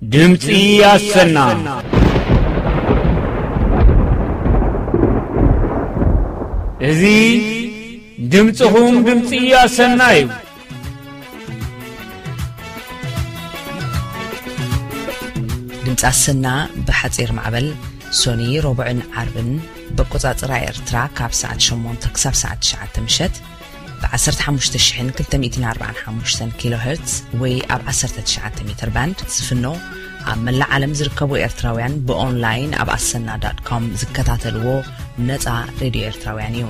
ድምጺ ኣሰና። እዚ ድምጽኹም ድምጺ ኣሰና እዩ። ድምጺ ኣሰና ብሓጺር ማዕበል ሶኒ፣ ረቡዕን ዓርብን ብኣቆጻጽራ ኤርትራ ካብ ሰዓት ሸሞንተ ክሳብ ሰዓት ትሽዓተ ምሸት ብ ዓሰርተ ሓሙሽተ ሽሕን ክልተ ሚእትን ኣርባዓን ሓሙሽተን ኪሎ ሄርትዝ ወይ ኣብ ዓሰርተ ትሽዓተ ሜትር ባንድ ዝፍኖ፣ ኣብ መላእ ዓለም ዝርከቡ ኤርትራውያን ብኦንላይን ኣብ ኣሰና ዳት ኮም ዝከታተልዎ ነጻ ሬድዮ ኤርትራውያን እዩ።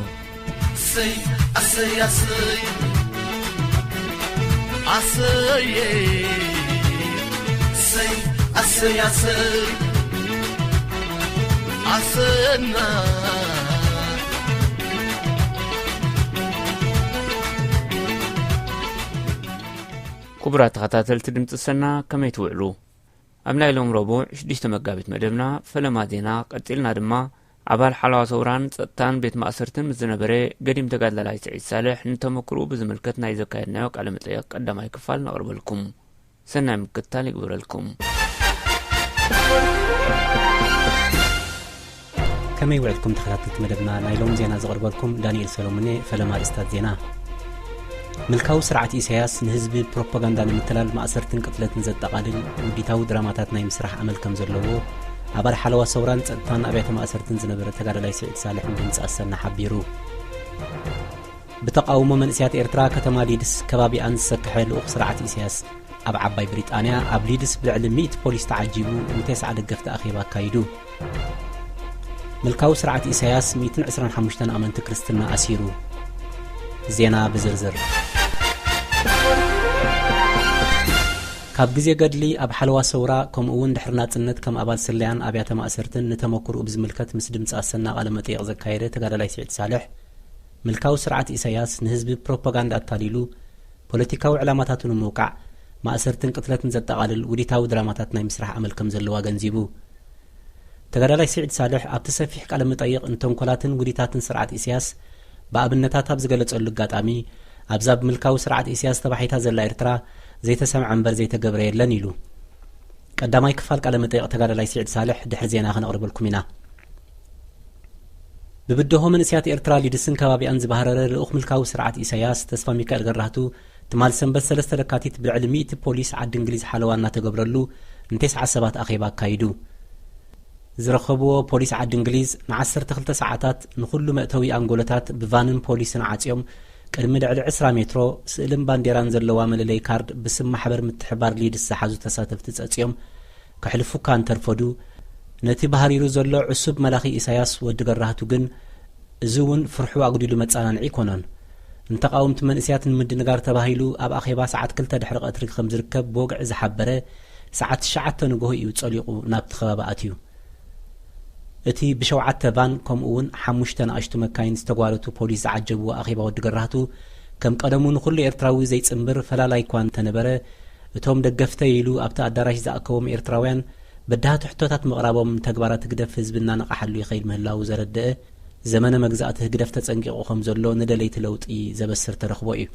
ኣሰይ ኣሰይ ኣሰይ ኣሰይ ኣሰይ ኣሰይ ኣሰና። ክቡራት ተኸታተልቲ ድምፂ ሰና፣ ከመይ ትውዕሉ? ኣብ ናይ ሎም ረቡዕ ሽዱሽተ መጋቢት መደብና ፈለማ ዜና ቀጺልና ድማ፣ ኣባል ሓለዋ ሰውራን ጸጥታን ቤት ማእሰርትን ምስ ዝነበረ ገዲም ተጋዳላይ ስዒድ ሳልሕ ንተመክርኡ ብዝምልከት ናይ ዘካየድናዮ ቃለ መጠየቕ ቀዳማይ ክፋል ነቕርበልኩም። ሰናይ ምክትታል ይግበረልኩም። ከመይ ውዕልኩም ተኸታተልቲ መደብና? ናይ ሎም ዜና ዘቕርበልኩም ዳንኤል ሰሎሞን እየ። ፈለማ ኣርእስታት ዜና። ምልካዊ ስርዓት ኢሳያስ ንህዝቢ ፕሮፓጋንዳ ንምትላል ማእሰርትን ቅትለትን ዘጠቓልል ውዲታዊ ድራማታት ናይ ምስራሕ ኣመል ከም ዘለዎ ኣባል ሓለዋ ሰውራን ጸጥታን ኣብያተ ማእሰርትን ዝነበረ ተጋዳላይ ስዒድ ሳልሕ ንድምጺ ኣሰና ሓቢሩ። ብተቓውሞ መንእሰያት ኤርትራ ከተማ ሊድስ ከባቢኣን ዝሰክሐ ልኡኽ ስርዓት ኢሳያስ ኣብ ዓባይ ብሪጣንያ ኣብ ሊድስ ብልዕሊ ሚእቲ ፖሊስ ተዓጂቡ ንቴስዓ ደገፍቲ ኣኼባ ኣካይዱ። ምልካዊ ስርዓት ኢሳያስ ሚእትን ዕስራን ሓሙሽተን ኣመንቲ ክርስትና ኣሲሩ። ዜና ብዝርዝር። ካብ ግዜ ገድሊ ኣብ ሓለዋ ሰውራ፣ ከምኡ እውን ድሕሪ ናጽነት ከም ኣባል ስለያን ኣብያተ ማእሰርትን ንተመክርኡ ብዝምልከት ምስ ድምጺ ኣሰና ቃለ መጠይቕ ዘካየደ ተጋዳላይ ስዒድ ሳልሕ፣ ምልካዊ ስርዓት ኢሳያስ ንህዝቢ ፕሮፓጋንዳ ኣታሊሉ ፖለቲካዊ ዕላማታቱ ንምውቃዕ ማእሰርትን ቅትለትን ዘጠቓልል ውዲታዊ ድራማታት ናይ ምስራሕ ኣመል ከም ዘለዎ ኣገንዚቡ። ተጋዳላይ ስዒድ ሳልሕ ኣብቲ ሰፊሕ ቃለ መጠይቕ ንተንኮላትን ውዲታትን ስርዓት ኢሳያስ ብኣብነታት ኣብ ዝገለጸሉ ኣጋጣሚ፣ ኣብዛ ብምልካዊ ስርዓት ኢሳያስ ተባሒታ ዘላ ኤርትራ ዘይተሰምዐ እምበር ዘይተገብረ የለን ኢሉ። ቀዳማይ ክፋል ቃለ መጠይቕ ተጋዳላይ ስዒድ ሳልሕ ድሕሪ ዜና ከነቕርበልኩም ኢና። ብብደሆ መንእሰያት ኤርትራ ሊድስን ከባቢኣን ዝባህረረ ልኡኽ ምልካዊ ስርዓት ኢሳያስ ተስፋ ሚካኤል ገራህቱ፣ ትማል ሰንበት ሰለስተ ለካቲት ብልዕሊ ሚእቲ ፖሊስ ዓዲ እንግሊዝ ሓለዋ እናተገብረሉ ንቴስዓ ሰባት ኣኼባ ኣካይዱ። ዝረኸብዎ ፖሊስ ዓዲ እንግሊዝ ንዓሰርተ ክልተ ሰዓታት ንኹሉ መእተዊ ኣንጎሎታት ብቫንን ፖሊስን ዓጽዮም፣ ቅድሚ ልዕሊ ዕስራ ሜትሮ ስእልን ባንዴራን ዘለዋ መለለይ ካርድ ብስም ማሕበር ምትሕባር ሊድስ ዝሓዙ ተሳተፍቲ ጸጽዮም ከሕልፉካ እንተርፈዱ፣ ነቲ ባህሪሩ ዘሎ ዕሱብ መላኺ ኢሳያስ ወዲ ገራህቱ ግን፣ እዚ እውን ፍርሑ ኣጉዲሉ መጸናንዒ ኣይኮነን። ንተቓወምቲ መንእሰያት ንምድንጋር ተባሂሉ ኣብ ኣኼባ ሰዓት ክልተ ድሕሪ ቀትሪ ከም ዝርከብ ብወግዒ ዝሓበረ፣ ሰዓት ትሽዓተ ንግሆ እዩ ጸሊቑ ናብቲ ከባቢ ኣትዩ። እቲ ብሸውዓተ ቫን ከምኡ እውን ሓሙሽተ ንኣሽቱ መካይን ዝተጓረቱ ፖሊስ ዝዓጀብዎ ኣኼባ ወዲ ገራህቱ፣ ከም ቀደሙ ንኹሉ ኤርትራዊ ዘይጽንብር ፈላላይ እኳ እንተነበረ፣ እቶም ደገፍተይ ኢሉ ኣብቲ ኣዳራሽ ዝኣከቦም ኤርትራውያን በዳህቲ ሕቶታት ምቕራቦም ንተግባራት ህግደፍ ህዝቢ እናነቕሓሉ ይኸይድ ምህላዉ ዘረድአ፣ ዘመነ መግዛእቲ ህግደፍ ተጸንቂቑ ከም ዘሎ ንደለይቲ ለውጢ ዘበስር ተረኽቦ እዩ።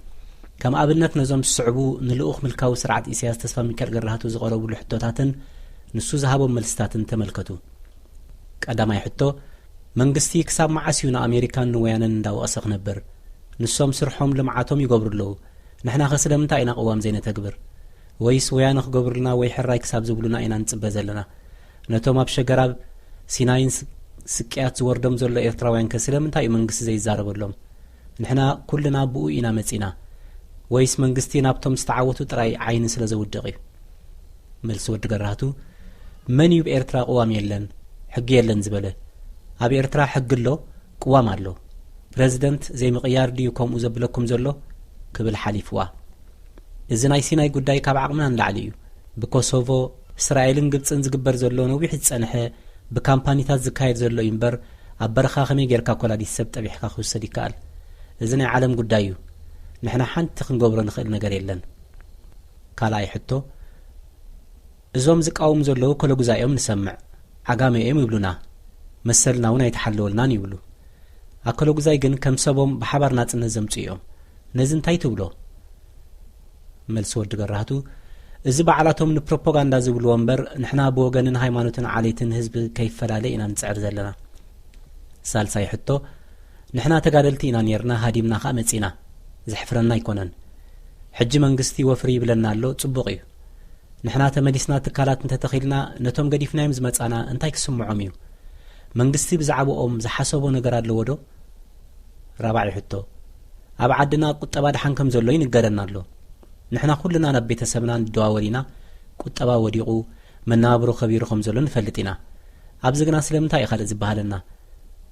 ከም ኣብነት ነዞም ዝስዕቡ ንልኡኽ ምልካዊ ስርዓት ኢሳያስ ተስፋ ሚካኤል ገራህቱ ዝቐረቡሉ ሕቶታትን ንሱ ዝሃቦም መልስታትን ተመልከቱ። ቀዳማይ ሕቶ፣ መንግስቲ ክሳብ መዓስ እዩ ንኣሜሪካን ንወያነን እንዳወቐሰ ክነብር? ንሶም ስርሖም ልምዓቶም ይገብሩ ኣለዉ። ንሕናኸ ስለምንታይ ኢና ቅዋም ዘይነተግብር? ወይስ ወያነ ክገብሩልና ወይ ሕራይ ክሳብ ዝብሉና ኢና ንጽበ ዘለና? ነቶም ኣብ ሸገራብ ሲናይን ስ-፣ ስቅያት ዝወርዶም ዘሎ ኤርትራውያንከ ስለምንታይ እዩ መንግስቲ ዘይዛረበሎም? ንሕና ኩልና ብኡ ኢና መጺና። ወይስ መንግስቲ ናብቶም ዝተዓወቱ ጥራይ ዓይኒ ስለ ዘውድቕ እዩ? መልሲ ወዲ ገራህቱ፣ መን እዩ ብኤርትራ ቅዋም የለን፣ ሕጊ የለን ዝበለ? ኣብ ኤርትራ ሕጊ ኣሎ፣ ቅዋም ኣሎ። ፕረዚደንት ዘይምቕያር ድዩ ከምኡ ዘብለኩም ዘሎ? ክብል ሓሊፍዋ። እዚ ናይ ሲናይ ጉዳይ ካብ ዓቕምና ንላዕሊ እዩ። ብኮሶቮ፣ እስራኤልን ግብጽን ዝግበር ዘሎ ነዊሕ ዝጸንሐ፣ ብካምፓኒታት ዝካየድ ዘሎ እዩ እምበር፣ ኣብ በረኻ ከመይ ጌርካ ኮላዲት ሰብ ጠቢሕካ ክውሰድ ይከኣል? እዚ ናይ ዓለም ጉዳይ እዩ። ንሕና ሓንቲ ክንገብሮ ንኽእል ነገር የለን። ካልኣይ ሕቶ፣ እዞም ዝቃወሙ ዘለዉ ኮለጉዛይ እዮም ንሰምዕ። ዓጋመ እዮም ይብሉና። መሰልና እውን ኣይተሓለወልናን ይብሉ። ኣኮለጉዛይ ግን ከም ሰቦም ብሓባር ናጽነት ዘምጽኡ እዮም። ነዚ እንታይ ትብሎ? መልሲ ወዲ ገራህቱ፣ እዚ ባዕላቶም ንፕሮፓጋንዳ ዝብልዎ እምበር፣ ንሕና ብወገንን ሃይማኖትን ዓሌትን ህዝቢ ከይፈላለ ኢና ንጽዕር ዘለና። ሳልሳይ ሕቶ፣ ንሕና ተጋደልቲ ኢና ኔርና፣ ሃዲምና ከኣ መጺና። ዘሕፍረና ኣይኮነን። ሕጂ መንግስቲ ወፍሪ ይብለና ኣሎ፣ ጽቡቕ እዩ። ንሕና ተመሊስና ትካላት እንተተኺልና፣ ነቶም ገዲፍናዮም ዝመጻና እንታይ ክስምዖም እዩ? መንግስቲ ብዛዕባኦም ዝሓሰቦ ነገር ኣለዎ ዶ? ራብዓይ ሕቶ፣ ኣብ ዓድና ቁጠባ ደሓን ከም ዘሎ ይንገረና ኣሎ። ንሕና ኩልና ናብ ቤተሰብና ንደዋወል ኢና። ቁጠባ ወዲቑ፣ መነባብሮ ከቢሩ ከም ዘሎ ንፈልጥ ኢና። ኣብዚ ግና ስለምንታይ እዩ ካልእ ዝበሃለና?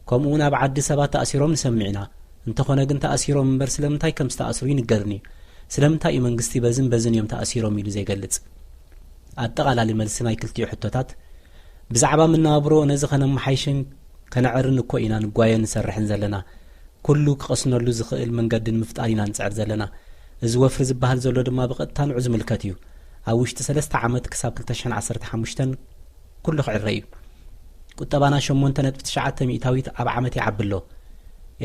ከምኡ እውን ኣብ ዓዲ ሰባት ተኣሲሮም ንሰምዕ ኢና። እንተኾነ ግን ተኣሲሮም እምበር ስለምንታይ ከም ዝተኣስሩ ይንገርን እዩ። ስለምንታይ እዩ መንግስቲ በዝን በዝን እዮም ተኣሲሮም ኢሉ ዘይገልጽ? ኣጠቓላሊ መልሲ ናይ ክልቲኡ ሕቶታት፣ ብዛዕባ መነባብሮ ነዚ ከነመሓይሽን ከነዕርን እኮ ኢና ንጓየን ንሰርሕን ዘለና። ኩሉ ክቐስነሉ ዝኽእል መንገዲ ንምፍጣር ኢና ንጽዕር ዘለና። እዚ ወፍሪ ዝበሃል ዘሎ ድማ ብቐጥታ ንዑ ዝምልከት እዩ። ኣብ ውሽጢ ሰለስተ ዓመት ክሳብ ክልተ ሽሕን ዓሰርተ ሓሙሽተን ኩሉ ክዕረ እዩ። ቁጠባና ሸሞንተ ነጥቢ ትሽዓተ ሚእታዊት ኣብ ዓመት ይዓቢ ኣሎ።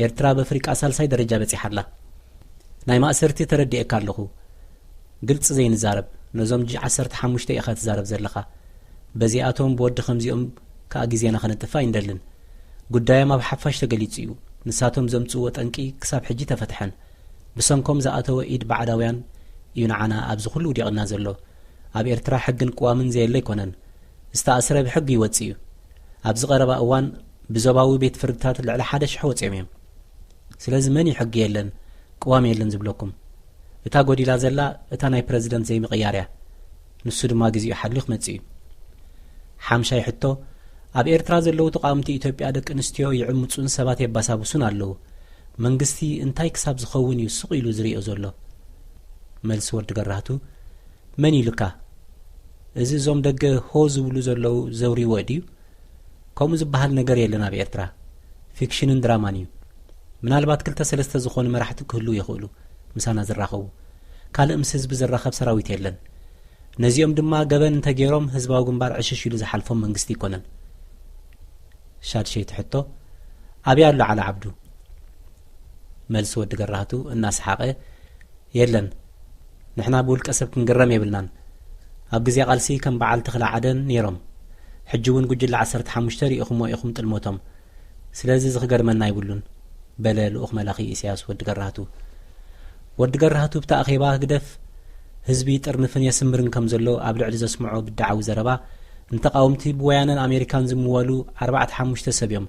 ኤርትራ በፍሪቃ ሳልሳይ ደረጃ በጺሓ ኣላ። ናይ ማእሰርቲ ተረዲኤካ ኣለኹ። ግልጺ ዘይንዛረብ፣ ነዞም ጂ ዓሰርተ ሓሙሽተ ኢኻ ትዛረብ ዘለኻ። በዚኣቶም ብወዲ ከምዚኦም ከኣ ግዜና ከነጥፍእ ኣይንደልን። ጉዳዮም ኣብ ሓፋሽ ተገሊጹ እዩ። ንሳቶም ዘምጽእዎ ጠንቂ ክሳብ ሕጂ ተፈትሐን። ብሰንኮም ዝኣተወ ኢድ ባዕዳውያን እዩ ንዓና ኣብዚ ኩሉ ውዲቕና ዘሎ። ኣብ ኤርትራ ሕግን ቅዋምን ዘየለ ኣይኮነን። ዝተኣስረ ብሕጊ ይወጽእ እዩ። ኣብዚ ቀረባ እዋን ብዞባዊ ቤት ፍርድታት ልዕሊ ሓደ ሽሕ ወጺኦም እዮም። ስለዚ መን እዩ ሕጊ የለን፣ ቅዋም የለን ዝብለኩም? እታ ጎዲላ ዘላ እታ ናይ ፕረዚደንት ዘይምቕያር እያ። ንሱ ድማ ግዜኡ ሓልዩ ክመጽእ እዩ። ሓምሻይ ሕቶ፣ ኣብ ኤርትራ ዘለዉ ተቓወምቲ ኢትዮጵያ ደቂ ኣንስትዮ ይዕምጹን ሰባት የባሳብሱን ኣለዉ። መንግስቲ እንታይ ክሳብ ዝኸውን እዩ ስቕ ኢሉ ዝርእዮ ዘሎ? መልሲ ወዲ ገራህቱ፣ መን ኢሉካ? እዚ እዞም ደገ ሆ ዝብሉ ዘለዉ ዘውሪዎ ድዩ? ከምኡ ዝበሃል ነገር የለን ኣብ ኤርትራ። ፊክሽንን ድራማን እዩ። ምናልባት ክልተ ሰለስተ ዝኾኑ መራሕቲ ክህልዉ ይኽእሉ፣ ምሳና ዝራኸቡ። ካልእ ምስ ህዝቢ ዝራኸብ ሰራዊት የለን። ነዚኦም ድማ ገበን እንተገይሮም ህዝባዊ ግንባር ዕሽሽ ኢሉ ዝሓልፎም መንግስቲ ኣይኮነን። ሻድሸይቲ ሕቶ፣ ኣበይ ኣሎ ዓሊ ዓብዱ? መልሲ ወዲ ገራህቱ እናሰሓቐ፣ የለን፣ ንሕና ብውልቀ ሰብ ክንግረም የብልናን። ኣብ ግዜ ቃልሲ ከም በዓል ተኽለ ዓደን ነይሮም። ሕጂ እውን ጉጅለ ዓሰርተ ሓሙሽተ ርኢኹሞ ኢኹም ጥልመቶም። ስለዚ እዚ ክገርመና ኣይብሉን፣ በለ ልኡኽ መላኺ ኢሳያስ ወዲ ገራህቱ። ወዲ ገራህቱ ብቲ ኣኼባ ህግደፍ ህዝቢ ይጥርንፍን የስምርን ከም ዘሎ ኣብ ልዕሊ ዘስምዖ ብድዓዊ ዘረባ፣ ንተቓወምቲ ብወያነን ኣሜሪካን ዝምወሉ ኣርባዕተ ሓሙሽተ ሰብ እዮም።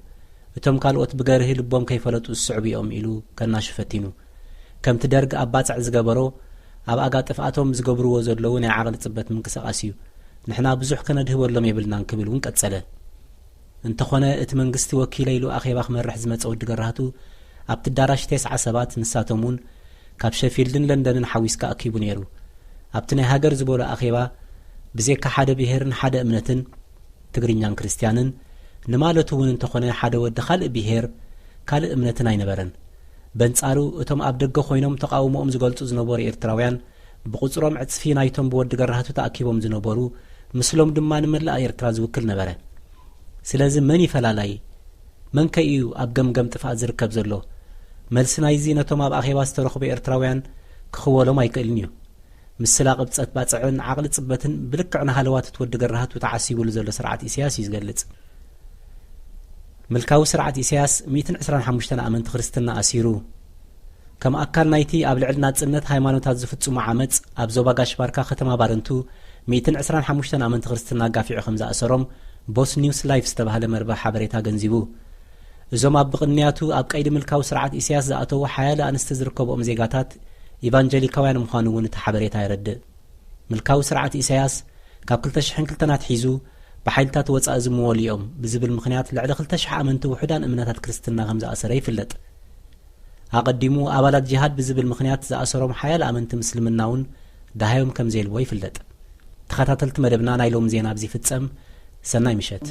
እቶም ካልኦት ብገርሂ ልቦም ከይፈለጡ ዝስዕቡ እዮም ኢሉ ከናሹ ፈቲኑ። ከምቲ ደርግ ኣብ ባጽዕ ዝገበሮ፣ ኣብ ኣጋ ጥፍኣቶም ዝገብርዎ ዘለዉ ናይ ዓቕሊ ጽበት ምንቅስቓስ እዩ። ንሕና ብዙሕ ከነድህበሎም የብልናን ክብል እውን ቀጸለ። እንተኾነ እቲ መንግስቲ ወኪለ ኢሉ ኣኼባ ክመርሕ ዝመጸ ወዲ ገራህቱ ኣብቲ ኣዳራሽ ተስዓ ሰባት፣ ንሳቶም እውን ካብ ሸፊልድን ለንደንን ሓዊስካ ኣኪቡ ነይሩ። ኣብቲ ናይ ሃገር ዝበሎ ኣኼባ ብዘይካ ሓደ ብሄርን ሓደ እምነትን፣ ትግርኛን ክርስትያንን፣ ንማለቱ እውን እንተኾነ ሓደ ወዲ ካልእ ብሄር ካልእ እምነትን ኣይነበረን። በንጻሩ እቶም ኣብ ደገ ኮይኖም ተቓውሞኦም ዝገልጹ ዝነበሩ ኤርትራውያን ብቑጽሮም ዕጽፊ ናይቶም ብወዲ ገራህቱ ተኣኪቦም ዝነበሩ ምስሎም ድማ ንመላእ ኤርትራ ዝውክል ነበረ። ስለዚ መን እዩ ፈላላይ? መን ከ እዩ ኣብ ገምገም ጥፍኣት ዝርከብ ዘሎ? መልሲ ናይዚ ነቶም ኣብ ኣኼባ ዝተረኽቡ ኤርትራውያን ክኽወሎም ኣይክእልን እዩ። ምስላ ቅብጸት ባጽዕን ዓቕሊ ጽበትን ብልክዕ ንሃለዋት እቲ ወዲ ገራህቱ ተዓሲቡሉ ዘሎ ስርዓት ኢሳያስ እዩ ዝገልጽ። ምልካዊ ስርዓት ኢሳያስ ሚእትን ዕስራን ሓሙሽተን ኣመንቲ ክርስትና ኣሲሩ። ከም ኣካል ናይቲ ኣብ ልዕሊ ናጽነት ሃይማኖታት ዝፍጽሙ ዓመጽ ኣብ ዞባ ጋሽ ባርካ ከተማ ባረንቱ ሚእትን ዕስራን ሓሙሽተን ኣመንቲ ክርስትና ኣጋፊዑ ከም ዝኣሰሮም ቦስ ኒውስ ላይፍ ዝተባህለ መርበብ ሓበሬታ ገንዚቡ። እዞም ኣብ ብቕንያቱ ኣብ ቀይዲ ምልካዊ ስርዓት ኢሳያስ ዝኣተዉ ሓያለ ኣንስቲ ዝርከብኦም ዜጋታት ኢቫንጀሊካውያን ምዃኑ እውን እቲ ሓበሬታ የረድእ። ምልካዊ ስርዓት ኢሳያስ ካብ ክልተ ሽሕን ክልተን ኣትሒዙ ብሓይልታት ወጻኢ ዝምወሉ እዮም ብዝብል ምኽንያት ልዕሊ ክልተ ሽሕ ኣመንቲ ውሑዳን እምነታት ክርስትና ከም ዝኣሰረ ይፍለጥ። ኣቐዲሙ ኣባላት ጂሃድ ብዝብል ምኽንያት ዝኣሰሮም ሓያለ ኣመንቲ ምስልምና እውን ደሃዮም ከም ዘየልቦ ይፍለጥ። ተኸታተልቲ መደብና ናይ ሎም ዜና ኣብዚ ይፍጸም። ሰናይ ምሸት።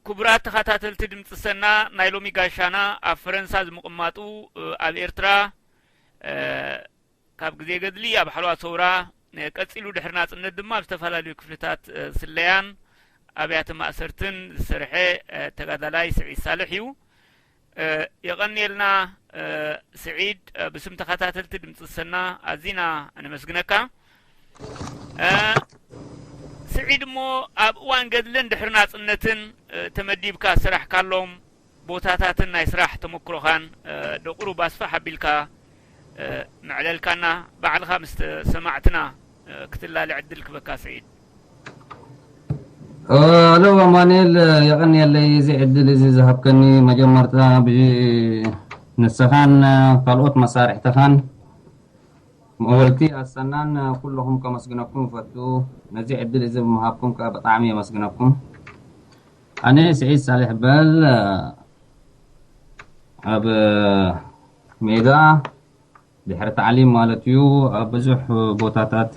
ክቡራት ተኸታተልቲ ድምፂ ሰና፣ ናይ ሎሚ ጋሻና ኣብ ፈረንሳ ዝምቕማጡ፣ ኣብ ኤርትራ ካብ ግዜ ገድሊ ኣብ ሓለዋ ሰውራ፣ ቀጺሉ ድሕሪ ናጽነት ድማ ኣብ ዝተፈላለዩ ክፍልታት ስለያን ኣብያተ ማእሰርትን ዝሰርሐ ተጋዳላይ ስዒድ ሳልሕ እዩ። የቐንየልና ስዒድ፣ ብስም ተኸታተልቲ ድምፂ ሰና ኣዚና ነመስግነካ። ስዒድ፣ እሞ ኣብ እዋን ገድልን ድሕሪ ናጽነትን ተመዲብካ ዝሰራሕካሎም ቦታታትን ናይ ስራሕ ተመክሮኻን ደቁሩብ ኣስፍሕ ኣቢልካ መዕለልካና፣ ባዕልኻ ምስ ሰማዕትና ክትላለ ዕድል ክበካ ስዒድ። ኣሎ ኣማኑኤል፣ የቐንየለይ እዚ ዕድል እዚ ዝሃብከኒ። መጀመርታ ንስኻን ካልኦት መሳርሕትኻን መወልቲ ኣሰናን ኩለኹም ከመስግነኩም እፈቱ። ነዚ ዕድል እዚ ብምሃብኩም ከኣ ብጣዕሚ የመስግነኩም። ኣነ ስዒድ ሳልሕ በል፣ ኣብ ሜዳ ድሕሪ ታዕሊም ማለት እዩ፣ ኣብ ብዙሕ ቦታታት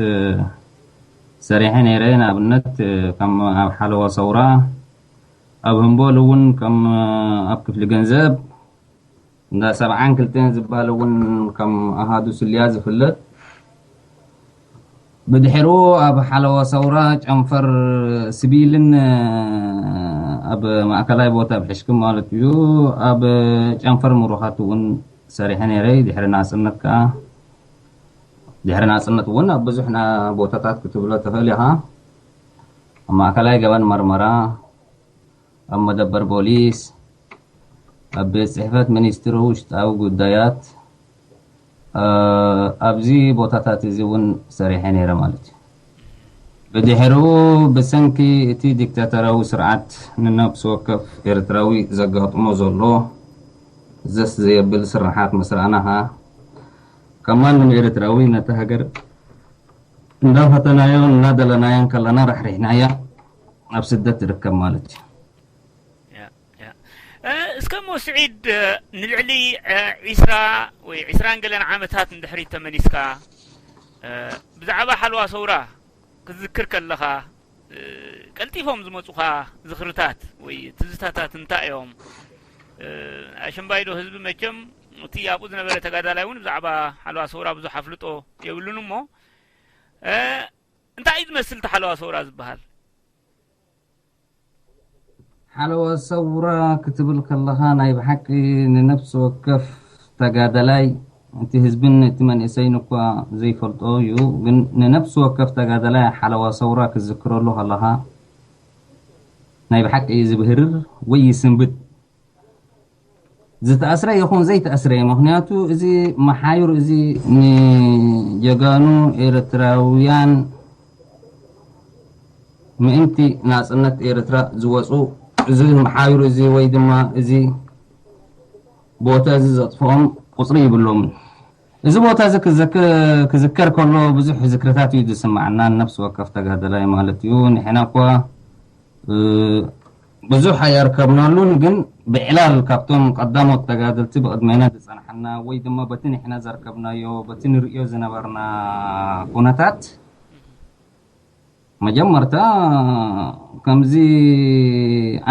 ሰሪሐ ነይረ። ንኣብነት ከም ኣብ ሓለዋ ሰውራ፣ ኣብ ህምቦል እውን ከም ኣብ ክፍሊ ገንዘብ እንዳ ሰብዓን ክልተን ዝበሃል እውን ከም ኣሃዱ ስልያ ዝፍለጥ። ብድሕሩ ኣብ ሓለዋ ሰውራ ጨንፈር ስቢልን ኣብ ማእከላይ ቦታ ኣብ ሕሽክም ማለት እዩ፣ ኣብ ጨንፈር ምሩኻት እውን ሰሪሐ ነይረ። ድሕሪ ናጽነት ከኣ፣ ድሕሪ ናጽነት እውን ኣብ ብዙሕ ና-፣ ቦታታት ክትብሎ ትኽእል ኢኻ። ኣብ ማእከላይ ገበን መርመራ፣ ኣብ መደበር ፖሊስ፣ ኣብ ቤት ጽሕፈት ሚኒስትሪ ውሽጣዊ ጉዳያት፣ እ፣ ኣብዚ ቦታታት እዚ እውን ሰሪሐ ነይረ ማለት እዩ። ብድሕሪኡ ብሰንኪ እቲ ዲክታቶራዊ ስርዓት ንነፍሲ ወከፍ ኤርትራዊ ዘጋጥሞ ዘሎ ዘስ ዘየብል ስርሓት ምስ ረኣና ኸኣ፣ ከም ማንም ኤርትራዊ ነታ ሃገር እንዳፈተናዮን እንዳደለናዮን ከለና ራሕሪሕናያ ኣብ ስደት ትርከብ ማለት እዩ። ያ፣ ያ። እ፣ እስከ እሞ ስዒድ፣ እ፣ ንልዕሊ፣ እ፣ ዒስራ ወይ ዒስራን ገለን ዓመታት ንድሕሪት ተመሊስካ፣ እ፣ ብዛዕባ ሓለዋ ሰውራ ክትዝክር ከለኻ፣ እ፣ ቀልጢፎም ዝመጹኻ ዝኽርታት ወይ ትዝታታት እንታይ እዮም? እ፣ ኣሸምባይዶ ህዝቢ መቸም እቲ ኣብኡ ዝነበረ ተጋዳላይ እውን ብዛዕባ ሓለዋ ሰውራ ብዙሕ ኣፍልጦ የብሉን እሞ፣ እ፣ እንታይ እዩ ዝመስል እቲ ሓለዋ ሰውራ ዝበሃል? ሓለዋ ሰውራ ክትብል ከለኻ፣ ናይ ብሓቂ ንነፍሲ ወከፍ ተጋዳላይ፣ እቲ ህዝብን እቲ መንእሰይን እኳ ዘይፈልጦ እዩ፣ ግን ንነፍሲ ወከፍ ተጋዳላይ ሓለዋ ሰውራ ክትዝክረሉ ከለኻ፣ ናይ ብሓቂ እዩ ዝብህርር ወይ ይስንብድ። ዝተኣስረ ይኹን ዘይተኣስረ፣ ምኽንያቱ እዚ መሓዩር እዚ ንጀጋኑ ኤርትራውያን ምእንቲ ናጽነት ኤርትራ ዝወጹ፣ እዚ መሓዩር እዚ ወይ ድማ እዚ ቦታ እዚ ዘጥፍኦም ቁጽሪ ይብሎምን። እዚ ቦታ እዚ ክዘክ-፣ ክዝከር ከሎ ብዙሕ ዝክርታት እዩ ዝስምዓና፣ ነፍሲ ወከፍ ተጋዳላይ ማለት እዩ። ንሕና እኳ፣ እ፣ ብዙሕ ኣየርከብናሉን፣ ግን ብዕላል ካብቶም ቀዳሞት ተጋደልቲ ብቕድሜና ዝጸንሓና ወይ ድማ በቲ ንሕና ዘርከብናዮ፣ በቲ ንርእዮ ዝነበርና ኩነታት፣ መጀመርታ ከምዚ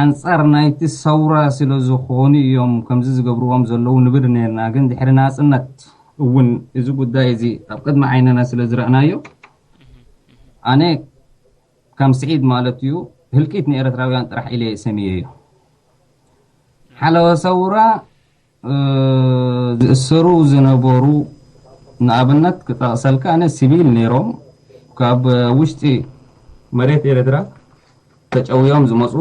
ኣንጻር ናይቲ ሰውራ ስለ ዝኾኑ እዮም ከምዚ ዝገብርዎም ዘለዉ ንብል ነርና። ግን ድሕሪ ናጽነት እውን እዚ ጉዳይ እዚ ኣብ ቅድሚ ዓይንና ስለ ዝረእናዮ፣ ኣነ ከም ስዒድ ማለት እዩ፣ ህልቂት ንኤርትራውያን ጥራሕ ኢለ ሰምየዮ። ሓለዋ ሰውራ፣ እ፣ ዝእሰሩ ዝነበሩ፣ ንኣብነት ክጠቕሰልካ፣ ኣነ ሲቪል ነይሮም፣ ካብ ውሽጢ መሬት ኤርትራ ተጨውዮም ዝመጹ።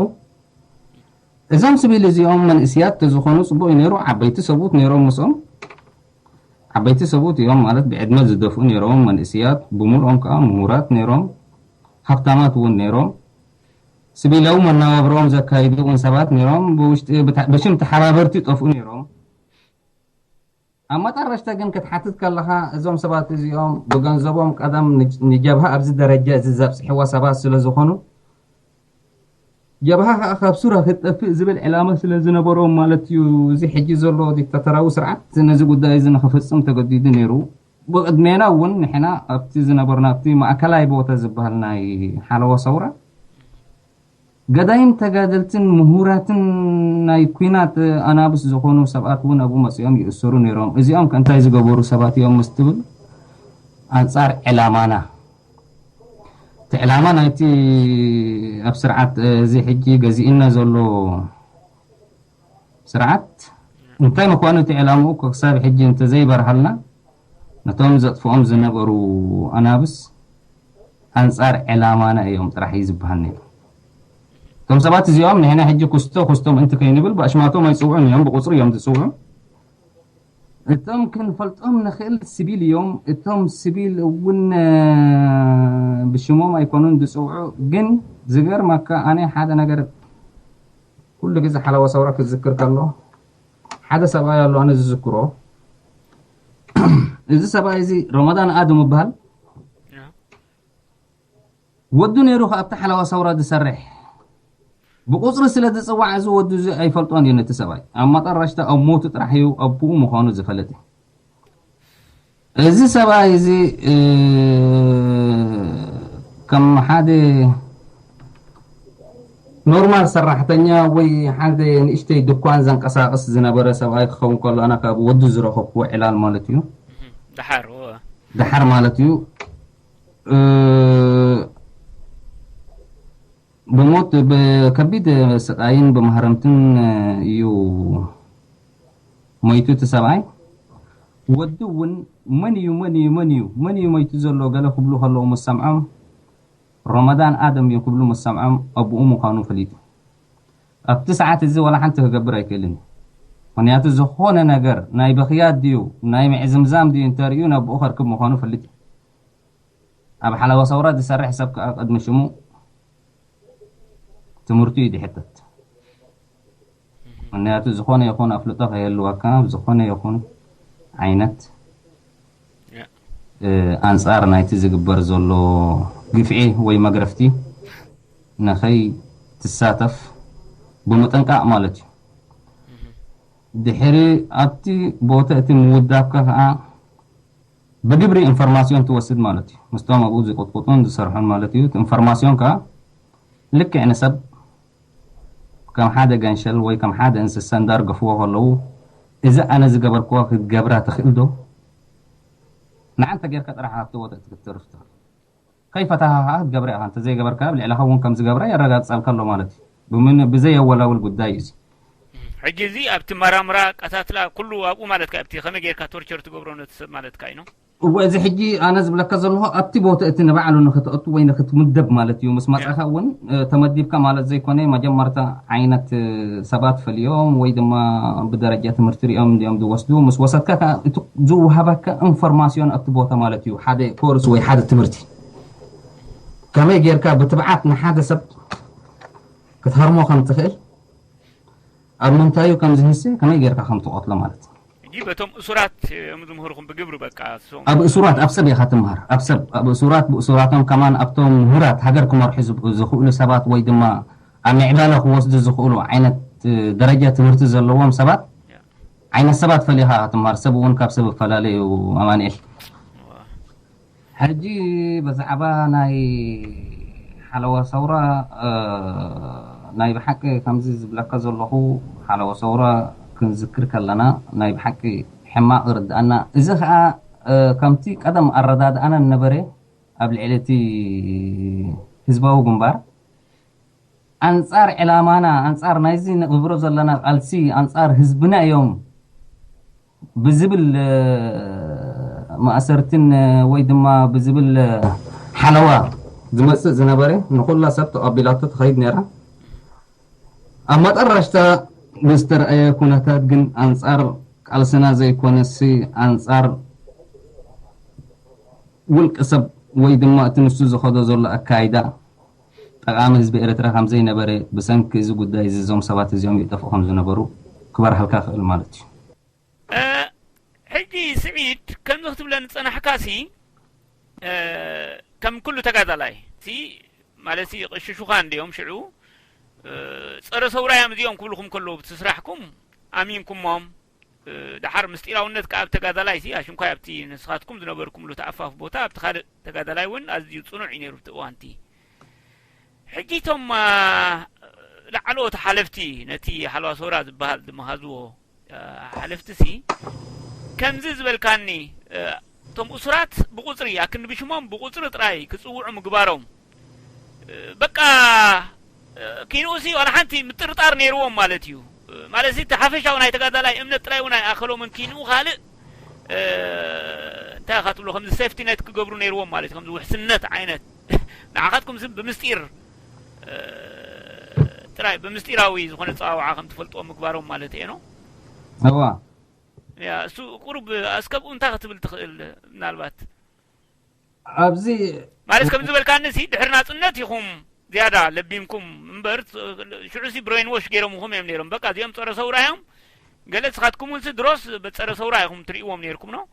እዞም ሲቪል እዚኦም መንእስያት ተዝኾኑ ጽቡቕ እዩ ነይሩ። ዓበይቲ ሰብኡት ነይሮም ምስኦም። ዓበይቲ ሰብኡት እዮም ማለት ብዕድመ ዝደፍኡ ነይሮም፣ መንእስያት፣ ብምልኦም ከኣ ምሁራት ነይሮም፣ ሃብታማት እውን ነይሮም። ስቢላዊ መነባብሮኦም ዘካይዱ እውን ሰባት ነይሮም። ብውሽጢ ብታ- ብሽም ተሓባበርቲ ይጠፍኡ ነይሮም። ኣብ መጠረሽታ ግን ክትሓትት ከለኻ፣ እዞም ሰባት እዚኦም ብገንዘቦም ቀደም ንጅ- ንጀብሃ ኣብዚ ደረጃ እዚ ዘብፅሕዋ ሰባት ስለ ዝኾኑ፣ ጀብሃ ከዓ ካብ ሱራ ክትጠፍእ ዝብል ዕላማ ስለ ዝነበሮም ማለት እዩ። እዚ ሕጂ ዘሎ ዲክታተራዊ ስርዓት ነዚ ጉዳይ እዚ ንክፍፅም ተገዲዱ ነይሩ። ብቅድሜና እውን ንሕና ኣብቲ ዝነበርና ኣብቲ ማእከላይ ቦታ ዝበሃል ናይ ሓለዋ ሰውራ ገዳይም ተጋደልትን ምሁራትን ናይ ኲናት ኣናብስ ዝኾኑ ሰባት እውን ኣብኡ መፂኦም ይእሰሩ ነይሮም። እዚኦም ከ እንታይ ዝገበሩ ሰባት እዮም ምስ ትብል፣ ኣንፃር ዕላማና፣ እቲ ዕላማ ናይቲ ኣብ ስርዓት እዚ ሕጂ ገዚእና ዘሎ ስርዓት እንታይ ምዃኑ እቲ ዕላምኡ ክሳብ ሕጂ እንተዘይበርሃልና፣ ነቶም ዘጥፍኦም ዝነበሩ ኣናብስ ኣንፃር ዕላማና እዮም ጥራሕ እዩ ዝበሃል ነይሩ። እቶም ሰባት እዚኦም ንሕና ሕጂ ኩስቶ ኩስቶ ምእንቲ ከይንብል ብኣሽማቶም ኣይፅውዑን እዮም፣ ብቁፅሪ እዮም ዝፅውዑ። እቶም ክንፈልጦም ንኽእል ስቢል እዮም። እቶም ስቢል እውን ብሽሞም ኣይኮኑን ዝፅውዑ። ግን ዝገርመካ ኣነ ሓደ ነገር ኩሉ ግዜ ሓለዋ ሰውራ ክዝክር ከሎ ሓደ ሰብኣይ ኣሎ ኣነ ዝዝክሮ። እዚ ሰብኣይ እዚ ረመዳን ኣድም ይበሃል። ወዱ ነይሩ ከ ኣብቲ ሓለዋ ሰውራ ዝሰርሕ። ብቁፅሪ ስለ ዝፅዋዕ እዚ ወዱ እዚ ኣይፈልጦን እዩ ነቲ ሰብኣይ። ኣብ መጠረሽታ ኣብ ሞቱ ጥራሕ እዩ ኣቦኡ ምዃኑ ዝፈልጥ። እዚ ሰብኣይ እዚ እ፣ ከም ሓደ ኖርማል ሰራሕተኛ ወይ ሓደ ንእሽተይ ድኳን ዘንቀሳቅስ ዝነበረ ሰብኣይ ክኸውን ከሎ ኣነ ካብ ወዱ ዝረኸብኩዎ ዕላል ማለት እዩ። ደሓር እወ። ደሓር ማለት እዩ። እ፣ ብሞት ብከቢድ ስቃይን ብማህረምትን እዩ ሞይቱ እቲ ሰብኣይ። ወዲ እውን መን እዩ መን እዩ መን እዩ መን እዩ ሞይቱ ዘሎ ገለ ክብሉ ከለዉ ምስ ሰምዖም፣ ረመዳን ኣደም እዩ ክብሉ ምስ ሰምዖም ኣቦኡ ምዃኑ ፈሊጡ። ኣብቲ ሰዓት እዚ ዋላ ሓንቲ ክገብር ኣይክእልን እዩ። ምክንያቱ ዝኾነ ነገር ናይ ብኽያት ድዩ ናይ ምዕዝምዛም ድዩ እንተርእዩ ናብኡ ከርክብ ምዃኑ ፈልጥ እዩ። ኣብ ሓለዋ ሰውራ ዝሰርሕ ሰብ ከዓ ቅድሚ ሽሙ ትምህርቱ እዩ ዝሕተት። ምክንያቱ ዝኾነ ይኹን ኣፍልጦ ከይህልወካ ኣብ ዝኾነ ይኹን ዓይነት ኣንፃር ናይቲ ዝግበር ዘሎ ግፍዒ ወይ መግረፍቲ ንኸይትሳተፍ ብምጥንቃቕ ማለት እዩ። ድሕሪ ኣብቲ ቦታ እቲ ምውዳብካ ከዓ ብግብሪ ኢንፎርማስዮን ትወስድ ማለት እዩ። ምስቶም ኣብኡ ዝቁጥቁጡን ዝሰርሑን ማለት እዩ። ኢንፎርማስዮን ከዓ ልክዕ ንሰብ ከም ሓደ ገንሸል ወይ ከም ሓደ እንስሳ እንዳርገፍዎ ከለዉ፣ እዚ ኣነ ዝገበርክዎ ክትገብራ ትኽእል ዶ? ንዓንተ ጌርካ ጥራሕ ኣብቲ ቦታ እቲ ክትተርፍ ትኽእል። ከይፈታኻ ከዓ ክትገብራ ኢኻ። እንተዘይገበርካ ኣብ ልዕለኻ እውን ከም ዝገብራ የረጋግጸልካ ኣሎ ማለት እዩ። ብምን ብዘየወላውል ጉዳይ እዩ እዚ። ሕጂ እዚ ኣብቲ መራምራ ቀታትላ ኩሉ ኣብኡ ማለት ከ ኣብቲ ከመይ ጌርካ ቶርቸር ትገብሮ ነቲ ሰብ ማለት ከ እዩ ነው? እወ፣ እዚ ሕጂ ኣነ ዝብለካ ዘለኹ ኣብቲ ቦታ እቲ ንባዕሉ ንክትኣቱ ወይ ንክትምደብ ማለት እዩ። ምስ መጻኻ እውን እ፣ ተመዲብካ ማለት ዘይኮነ መጀመርታ ዓይነት እ፣ ሰባት ፈልዮም ወይ ድማ ብደረጃ ትምህርቲ ሪኦም እዮም ዝወስዱ። ምስ ወሰድካ ከዓ እቲ ዝወሃበካ ኢንፎርማስዮን ኣብቲ ቦታ ማለት እዩ። ሓደ ኮርስ ወይ ሓደ ትምህርቲ ከመይ ጌርካ ብትብዓት ንሓደ ሰብ ክትሃርሞ ከም ትኽእል፣ ኣብ ምንታዩ ከም ዝህሰ፣ ከመይ ጌርካ ከም ትቐትሎ ማለት እዩ። ሕጂ በቶም እሱራት እዮም ዝምህርኹም ብግብሪ በቃ እሶም። ኣብ እሱራት ኣብ ሰብ ኢኻ ትምሃር። ኣብ ሰብ ኣብ እሱራት ብእሱራቶም ከማን ኣብቶም ምሁራት ሃገር ክመርሑ ዝብ- ዝኽእሉ ሰባት ወይ ድማ ኣብ ምዕባለ ክወስዱ ዝኽእሉ ዓይነት እ፣ ደረጃ ትምህርቲ ዘለዎም ሰባት ዓይነት ሰባት ፈሊኻ ኢኻ ትምሃር። ሰብ እውን ካብ ሰብ ይፈላለ እዩ ኣማንኤል። ሕጂ ብዛዕባ ናይ ሓለዋ ሰውራ እ፣ ናይ ብሓቂ ከምዚ ዝብለካ ዘለኹ ሓለዋ ሰውራ ክንዝክር ከለና ናይ ብሓቂ ሕማቕ ይርድኣና። እዚ ከዓ እ፣ ከምቲ ቀደም ኣረዳድኣና ነበረ ኣብ ልዕሊ እቲ ህዝባዊ ግንባር ኣንጻር ዕላማና ኣንጻር ናይዚ ንቕብሮ ዘለና ቃልሲ ኣንጻር ህዝብና እዮም ብዝብል እ፣ ማእሰርትን እ፣ ወይ ድማ ብዝብል እ፣ ሓለዋ ዝመጽእ ዝነበረ ንኹላ ሰብ ተቐቢላቶ ትኸይድ ነይራ። ኣብ መጠረሽታ ብዝተረኣየ ኩነታት ግን ኣንጻር ቃልስና ዘይኮነሲ ኣንጻር ውልቂ ሰብ ወይ ድማ እቲ ንሱ ዝኸዶ ዘሎ ኣካይዳ ጠቓሚ ህዝቢ ኤርትራ ከም ዘይነበረ፣ ብሰንኪ እዚ ጉዳይ እዚ እዞም ሰባት እዚኦም ይጠፍኡ ከም ዝነበሩ ክበርሃልካ ይኽእል ማለት እዩ። እ፣ ሕጂ ስዒድ፣ ከምዚ ክትብለኒ ዝጸናሕካሲ፣ እ፣ ከም ኩሉ ተጋዳላይ ሲ፣ ማለት ሲ፣ ይቕሽሹኻ እንድዮም ሽዑ፣ እ፣ ጸረ ሰውራ እዮም እዚኦም ክብሉኹም ከለዉ ብቲ ስራሕኩም ኣሚንኩሞም። እ፣ ደሓር ምስጢራውነት ከኣ ኣብ ተጋዳላይ ሲ፣ ኣሽንኳይ ኣብቲ ንስኻትኩም ዝነበርኩምሉ ተኣፋፍ ቦታ፣ ኣብቲ ካልእ ተጋዳላይ እውን ኣዝዩ ጽኑዕ እዩ ነይሩ ብቲ እዋንቲ። ሕጂ እቶም፣ አ፣ ላዕለዎት ሓለፍቲ፣ ነቲ ሓለዋ ሰውራ ዝበሃል ዝመሃዝዎ፣ አ፣ ሓለፍቲ ሲ፣ ከምዚ ዝበልካኒ፣ እ፣ እቶም እሱራት ብቁጽሪ፣ ኣክንዲ ብሽሞም ብቁጽሪ ጥራይ ክጽውዑ ምግባሮም፣ እ፣ በቃ፣ እ፣ ኪንኡ ሲ ዋላ ሓንቲ ምጥርጣር ነይርዎም ማለት እዩ። እ፣ ማለት ሲ፣ እቲ ሓፈሻዊ ናይ ተጋዳላይ እምነት ጥራይ እውን ኣይኣኸሎምን፣ ኪንኡ ካልእ፣ እ፣ እንታይ ኢኻ ትብሎ፣ ከምዚ ሴፍቲ ነት ክገብሩ ነይርዎም ማለት እዩ፣ ከምዚ ውሕስነት ዓይነት። ንዓኻትኩም ሲ ብምስጢር፣ እ፣ ጥራይ ብምስጢራዊ ዝኾነ ጸዋውዓ ከም ትፈልጥዎ ምግባሮም ማለት እየ ነው። እዋ ያ፣ እሱ ቁሩብ ኣስከብኡ እንታይ ክትብል ትኽእል? ምናልባት ኣብዚ ማለት ከም ዝበልካኒ ሲ፣ ድሕሪ ናጽነት ኢኹም ዝያዳ ለቢምኩም እምበር፣ ሽዑ ሲ ብሬን ዎሽ ገይሮምኹም እዮም ነይሮም። በቃ እዚኦም ጸረ ሰውራ እዮም፣ ገለ ንስኻትኩም እውን ሲ ድሮስ በጸረ ሰውራ ኢኹም ትርእይዎም ነይርኩም ነው።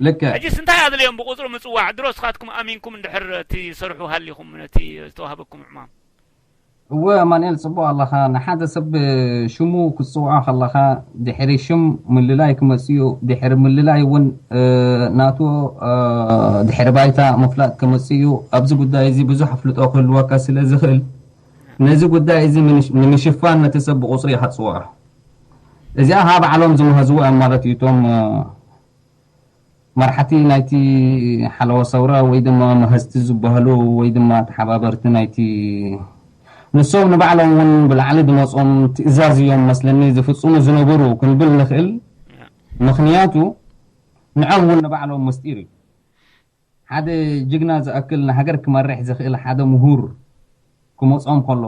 ልክዕ ሕጂስ እንታይ ኣድለዮም ብቁጽሪ ምጽዋዕ? ድሮ ንስኻትኩም ኣሚንኩም እንድሕር ትሰርሑ ሃሊኹም ነቲ ዝተዋህበኩም ዕማም። እወ ኣማኑኤል፣ ጽቡቕ ኣለኻ። ንሓደ ሰብ ሽሙ ክትጽውዖ ከለኻ፣ ድሕሪ ሽም ምልላይ ክመጽእ እዩ። ድሕሪ ምልላይ እውን፣ እ፣ ናቱ፣ እ፣ ድሕሪ ባይታ ምፍላጥ ክመጽእ እዩ። ኣብዚ ጉዳይ እዚ ብዙሕ ኣፍልጦ ክህልወካ ስለ ዝኽእል፣ ነዚ ጉዳይ እዚ ንምሽ-፣ ንምሽፋን ነቲ ሰብ ብቁጽሪ ኢኻ ትጽውዖ። እዚኣ ኸኣ ባዕሎም ዝመሃዝዎ እዮም ማለት እዩ። እቶም፣ እ፣ መራሕቲ ናይቲ ሓለዋ ሰውራ ወይ ድማ መሃዝቲ ዝበሃሉ ወይ ድማ ተሓባበርቲ ናይቲ፣ ንሶም ንባዕሎም እውን ብላዕሊ ዝመጾም ትእዛዝ እዮም መስለኒ ዝፍጽሙ ዝነበሩ ክንብል ንኽእል። ምኽንያቱ ንዖም እውን ንባዕሎም ምስጢር እዩ። ሓደ ጅግና ዝኣክል ንሃገር ክመርሕ ዝኽእል ሓደ ምሁር ክመጾም ከሎ፣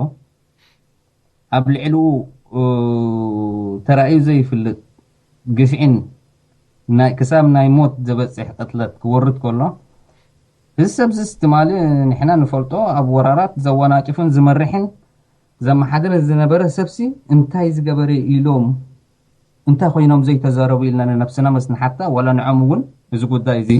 ኣብ ልዕሊኡ፣ እ፣ ተራእዩ ዘይፍልጥ ግፍዒን ናይ፣ ክሳብ ናይ ሞት ዘበጽሕ ቅትለት ክወርድ ከሎ፣ እዚ ሰብ እዚ ትማሊ ንሕና ንፈልጦ ኣብ ወራራት ዘወናጭፍን ዝመርሕን ዘመሓድርን ዝነበረ ሰብሲ እንታይ ዝገበረ ኢሎም እንታይ ኮይኖም ዘይተዛረቡ ኢልና ንነብስና ምስ ንሓታ፣ ዋላ ንዖም እውን እዚ ጉዳይ እዚ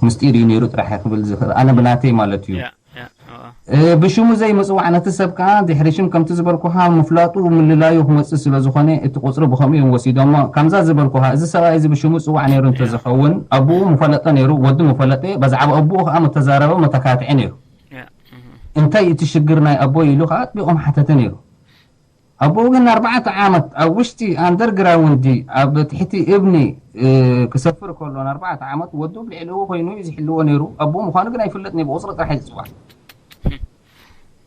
ምስጢር እዩ ነይሩ ጥራሕ ክብል ዝኽእል፣ ኣነ ብናተይ ማለት እዩ። ያ፣ ያ፣ እዋ። እ፣ ብሽሙ ዘይምጽዋዕ ነቲ ሰብ ከኣ ድሕሪ ሽም ከምቲ ዝበልኩኻ ምፍላጡ ምልላዩ ክመጽእ ስለ ዝኾነ፣ እቲ ቁጽሪ ብኸምኡ እዮም ወሲዶሞ። ከምዛ ዝበልኩኻ፣ እዚ ሰብኣይ እዚ ብሽሙ ጽዋዕ ነይሩ እንተዝኸውን፣ ኣቦኡ ምፈለጠ ነይሩ፣ ወዲ ምፈለጠ፣ ብዛዕባ ኣቦኡ ከኣ ምተዛረበ፣ ምተካትዐ ነይሩ። ያ፣ እህ። እንታይ እቲ ሽግር ናይ ኣቦይ ኢሉ ከኣ ኣጥቢቖም ሓተተ ነይሩ። ኣቦኡ ግን ንኣርባዕተ ዓመት ኣብ ውሽጢ ኣንደርግራውንድ ኣብ ትሕቲ እብኒ፣ እ፣ ክሰፍር ከሎ ንኣርባዕተ ዓመት ወዱ ብልዕሊኡ ኮይኑ እዩ ዝሕልዎ ነይሩ። ኣቦኡ ምዃኑ ግን ኣይፍለጥን እዩ፣ ብቑጽሪ ጥራሕ እዩ ዝጽዋዕ።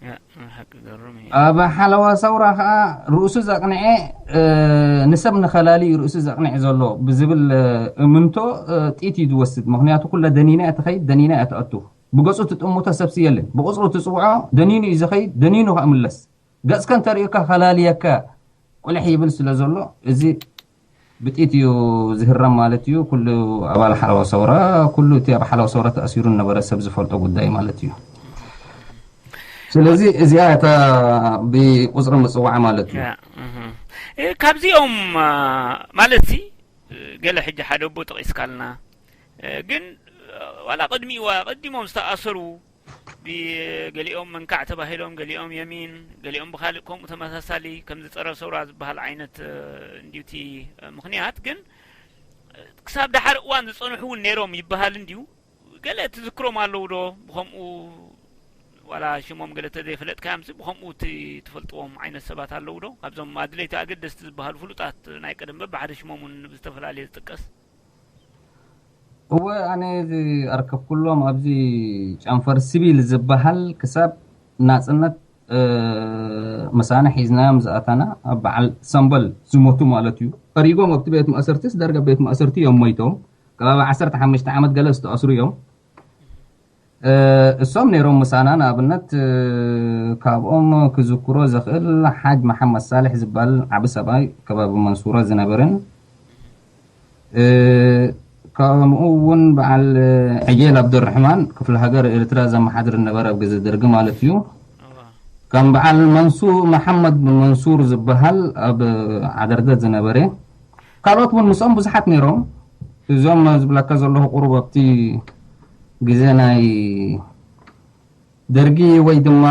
ያ፣ ሓቂ ገርም እዩ። ኣብ ሓለዋ ሰውራ ኸኣ ርእሱ ዘቕንዐ፣ እ፣ ንሰብ ንኸላሊ እዩ ርእሱ ዘቕንዕ ዘሎ ብዝብል፣ እ፣ እምንቶ፣ እ፣ ጥይት እዩ ዝወስድ። ምኽንያቱ ኩለ ደኒና እያ ትኸይድ፣ ደኒና እያ ትኣቱ። ብገጹ ትጥምቶ ሰብሲ የለን። ብቑጽሩ ትጽውዖ፣ ደኒኑ እዩ ዝኸይድ፣ ደኒኑ ኸኣ ምለስ። ገጽካ እንተርእዩካ ከላልየካ ቁልሕ ይብል ስለ ዘሎ፣ እዚ ብጥይት እዩ ዝህረም ማለት እዩ። ኩሉ ኣባል ሓለዋ ሰውራ፣ ኩሉ እቲ ኣብ ሓለዋ ሰውራ ተኣሲሩ ዝነበረ ሰብ ዝፈልጦ ጉዳይ ማለት እዩ። ስለዚ እዚኣ እታ ብቁጽሪ ምጽዋዕ ማለት እዩ። ያ፣ እህ። እ፣ ካብዚኦም፣ አ፣ ማለት ሲ፣ እ፣ ገለ ሕጂ ሓደ ኣቦ ጠቒስካልና፣ እ፣ ግን፣ እ፣ ዋላ ቅድሚኡ፣ ቀዲሞም ዝተኣሰሩ፣ ቢ-፣ ገሊኦም መንካዕ ተባሂሎም፣ ገሊኦም የሚን፣ ገሊኦም ብኻልእ ከምኡ ተመሳሳሊ፣ ከምዚ ጸረ ሰውራ ዝበሃል ዓይነት፣ እ፣ እንድዩ እቲ፣ እ፣ ምኽንያት። ግን፣ እ፣ ክሳብ ደሓር እዋን ዝጸንሑ እውን ነይሮም ይበሃል እንድዩ። ገለ ትዝክሮም ኣለዉ ዶ? ብኸምኡ፣ ዋላ ሽሞም ገለ ተዘይፈለጥካዮምሲ፣ ብኸምኡ እቲ ትፈልጥዎም ዓይነት ሰባት ኣለዉ ዶ? ካብዞም ኣድለይቲ ኣገደስቲ ዝበሃሉ ፍሉጣት ናይ ቀደም በብሓደ ሽሞም እውን ብዝተፈላለየ ዝጥቀስ? እወ፣ ኣነ ዝኣርከብኩሎም ኣብዚ ጨንፈር ሲቪል ዝበሃል ክሳብ ናጽነት፣ እ፣ ምሳና ሒዝናዮም ዝኣተና ኣብ በዓል ሰምበል ዝሞቱ ማለት እዩ። ኣሪጎም ኣብቲ ቤት ማእሰርቲስ ዳርጋ ቤት ማእሰርቲ እዮም ሞይቶም። ከባቢ ዓሰርተ ሓሙሽተ ዓመት ገለ ዝተኣስሩ እዮም። እ፣ እሶም ነይሮም ምሳና። ንኣብነት፣ እ፣ ካብኦም ክዝክሮ ዘኽእል ሓጅ መሓመድ ሳልሕ ዝበሃል ዓቢ ሰብኣይ ከባቢ መንሱራ ዝነበረን፣ እ፣ ከምኡ እውን በዓል ዕጌል ኣብዱራሕማን ክፍለ ሃገር ኤርትራ ዘመሓድር ነበረ ኣብ ግዜ ደርጊ ማለት እዩ። እዋ። ከም በዓል መንሱ መሓመድ መንሱር ዝበሃል ኣብ ዓደርደር ዝነበረ፣ ካልኦት እውን ምስኦም ብዙሓት ነይሮም። እዞም ዝብለካ ዘለኹ ቁሩብ ኣብቲ ግዜ ናይ ደርጊ ወይ ድማ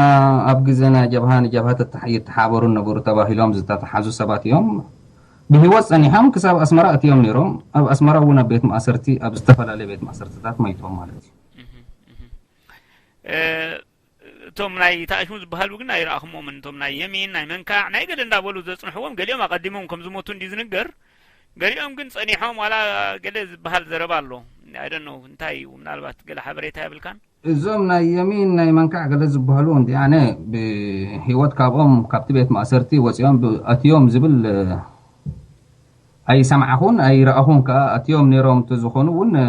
ኣብ ግዜ ናይ ጀብሃ ንጀብሃ ተተሓ-፣ ይተሓበሩ ነበሩ ተባሂሎም ዝተተሓዙ ሰባት እዮም። ብህይወት ጸኒሖም ክሳብ ኣስመራ ኣትዮም ነይሮም። ኣብ ኣስመራ እውን ኣብ ቤት ማእሰርቲ፣ ኣብ ዝተፈላለየ ቤት ማእሰርትታት መይቶም ማለት እዩ። እቶም ናይ ተኣሽሙ ዝበሃሉ ግን ኣይረኣኹሞምን። እቶም ናይ የሚን ናይ መንካዕ ናይ ገለ እንዳበሉ ዘጽንሕዎም፣ ገሊኦም ኣቐዲሞም ከም ዝሞቱ እንዲ ዝንገር፣ ገሊኦም ግን ጸኒሖም ዋላ ገለ ዝበሃል ዘረባ ኣሎ። I don't know እንታይ እዩ፣ ምናልባት ገለ ሓበሬታ የብልካን? እዞም ናይ የሚን ናይ መንካዕ ገለ ዝበሃሉ እንዲ ኣነ ብህይወት ካብኦም ካብቲ ቤት ማእሰርቲ ወፂኦም ብ-፣ ኣትዮም ዝብል ኣይሰማዕኹን ኣይረኣኹን ከኣ። ኣትዮም ነይሮም እንተዝኾኑ እውን፣ እ፣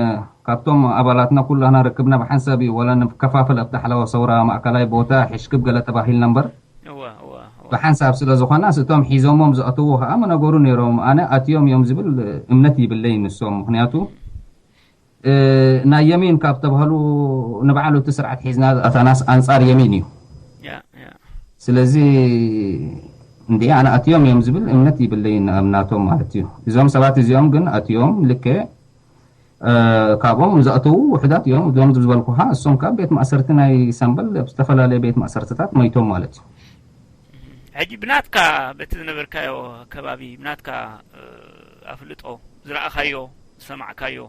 ካብቶም ኣባላትና ኩላና ርክብና ብሓንሳብ እዩ። ዋላ ንከፋፍል ኣብቲ ሓለዋ ሰውራ ማእከላይ ቦታ ሕሽክብ ገለ ተባሂልና እምበር፣ እወ፣ እወ፣ እወ። ብሓንሳብ ስለ ዝኾና፣ እቶም ሒዞሞም ዝኣተዉ ከኣ ምነገሩ ነይሮም። ኣነ ኣትዮም እዮም ዝብል እምነት ይብለይ ንሶም። ምኽንያቱ፣ እ፣ ናይ የሚን ካብ ተባህሉ ንባዕሉ እቲ ስርዓት ሒዝና ኣታናስ ኣንጻር የሚን እዩ። ያ፣ ያ። ስለዚ እንዲ ኣነ ኣትዮም እዮም ዝብል እምነት ይብለይ ኣብ ናቶም ማለት እዩ። እዞም ሰባት እዚኦም ግን ኣትዮም ልክዕ፣ እ፣ ካብኦም ዝኣተዉ ውሑዳት እዮም። እዞም ዝበልኩኻ እሶም ካብ ቤት ማእሰርቲ ናይ ሳምበል ኣብ ዝተፈላለየ ቤት ማእሰርትታት መይቶም ማለት እዩ። ሕጂ ብናትካ በቲ ዝነበርካዮ ከባቢ ብናትካ፣ እ፣ ኣፍልጦ ዝረኣኻዮ ዝሰማዕካዮ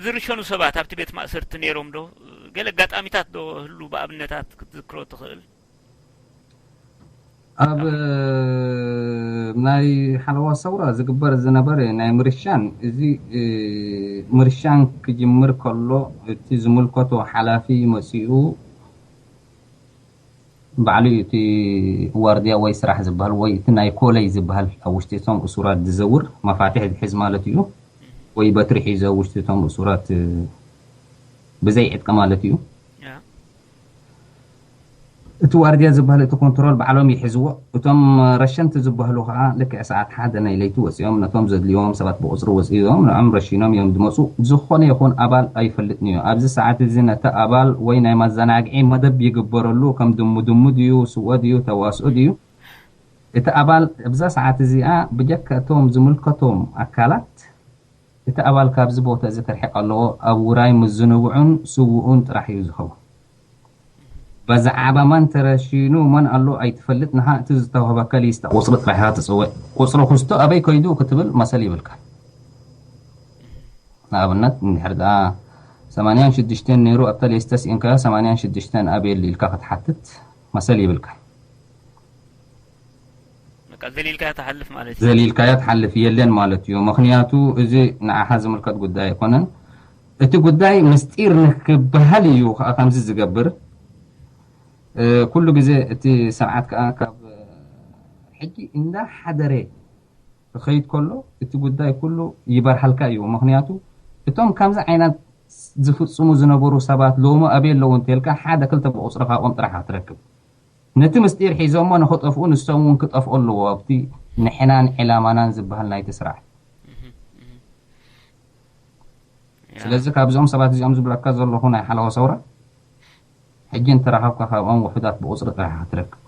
ዝርሸኑ ሰባት ኣብቲ ቤት ማእሰርቲ ነይሮም ዶ? ገለ ኣጋጣሚታት ዶ ህሉ ብኣብነታት ክትዝክሮ ትኽእል? ኣብ ናይ ሓለዋ ሰውራ ዝግበር ዝነበረ ናይ ምርሻን፣ እዚ፣ እ፣ ምርሻን ክጅምር ከሎ እቲ ዝምልከቶ ሓላፊ መጺኡ ባዕሉ እዩ እቲ ዋርድያ ወይ ስራሕ ዝበሃል ወይ እቲ ናይ ኮለይ ዝበሃል ኣብ ውሽጢ እቶም እሱራት ዝዘውር መፋትሕ ዝሕዝ ማለት እዩ። ወይ በትሪ ሒዙ ኣብ ውሽጢ እቶም እሱራት፣ እ፣ ብዘይ ዕጥቂ ማለት እዩ። ያ። እቲ ዋርድያ ዝበሃል እቲ ኮንትሮል ባዕሎም ይሕዝዎ። እቶም ረሸንቲ ዝበሃሉ ከዓ ልክዕ ሰዓት ሓደ ናይ ለይቲ ወፂኦም ነቶም ዘድልይዎም ሰባት ብቁፅሪ ወፂኦም ንዖም ረሺኖም እዮም ዝመፁ። ዝኾነ ይኹን ኣባል ኣይፈልጥን እዩ። ኣብዚ ሰዓት እዚ ነቲ ኣባል ወይ ናይ መዘናግዒ መደብ ይግበረሉ፣ ከም ድሙ ድሙ ድዩ፣ ስወ ድዩ፣ ተዋስኦ ድዩ፣ እቲ ኣባል ኣብዛ ሰዓት እዚኣ ብጀካ እቶም ዝምልከቶም ኣካላት እቲ ኣባል ካብዚ ቦታ እዚ ክርሕቕ ኣለዎ። ኣብ ውራይ ምስ ዝንብዑን ስውኡን ጥራሕ እዩ ዝኸውን። ብዛዕባ መን ተረሺኑ መን ኣሎ ኣይትፈልጥ፣ ንኻ እቲ ዝተዋህበካ ሊስታ ቁፅሪ ጥራሕ ኢኻ ትፅውዕ። ቁፅሪ ክስቶ ኣበይ ከይዱ ክትብል መሰል ይብልካ። ንኣብነት እንድሕር ደኣ ሰማንያን ሽዱሽተን ነይሩ ኣብታ ሊስታ ስኢንካዮ ሰማንያን ሽዱሽተን ኣበይ ኣሎ ኢልካ ክትሓትት መሰል ይብልካ። በቃ ዘሊልካያ ትሓልፍ ማለት እዩ። ዘሊልካያ ትሓልፍ የለን ማለት እዩ። ምኽንያቱ እዚ ንዓኻ ዝምልከት ጉዳይ ኣይኮነን። እቲ ጉዳይ ምስጢር ንክበሃል እዩ ከዓ ከምዚ ዝገብር። እ፣ ኩሉ ግዜ እቲ ስርዓት ከዓ ካብ ሕጂ እንዳሓደረ ክኸይድ ከሎ እቲ ጉዳይ ኩሉ ይበርሃልካ እዩ። ምኽንያቱ እቶም ከምዚ ዓይነት ዝፍጽሙ ዝነበሩ ሰባት ሎሚ ኣበይ ኣለዉ እንተልካ ሓደ ክልተ ብቁፅሪ ካብኦም ጥራሕ ክትረክብ። ነቲ ምስጢር ሒዞሞ ንኽጠፍኡ ንሶም እውን ክጠፍኡ ኣለዎ ኣብቲ ንሕናን ዕላማናን ዝበሃል ናይቲ ስራሕ። እህ፣ እህ። ያ። ስለዚ ካብዞም ሰባት እዚኦም ዝብለካ ዘለኹ ናይ ሓለዋ ሰውራ ሕጂ እንተረኸብካ ካብኦም ውሑዳት ብቁፅሪ ጥራሕ ክትረክብ።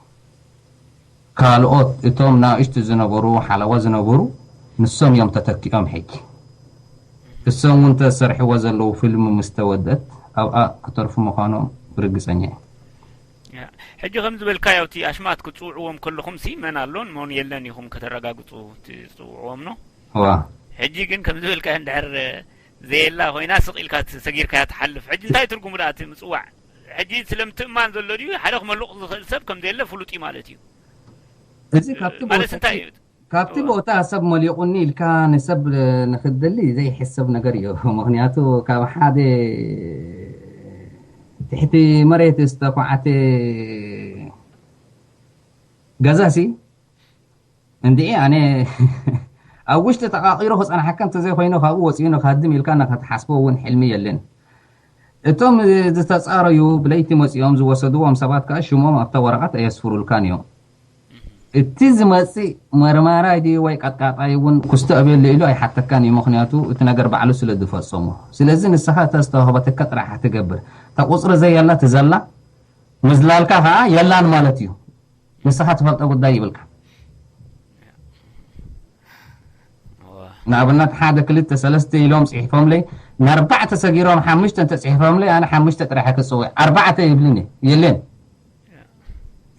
ካልኦት እቶም ናእሽቱ ዝነበሩ ሓለዋ ዝነበሩ ንሶም እዮም ተተኪኦም ሕጂ። እሶም እውን ተሰርሕዎ ዘለዉ ፊልም ምስ ተወደት ኣብኣ ክተርፉ ምዃኖም ርግፀኛ እየ። ያ። ሕጂ ከም ዝበልካዮ እቲ ኣሽማት ክትፅውዕዎም ከለኹም ሲ መን ኣሎን መን የለን ኢኹም ከተረጋግፁ ትፅውዕዎም ኖ? ዋ። ሕጂ ግን ከም ዝበልካዮ እንድሕር ዘየላ ኮይና ስቕ ኢልካ ት-፣ ሰጊርካያ ትሓልፍ። ሕጂ እንታይ ትርጉሙ ደኣ እቲ ምፅዋዕ? ሕጂ ስለ ምትእማን ዘሎ ድዩ? ሓደ ክመልቕ ዝኽእል ሰብ ከም ዘየለ ፍሉጥ እዩ ማለት እዩ። እዚ ካብቲ ማለት ቦታ እንታይ እዩ? ካብቲ እወ። ቦታ ሰብ መሊቑኒ ኢልካ ንሰብ ንኽትደሊ ዘይሕሰብ ነገር እዩ። ምኽንያቱ ካብ ሓደ ትሕቲ መሬት ዝተኳዕተ ገዛሲ እንድዒ ኣነ ኣብ ውሽጢ ተቓቒሩ ክጸንሓካ እንተዘይኮይኑ ካብኡ ወጺኡ ንኽሃድም ኢልካ ንኽትሓስቦ እውን ሕልሚ የለን። እቶም ዝተጻረዩ ብለይቲ መጺኦም ዝወሰድዎም ሰባት ከኣ ሽሞም ኣብታ ወረቐት ኣየስፍሩልካን እዮም። እቲ ዝመጽእ መርማራይ ድዩ ወይ ቀጥቃጣይ እውን ክስቶ ኣበየለ ኢሉ ኣይሓተካን እዩ፣ ምኽንያቱ እቲ ነገር ባዕሉ ስለ ዝፈጸሞ። ስለዚ ንስኻ እታ ዝተዋህበትካ ጥራሕ ትገብር። እታ ቁጽሪ ዘየላ ትዘላ፣ ምዝላልካ ከኣ የላን ማለት እዩ። ንስኻ ትፈልጦ ጉዳይ ይብልካ። ንኣብነት ሓደ ክልተ ሰለስተ ኢሎም ፅሒፎምለይ፣ ንኣርባዕተ ሰጊሮም ሓሙሽተ እንተፅሒፎምለይ ኣነ ሓሙሽተ ጥራሕ ክፅውዕ ኣርባዕተ ይብልኒ የለን።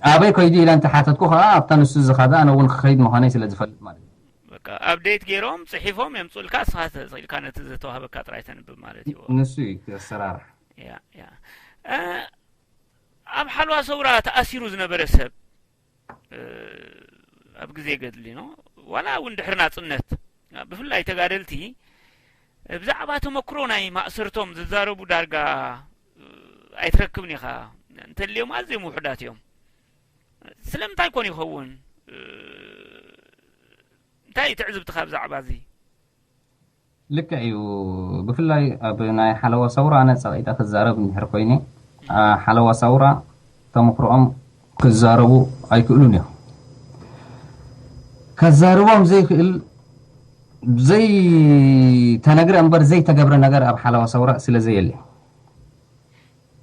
ኣበይ ከይዱ ኢለ እንተሓተትኩ ከዓ ኣብታ ንሱ ዝኸደ ኣነ እውን ክኸይድ ምዃነይ ስለ ዝፈልጥ ማለት እዩ። በቃ ኣፕዴት ገይሮም ፅሒፎም የምፅኡልካ፣ ንስኻ ተስኢልካ ነቲ ዝተዋህበካ ጥራይ ተንብብ ማለት እዩ። ንሱ እዩ እቲ ኣሰራርሓ። ያ ያ እ፣ ኣብ ሓልዋ ሰውራ ተኣሲሩ ዝነበረ ሰብ እ፣ ኣብ ግዜ ገድሊ ነው ዋላ እውን ድሕሪ ናፅነት ብፍላይ ተጋደልቲ ብዛዕባ ተመክሮ ናይ ማእሰርቶም ዝዛረቡ ዳርጋ እ፣ ኣይትረክብን ኢኻ። እንተልዮም ኣዝዮም ውሑዳት እዮም። ስለምንታይ ኮን ይኸውን? እ፣ እንታይ እዩ ትዕዝብትኻ ብዛዕባ እዚ? ልክዕ እዩ። ብፍላይ ኣብ ናይ ሓለዋ ሰውራ ኣነ ጸቒጠ ክዛረብ እንድሕር ኮይነ፣ ኣ፣ ሓለዋ ሰውራ ተመክሮኦም ክዛረቡ ኣይክእሉን እዮም። ከዛርቦም ዘይክእል ዘይተነግረ እምበር ዘይተገብረ ነገር ኣብ ሓለዋ ሰውራ ስለ ዘየለ፣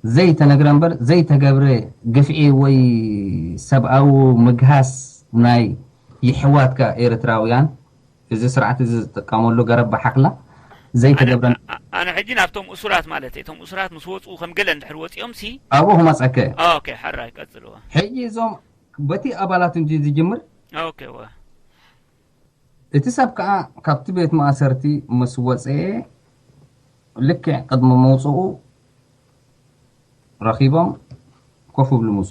ዘይተነግረ እምበር ዘይተገብረ ግፍዒ ወይ ሰብኣዊ ምግሃስ ናይ የሕዋትካ ኤርትራውያን፣ እዚ ስርዓት እዚ ዝጥቀመሉ ገረብ ብሓክላ ዘይተገብረ። ኣነ ሕጂ ናብቶም እሱራት ማለት እየ፣ እቶም እሱራት ምስ ወፁ ከም ገለ እንድሕር ወፂኦም ሲ ኣብኡ ክመፀከ። ኦኬ፣ ሓራይ ቀፅልዎ። ሕጂ እዞም በቲ ኣባላት እንጂ ዝጅምር። ኦኬ ወ እቲ ሰብ ከዓ ካብቲ ቤት ማእሰርቲ ምስ ወፀ ልክዕ ቅድሚ መውፅኡ ረኺቦም ኮፍ ብሉ ምፁ።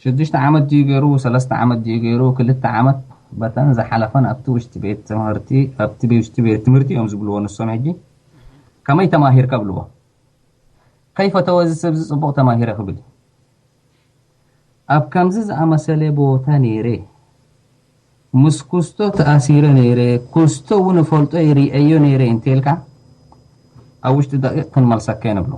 ሽዱሽተ ዓመት ድዩ ገይሩ፣ ሰለስተ ዓመት ድዩ ገይሩ፣ ክልተ ዓመት በተን ዝሓለፈን ኣብቲ ውሽጢ ቤት ትምህርቲ፣ ኣብቲ ውሽጢ ቤት ትምህርቲ እዮም ዝብልዎ ንሶም። ሕጂ ከመይ ተማሂርካ ብልዎ። ከይፈተወ እዚ ሰብ እዚ ጽቡቕ ተማሂረ ክብል። ኣብ ከምዚ ዝኣመሰለ ቦታ ነይረ፣ ምስ ኩስቶ ተኣሲረ ነይረ፣ ኩስቶ እውን እፈልጦ ይርእዮ ነይረ እንተልካ ኣብ ውሽጢ ደቂቕ ክንመልሰካ ንብሎ።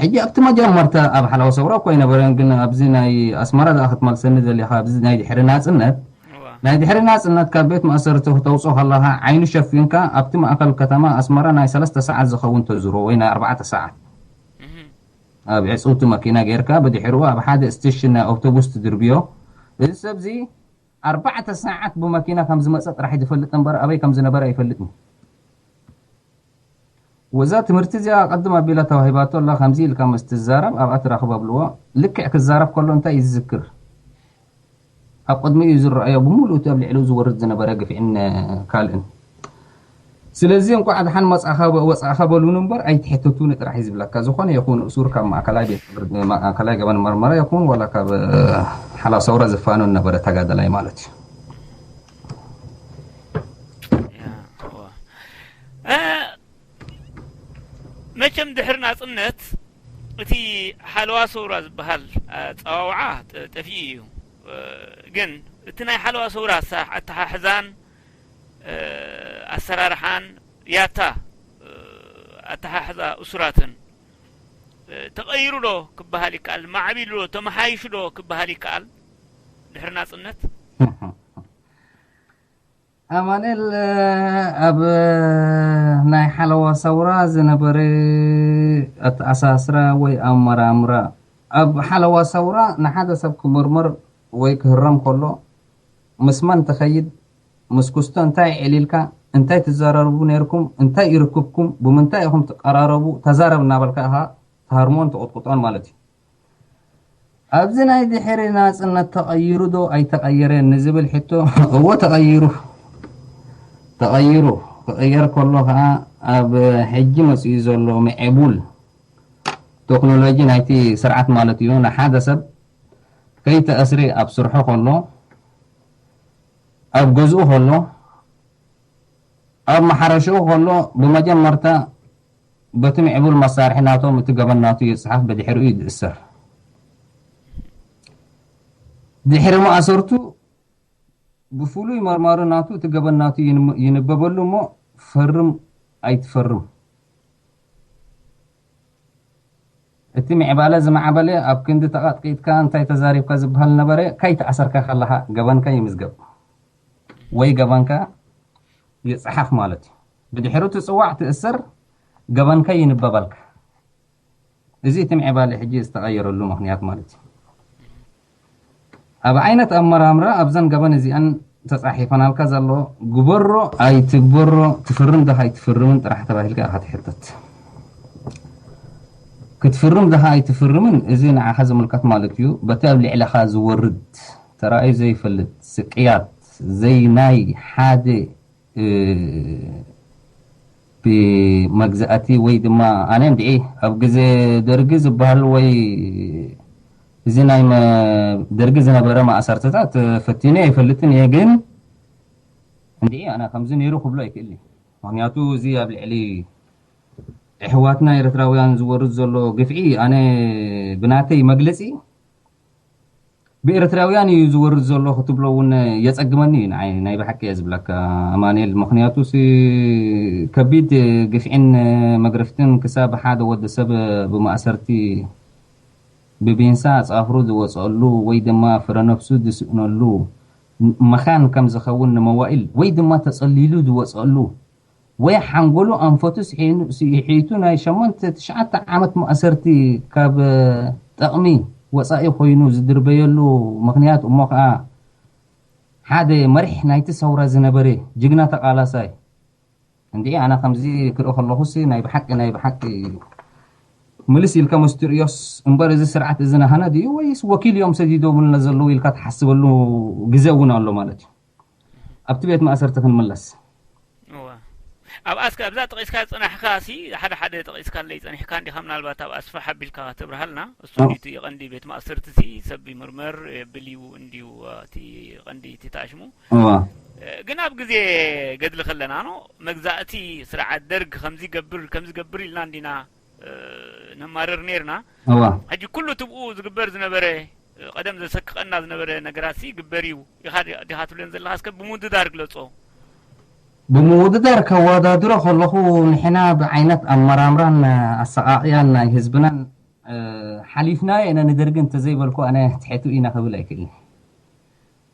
ሕጂ ኣብቲ መጀመርታ ኣብ ሓላው ሰውራ እኮ ኣይነበረን፣ ግን ኣብዚ ናይ ኣስመራ ደኣ ክትመልሰኒ ዘሊኻ፣ ኣብዚ ናይ ድሕሪ ናጽነት፣ እዋ። ናይ ድሕሪ ናጽነት ካብ ቤት ማእሰርቲ ክተውጾ ከለኻ ዓይኑ ሸፊንካ ኣብቲ ማእከል ከተማ ኣስመራ ናይ ሰለስተ ሰዓት ዝኸውን ተዝሮ ወይ ናይ ኣርባዕተ ሰዓት እህ። ኣብ ዕጽውቲ መኪና ጌርካ ብድሕሪኡ ኣብ ሓደ ስቴሽን ናይ ኣውቶቡስ ትድርብዮ። እዚ ሰብዚ ኣርባዕተ ሰዓት ብመኪና ከም ዝመጸ ጥራሕ ዝፈልጥ እምበር ኣበይ ከም ዝነበረ ኣይፈልጥን። ወዛ ትምህርቲ እዚኣ ቀድም ኣቢላ ተዋሂባቶ ኣላ። ከምዚ ኢልካ ምስ ትዛረብ ኣብኣ ትራኽብ ኣብልዎ። ልክዕ ክዛረብ ከሎ እንታይ እዩ ዝዝክር? ኣብ ቅድሚኡ እዩ ዝረኣዮ ብምሉእ እቲ ኣብ ልዕሊኡ ዝወርድ ዝነበረ ግፍዕን ካልእን። ስለዚ እንኳዕ ደሓን መጻእኻ ወጻእኻ በሉኒ እምበር ኣይትሕተቱኒ ጥራሕ እዩ ዝብለካ። ዝኾነ ይኹን እሱር ካብ ማእከላይ ቤት ትምህርቲ፣ ማእከላይ ገበን መርመራ ይኹን ዋላ ካብ ሓላው ሰውራ ዝፋኖ ነበረ ተጋደላይ ማለት እዩ። ያ፣ እዋ። እ፣ መቸም ድሕሪ ናጽነት እቲ ሓለዋ ሰውራ ዝበሃል ኣጸዋውዓ ጠ-፣ ጠፊኡ እዩ። እ፣ ግን እቲ ናይ ሓለዋ ሰውራ ኣሳ-፣ ኣተሓሕዛን፣ እ፣ ኣሰራርሓን ያታ፣ እ፣ ኣተሓሕዛ እሱራትን፣ እ፣ ተቐይሩ ዶ ክበሃል ይከኣል? ማዕቢሉ ዶ? ተመሓይሹ ዶ ክበሃል ይከኣል? ድሕሪ ናጽነት? ኣማኑኤል፣ ኣብ ናይ ሓለዋ ሰውራ ዝነበረ ኣተኣሳስራ ወይ ኣመራምራ፣ ኣብ ሓለዋ ሰውራ ንሓደ ሰብ ክምርምር ወይ ክህረም ከሎ ምስ መን ትኸይድ፣ ምስ ኩስቶ እንታይ ዕሊልካ፣ እንታይ ትዘራረቡ ነይርኩም፣ እንታይ ይርክብኩም፣ ብምንታይ ኢኹም ትቀራረቡ፣ ተዛረብ እናበልካ ኢኻ ትሃርሞን ትቕጥቅጦን ማለት እዩ። ኣብዚ ናይ ድሕሪ ናጽነት ተቐይሩ ዶ ኣይተቐየረን ንዝብል ሕቶ፣ እወ ተቐይሩ። ተቐይሩ። ክቕየር ከሎ ከኣ ኣብ ሕጂ መጺኡ ዘሎ ምዕቡል ቴክኖሎጂ ናይቲ ስርዓት ማለት እዩ። ንሓደ ሰብ ከይተኣስሪ ኣብ ስርሑ ከሎ፣ ኣብ ገዝኡ ከሎ፣ ኣብ መሓረሽኡ ከሎ ብመጀመርታ በቲ ምዕቡል መሳርሒ ናቶም እቲ ገበን ናቱ ይጽሓፍ፣ ብድሕሪኡ ይእሰር። ድሕሪ ማእሰርቱ ብፍሉይ መርማሪ ናቱ እቲ ገበን ናቱ ይንበበሉ እሞ ፈርም ኣይትፈርም። እቲ ምዕባለ ዝማዕበለ ኣብ ክንዲ ተቐጥቂጥካ እንታይ ተዛሪብካ ዝበሃል ነበረ፣ ከይተኣሰርካ ከለኻ ገበንካ ይምዝገብ ወይ ገበንካ ይጽሓፍ ማለት እዩ። ብድሕሪ ትጽዋዕ ትእሰር፣ ገበንካ ይንበበልካ። እዚ እቲ ምዕባለ ሕጂ ዝተቐየረሉ ምኽንያት ማለት እዩ። ኣብ ዓይነት ኣመራምራ ኣብዘን ገበን እዚኣን ተጻሒፈናልካ ዘሎ ግበሮ ኣይትግበሮ፣ ትፍርም ዲኻ ኣይትፍርምን ጥራሕ ተባሂልካ ኢኻ ትሕተት። ክትፍርም ዲኻ ኣይትፍርምን፣ እዚ ንዓኻ ዝምልከት ማለት እዩ። በቲ ኣብ ልዕለኻ ዝወርድ ተራእዩ ዘይፈልጥ ስቅያት፣ ዘይ ናይ ሓደ እ፣ ብመግዛእቲ ወይ ድማ ኣነ እንድዒ ኣብ ግዜ ደርጊ ዝበሃል ወይ እዚ ናይ መ-፣ ደርጊ ዝነበረ ማእሰርትታት ፈቲነ ኣይፈልጥን እየ፣ ግን እንድዒ ኣነ ከምዚ ነይሩ ክብሎ ኣይክእልን። ምኽንያቱ እዚ ኣብ ልዕሊ ኣሕዋትና ኤርትራውያን ዝወርድ ዘሎ ግፍዒ ኣነ ብናተይ መግለጺ ብኤርትራውያን እዩ ዝወርድ ዘሎ ክትብሎ እውን የጸግመኒ እዩ ንዓይ፣ ናይ ብሓቂ እየ ዝብለካ ኣማኑኤል። ምኽንያቱ ሲ ከቢድ ግፍዒን መግረፍትን ክሳብ ሓደ ወዲ ሰብ ብማእሰርቲ ብቢንሳ ጻፍሩ ዝወጸሉ ወይ ድማ ፍረ ነፍሱ ዝስእነሉ መኻን ከም ዝኸውን ንመዋእል ወይ ድማ ተጸሊሉ ዝወጸሉ ወይ ሓንጎሉ ኣንፈቱ ስሒኑ-፣ ስሒቱ ናይ ሸሞንተ ትሽዓተ ዓመት ማእሰርቲ ካብ ጠቕሚ ወጻኢ ኮይኑ ዝድርበየሉ ምኽንያት እሞ ከኣ ሓደ መሪሕ ናይቲ ሰውራ ዝነበረ ጅግና ተቓላሳይ። እንድዒ ኣነ ከምዚ ክርኢ ከለኹሲ ናይ ብሓቂ፣ ናይ ብሓቂ ምልስ ኢልካ መስትርእዮስ እምበር እዚ ስርዓት እዚ ናህና ድዩ ወይስ ወኪል እዮም ሰዲዶምልና ዘለዉ ኢልካ ትሓስበሉ ግዜ እውን ኣሎ ማለት እዩ። ኣብቲ ቤት ማእሰርቲ ክንምለስ። እወ። ኣብኣ እስከ ኣብዛ ጠቒስካ ዝጸናሕካ ሲ ሓደ ሓደ ጠቒስካለይ ጸኒሕካ እንዲኻ፣ ምናልባት ኣብ ኣስፍሕ ኣቢልካ ከተብርሃልና። እሱ ኣዎ። እንዲዩ እቲ ቀንዲ ቤት ማእሰርቲ ሲ ሰብ ይምርመር የብል እዩ እንዲዩ እቲ ቀንዲ እቲ ተኣሽሙ። እወ። እ፣ ግን ኣብ ግዜ ገድሊ ከለና ኖ መግዛእቲ ስርዓት ደርግ ከምዚ ገብር ከምዚ ገብር ኢልና እንዲና እ፣ ነማርር ነርና። እዋ። ሕጂ ኩሉ ትብኡ ዝግበር ዝነበረ፣ እ፣ ቀደም ዘሰክቐና ዝነበረ ነገራት ሲ ይግበር እዩ ኢኻ ዲ-፣ ዲኻ ትብለን ዘለኻ? እስከ ብምውድዳር ግለጾ። ብምውድዳር ከወዳድሮ ከለኹ ንሕና ብዓይነት ኣመራምራን ኣሰቓቕያን ናይ ህዝብናን፣ እ፣ ሓሊፍናዮ ኢና ንደርጊ እንተዘይበልኩ ኣነ ትሕቱ ኢና ክብል ኣይክእልን።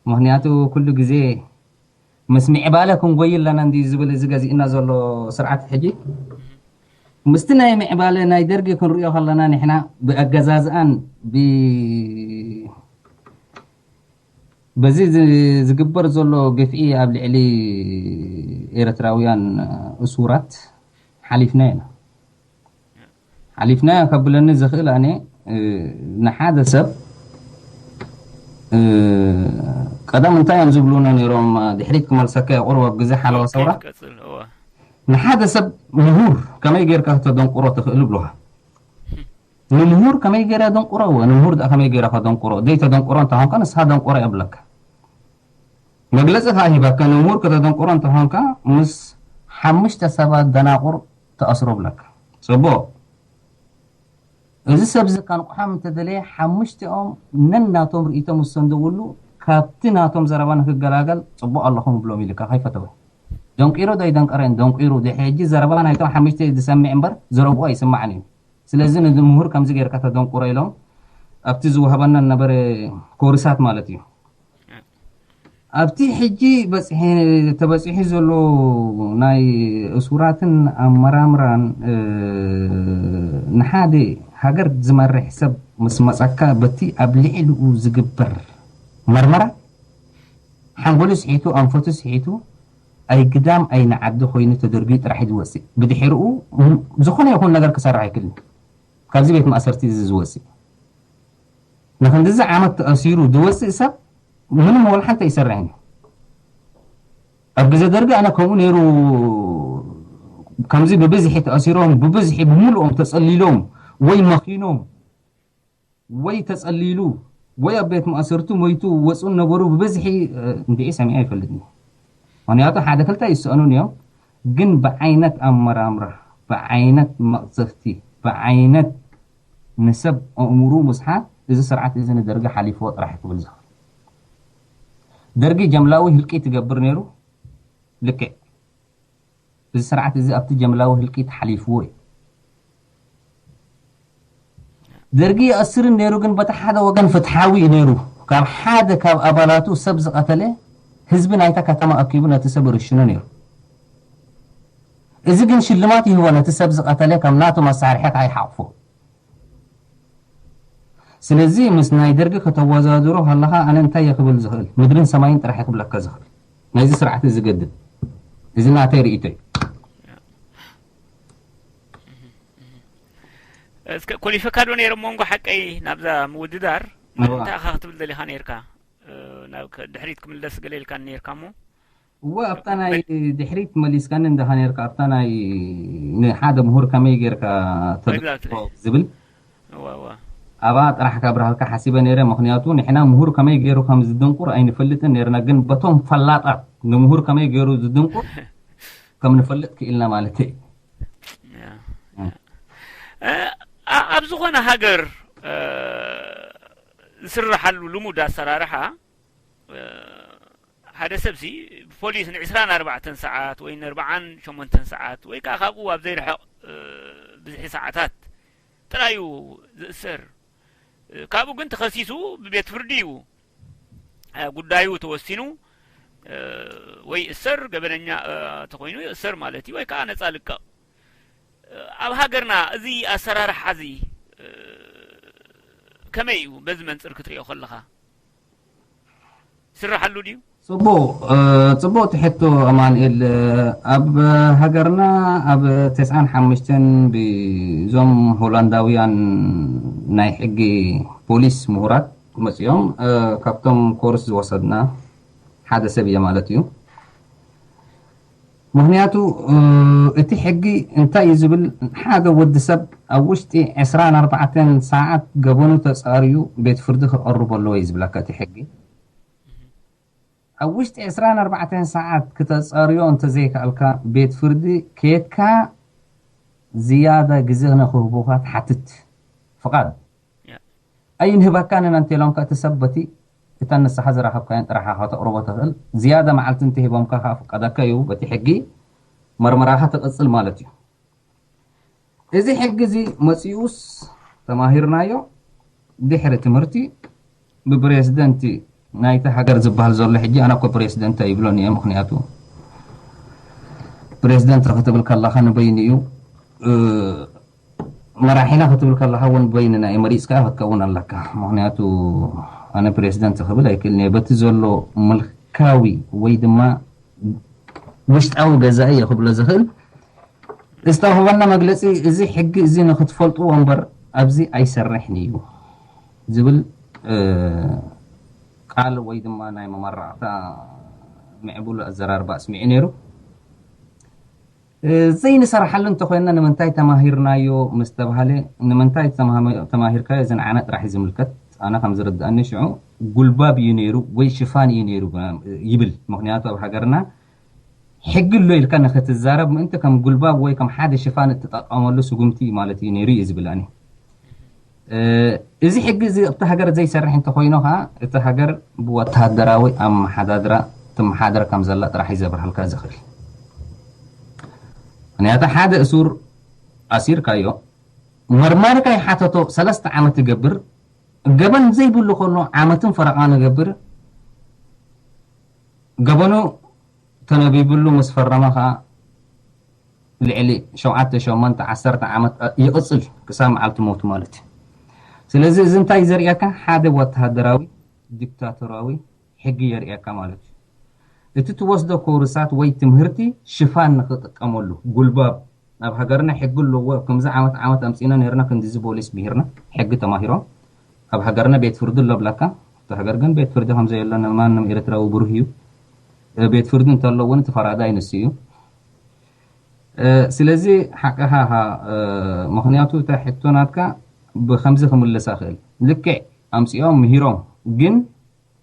ምኽንያቱ ኩሉ ግዜ ምስ ምዕባለ ክንጎይ ኣለና እንድዩ ዝብል እዚ ገዚእና ዘሎ ስርዓት ሕጂ። ምስቲ ናይ ምዕባለ ናይ ደርጊ ክንርእዮ ከለና ንሕና ብኣገዛዝኣን ብ-፣ በዚ ዝ-፣ ዝግበር ዘሎ ግፍዒ ኣብ ልዕሊ ኤርትራውያን እሱራት ሓሊፍና ኢና። ሓሊፍናዮ ከብለኒ ዝኽእል ኣነ፣ እ፣ ንሓደ ሰብ፣ እ፣ ቀደም እንታይ እዮም ዝብሉና ነይሮም፣ ድሕሪት ክመልሰካ እየ ቁሩብ ኣብ ግዜ ሓለዋ ሰውራ። ኦኬ፣ ቀጽል፣ እወ። ንሓደ ሰብ ምሁር ከመይ ጌርካ ከተደንቁሮ ትኽእል ይብሉኻ። ንምሁር ከመይ ጌረ ደንቁሮ፣ እወ፣ ንምሁር ደኣ ከመይ ጌረ ከደንቁሮ፣ ዘይተደንቁሮ እንተኾንካ ንስኻ ደንቁሮ እየ እብለካ። መግለጺ ከኣ ሂበካ፣ ንምሁር ከተደንቁሮ እንተኾንካ ምስ ሓሙሽተ ሰባት ደናቁር ተኣስሮ እብለካ። ጽቡቕ። እዚ ሰብ እዚ ከንቁሖም እንተደለየ ሓሙሽቲኦም ነናቶም ርእይቶ ምስ ሰንደውሉ ካብቲ ናቶም ዘረባ ንክገላገል ጽቡቕ ኣለኹም እብሎም ኢልካ ከይፈተወ። ደንቂሩ ዶ ኣይደንቀረን? ደንቂሩ። ድሕሪ ሕጂ ዘረባ ናይቶም ሓሙሽተ ዝሰምዕ እምበር ዝረብኦ ኣይስማዕን እዩ። ስለዚ ንምሁር ከምዚ ጌርካ ተደንቁሮ ኢሎም ኣብቲ ዝወሃበና ነበረ ኮርሳት ማለት እዩ። ኣብቲ ሕጂ በጽሒ-፣ ተበጺሑ ዘሎ ናይ እሱራትን ኣመራምራን፣ እ፣ ንሓደ ሃገር ዝመርሕ ሰብ ምስ መጸካ በቲ ኣብ ልዕሊኡ ዝግበር መርመራ ሓንጎሉ ስሒቱ፣ ኣንፈቱ ስሒቱ፣ ኣይግዳም ኣይንዓዲ ኮይኑ ተደርብዩ ጥራሕ እዩ ዝወጽእ። ብድሕሪኡ ም-፣ ዝኾነ ይኹን ነገር ክሰርሕ ኣይክእልን። ካብዚ ቤት ማእሰርቲ እዚ ዝወጽእ። ንክንድዚ ዓመት ተኣሲሩ ዝወጽእ ሰብ ምንም ወላ ሓንቲ ኣይሰርሕን እዩ። ኣብ ግዜ ደርጊ ኣነ ከምኡ ነይሩ፣ ከምዚ ብብዝሒ ተኣሲሮም፣ ብብዝሒ ብምሉኦም ተጸሊሎም፣ ወይ መኺኖም፣ ወይ ተጸሊሉ፣ ወይ ኣብ ቤት ማእሰርቲ ሞይቱ፣ ወጹን ነበሩ ብብዝሒ፣ እ፣ እንድዒ ሰሚዐ ኣይፈልጥን። ምኽንያቱ ሓደ ክልተ ይስኣኑን እዮም፣ ግን ብዓይነት ኣመራምራ፣ ብዓይነት መቕዘፍቲ፣ ብዓይነት ንሰብ ኣእምሩ ምስሓት፣ እዚ ስርዓት እዚ ንደርጊ ሓሊፍዎ ጥራሕ ክብል ዝኽእል። ደርጊ ጀምላዊ ህልቂት ይገብር ነይሩ፣ ልክዕ። እዚ ስርዓት እዚ ኣብቲ ጀምላዊ ህልቂት ሓሊፍዎ እዩ። ደርጊ ይኣስርን ነይሩ፣ ግን በቲ ሓደ ወገን ፍትሓዊ እዩ ነይሩ። ካብ ሓደ ካብ ኣባላቱ ሰብ ዝቐተለ ህዝቢ ናይታ ከተማ ኣኪቡ ነቲ ሰብ ይርሽኖ ነይሩ። እዚ ግን ሽልማት ይህቦ፣ ነቲ ሰብ ዝቐተለ ከም ናቱ መሳርሒ ከይሓቕፎ። ስለዚ ምስ ናይ ደርጊ ከተወዛዝሮ ከለኻ ኣነ እንታይ እየ ክብል ዝኽእል? ምድርን ሰማይን ጥራሕ እየ ክብለካ ዝኽእል። ናይዚ ስርዓት እዚ ገድል። እዚ ናተይ ርእይቶ እዩ። እስከ ኮሊፈካ ዶ ነይረ መንጎ ሓቀይ ናብዛ ምውድዳር? እዋ። እንታይ ኢኻ ክትብል ደሊኻ ነይርካ? ናብ ከ- ድሕሪት ክምለስ ገለ ኢልካ ነይርካ እሞ? እወ፣ ኣብታ ናይ ድሕሪት መሊስካኒ እንዲኻ ነይርካ፣ ኣብታ ናይ ንሓደ ምሁር ከመይ ጌርካ ተድርኮ ዝብል እዋ እዋ ኣብኣ ጥራሕ ካብርሃልካ ሓሲበ ነይረ። ምኽንያቱ ንሕና ምሁር ከመይ ገይሩ ከም ዝድንቁር ኣይንፈልጥን ነይርና፣ ግን በቶም ፈላጣት ንምሁር ከመይ ገይሩ ዝድንቁር ከም ንፈልጥ ክኢልና ማለት እዩ። ኣብ ዝኾነ ሃገር ዝስርሓሉ ልሙድ ኣሰራርሓ፣ ሓደ ሰብሲ ብፖሊስ ን24 ሰዓት ወይ ን48 ሰዓት ወይ ከዓ ካብኡ ኣብ ዘይርሕቕ ብዝሒ ሰዓታት ጥራዩ ዝእሰር። ካብኡ ግን ተኸሲሱ ብቤት ፍርዲ እዩ ጉዳዩ ተወሲኑ፣ ወይ እሰር፣ ገበነኛ ተኮይኑ እሰር ማለት እዩ፣ ወይ ከዓ ነፃ ልቀቕ። ኣብ ሃገርና እዚ ኣሰራርሓ እዚ ከመይ እዩ? በዚ መንፅር ክትሪኦ ከለኻ ስርሓሉ ድዩ? ጽቡቕ፣ ጽቡቕ ትሕቶ ኣማንኤል። ኣብ ሃገርና ኣብ ተስዓን ሓሙሽተን ብዞም ሆላንዳውያን ናይ ሕጊ ፖሊስ ምሁራት መጺኦም፣ ካብቶም ኮርስ ዝወሰድና ሓደ ሰብ እየ ማለት እዩ። ምኽንያቱ እቲ ሕጊ እንታይ እዩ ዝብል? ሓደ ወዲ ሰብ ኣብ ውሽጢ ዕስራን ኣርባዕተን ሰዓት ገበኑ ተጻርዩ ቤት ፍርዲ ክቐርብ ኣለዎ እዩ ዝብለካ እቲ ሕጊ። ኣብ ውሽጢ ዕስራን ኣርባዕተን ሰዓት ክተጻርዮ እንተዘይከኣልካ፣ ቤት ፍርዲ ከየድካ ዝያዳ ግዜ ንክህቡኻ ትሓትት። ፍቓድ ኣይንህበካን ኢና እንተኢሎምካ፣ እቲ ሰብ በቲ እታ ንስኻ ዝረኸብካዮን ጥራሕ ኢኻ ከተቕርቦ ትኽእል። ዝያዳ መዓልቲ እንተሂቦምካ ከኣ ፍቃዳካ እዩ፣ በቲ ሕጊ መርመራኻ ትቕጽል ማለት እዩ። እዚ ሕጊ እዚ መጺኡስ ተማሂርናዮ ድሕሪ ትምህርቲ ብፕሬዝደንቲ ናይቲ ሃገር ዝበሃል ዘሎ፣ ሕጂ ኣነ እኮ ፕሬዝደንት ኣይብሎን እየ፣ ምኽንያቱ ፕሬዝደንት ክትብል ከለኻ ንበይኑ እዩ፣ መራሒና ክትብል ከለኻ እውን በይንና እዩ፣ መሪፅካ ክትከውን ኣለካ። ምኽንያቱ ኣነ ፕሬዝደንት ክብል ኣይክእልን እየ፣ በቲ ዘሎ ምልካዊ ወይ ድማ ውሽጣዊ ገዛኢ እየ ክብሎ ዝኽእል። ዝተውህበና መግለፂ፣ እዚ ሕጊ እዚ ንክትፈልጥዎ እምበር ኣብዚ ኣይሰርሕን እዩ ዝብል ቃል ወይ ድማ ናይ መመረቕታ ምዕቡል ኣዘራርባ ኣስሚዑ ነይሩ። ዘይንሰርሓሉ እንተኮይና ንምንታይ ተማሂርናዮ ምስ ተባሃለ፣ ንምንታይ ተማሂርካዮ እዚ ንዓና ጥራሕ እዩ ዝምልከት። ኣነ ከም ዝርድኣኒ ሽዑ ጉልባብ እዩ ነይሩ ወይ ሽፋን እዩ ነይሩ ይብል። ምክንያቱ ኣብ ሃገርና ሕጊ ኣሎ ኢልካ ንክትዛረብ ምእንቲ ከም ጉልባብ ወይ ከም ሓደ ሽፋን እትጠቀመሉ ስጉምቲ ማለት እዩ ነይሩ እዩ ዝብል ኣነ። እዚ ሕጊ እዚ ኣብቲ ሃገር ዘይሰርሕ እንተኮይኑ ከዓ እቲ ሃገር ብወተሃደራዊ ኣመሓዳድራ ትመሓደር ከም ዘላ ጥራሕ እዩ ዘብርሃልካ ዝኽእል። ምክንያቱ ሓደ እሱር ኣሲርካዮ መርማሪ ከይሓተቶ ሰለስተ ዓመት ይገብር። ገበን ዘይብሉ ከሎ ዓመትን ፈረቓን ይገብር። ገበኑ ተነቢብሉ ምስ ፈረመ ከዓ ልዕሊ ሸውዓተ፣ ሸሞንተ፣ ዓሰርተ ዓመት ይቕፅል ክሳብ መዓልቲ ሞቱ ማለት እዩ። ስለዚ እዚ እንታይ ዘርእየካ? ሓደ ወተሃደራዊ ዲክታቶራዊ ሕጊ የርእየካ ማለት እዩ። እቲ ትወስዶ ኮርሳት ወይ ትምህርቲ ሽፋን ንክጥቀመሉ ጉልባብ ኣብ ሃገርና ሕጊ ኣለዎ። ከምዚ ዓመት ዓመት ኣምፂና ነርና ክንዲዚ ቦሊስ ምሂርና ሕጊ ተማሂሮም ኣብ ሃገርና ቤት ፍርዲ ኣሎ ብለካ። እቲ ሃገር ግን ቤት ፍርዲ ከምዘየሎ ንማንም ኤርትራዊ ብሩህ እዩ። ቤት ፍርዲ እንተሎ እውን እቲ ፈራዳይ ንሱ እዩ። ስለዚ ሓቅኻ ኢኻ። ምኽንያቱ እታ ሕቶ ናትካ ብከምዚ ክምልሳ ክእል ልክዕ ኣምፂኦም ምሂሮም ግን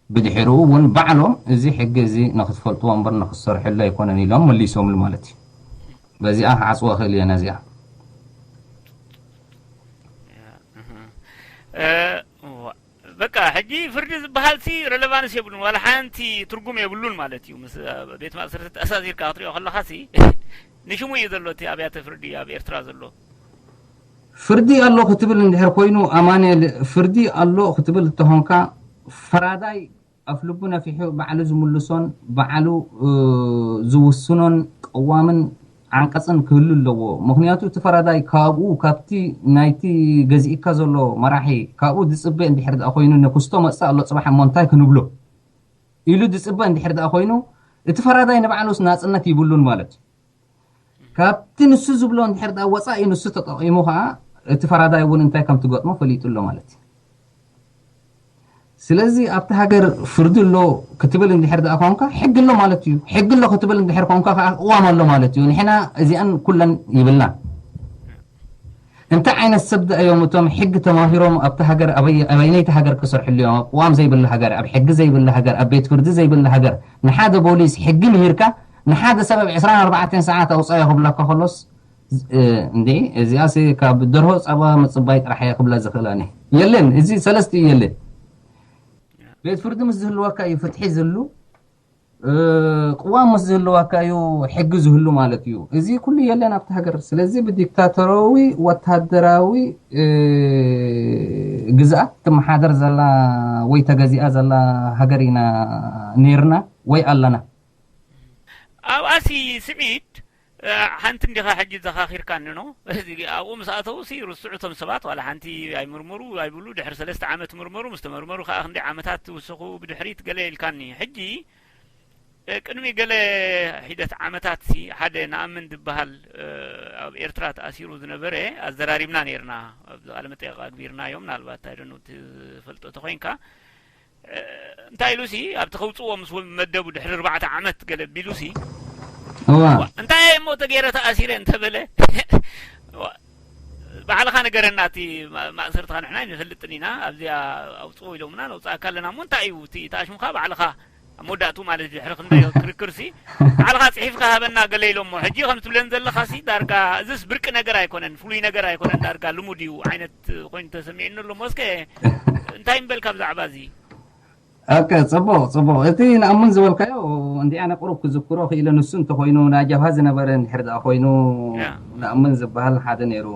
ብድሕሪኡ እውን ባዕሎም እዚ ሕጊ እዚ ንክትፈልጥዎ እምበር ንክትሰርሕሉ ኣይኮነን ኢሎም መሊሶምሉ ማለት እዩ። በዚኣ ክዓፅዎ ክእል እየ ነዚኣ። በቃ ሕጂ ፍርዲ ዝበሃል ሲ ረለቫንስ የብሉን፣ ዋላ ሓንቲ ትርጉም የብሉን ማለት እዩ። ምስ ቤት ማእሰርቲ ተኣሳዚርካ ክትሪኦ ከለኻ ሲ ንሽሙ እዩ ዘሎ እቲ ኣብያተ ፍርዲ ኣብ ኤርትራ ዘሎ። ፍርዲ ኣሎ ክትብል እንድሕር ኮይኑ ኣማኑኤል፣ ፍርዲ ኣሎ ክትብል እተኾንካ ፈራዳይ ኣፍ ልቡ ነፊሑ ባዕሉ ዝምልሶን ባዕሉ ዝውስኖን ቀዋምን ዓንቀፅን ክህሉ ኣለዎ። ምክንያቱ እቲ ፈራዳይ ካብኡ ካብቲ ናይቲ ገዚእካ ዘሎ መራሒ ካብኡ ዝፅበ እንድሕር ደኣ ኮይኑ ነክስቶ መፅእ ኣሎ ፅባሕ እሞ እንታይ ክንብሎ ኢሉ ዝፅበ እንድሕር ደኣ ኮይኑ እቲ ፈራዳይ ንባዕሉስ ናፅነት ይብሉን ማለት እዩ። ካብቲ ንሱ ዝብሎ እንድሕር ደኣ ወፃኢ ንሱ ተጠቒሙ ከዓ እቲ ፈራዳይ እውን እንታይ ከም ትገጥሞ ፈሊጡ ኣሎ ማለት እዩ። ስለዚ ኣብቲ ሃገር ፍርዲ ኣሎ ክትብል እንድሕር ደኣ ኮንካ ሕጊ ኣሎ ማለት እዩ። ሕጊ ኣሎ ክትብል እንድሕር ኮንካ ከዓ ቅዋም ኣሎ ማለት እዩ። ንሕና እዚኣን ኩለን ይብልና። እንታይ ዓይነት ሰብ ደኣ እዮም እቶም ሕጊ ተማሂሮም ኣብቲ ሃገር ኣበይ- ኣበይነይቲ ሃገር ክሰርሕሉ እዮም? ኣብ ቅዋም ዘይብሉ ሃገር፣ ኣብ ሕጊ ዘይብሉ ሃገር፣ ኣብ ቤት ፍርዲ ዘይብሉ ሃገር ንሓደ ቦሊስ ሕጊ ምሂርካ ንሓደ ሰብ ኣብ ዕስራን ኣርባዕተን ሰዓት ኣውፃዮ ክብለካ ከሎስ እ፣ እንዴ እዚኣስ ካብ ደርሆ ፃባ ምፅባይ ጥራሕ እየ ክብላ ዝኽእላኒ የለን። እዚ ሰለስተ እዩ የለን። ቤት ፍርዲ ምስ ዝህልወካ እዩ ፍትሒ ዝህሉ። እ፣ ቅዋም ምስ ዝህልወካ እዩ ሕጊ ዝህሉ ማለት እዩ። እዚ ኩሉ የለን ኣብቲ ሃገር። ስለዚ ብዲክታቶራዊ ወታደራዊ እ፣ ግዝኣት ትመሓደር ዘላ ወይ ተገዚኣ ዘላ ሃገር ኢና ነይርና ወይ ኣለና። ኣብኣሲ ስዒድ፣ ሓንቲ እንዲኻ ሕጂ ዘኻኺርካኒ ኖ። ኣብኡ ምስ ኣተው ሲ ርስዑ እቶም ሰባት ዋላ ሓንቲ ኣይምርመሩ ኣይብሉ። ድሕሪ ሰለስተ ዓመት ምርመሩ፣ ምስ ተመርመሩ ከዓ ክንደይ ዓመታት ትውስኹ ብድሕሪት ገለ ኢልካኒ። ሕጂ ቅድሚ ገለ ሒደት ዓመታት ሲ ሓደ ንኣምን ዝበሃል ኣብ ኤርትራ ተኣሲሩ ዝነበረ ኣዘራሪብና ነርና። ኣብዚ ቃለ መጠየቕ ኣግቢርናዮ፣ ምናልባት ኣይደኑ ትፈልጦ ተኾይንካ። እንታይ ኢሉ ሲ ኣብቲ ከውፅዎ ምስ መደቡ ድሕሪ ኣርባዕተ ዓመት ገለ ቢሉ ሲ እዋ እንታይ እሞ ተገይረ ተኣሲረ እንተበለ፣ ባዕልኻ ንገረና። እቲ ማእሰርትኻ ንሕና ንፈልጥን ኢና። ኣብዚኣ ኣውፅዎ ኢሎምና ነውፅኣካ ኣለና እሞ እንታይ እዩ እቲ ተኣሽሙኻ ባዕልኻ ኣብ መወዳእቱ ማለት ድሕሪ ክንደይ ክርክር ሲ ባዕልኻ ፅሒፍካ ሃበና ገለ ኢሎሞ ሕጂ ከም ትብለን ዘለኻ ሲ ዳርጋ እዚስ ብርቂ ነገር ኣይኮነን፣ ፍሉይ ነገር ኣይኮነን፣ ዳርጋ ልሙድ እዩ ዓይነት ኮይኑ ተሰሚዕኒ ኣሎ። ሞስከ እንታይ ምበልካ ብዛዕባ እዚ? ኦኬ፣ ጽቡቕ ጽቡቕ። እቲ ንኣምን ዝበልካዮ እንዲኣነ ቁሩብ ክዝክሮ ክኢለ። ንሱ እንተኾይኑ ናይ ጀብሃ ዝነበረ እንድሕር ደኣ ኮይኑ ንኣምን ዝበሃል ሓደ ነይሩ።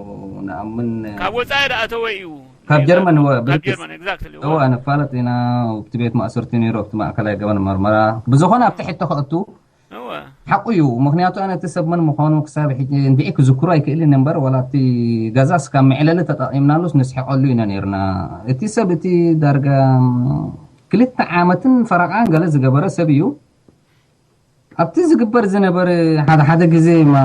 ንኣምን ካብ ወፃኢ ደኣተወ እዩ። ካብ ጀርመን እወ፣ ካብ ብርክስ- ጀርመን exactly። እወ፣ ነፋለጥ ኢና። ኣብቲ ቤት ማእሰርቲ ነይሩ ኣብቲ ማእከላይ ገበን መርመራ። ብዝኾነ ኣብቲ ሕቶ ክእቱ ሓቁ እዩ። ምክንያቱ ኣነ እቲ ሰብ መን ምዃኑ ክሳብ ሕጂ እንድዒ ክዝክሮ ኣይክእልን እምበር፣ ዋላ እቲ ገዛስ ካብ መዕለሊ ተጠቒምናሉስ ንስሕቐሉ ኢና ነይርና። እቲ ሰብ እቲ ዳርጋ ክልተ ዓመትን ፈረቓን ገለ ዝገበረ ሰብ እዩ። ኣብቲ ዝግበር ዝነበረ ሓደ ሓደ ግዜ ማ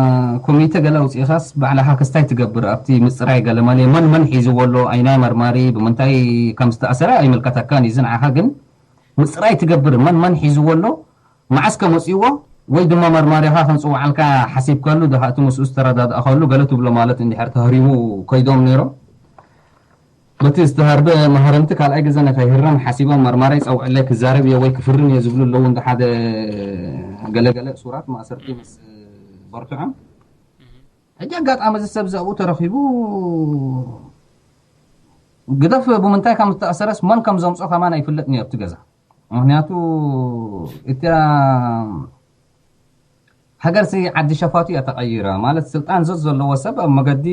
ኮሚተ ገለ ኣውፂእኻስ ባዕልኻ ክስታይ ትገብር። ኣብቲ ምፅራይ ገለ ማለ መን መን ሒዝዎ ኣሎ፣ ኣይናይ መርማሪ ብምንታይ ከም ዝተኣሰረ ኣይምልከተካን እዩ። ዝንዓኻ ግን ምፅራይ ትገብር። መን መን ሒዝዎ ኣሎ፣ መዓስ ከመፅእዎ፣ ወይ ድማ መርማሪኻ ከም ፅውዓልካ ሓሲብካሉ፣ ድኻ እቲ ምስኡ ዝተረዳድእኻሉ ገለ ትብሎ ማለት እንድሕር ተህሪሙ ከይዶም ነይሮም። በቲ ዝተሃርበ መሃረምቲ ካልኣይ ግዜ ንኸይህረም ሓሲቦም መርማራይ ፀውዕለይ ክዛረብ እየ ወይ ክፍርም እየ ዝብሉ ኣለዉ። እንደ ሓደ ገለገለ እሱራት ማእሰርቲ ምስ በርትዖም ሕጂ ኣጋጣሚ እዚ ሰብ ዘብኡ ተረኺቡ ግደፍ ብምንታይ ከም ዝተኣሰረስ መን ከም ዘምፆ ከማን ኣይፍለጥን እዩ ኣብቲ ገዛ። ምክንያቱ እታ ሃገር ሲ ዓዲ ሸፋቱ እያ ተቐይራ። ማለት ስልጣን ዘዝ ዘለዎ ሰብ ኣብ መገዲ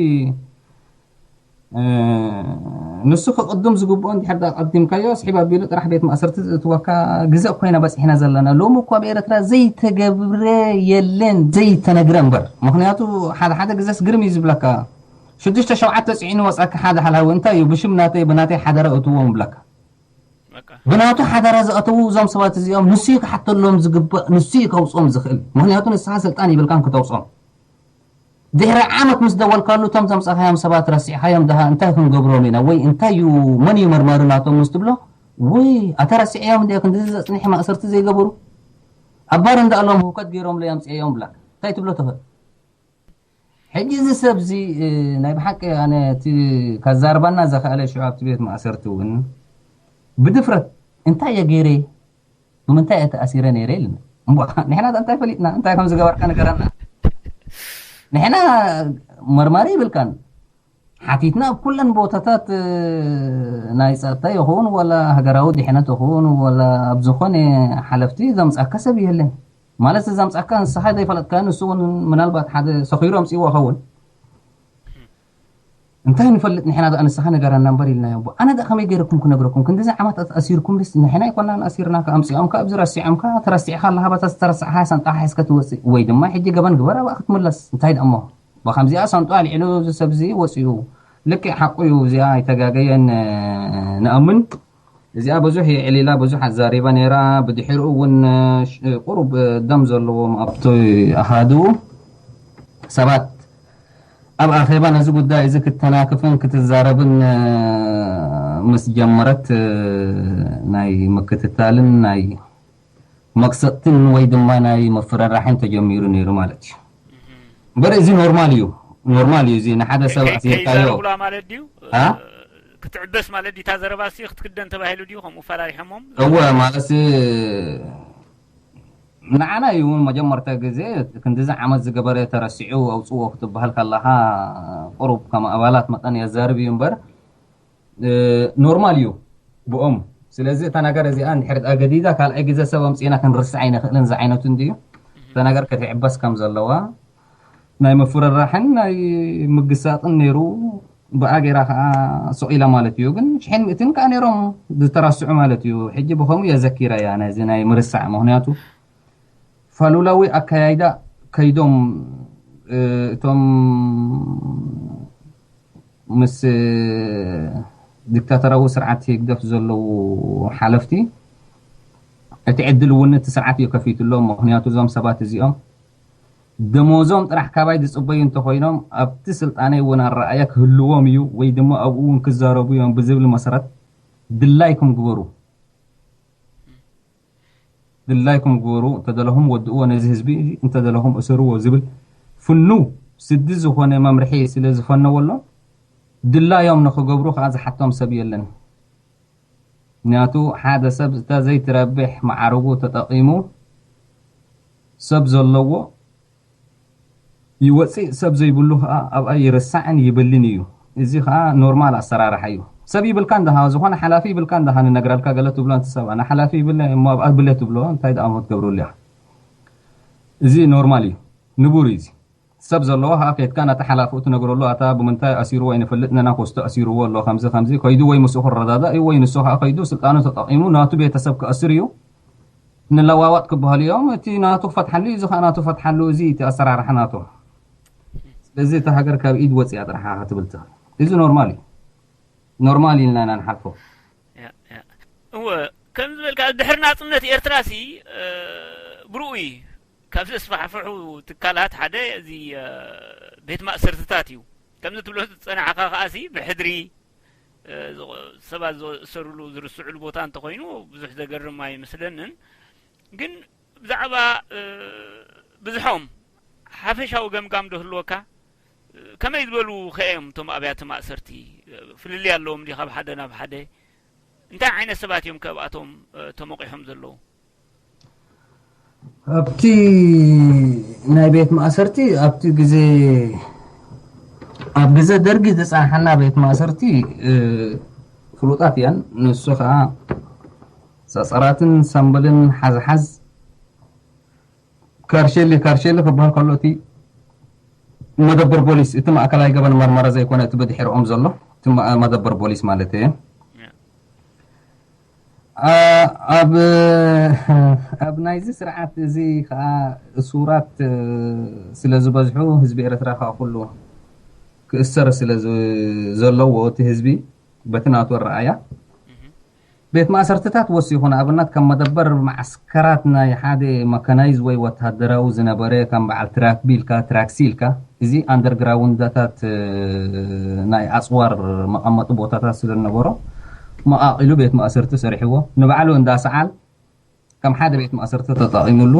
ንሱ ክቕድም ዝግብኦ እንድሕር ዳ ቀዲምካዮ ስሒብ ኣቢሉ ጥራሕ ቤት ማእሰርቲ ዝእትወካ ግዘ ኮይና በፂሕና ዘለና። ሎሚ እኮ ኣብ ኤረትራ ዘይተገብረ የለን ዘይተነግረ እምበር። ምክንያቱ ሓደ ሓደ ግዘስ ግርም እዩ ዝብለካ። ሽዱሽተ ሸውዓተ ፅዒኑ ወፃካ ሓደ ሓላዊ እንታይ እዩ ብሽም ናተይ ብናተይ ሓደራ እትዎም ብለካ። ብናቱ ሓደራ ዝኣተዉ እዞም ሰባት እዚኦም ንሱ እዩ ክሓተሎም ዝግባእ፣ ንሱ እዩ ከውፅኦም ዝኽእል። ምክንያቱ ንስኻ ስልጣን ይብልካን ክተውፅኦም። ድሕሪ ዓመት ምስ ደወልካሉ እቶም ዘምፃኻዮም ሰባት ረሲዕኻዮም ድሃ እንታይ ክንገብሮም ኢና ወይ እንታይ እዩ መን እዩ መርማሪ ናቶም ምስ ትብሎ ወይ ኣታ ረሲዐዮም እንዲ ክንድዚ ዘፅንሐ ማእሰርቲ ዘይገበሩ ኣብ ባር እንዳኣሎም ህውከት ገይሮምሉ ኣምፅአዮም ብላካ እንታይ ትብሎ ትኽእል? ሕጂ እዚ ሰብ እዚ ናይ ብሓቂ ኣነ እቲ ካዛርባና ዘኽኣለ ሽዑ ኣብቲ ቤት ማእሰርቲ እውን ብድፍረት እንታይ እየ ገይረ ብምንታይ እየ ተኣሲረ ነይረ ኢልና እሞ ንሕና እንታይ ፈሊጥና እንታይ ከም ዝገበርካ ነገረና ንሕና መርማሪ ይብልካን ሓቲትና ኣብ ኩለን ቦታታት ናይ ጸጥታ ይኹን ወላ ሃገራዊ ድሕነት ይኹን ወላ ኣብ ዝኾነ ሓለፍቲ ዘምጻካ ሰብ የለን ማለት ዘምጻካ ንስኻ ዘይፈለጥካ ንሱ እውን ምናልባት ሓደ ሰኺሩ ኣምጺዎ ኸውን እንታይ ንፈልጥ ንሕና ደኣ ንስኻ ነገረና እምበር ኢልናዮ። ኣነ ደኣ ከመይ ገይረኩም ክነግረኩም? ክንዲዚ ዓመታት ኣሲርኩም ድስ ንሕና ኣይኮናን ኣሲርናካ፣ ኣምጺኦምካ ኣብዚ ረሲዖምካ፣ ተረሲዕካ ኣለኻ፣ በታ ዝተረሳዕካ ሳንጣኻ ሒዝካ ትወጽእ፣ ወይ ድማ ሕጂ ገበን ግበር ኣብኣ ክትምለስ። እንታይ ደኣ እሞ ብኸምዚኣ ሳንጣ ኣልዒሉ እዚ ሰብዚ ወጺኡ። ልክዕ ሓቁ እዩ፣ እዚኣ ኣይተጋገየን፣ ንኣምን። እዚኣ ብዙሕ የዕሊላ፣ ብዙሕ ኣዛሪባ ነይራ። ብድሕሪኡ እውን ቁሩብ ደም ዘለዎም ኣብቲ ኣሃዱ ሰባት ኣብ ኣኼባ ነዚ ጉዳይ እዚ ክተናክፍን ክትዛረብን ምስ ጀመረት ናይ ምክትታልን ናይ መቅሰጥትን ወይ ድማ ናይ ምፍርራሕን ተጀሚሩ ነይሩ ማለት እዩ። እምበር እዚ ኖርማል እዩ፣ ኖርማል እዩ። እዚ ንሓደ ሰብ ኣሲርካዮ ከይዛረቡላ ማለት ድዩ? አ? ክትዕበስ ማለት ድዩ? እታ ዘረባ ሲ ክትክደን ተባሂሉ ድዩ ከምኡ ፈራሪሖሞም? እወ ማለት ንዓና እዩ እውን መጀመርታ ግዜ ክንዲዚ ዓመት ዝገበረ ተረሲዑ ኣውፅዎ ክትበሃል ከለኻ ቁሩብ ከም ኣባላት መጠን የዛርብ እዩ እምበር ኖርማል እዩ ብኦም። ስለዚ እታ ነገር እዚኣ እንድሕር ገዲዳ ካልኣይ ግዜ ሰብ ኣምፂእና ክንርስዕ ኣይንኽእልን ዝዓይነቱ እንድዩ። እታ ነገር ክትዕበስ ከም ዘለዋ ናይ ምፍርራሕን ናይ ምግሳጥን ነይሩ። ብኣ ገይራ ከዓ ስቕ ኢላ ማለት እዩ። ግን ሽሕን ምእትን ከዓ ነይሮም ዝተራስዑ ማለት እዩ። ሕጂ ብኸምኡ እየ ዘኪረያ ነዚ ናይ ምርሳዕ። ምኽንያቱ ፋሉላዊ ኣካያይዳ ከይዶም እቶም ምስ ዲክታተራዊ ስርዓት ህግደፍ ዘለዉ ሓለፍቲ እቲ ዕድል እውን እቲ ስርዓት እዩ ከፊትሎም። ምኽንያቱ እዞም ሰባት እዚኦም ደሞዞም ጥራሕ ካባይ ዝፅበዩ እንተኾይኖም ኣብቲ ስልጣነይ እውን ኣረኣያ ክህልዎም እዩ ወይ ድማ ኣብኡ እውን ክዛረቡ እዮም ብዝብል መሰረት ድላይኩም ግበሩ፣ ድላይኩም ግበሩ፣ እንተደለኹም ወድእዎ ነዚ ህዝቢ፣ እንተደለኹም እሰርዎ ዝብል ፍኑው ስዲ ዝኾነ መምርሒ ስለ ዝፈነወሎም ድላዮም ንኽገብሩ ከዓ ዝሓቶም ሰብ የለን። ምክንያቱ ሓደ ሰብ እታ ዘይትረብሕ መዓርጉ ተጠቒሙ ሰብ ዘለዎ ይወፅእ፣ ሰብ ዘይብሉ ከዓ ኣብኣ ይርሳዕን ይብልን እዩ። እዚ ከዓ ኖርማል ኣሰራርሓ እዩ። ሰብ ይብልካ እንደሃ ዝኾነ ሓላፊ ይብልካ እንደሃ ንነግረልካ ገለ ትብሎ እንተ ሰብ ኣነ ሓላፊ ይብለ እሞ ኣብኣ ብለ ትብሎ እንታይ ደኣ ክትገብረሉ ኢኻ? እዚ ኖርማል እዩ፣ ንቡር እዩ። እዚ ሰብ ዘለዎ ከዓ ከይድካ ናቲ ሓላፍኡ ትነግረሉ ኣታ ብምንታይ ኣሲርዎ ኣይንፈልጥ ነና ኮስቶ ኣሲርዎ ኣሎ ከምዚ ከምዚ ከይዱ ወይ ምስኡ ክረዳዳእ እዩ ወይ ንሱ ከዓ ከይዱ ስልጣኑ ተጠቒሙ ናቱ ቤተሰብ ክኣስር እዩ። ንለዋዋጥ ክበሃሉ እዮም። እቲ ናቱ ክፈትሓሉ እዩ፣ እዚ ከዓ ናቱ ፈትሓሉ፣ እዚ እቲ ኣሰራርሓ ናቶም። ስለዚ እታ ሃገር ካብ ኢድ ወፂኣ ጥራሕ ክትብል ትኽእል። እዚ ኖርማል እዩ፣ ኖርማል ኢልና ኢና ንሓልፎ። እወ ከም ዝበልካ ድሕሪ ናፅነት ኤርትራ ሲ ብርኡ እዩ ካብ ዘስፋሕፍሑ ትካላት ሓደ እዚ ቤት ማእሰርትታት እዩ። ከምዚ ትብሎ ዝፀናሕካ ከዓ ሲ ብሕድሪ ሰባት ዝእሰሩሉ ዝርስዕሉ ቦታ እንተኮይኑ ብዙሕ ዘገርም ኣይመስለንን። ግን ብዛዕባ ብዝሖም ሓፈሻዊ ገምጋም ዶ ህልወካ? ከመይ ዝበሉ ከ እዮም እቶም ኣብያተ ማእሰርቲ? ፍልልይ ኣለዎም ድዩ ካብ ሓደ ናብ ሓደ? እንታይ ዓይነት ሰባት እዮም ከብኣቶም ተሞቂሖም ዘለዉ? ኣብቲ ናይ ቤት ማእሰርቲ ኣብቲ ግዜ ኣብ ግዜ ደርጊ ዝፀንሓና ቤት ማእሰርቲ ፍሉጣት እየን። ንሱ ከዓ ፀፀራትን ሰምበልን ሓዝሓዝ ካርሼሊ ካርሼሊ ክበሃል ከሎ እቲ መደበር ፖሊስ እቲ ማእከላይ ገበን መርመራ ዘይኮነ እቲ ብድሕርኦም ዘሎ እቲ መደበር ፖሊስ ማለት እየ። ኣብ ኣብ ናይዚ ስርዓት እዚ ከዓ እሱራት ስለ ዝበዝሑ ህዝቢ ኤርትራ ከዓ ኩሉ ክእሰር ስለ ዘለዎ እቲ ህዝቢ በቲ ናቱ ኣረኣያ ቤት ማእሰርትታት ወሲኹ ንኣብነት ከም መደበር ማዓስከራት ናይ ሓደ መካናይዝ ወይ ወታደራዊ ዝነበረ ከም በዓል ትራክ ቢልካ ትራክሲ ኢልካ እዚ ኣንደርግራውንዳታት ናይ ኣፅዋር መቐመጢ ቦታታት ስለ ዝነበሮ መቓቒሉ ቤት ማእሰርቲ ሰሪሕዎ። ንባዕሉ እንዳ ሰዓል ከም ሓደ ቤት ማእሰርቲ ተጠቒሙሉ።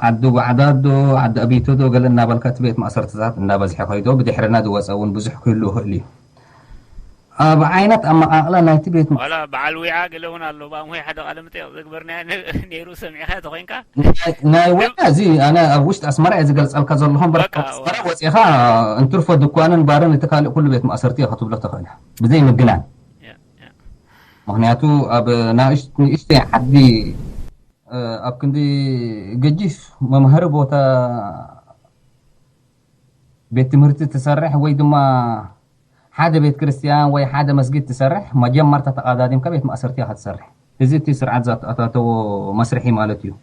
ዓዲ ጓዕዳዶ ዓዲ ኣቢቶዶ ገለ እናበልካ እቲ ቤት ማእሰርትታት እናበዝሐ ከይዶ ብድሕርና ዝወፀ እውን ብዙሕ ክህሉ ይኽእል እዩ። ኣብ ዓይነት ኣመቓቕላ ናይቲ ቤት ዋላ በዓል ዊዓ ገለ እውን ኣሎ ብኣምሆይ ሓደ ቃለ መጠየቕ ዘግበርናዮ ነይሩ ሰሚዕካ ተኮይንካ ናይ ወላ እዚ ኣነ ኣብ ውሽጢ ኣስመራ እየ ዝገልፀልካ ዘለኹ እምበር በቃ፣ ኣስመራ ወፂኻ እንትርፎ ድኳንን ባርን እቲ ካልእ ኩሉ ቤት ማእሰርቲ እየ ክትብሎ ትኽእል ብዘይ ምግናን። ምክንያቱ ኣብ ንእሽተይ ዓዲ ኣብ ክንዲ ገጂፍ መምሃሪ ቦታ ቤት ትምህርቲ ትሰርሕ ወይ ድማ ሓደ ቤት ክርስቲያን ወይ ሓደ መስጊድ ትሰርሕ፣ መጀመርታ ተቐዳዲምካ ቤት ማእሰርቲ ኢኻ ትሰርሕ። እዚ እቲ ስርዓት ዘተኣታተዎ መስርሒ ማለት እዩ።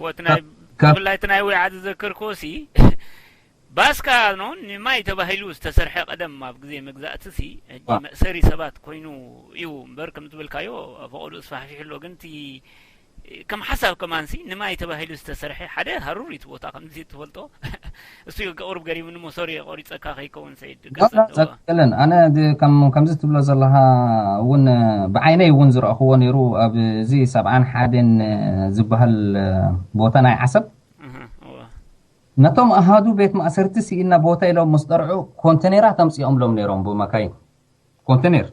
ወት ናይ ካብ- ካብ- ብፍላይ እቲ ናይ ወይዓ ዝዘከርክዎ ሲ ባስካ ነው። ንማይ ተባሂሉ ዝተሰርሐ ቀደም ኣብ ግዜ መግዛእቲ ሲ ሕጂ ዋ። መእሰሪ ሰባት ኮይኑ እዩ እምበር ከም ዝበልካዮ ፈቐዱ ስፋሕፊሕ ኣሎ። ግን እቲ ከም ሓሳብ ከማንሲ ንማይ ተባሂሉ ዝተሰርሐ ሓደ ሃሩር እዩ እቲ ቦታ ከምዚ ትፈልጦ። እሱ እዩ ቁሩብ ገሪሙኒ እሞ ሶሪ ቆሪፀካ ከይከውን ሰይድ። ላ፣ ላ፣ ቀጽል። ዘቀለን። ኣነ ድ-፣ ከም-፣ ከምዚ ትብሎ ዘለኻ እውን ብዓይነይ እውን ዝረእኽዎ ነይሩ። ኣብዚ ሰብዓን ሓደን ዝበሃል ቦታ ናይ ዓሰብ እህ፣ እወ። ነቶም ኣሃዱ ቤት ማእሰርቲ ስኢና ቦታ ኢሎም ምስ ጠርዑ ኮንቴነራት ኣምፂኦምሎም ነይሮም ብመካይን። ኮንቴነር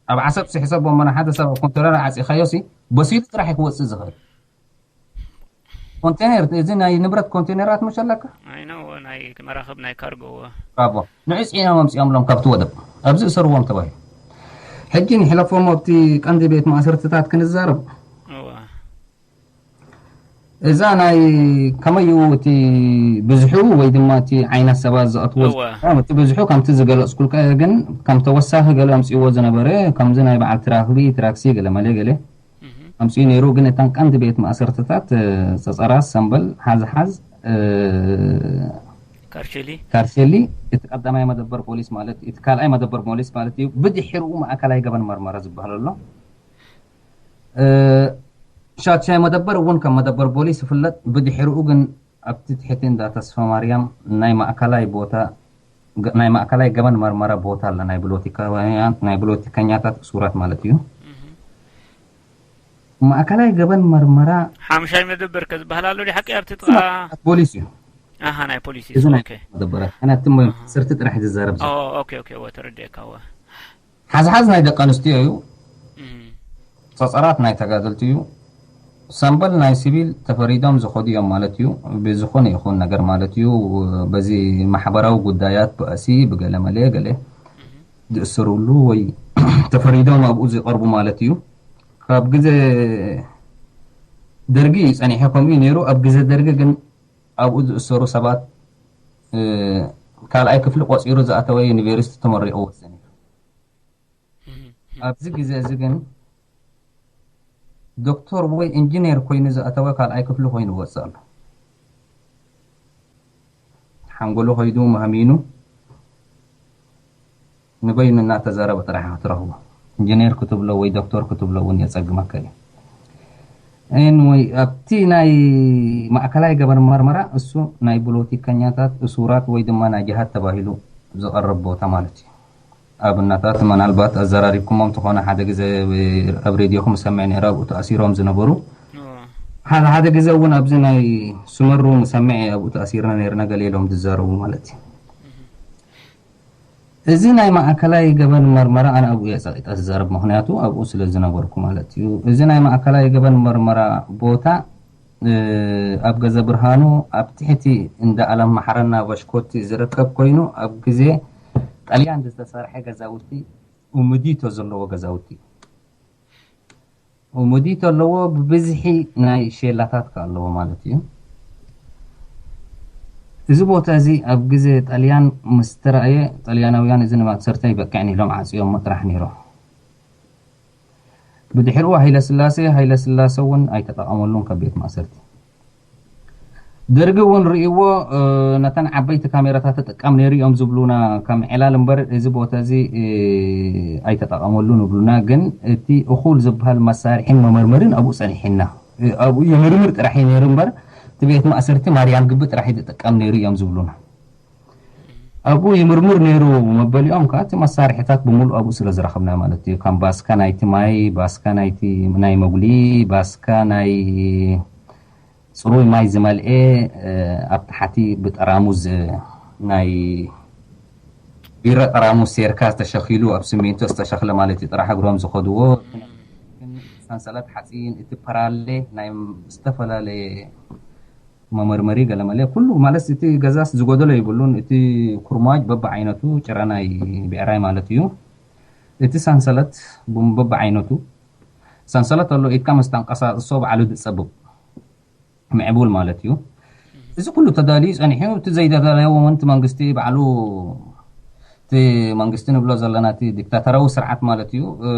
ኣብ ዓሰብ ሲሕሰቦ መና ሓደ ሰብ ኣብ ኮንቴነር ዓፂኻዮ ሲ በሲሉ ጥራሕ ክወፅእ ዝኽእል ኮንቴነር፣ እዚ ናይ ንብረት ኮንቴነራት መሸለካ ኣይ ነው ናይ መራኸብ ናይ ካርጎ እወ። ብራቮ። ንዑ ፅዒኖም ኣምፂኦምሎም ካብቲ ወደብ ኣብዚ እሰርዎም ተባሂሉ። ሕጂ ንሕለፎም ኣብቲ ቀንዲ ቤት ማእሰርትታት ክንዛረብ እወ። እዛ ናይ ከመይ እዩ እቲ ብዝሑ ወይ ድማ እቲ ዓይነት ሰባት ዝኣትዎ እወ። እቲ ብዝሑ ከምቲ ዝገለፅኩልካ ግን ከም ተወሳኺ ገለ ኣምፅዎ ዝነበረ ከምዚ ናይ በዓል ትራክቢ ትራክሲ ገለ መለ ገለ እህ። ኣምፅኡ ነይሩ። ግን እተን ቀንዲ ቤት ማእሰርትታት እ፣ ፀፀራት ሰምበል ሓዝሓዝ እ፣ ካርሸሊ ካርሸሊ እቲ ቀዳማይ መደበር ፖሊስ ማለት እቲ ካልኣይ መደበር ፖሊስ ማለት እዩ። ብድሕርኡ ማእከላይ ገበን መርመራ ዝበሃል ኣሎ። እ፣ ሻድሻይ መደበር እውን ከም መደበር ፖሊስ ይፍለጥ። ብድሕርኡ ግን ኣብቲ ትሕቲ እንዳ ተስፋ ማርያም ናይ ማእከላይ ቦታ ገ-፣ ናይ ማእከላይ ገበን መርመራ ቦታ ኣለ። ናይ ብሎቲካውያን ናይ ብሎቲከኛታት እሱራት ማለት እዩ። ማእከላይ ገበን መርመራ ሓምሻይ መደበር ከ ዝበሃል ኣሎ ዲ ሓቂ ኣብቲ ጥቓ ፖሊስ እዩ። ኣሃ ናይ ፖሊስ እዩ። እዚ ናይ ኦኬ። መደበራት ኣነ እቲ ሞ ስርቲ ጥራሕ ዝዛረብ ዘሎ። ኦ ኦኬ ኦኬ ወ ተረዲእካ ወ ሓዝሓዝ ናይ ደቂ ኣንስትዮ እዩ። እም። ጸጸራት ናይ ተጋደልቲ እዩ። ሰምበል ናይ ሲቪል ተፈሪዶም ዝኸዱ እዮም ማለት እዩ። ብዝኾነ ይኹን ነገር ማለት እዩ። በዚ ማሕበራዊ ጉዳያት ብእሲ ብገለ መለ ገለ ዝእሰሩሉ ወይ ተፈሪዶም ኣብኡ ዝቐርቡ ማለት እዩ። ካብ ግዜ ደርጊ እዩ ጸኒሐ ከምኡ እዩ ነይሩ። ኣብ ግዜ ደርጊ ግን ኣብኡ ዝእሰሩ ሰባት እ፣ ካልኣይ ክፍሊ ቆጺሩ ዝኣተወ ዩኒቨርሲቲ ተመሪቑ ወጽእ ነይሩ። ኣብዚ ግዜ እዚ ግን ዶክተር ወይ ኢንጂነር ኮይኑ ዝኣተወ ካልኣይ ክፍሊ ኮይኑ ወጽእ ኣሎ። ሓንጎሉ ከይዱ ማህሚኑ ንበይኑ እናተዛረበ ጥራሕ ክትረኽቦ። ኢንጂነር ክትብሎ ወይ ዶክተር ክትብሎ እውን የጸግመካ እዩ። ኤንወይ ኣብቲ ናይ ማእከላይ ገበን መርመራ እሱ ናይ ብሎቲከኛታት እሱራት ወይ ድማ ናይ ጅሃድ ተባሂሉ ዝቐርብ ቦታ ማለት እዩ። ኣብነታት ምናልባት ኣዘራሪብኩሞም ተኾነ ሓደ ግዜ ኣብ ሬድዮኹም ሰምዕ ነይረ ኣብኡ ተኣሲሮም ዝነበሩ ሓደ ሓደ ግዜ እውን ኣብዚ ናይ ስመሩ ንሰምዕ ኣብኡ ተኣሲርና ነይርና ገለ ኢሎም ዝዛረቡ ማለት እዩ። እዚ ናይ ማእከላይ ገበን መርመራ ኣነ ኣብኡ እየ ጸቂጠ ዝዛረብ ምክንያቱ ኣብኡ ስለ ዝነበርኩ ማለት እዩ። እዚ ናይ ማእከላይ ገበን መርመራ ቦታ እ፣ ኣብ ገዘ ብርሃኑ ኣብ ትሕቲ እንዳ ኣለም ማሕረና በሽኮቲ ዝርከብ ኮይኑ ኣብ ግዜ ጣልያን ዝተሰርሐ ገዛውቲ ኡምዲቶ ዘለዎ ገዛውቲ ኡምዲቶ ኣለዎ። ብብዝሒ ናይ ሼላታት ከ ኣለዎ ማለት እዩ። እዚ ቦታ እዚ ኣብ ግዜ ጣልያን ምስ ተራእየ ጣልያናውያን እዚ ንማእሰርተይ በቅዕን ኢሎም ዓፅዮሞ ጥራሕ ነይሮም። ብድሕሪኡ ሃይለ ስላሴ ሃይለ ስላሴ እውን ኣይተጠቐመሉን ካብ ቤት ማእሰርቲ። ደርጊ እውን ርእይዎ ነተን ዓበይቲ ካሜራታት ተጠቀም ነይሩ እዮም ዝብሉና ከም ዕላል እምበር እዚ ቦታ እዚ ኣይተጠቐመሉን ይብሉና። ግን እቲ እኹል ዝበሃል መሳርሒን መመርመርን ኣብኡ ጸኒሕና ኣብኡ ይምርምር ጥራሕ እዩ ነይሩ እምበር እቲ ቤት ማእሰርቲ ማርያም ግቢ ጥራሕ እዩ ዝጥቀም ነይሩ እዮም ዝብሉና። ኣብኡ ይምርምር ነይሩ መበሊኦም ከዓ እቲ መሳርሒታት ብምሉእ ኣብኡ ስለ ዝረኸብና ማለት እዩ። ከም ባስካ ናይቲ ማይ፣ ባስካ ናይቲ ናይ መጉሊ፣ ባስካ ናይ ፅሩይ ማይ ዝመልኤ ኣብ ታሕቲ ብጠራሙዝ ናይ ቢራ ጠራሙዝ ሴርካ ዝተሸኺሉ ኣብ ስሚንቶ ዝተሸኽለ ማለት እዩ። ጥራሕ እግሮም ዝኸድዎ ሰንሰለት ሓፂን እቲ ፐራሌ ናይ ዝተፈላለየ መመርመሪ ገለመለ ኩሉ ማለት እቲ ገዛስ ዝጎደሎ ይብሉን እቲ ኩርማጅ በብዓይነቱ ጭራ ናይ ብዕራይ ማለት እዩ። እቲ ሰንሰለት ቡም በብዓይነቱ ሰንሰለት ኣሎ ኢድካ ምስ ተንቀሳቅሶ ባዕሉ ዝጸብብ ምዕቡል ማለት እዩ። እዚ ኩሉ ተዳልዩ ጸኒሑ፣ እቲ ዘይተዳለየ እውን እቲ መንግስቲ ባዕሉ፣ እቲ መንግስቲ ንብሎ ዘለና እቲ ዲክታተራዊ ስርዓት ማለት እዩ፣ እ፣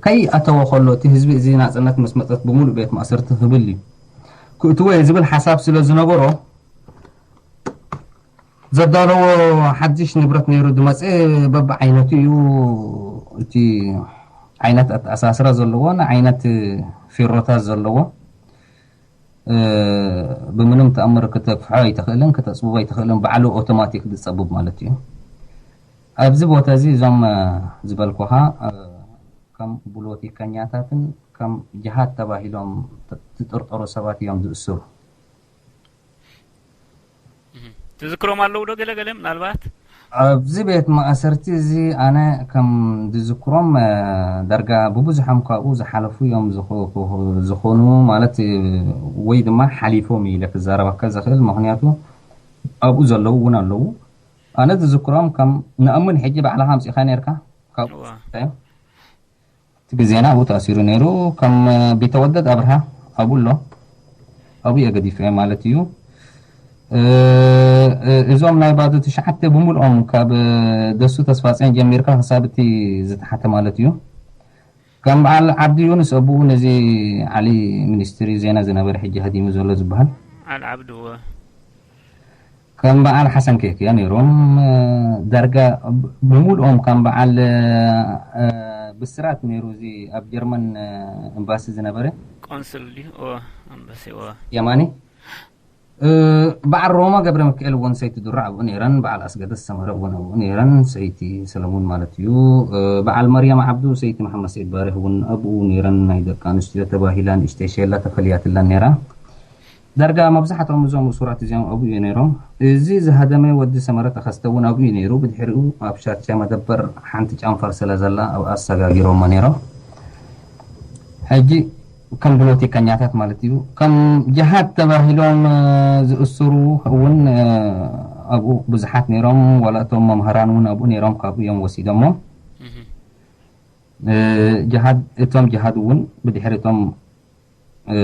ከይኣተወ ከሎ እቲ ህዝቢ እዚ ናጽነት ምስ መጸት ብምሉእ ቤት ማእሰርቲ ክብል እዩ ክእትዎ እየ ዝብል ሓሳብ ስለ ዝነበሮ፣ ዘዳለዎ ሓድሽ ንብረት ነይሩ ዝመጽእ በብዓይነቱ እዩ። እቲ ዓይነት ኣተኣሳስራ ዘለዎ፣ ንዓይነት ፌሮታት ዘለዎ፣ እ፣ ብምንም ተኣምር ክተግፍሖ ኣይትኽእልን፣ ክተጽብቦ ኣይትኽእልን፣ ባዕሉ ኣውቶማቲክ ዝጸብብ ማለት እዩ። ኣብዚ ቦታ እዚ እዞም፣ እ፣ ዝበልኩኻ፣ እ፣ ከም ብሎቲከኛታትን ከም ጅሃድ ተባሂሎም ት-፣ ትጥርጠሩ ሰባት እዮም ዝእስሩ። እህ። ትዝክሮም ኣለዉ ዶ ገለ ገለ ምናልባት? ኣብዚ ቤት ማእሰርቲ እዚ ኣነ ከም ዝዝክሮም፣ እ፣ ዳርጋ ብብዝሖም ካብኡ ዝሓለፉ እዮም ዝኹ-፣ ክኹ-፣ ዝኾኑ ማለት፣ እ፣ ወይ ድማ ሓሊፎም ኢለ ክዛረበካ ዝኽእል፣ ምኽንያቱ ኣብኡ ዘለዉ እውን ኣለዉ። ኣነ ዝዝክሮም ከም ንኣምን ሕጂ ባዕልኻ ኣምጺእካ ነርካ፣ ካብ እዋ። እዮም። እቲ ግዜና ኣብኡ ተኣሲሩ ነይሩ። ከም ቢተወደድ ኣብርሃ ኣብኡ ኣሎ። ኣብኡ እየ ገዲፈ ማለት እዩ። እ፣ እ፣ እዞም ናይ ባዶ ትሽዓተ ብምልኦም ካብ ደሱ ተስፋጽዮን ጀሚርካ ክሳብ እቲ ዝተሓተ ማለት እዩ። ከም በዓል ዓብዲ ዩኑስ ኣብኡ ነዚ ዓሊ ሚኒስትሪ ዜና ዝነበረ ሕጂ ሃዲሙ ዘሎ ዝበሃል። ዓል ዓብዲ እወ። ከም በዓል ሓሰን ኬክያ ነይሮም፣ እ፣ ዳርጋ ብ-፣ ብምልኦም ከም በዓል፣ እ፣ እ፣ ብስራት ነይሩ፣ እዚ ኣብ ጀርመን፣ እ፣ ኤምባሲ ዝነበረ። ቆንስል ድዩ? እወ፣ ኣምባሲ፣ እወ። የማኒ። እ፣ በዓል ሮማ ገብረ ሚካኤል እውን ሰይቲ ዱራ ኣብኡ ነይረን፣ በዓል ኣስገደስ ሰመረ እውን ኣብኡ ነይረን፣ ሰይቲ ሰለሙን ማለት እዩ። እ፣ በዓል መርያም ዓብዱ፣ ሰይቲ መሓመድ ሰይድ ባርህ እውን ኣብኡ ነይረን፣ ናይ ደቂ ኣንስትዮ ተባሂላ ንእሽተይ ሸላ ተፈልያትላን ነይራ። ዳርጋ መብዛሕትኦም እዞም እሱራት እዚኦም ኣብኡ እዩ ነይሮም። እዚ ዝሃደመ ወዲ ሰመረ ተኸስተ እውን ኣብኡ እዩ ነይሩ። ብድሕሪኡ ኣብ ሻቻ መደበር ሓንቲ ጨንፈር ስለ ዘላ ኣብኣ ኣሰጋጊሮሞ ነይሮም። ሕጂ ከም ብሎቲከኛታት ማለት እዩ። ከም ጅሃድ ተባሂሎም፣ እ፣ ዝእስሩ እውን፣ እ፣ ኣብኡ ብዙሓት ነይሮም። ዋላ እቶም መምህራን እውን ኣብኡ ነይሮም፣ ካብኡ እዮም ወሲዶሞ። እህ። እ፣ ጅሃድ፣ እቶም ጅሃድ እውን ብድሕሪ እቶም፣ እ፣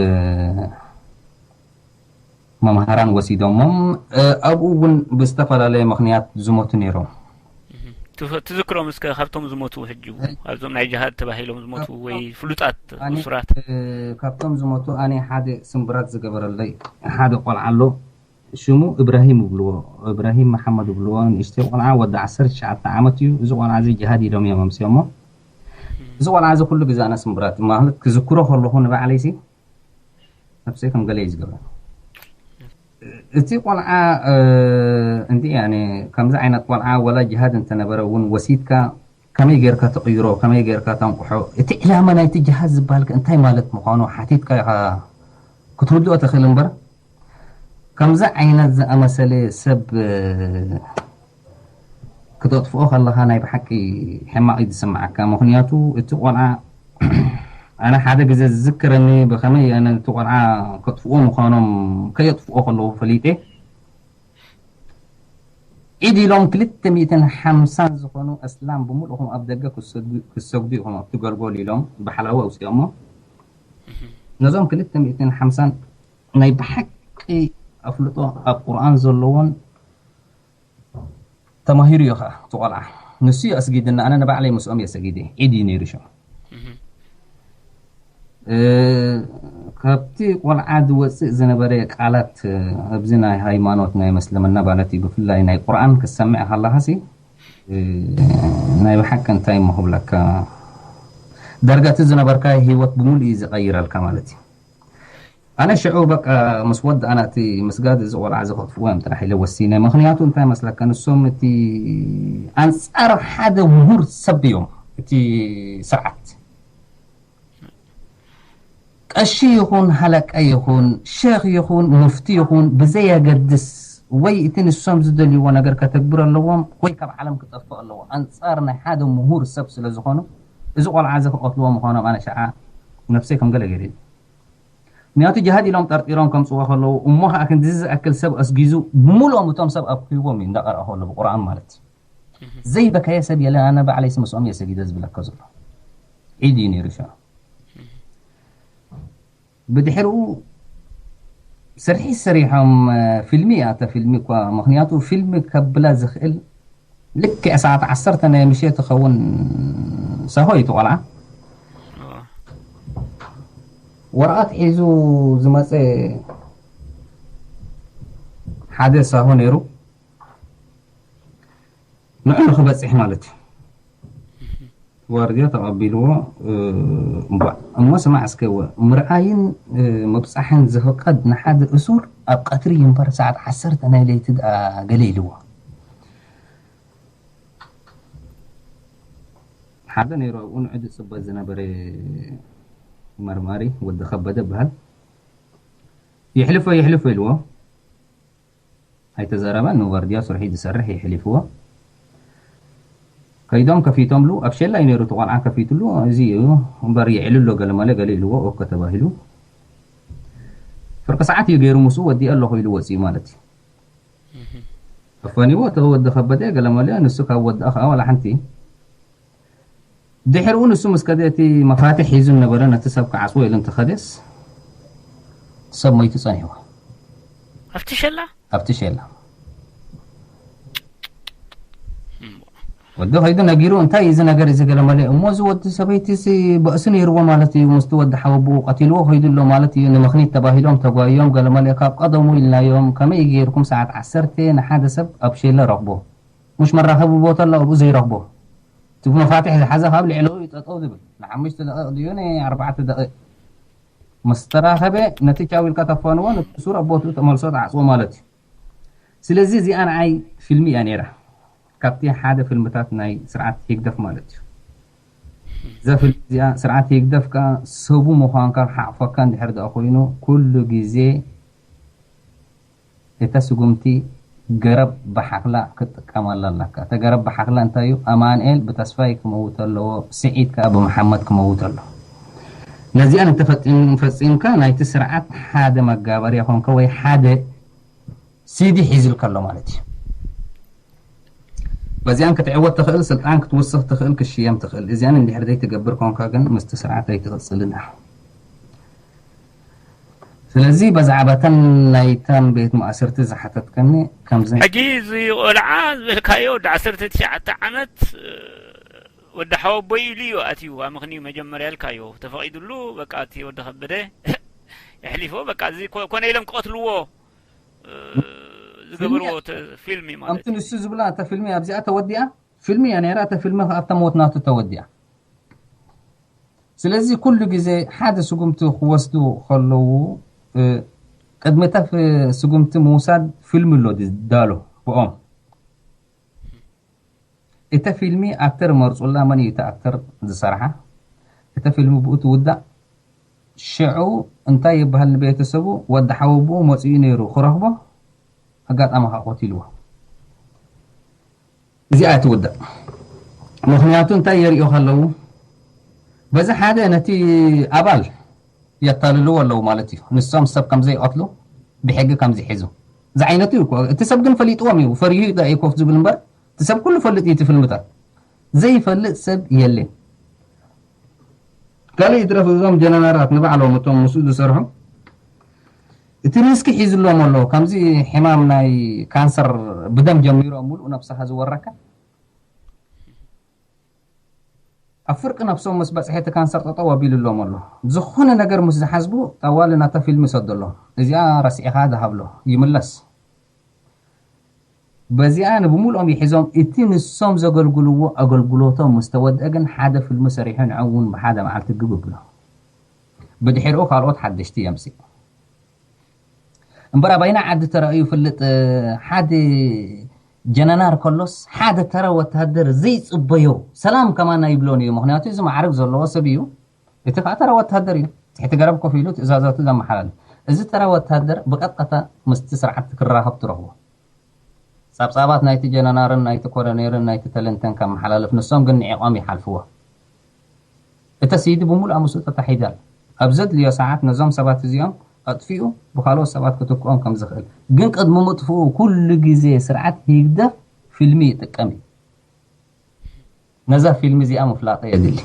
መምሃራን ወሲዶሞም፣ እ፣ ኣብኡ እውን ብዝተፈላለየ ምኽንያት ዝሞቱ ነይሮም። እህ። ትፍ-፣ ትዝክሮም እስከ ካብቶም ዝሞቱ ሕጂ እውን፣ እ፣ ኣብዞም ናይ ጅሃድ ተባሂሎም ዝሞቱ ካብ-፣ ወይ ፍሉጣት ኣነ፣ እሱራት? እ፣ ካብቶም ዝሞቱ ኣነ ሓደ ስምብራት ዝገበረለይ ሓደ ቆልዓ ኣሎ። ሽሙ እብራሂም ይብልዎ፣ እብራሂም መሓመድ ይብልዎ። ንእሽተይ ቆልዓ ወዲ ዓሰርተ ትሽዓተ ዓመት እዩ። እዚ ቆልዓ እዚ ጅሃድ ኢሎም እዮም ኣምስዮሞ። እዚ ቆልዓ እዚ ኩሉ ግዜ ኣነ ስምብራት ማለት ክዝክሮ ከለኹ ንባዕለይሲ ነብሰይ ከም ገለ እዩ ዝገብረኒ። እቲ ቆልዓ፣ እ፣ እንዲ ያኔ ከምዚ ዓይነት ቆልዓ ወላ ጅሃድ እንተነበረ እውን ወሲድካ ከመይ ጌርካ ትቕይሮ፣ ከመይ ጌርካ ተንቅሖ፣ እቲ ዕላማ ናይቲ ጅሃድ ዝበሃል ከ እንታይ ማለት ምዃኑ ሓቲትካ ኢኻ ክትርድኦ ትኽእል እምበር፣ ከምዚ ዓይነት ዝኣመሰለ ሰብ፣ እ፣ ክተጥፍኦ ከለኻ ናይ ብሓቂ ሕማቕ እዩ ዝስምዓካ። ምኽንያቱ እቲ ቆልዓ ኣነ ሓደ ግዜ ዝዝክረኒ ብኸመይ ኣነ እቲ ቆልዓ ከጥፍኦ ምዃኖም ከየጥፍኦ ከለዉ ፈሊጠ። ዒድ ኢሎም ክልተ ሚእትን ሓምሳን ዝኾኑ ኣስላም ብምልእኹም ኣብ ደገ ክሰግዱ፣ ክሰግዱ ኢኹም ኣብቲ ጎልጎል ኢሎም ብሓላዊ ኣውፅኦሞ። ነዞም ክልተ ሚእትን ሓምሳን ናይ ብሓቂ ኣፍልጦ ኣብ ቁርኣን ዘለዎን ተማሂሩ እዩ ኸዓ እቲ ቆልዓ። ንሱ እዩ ኣስጊድና፣ ኣነ ንባዕለይ ምስኦም እየ ሰጊደ። ዒድ እዩ ነይሩ ሽዑ። እህ። እ፣ ካብቲ ቆልዓ ዝወፅእ ዝነበረ ቃላት፣ እ፣ ኣብዚ ናይ ሃይማኖት ናይ መስለምና ማለት እዩ፣ ብፍላይ ናይ ቁርኣን ክትሰምዕ ከለኻሲ፣ እ፣ ናይ ብሓቂ እንታይ እሞ ክብለካ፣ ዳርጋ እቲ ዝነበርካ ህይወት ብምሉእ እዩ ዝቐይረልካ ማለት እዩ። ኣነ ሽዑ በቃ ምስ ወዳእና እቲ ምስጋድ እዚ ቆልዓ እዚ ከጥፍዎ እዮም ጥራሕ ኢለ ወሲነ። ምኽንያቱ እንታይ መስለካ፣ ንሶም እቲ ኣንጻር ሓደ ምሁር ሰብ እዮም እቲ ስርዓት። ቀሺ ይኹን ሃለቃ ይኹን ሸኽ ይኹን ሙፍቲ ይኹን ብዘየገድስ፣ ወይ እቲ ንሶም ዝደልይዎ ነገር ከተግብር ኣለዎም ወይ ካብ ዓለም ክጠፍእ ኣለዎ። ኣንጻር ናይ ሓደ ምሁር ሰብ ስለ ዝኾኑ፣ እዚ ቆልዓ እዚ ክቐትልዎ ምዃኖም ኣነ ሸዓ ነብሰይ ከም ገለ ገይሩ። ምኽንያቱ ጅሃድ ኢሎም ጠርጢሮም ከምጽዎ ከለዉ፣ እሞ ኸዓ ክንድዚ ዝኣክል ሰብ ኣስጊዙ፣ ብምልኦም እቶም ሰብ ኣብክይዎም እዩ እንዳቐርኣ ከሎ ብቁርኣን ማለት እዩ። እህ። ዘይበከየ ሰብ የለን፣ ኣነ ባዕለይሲ ምስኦም እየ ሰጊደ ዝብለካ ዘሎ። ዒድ እዩ ነይሩ ሽዑ። እህ። ብድሕሪኡ ስርሒ ሰሪሖም። ፊልሚ እያ እታ ፊልሚ እኳ፣ ምክንያቱ ፊልሚ ከብላ ዝኽእል ልክዕ ሰዓት ዓሰርተ ናይ ምሸት ይኸውን። ሰሆ እዩ እቲ ቆልዓ። ወረቐት ሒዙ ዝመፀ ሓደ ሳሆ ነይሩ። ንዑ ንክበፅሕ ማለት እዩ። ዋርድያ ተቐቢልዎ። እምቧዕ እሞ ስማዕ እስከ፣ ምርኣይን ምብፃሕን ዝፍቀድ ንሓደ እሱር ኣብ ቀትሪ እዩ እምበር፣ ሰዓት ዓሰርተ ናይ ለይቲ ደኣ ገለ ኢልዎ። ሓደ ነይሩ ኣብኡ ንዑ ዝፅበ ዝነበረ መርማሪ ወዲ ከበደ ይበሃል። ይሕልፎ ይሕልፎ ኢልዎ። ኣይተዛረበን። ንዋርድያ ስርሑ ዝሰርሕ ይሕሊፍዎ። ከይዶም ከፊቶምሉ። ኣብ ሸላ እዩ ነይሩ እቲ ቆልዓ ከፊትሉ። እዚ እዩ እምበር የዕልሎ ገለ መለ ገለ ኢልዎ። ኦከ ተባሂሉ። ፍርቂ ሰዓት እዩ ገይሩ ምስኡ። ወዲአ ኣለኹ ኢሉ ወፂኡ ማለት እዩ። ኣፋኒዎ እቲ ወዲ ከበደ ገለ መለ። ንሱ ካብ ወድኣ ከዓ ዋላ ሓንቲ። ድሕሪኡ ንሱ ምስ ከደ እቲ መፋትሕ ሒዙ ነበረ፣ ነቲ ሰብ ክዓጽዎ ኢሉ እንተኸደስ ሰብ ሞይቱ ጸኒሕዎ። ኣብቲ ሸላ ኣብቲ ሸላ ወዲ ከይዱ ነጊሩ፣ እንታይ እዚ ነገር እዚ ገለ መለ እሞ፣ እዚ ወዲ ሰበይቲ ሲ በእሲ ነይርዎ ማለት እዩ። ምስቲ ወዲ ሓወብኡ ቀቲልዎ ከይዱ ኣሎ ማለት እዩ። ንምኽኒት ተባሂሎም ተጓዮም ገለ መለ ካብ ቀደሙ ኢልናዮም። ከመይ ገይርኩም ሰዓት ዓሰርተ ንሓደ ሰብ ኣብ ሸለ ረኽቦ? ሙሽ መራኸቢ ቦታ ኣሎ ኣብኡ ዘይረኽቦ። እቲ መፋትሕ ዝሓዘ ካብ ልዕለኡ እዩ ጠጠው ዝብል። ንሓሙሽተ ደቂቕ ድዩ ንኣርባዕተ ደቂቕ ምስ ተራኸበ፣ ነቲ ቻው ኢልካ ተፋንዎ፣ ነቲ ሱር ኣብ ቦትኡ ተመልሶ ትዓጽዎ ማለት እዩ። ስለዚ እዚኣ ንዓይ ፊልሚ እያ ነይራ። ካብቲ ሓደ ፊልምታት ናይ ስርዓት ሂግደፍ ማለት እዩ። እዛ ፊልም እዚኣ ስርዓት ሂግደፍ ከኣ ሰቡ ምዃንካ ክሓቕፈካ እንድሕር ደኣ ኮይኑ፣ ኩሉ ግዜ እታ ስጉምቲ ገረብ ብሓኽላ ክትጥቀመላ ኣለካ። እታ ገረብ ብሓኽላ እንታይ እዩ? ኣማንኤል ብተስፋይ ክመውት ኣለዎ፣ ስዒድ ከኣ ብመሓመድ ክመውት ኣለዎ። ነዚኣን እንተፈጺም- ፈጺምካ ናይቲ ስርዓት ሓደ መጋበርያ ኮንካ ወይ ሓደ ሲዲ ሒዙልካ ኣሎ ማለት እዩ። በዚኣን ክትዕወት ትኽእል፣ ስልጣን ክትውስኽ ትኽእል፣ ክሽየም ትኽእል። እዚኣን እንድሕር ዘይትገብር ኮንካ ግን ምስቲ ስርዓት ኣይትቕጽልን ኢኻ። ስለዚ ብዛዕባ እተን ናይተን ቤት ማእሰርቲ ዝሓተትከኒ ከምዚ ሕጂ እዚ ቆልዓ ዝበልካዮ ወዲ ዓሰርተ ትሽዓተ ዓመት ወዲ ሓወቦይ ኢሉ እዩ ኣትዩ። ኣምኽንዩ መጀመርያ ኢልካዮ ተፈቒዱሉ በቃ እቲ ወዲ ከበደ የሕሊፎ በቃ እዚ ኮ- ኮነ ኢሎም ክቐትልዎ ዝገብርዎ ተ- ፊልም እዩ ማለት ከምቲ እዩ። ንሱ ዝብላ እታ ፊልሚ ኣብዚኣ ተወዲኣ ፊልሚ እያ ነይራ። እታ ፊልሚ ከኣ ኣብታ ሞት ናቱ ተወዲኣ። ስለዚ ኩሉ ግዜ ሓደ ስጉምቲ ክወስዱ ከለዉ እ፣ ቅድሚ እታ ፍ- ስጉምቲ ምውሳድ ፊልሚ ኣሎ ዝዳሎ ብኦም። እታ ፊልሚ ኣክተር መርጹላ መን እዩ እቲ ኣክተር ዝሰርሓ? እታ ፊልሚ ብኡ ትውዳእ። ሽዑ እንታይ ይበሃል ንቤተሰቡ? ወዲ ሓወብኡ መጺኡ ነይሩ ክረኽቦ ኣጋጣሚ ከኣ ቆቲልዎ። እዚኣ ትውዳእ። ምኽንያቱ እንታይ የርእዩ ከለዉ በዚ ሓደ ነቲ ኣባል የታልልዎ ኣለዉ ማለት እዩ። ንሶም ሰብ ከም ዘይቐትሉ ብሕጊ ከም ዝሕዙ ዝዓይነቱ እዩ እኮ። እቲ ሰብ ግን ፈሊጥዎም እዩ። ፈሪሁ እዩ ኮፍ ዝብል እምበር እቲ ሰብ ኩሉ ፈልጥ እዩ እቲ ፊልምታት። ዘይፈልጥ ሰብ የለን። ካልእ ይትረፍ እዞም ጀነራላት ንባዕሎም እቶም ምስኡ ዝሰርሑ እቲ ሪስክ ሒዝሎም ኣሎ። ከምዚ ሕማም ናይ ካንሰር ብደም ጀሚሮም ሙሉእ ነብስኻ ዝወረካ ኣብ ፍርቂ ነብሶም ምስ በፅሐ እቲ ካንሰር ጠጠው ኣቢሉሎም ኣሎ። ዝኾነ ነገር ምስ ዝሓስቡ ጠዋሊ ናታ ፊልም ይሰደሎም። እዚኣ ረሲዕኻ ድሃብሎ ይምለስ። በዚኣ ንብሙሉኦም ይሒዞም እቲ ንሶም ዘገልግልዎ ኣገልግሎቶም ምስ ተወድአ ግን ሓደ ፊልም ሰሪሑ ንዕኡ እውን ብሓደ መዓልቲ ግብ ብሎ። ብድሕሪኡ ካልኦት ሓደሽቲ የምፅእ። እምበር ኣባይና ዓዲ ተራእዩ ይፍልጥ። ሓደ ጀነራል ከሎስ ሓደ ተራ ወታደር ዘይፅበዮ ሰላም ከማና ይብሎን እዩ። ምክንያቱ እዚ ማዕረግ ዘለዎ ሰብ እዩ። እቲ ከዓ ተራ ወታደር እዩ። ትሕቲ ገረብ ኮፍ ኢሉ ትእዛዛቱ ዘመሓላልፍ። እዚ ተራ ወታደር ብቀጥታ ምስቲ ስርዓት ክራኸብ ትረኽቦ። ጸብጻባት ናይቲ ጀነራልን ናይቲ ኮሎኔልን ናይቲ ተለንተን ከመሓላልፍ ንሶም ግን ንዒቖም ይሓልፍዎ። እተ ሲዲ ብምሉኣ ምስኡ ተታሒዛ ኣላ። ኣብ ዘድልዮ ሰዓት ነዞም ሰባት እዚኦም ኣጥፊኡ ብኻልኦት ሰባት ክትክኦም ከም ዝኽእል ግን ቅድሚ ምጥፍኡ ኩሉ ግዜ ስርዓት ህግደፍ ፊልሚ ይጥቀም እዩ። ነዛ ፊልሚ እዚኣ ምፍላጠ የድሊ።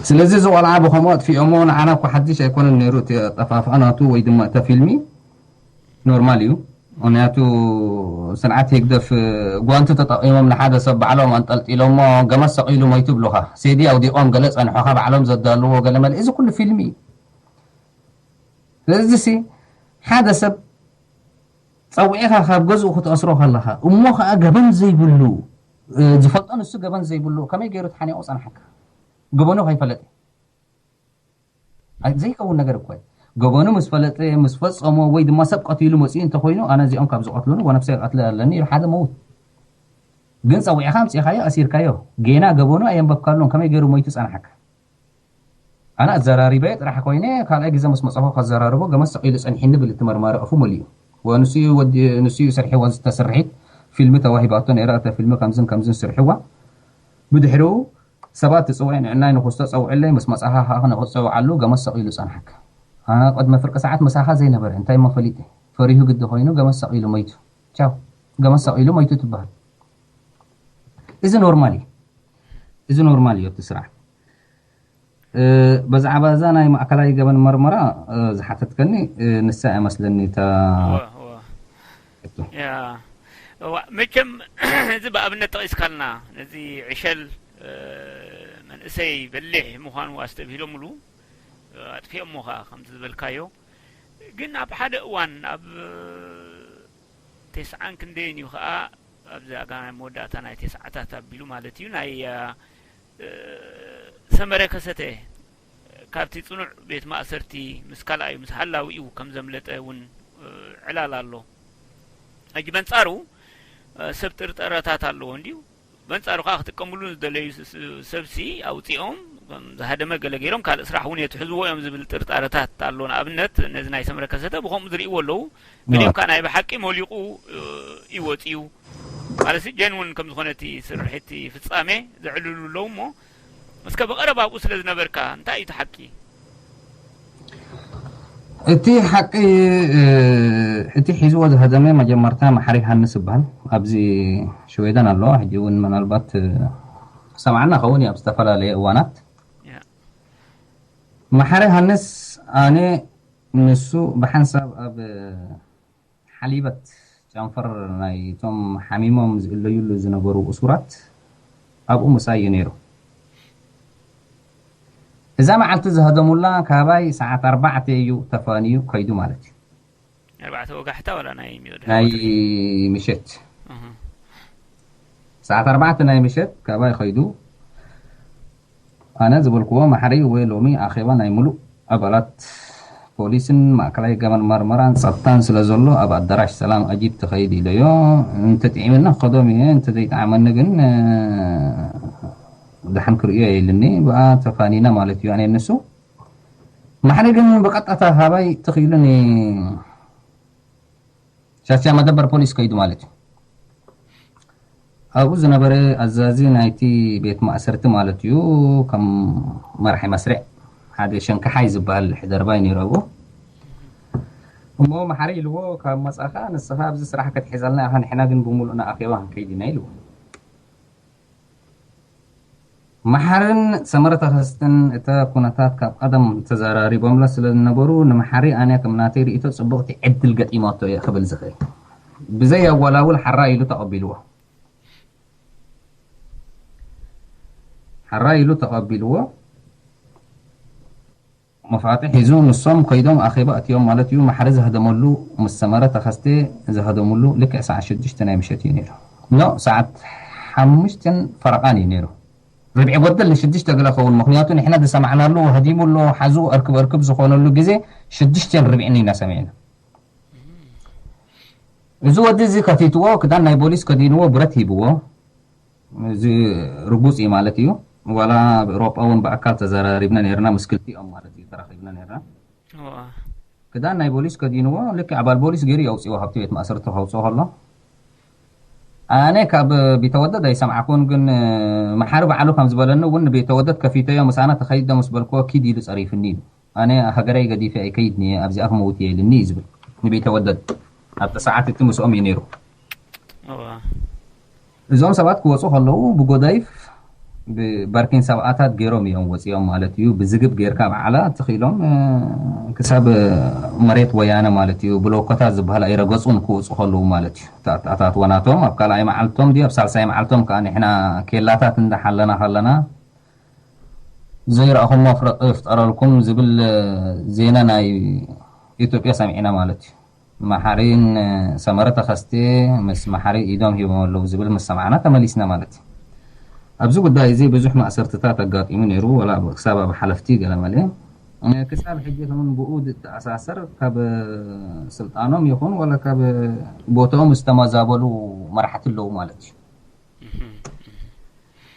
ስለዚ እዚ ቆልዓ ብኸምኡ ኣጥፊኦሞ፣ ንዓና እኮ ሓድሽ ኣይኮነን ነይሩ እቲ ኣጠፋፍኣ ናቱ ወይ ድማ እታ ፊልሚ። ኖርማል እዩ። ምኽንያቱ ስርዓት ህግደፍ ጓንቲ ተጠቒሞም ንሓደ ሰብ ባዕሎም ኣንጠልጢሎሞ፣ ገመድ ሰቒሉ ሞይቱ ይብሉኻ። ሴዲ ኣውዲቖም ገለ ጸንሖኻ ባዕሎም ዘዳልዎ ገለ መለ፣ እዚ ኩሉ ፊልሚ እዩ። ስለዚሲ ሓደ ሰብ ጸዊዕኻ ካብ ገዝኡ ክትኣስሮ ከለኻ፣ እሞ ኸኣ ገበን ዘይብሉ፣ ዝፈልጦ ንሱ ገበን ዘይብሉ ከመይ ገይሩ ተሓኒቑ ጸንሓካ? ገበኑ ከይፈለጠ? ኣይ፣ ዘይከውን ነገር እኮ እዩ። ገበኑ ምስ ፈለጠ፣ ምስ ፈጸሞ ወይ ድማ ሰብ ቀቲሉ መጺኡ እንተኾይኑ፣ ኣነ እዚኦም ካብ ዝቐትሉኒ ወነብሰይ ቀትለ ኣለኒ ኢሉ ሓደ መውት። ግን ጸዊዕኻ ኣምጺእኻዮ፣ ኣሲርካዮ። ጌና ገበኑ ኣየንበብካሉን፣ ከመይ ገይሩ ሞይቱ ጸንሓካ? ኣነ ኣዘራሪበዮ ጥራሕ ኮይነ፣ ካልኣይ ግዜ ምስ መጻኹ ከዘራርቦ ገመድ ሰቒሉ ጸኒሕኒ ብል እቲ መርማሪ ኣፉ መሊኡ። ወንሱ እዩ ወዲ-፣ ንሱ እዩ ስርሒዋ ዝተስርሒት ፊልሚ ተዋሂባቶ ነይራ፣ እታ ፊልሚ ከምዝን ከምዝን ስርሒዋ። ብድሕሪኡ ሰባት ትጽውዒ ንዕናይ ንኹስቶ ጸውዕለይ፣ ምስ መጻኻ ከኣ ንኽትጸውዓሉ ገመድ ሰቒሉ ጸንሓካ። ኣነ ቅድሚ ፍርቂ ሰዓት ምሳኻ ዘይነበረ፣ እንታይ እሞ ፈሊጠ? ፈሪሁ ግዲ ኮይኑ ገመድ ሰቒሉ መይቱ። ቻው። ገመድ ሰቒሉ መይቱ ትበሃል። እዚ ኖርማል እዩ። እዚ ኖርማል እዩ እቲ ስራሕ። እ፣ ብዛዕባ እዛ ናይ ማእከላይ ገበን መርመራ፣ እ፣ ዝሓተትከኒ፣ እ፣ ንሳ እያ መስለኒ እታ እወ፣ እወ። ሕቶ። ያ፣ እዋ፣ መቸም እዚ ብኣብነት ጠቒስካልና፣ ነዚ ዕሸል፣ እ፣ መንእሰይ በሊሕ ምዃኑ ኣስተብሂሎምሉ፣ እ፣ ኣጥፊኦሞ ኸኣ ከምቲ ዝበልካዮ። ግን ኣብ ሓደ እዋን፣ ኣብ ተስዓን ክንደይን እዩ ኸኣ፣ ኣብዚ ኣጋ ናይ መወዳእታ ናይ ተስዓታት ኣቢሉ ማለት እዩ፣ ናይ፣ እ፣ ሰመረ ከሰተ ካብቲ ጽኑዕ ቤት ማእሰርቲ ምስ ካልኣዩ፣ ምስ ሃላዊኡ ከም ዘምለጠ እውን፣ እ፣ ዕላል ኣሎ። ሕጂ በንጻሩ፣ እ፣ ሰብ ጥርጠረታት ኣለዎ እንድዩ። በንጻሩ ከኣ ክጥቀምሉ ዝደለዩ ስ-፣ ስ-፣ ሰብሲ ኣውጺኦም፣ ከም ዝሃደመ ገለ ገይሮም፣ ካልእ ስራሕ እውን የትሕዝዎ እዮም ዝብል ጥርጣረታት ኣሎ። ንኣብነት፣ ነዚ ናይ ሰመረ ከሰተ ብኸምኡ ዝርእይዎ ኣለዉ። ገሊኦም ከኣ ናይ ብሓቂ ሞሊቑ፣ እ፣ እዩ ወጺኡ። ማለትሲ ጀንውን ከም ዝኾነ እቲ ስርሒ፣ እቲ ፍጻሜ ዘዕልሉ ኣለዉ እሞ፣ እስከ ብቐረባ ኣብኡ ስለ ዝነበርካ፣ እንታይ እዩ እቲ ሓቂ? እቲ ሓቂ፣ እ፣ እቲ ሒዝዎ ዝሃደመ መጀመርታ መሓሪ ሃንስ ይበሃል። ኣብዚ ሽዌደን ኣሎ። ሕጂ እውን ምናልባት፣ እ፣ ሰምዓና ኸውን እዩ ኣብ ዝተፈላለየ እዋናት። ያ። መሓሪ ሃንስ፣ ኣነ፣ ንሱ ብሓንሳብ ኣብ ሓሊበት ጨንፈር ናይቶም ሓሚሞም ዝእለዩሉ ዝነበሩ እሱራት ኣብኡ ምሳይ እዩ ነይሩ። እዛ መዓልቲ ዝሃደሙላ ካባይ ሰዓት ኣርባዕተ እዩ ተፋንዩ ከይዱ ማለት እዩ። ኣርባዕተ ወጋሕታ ዋላ ናይ ሚወደ ናይ ምሸት። እህ። ሰዓት ኣርባዕተ ናይ ምሸት ካባይ ከይዱ። ኣነ ዝበልክዎ፣ ማሕሪ ወይ ሎሚ ኣኼባ ናይ ምሉእ ኣባላት ፖሊስን ማእከላይ ገበን መርመራን ጸጥታን ስለ ዘሎ፣ ኣብ ኣዳራሽ ሰላም ኣጂብ ትኸይድ ኢለዮ። እንተጥዒምና ክኸዶም እየ፣ እንተዘይጠዓመኒ ግን፣ እ፣ ደሓን ክርእዮ የብልኒ። ብኣ ተፋኒና ማለት እዩ ኣነ ንሱ። ማሕሪ ግን ብቐጥታ ካባይ ትኽኢሉኒ ሻቻ መደበር ፖሊስ ከይዱ ማለት እዩ። ኣብኡ ዝነበረ ኣዛዚ ናይቲ ቤት ማእሰርቲ ማለት እዩ፣ ከም መራሒ መስርዕ ሓደ ሸንካሓይ ዝበሃል ሕደርባይ ነይሩ ኣብኡ። እሞ መሓሪ ኢልዎ፣ "ካብ መጻኻ ንስኻ ኣብዚ ስራሕ ክትሕዘልና ኢኻ፣ ንሕና ግን ብምሉእና ኣኼባ ክንከይድ ኢና" ኢልዎ። መሓርን ሰመረ ተኸስትን እተ ኩነታት ካብ ቀደም ተዘራሪቦምላ ስለ ዝነበሩ፣ ንመሓሪ ኣነ ከም ናተይ ርእይቶ ጽብቕቲ ዕድል ገጢማቶ እየ ክብል ዝኽእል። ብዘይ ኣወላውል ሓራ ኢሉ ተቐቢልዎ። ሓራ ኢሉ ተቐቢልዎ። መፋትሕ ሒዙ ንሶም ከይዶም ኣኼባ ኣትዮም ማለት እዩ። መሓሪ ዝሃደመሉ ምስ ሰመረ ተኸስተ ዝሃደምሉ ልክዕ ሰዓት ሽዱሽተ ናይ ምሸት እዩ ነይሩ። ኖ፣ ሰዓት ሓሙሽተን ፈረቓን እዩ ነይሩ። ርብዒ ጎደል ንሽዱሽተ ገለ ኸውን፣ ምኽንያቱ ንሕና ዝሰማዕናሉ ሃዲሙ ኣሎ፣ ሓዙ እርክብ እርክብ ዝኾነሉ ግዜ ሽዱሽተን ርብዕን ኢና ሰሚዕና። እዚ ወዲ እዚ ከፊትዎ፣ ክዳን ናይ ቦሊስ ከዲንዎ፣ ብረት ሂብዎ። እዚ ርጉጽ እዩ ማለት እዩ። ዋላ ኣብ ኤውሮጳ እውን ብኣካል ተዘራሪብና ነይርና፣ ምስ ክልቲኦም ማለት እዩ ተራኺብና ነይርና። እዋ። ክዳን ናይ ቦሊስ ከዲንዎ፣ ልክዕ ኣባል ቦሊስ ገይሩ የውፅዎ ካብቲ ቤት ማእሰርቲ ከውፅኦ ከሎ። ኣነ ካብ ቢተወደድ ኣይሰምዓኩን፣ ግን መሓሪ ባዕሉ ከም ዝበለኒ እውን ንቤተወደድ ከፊተዮ፣ ምሳና ተኸይደ ምስ በልክዎ ኪድ ኢሉ ጸሪፍኒ እዩ። ኣነ ሃገረይ ገዲፈ ኣይከይድን እየ፣ ኣብዚኣ ክመውት እየ ኢልኒ እዩ ዝብል ንቤተወደድ። ኣብቲ ሰዓት እቲ ምስኦም እዩ ነይሩ። እዋ። እዞም ሰባት ክወፁ ከለዉ ብጎዳይፍ ብባርኪን ሰብኣታት ገይሮም እዮም ወፂኦም ማለት እዩ። ብዝግብ ጌርካ በዓላ ትኽኢሎም ክሳብ መሬት ወያነ ማለት እዩ። ብሎኮታት ዝበሃል ኣይረገፁን ክወፁ ከለዉ ማለት እዩ። ኣታትወናቶም ኣብ ካልኣይ መዓልቶም ድዩ ኣብ ሳልሳይ መዓልቶም ከዓ ንሕና ኬላታት እንዳሓለና ከለና ዘይረእኹሞ ፍረቂ ይፍጠረልኩም ዝብል ዜና ናይ ኢትዮጵያ ሰሚዕና ማለት እዩ። መሓሪን ሰመረ ተኸስቴ ምስ መሓሪ ኢዶም ሂቦም ኣለዉ ዝብል ምስ ሰማዕና ተመሊስና ማለት እዩ። ኣብዚ ጉዳይ እዚ ብዙሕ ማእሰርትታት ኣጋጢሙ ነይሩ፣ ወላ ክሳብ ኣብ ሓለፍቲ ገለመለ። ክሳብ ሕጂ እውን ብኡ ዝተኣሳሰር ካብ ስልጣኖም ይኹን ወላ ካብ ቦታኦም ዝተመዛበሉ መራሕቲ ኣለዉ ማለት እዩ።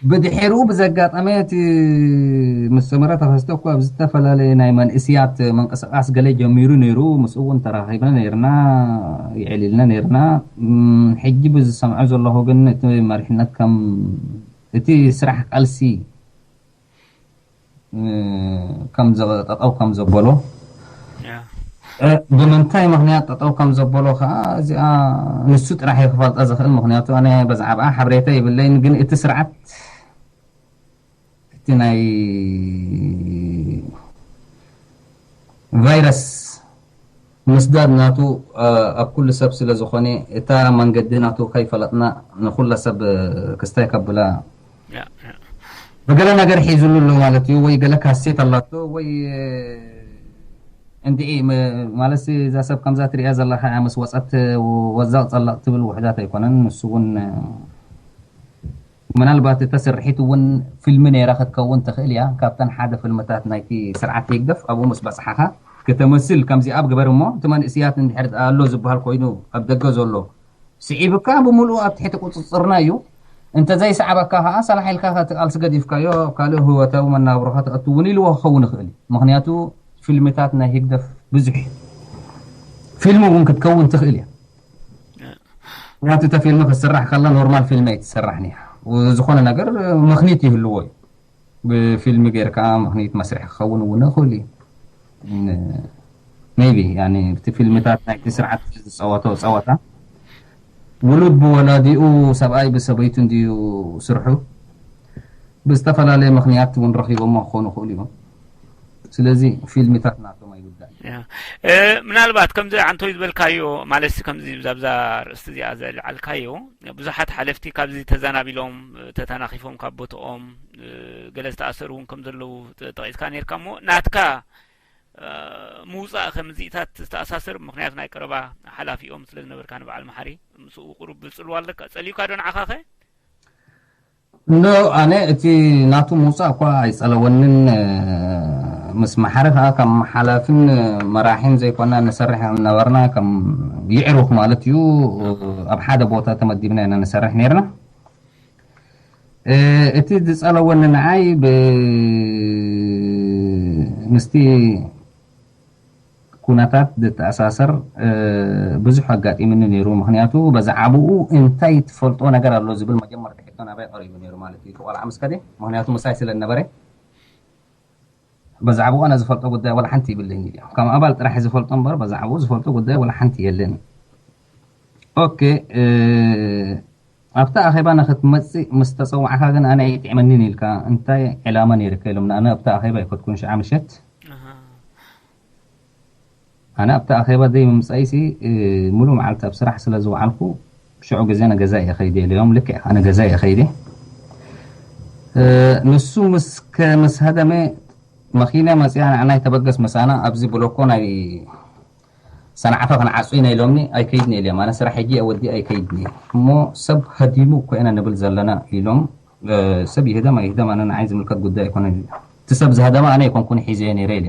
ብድሕሪኡ ብዘጋጠመ እቲ ምስ ሰመረ ተኸስተ እኮ ኣብ ዝተፈላለየ ናይ መንእስያት ምንቅስቃስ ገለ ጀሚሩ ነይሩ። ምስኡ እውን ተራኺብና ነይርና፣ የዕሊልና ነይርና። ሕጂ ብዝሰምዖ ዘለኹ ግን እቲ መሪሕነት ከም እቲ ስራሕ ቃልሲ ከም ጠጠው ከም ዘበሎ፣ ብምንታይ ምኽንያት ጠጠው ከም ዘበሎ ከዓ እዚኣ ንሱ ጥራሕ እዩ ክፈልጣ ዝኽእል። ምኽንያቱ ኣነ በዛዕባኣ ሓበሬታ የብለይን። ግን እቲ ስርዓት እቲ ናይ ቫይረስ ምስዳድ ናቱ ኣብ ኩሉ ሰብ ስለ ዝኾነ፣ እታ መንገዲ ናቱ ከይፈለጥና ንኩላ ሰብ ክስታይ ከብላ ብገለ ነገር ሒዙሉ ኣሎ ማለት እዩ። ወይ ገለ ካሴት ኣላቶ ወይ እንድዒ ማለት እዛ ሰብ ከምዛ ትሪኣ ዘለኻ ምስ ወፀት ወዛቕ ጸላቕ ትብል ውሕዳት ኣይኮነን። ንሱ እውን ምናልባት እታ ስርሒት እውን ፊልሚ ነይራ ክትከውን ትኽእል እያ። ካብተን ሓደ ፊልምታት ናይቲ ስርዓት ህግደፍ ኣብኡ ምስ በጽሓኻ ከተመስል ከምዚኣ ግበር እሞ፣ እቲ መንእስያት እንድሕር ኣሎ ዝበሃል ኮይኑ ኣብ ደገ ዘሎ ስዒብካ ብምሉኡ ኣብ ትሕቲ ቁጽጽርና እዩ። እንተዘይሰዓበካ ከኣ ሰላሕ ኢልካ እቲ ቃልሲ ገዲፍካዮ ኣብ ካልእ ህይወታዊ መናብሮኻ ተእቱ እውን ኢልዎ ክኸውን ይኽእል እዩ። ምኽንያቱ ፊልምታት ናይ ህግደፍ ብዙሕ እዩ። ፊልም እውን ክትከውን ትኽእል እያ። ምክንያቱ እተ ፊልም ክትስራሕ ከላ ኖርማል ፊልም ኣይትሰራሕን እያ። ዝኾነ ነገር ምኽኒት ይህልዎ እዩ። ብፊልም ጌርካ ምኽኒት መስርሒ ክኸውን እውን ይኽእል እዩ። ሜቢ እቲ ፊልምታት ናይቲ ስርዓት ዝፀወቶ ፀወታ ውሉድ ብወላዲኡ ሰብኣይ ብሰበይቱ እንድዩ ስርሑ። ብዝተፈላለየ ምኽንያት እውን ረኺቦሞ ክኾኑ ይኽእሉ እዮም። ስለዚ ፊልምታት ናቶም ኣይውዳእ። ምናልባት ከምዚ ዓንቶይ ዝበልካዮ ማለት ከምዚ ብዛብዛ ርእስቲ እዚኣ ዘልዓልካዮ ብዙሓት ሓለፍቲ ካብዚ ተዘናቢሎም ተተናኺፎም ካብ ቦትኦም ገለ ዝተኣሰሩ እውን ከም ዘለዉ ጠቂስካ ነርካ እሞ ናትካ ምውፃእ ከምዚኢታት ዝተኣሳሰር ምክንያቱ ናይ ቀረባ ሓላፊኦም ስለ ዝነበርካ ንበዓል መሓሪ ምስኡ ቁሩብ ብፅልዋ ኣለካ ፀልዩካ ዶ ንዓኻ ኸ ኖ ኣነ እቲ ናቱ ምውፃእ እኳ ኣይፀለወንን። ምስ መሓሪ ከዓ ከም ሓላፍን መራሒን ዘይኮና ንሰርሕ ነበርና ከም ይዕሩኽ ማለት እዩ። ኣብ ሓደ ቦታ ተመዲብና ኢና ንሰርሕ ነርና። እቲ ዝፀለወኒ ንዓይ ምስቲ ኩነታት ዝተኣሳሰር ብዙሕ ኣጋጢምኒ ነይሩ። ምክንያቱ በዛዕባኡ እንታይ ትፈልጦ ነገር ኣሎ ዝብል መጀመርታ ሕቶ ናባይ ቀሪቡ ነይሩ ማለት እዩ። ቆልዓ ምስ ከደ ምክንያቱ ምሳይ ስለ ነበረ በዛዕባኡ ኣነ ዝፈልጦ ጉዳይ ወላ ሓንቲ ይብለኝ እዩ። ከም ኣባል ጥራሕ ዝፈልጦ እምበር በዛዕባኡ ዝፈልጦ ጉዳይ ወላ ሓንቲ የለን። ኦኬ ኣብታ ኣኼባ ንክትመፅእ ምስ ተፀዋዕካ ግን ኣነ ኣይጥዕመኒን ኢልካ እንታይ ዕላማ ነይርካ ኢሎም ንኣነ ኣብታ ኣኼባ ኣይኮትኩን ሽዓ ምሸት ኣነ ኣብቲ ኣኼባ ደይ ምምጻይሲ ሙሉ መዓልቲ ኣብ ስራሕ ስለ ዝወዓልኩ ሽዑ ግዜ ንገዛ እየ ከይደ ኢለዮም። ልክዕ ከዓ ንገዛ እየ ከይደ። ንሱ ምስ ከ- ምስ ሃደመ መኪና መፅያ ንዓናይ ተበገስ መሳና ኣብዚ ብሎኮ ናይ ሰንዓፈ ክንዓፁ ኢና ኢሎምኒ ኣይከይድን ኢለ ማለት ስራሕ ሕጂ ወዲ ኣይከይድን እየ እሞ ሰብ ሃዲሙ እኮ ኢና ንብል ዘለና ኢሎም ሰብ ይህደም ኣይህደም ኣነ ንዓይ ዝምልከት ጉዳይ ኣይኮነን። እቲ ሰብ ዝሃደመ ኣነ ኣይኮንኩን ሒዘዮ ነይረ ኢለ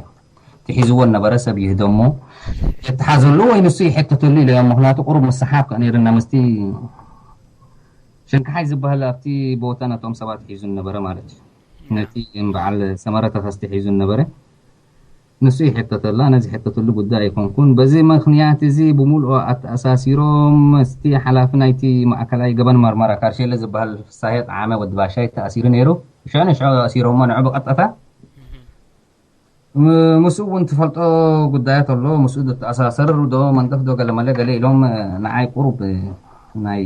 ትሒዝዎ ነበረ ሰብ ይህደሞ የተሓዘሉ ወይ ንሱ ይሕተተሉ ኢለ እዮም። ምክንያቱ ቁሩብ ምስሓብ ከ ነይርና ምስቲ ሸንካሓይ ዝበሃል ኣብቲ ቦታ ነቶም ሰባት ሒዙ ነበረ ማለት እዩ። ነቲ በዓል ሰመረ ተኸስቲ ሒዙ ነበረ። ንሱ ይሕተተላ ነዚ ሕተተሉ ጉዳይ ኣይኮንኩን። በዚ ምክንያት እዚ ብምልኦ ኣተኣሳሲሮም ምስቲ ሓላፊ ናይቲ ማእከላይ ገበን መርመራ ካርሼለ ዝበሃል ፍሳሄ ጠዓመ ወዲ ባሻይ ተኣሲሩ ነይሩ። ሽዑ ንሽዑ ኣሲሮሞ ንዑ ብቐጥታ ምስኡ እውን ትፈልጦ ጉዳያት ኣሎ። ምስኡ ዝተኣሳሰር ዶ መንደፍ ዶ ገለመለ ገለ ኢሎም ንዓይ ቁሩብ ናይ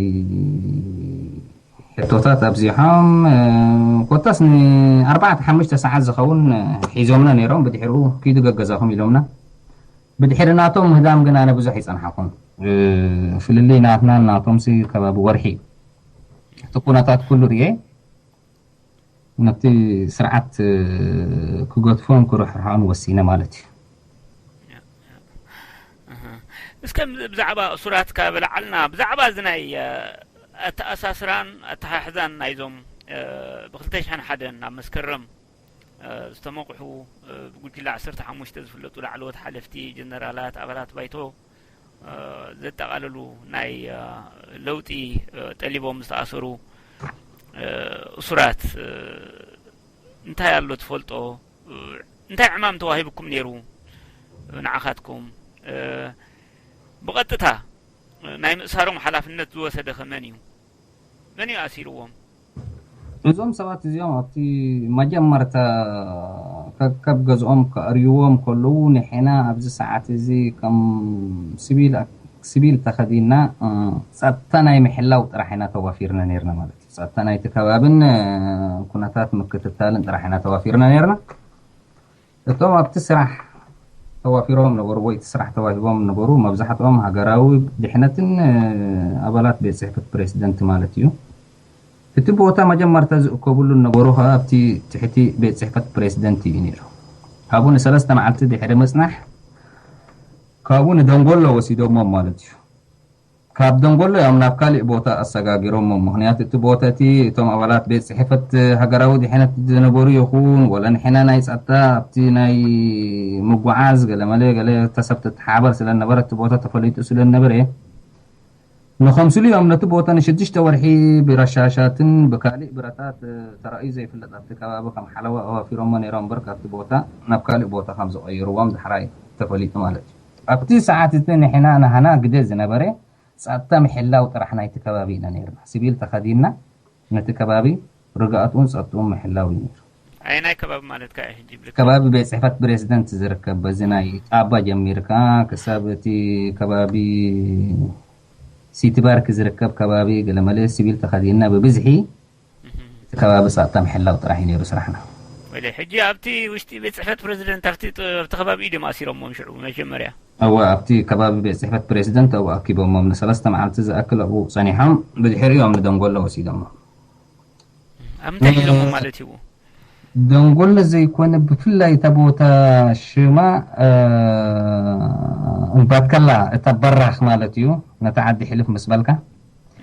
ሕቶታት ኣብዚሖም፣ እ፣ ኮታስ ንኣርባዕተ ሓሙሽተ ሰዓት ዝኸውን፣ እ፣ ሒዞምና ነይሮም። ብድሕሪኡ ኪዱ ገገዛኹም ኢሎምና። ብድሕሪ ናቶም ምህዳም ግን ኣነ ብዙሕ ይጸንሓኹም። እ፣ ፍልልይ ናትናን ናቶምሲ ከባቢ ወርሒ እዩ። እቲ ኩነታት ኩሉ ርየ ነቲ ስርዓት፣ እ፣ ክገድፎን ክርሕርሖን ወሲነ ማለት እዩ። እህ። እስከ ብዛዕባ እሱራት ካብ ለዓልና፣ ብዛዕባ እዚ ናይ፣ እ፣ ኣተኣሳስራን ኣተሓሕዛን ናይዞም፣ እ፣ ብ ክልተ ሽሕን ሓደን ኣብ መስከረም፣ እ፣ ዝተመቑሑ፣ እ፣ ብጉጅለ ዓሰርተ ሓሙሽተ ዝፍለጡ ላዕለዎት ሓለፍቲ፣ ጀነራላት፣ ኣባላት ባይቶ፣ እ፣ ዘጠቓለሉ ናይ፣ እ፣ ለውጢ፣ እ፣ ጠሊቦም ዝተኣሰሩ፣ እ፣ እሱራት፣ እ፣ እንታይ ኣሎ ትፈልጦ? እንታይ ዕማም ተዋሂብኩም ነይሩ ንዓኻትኩም? እ፣ ብቐጥታ ናይ ምእሳሮም ሓላፍነት ዝወሰደ ኸ መን እዩ? መን እዩ ኣሲርዎም? እዞም ሰባት እዚኦም ኣብቲ መጀመርታ ከከብ ገዝኦም ከእርይዎም ከለዉ፣ ንሕና ኣብዚ ሰዓት እዚ ከም ሲቪል፣ ሲቪል ተኸዲና፣ እ፣ ጸጥታ ናይ ምሕላው ጥራሕ ኢና ተዋፊርና ነይርና ማለት እዩ። ጸጥታ ናይቲ ከባብን፣ እ፣ ኩነታት ምክትታልን ጥራሕ ኢና ተዋፊርና ነይርና። እቶም ኣብቲ ስራሕ ተዋፊሮም ነበሩ ወይ እቲ ስራሕ ተዋሂቦም ነበሩ፣ መብዛሕትኦም ሃገራዊ ድሕነትን፣ እ፣ ኣባላት ቤት ጽሕፈት ፕሬዚደንት ማለት እዩ። እቲ ቦታ መጀመርታ ዝእከብሉ ነበሩ ከኣ ኣብቲ ትሕቲ ቤት ጽሕፈት ፕሬዚደንት እዩ ነይሩ። ካብኡ ንሰለስተ መዓልቲ ድሕሪ ምጽናሕ፣ ካብኡ ንደንጎሎ ወሲዶሞም ማለት እዩ። ካብ ደንጎሎ እዮም ናብ ካሊእ ቦታ ኣሰጋጊሮሞም። ምኽንያቱ እቲ ቦታ እቲ እቶም ኣባላት ቤት ጽሕፈት ሃገራዊ ድሕነት ዝነበሩ ይኹን፣ ወላ ንሕና ናይ ጸጥታ ኣብቲ ናይ ምጉዓዝ ገለመለ ገለ ተሰብ ትተሓባበር ስለ ነበረ፣ እቲ ቦታ ተፈሊጡ ስለ ነበረ፣ ንኸምስሉ እዮም ነቲ ቦታ ንሽዱሽተ ወርሒ ብረሻሻትን ብካሊእ ብረታት፣ እ፣ ተራእዩ ዘይፍለጥ ኣብቲ ከባቢ ከም ሓለዋ ኣዋፊሮሞ ነይሮም እምበር፣ ካብቲ ቦታ ናብ ካሊእ ቦታ ከም ዝቐይርዎም ዳሕራይ ተፈሊጡ ማለት እዩ። ኣብቲ ሰዓት እቲ ንሕና ናህና ግደ ዝነበረ ጸጥታ ምሕላው ጥራሕ ናይቲ ከባቢ ኢና ነይርና። ሲቪል ተኸዲንና ነቲ ከባቢ ርግኣቱን ጸጥታኡን ምሕላው እዩ ነይሩ። ኣየናይ ከባቢ ማለትካ እዩ ሕጂ ይብልካ? ከባቢ ቤት ጽሕፈት ፕሬዚደንት ዝርከብ፣ በዚ ናይ ጣባ ጀሚርካ ክሳብ እቲ ከባቢ ሲቲ ባርክ ዝርከብ ከባቢ ገለመለ ሲቪል ተኸዲንና ብብዝሒ እቲ ከባቢ ጸጥታ ምሕላው ጥራሕ እዩ ነይሩ ስራሕና። ወይለ፣ ሕጂ ኣብቲ ውሽጢ ቤት ጽሕፈት ፕሬዚደንት ኣብቲ ጥ-፣ ኣብቲ ከባቢ እዩ ድዮም ኣሲሮሞም ሽዑ መጀመርያ? እወ፣ ኣብቲ ከባቢ ቤት ጽሕፈት ፕሬዚደንት ኣብኡ ኣኪቦሞም። ንሰለስተ መዓልቲ ዝኣክል ኣብኡ ጸኒሖም፣ ብድሕሪኡ እዮም ንደንጎሎ ወሲዶሞም። ኣብ ምንታይ ሒዞሞ ማለት እዩ? ደንጎሎ ዘይኮነ፣ ብፍላይ እታ ቦታ ሽማ፣ እ፣ እምባትከላ፣ እታ በራኽ ማለት እዩ። ነታ ዓዲ ሕልፍ ምስ በልካ፣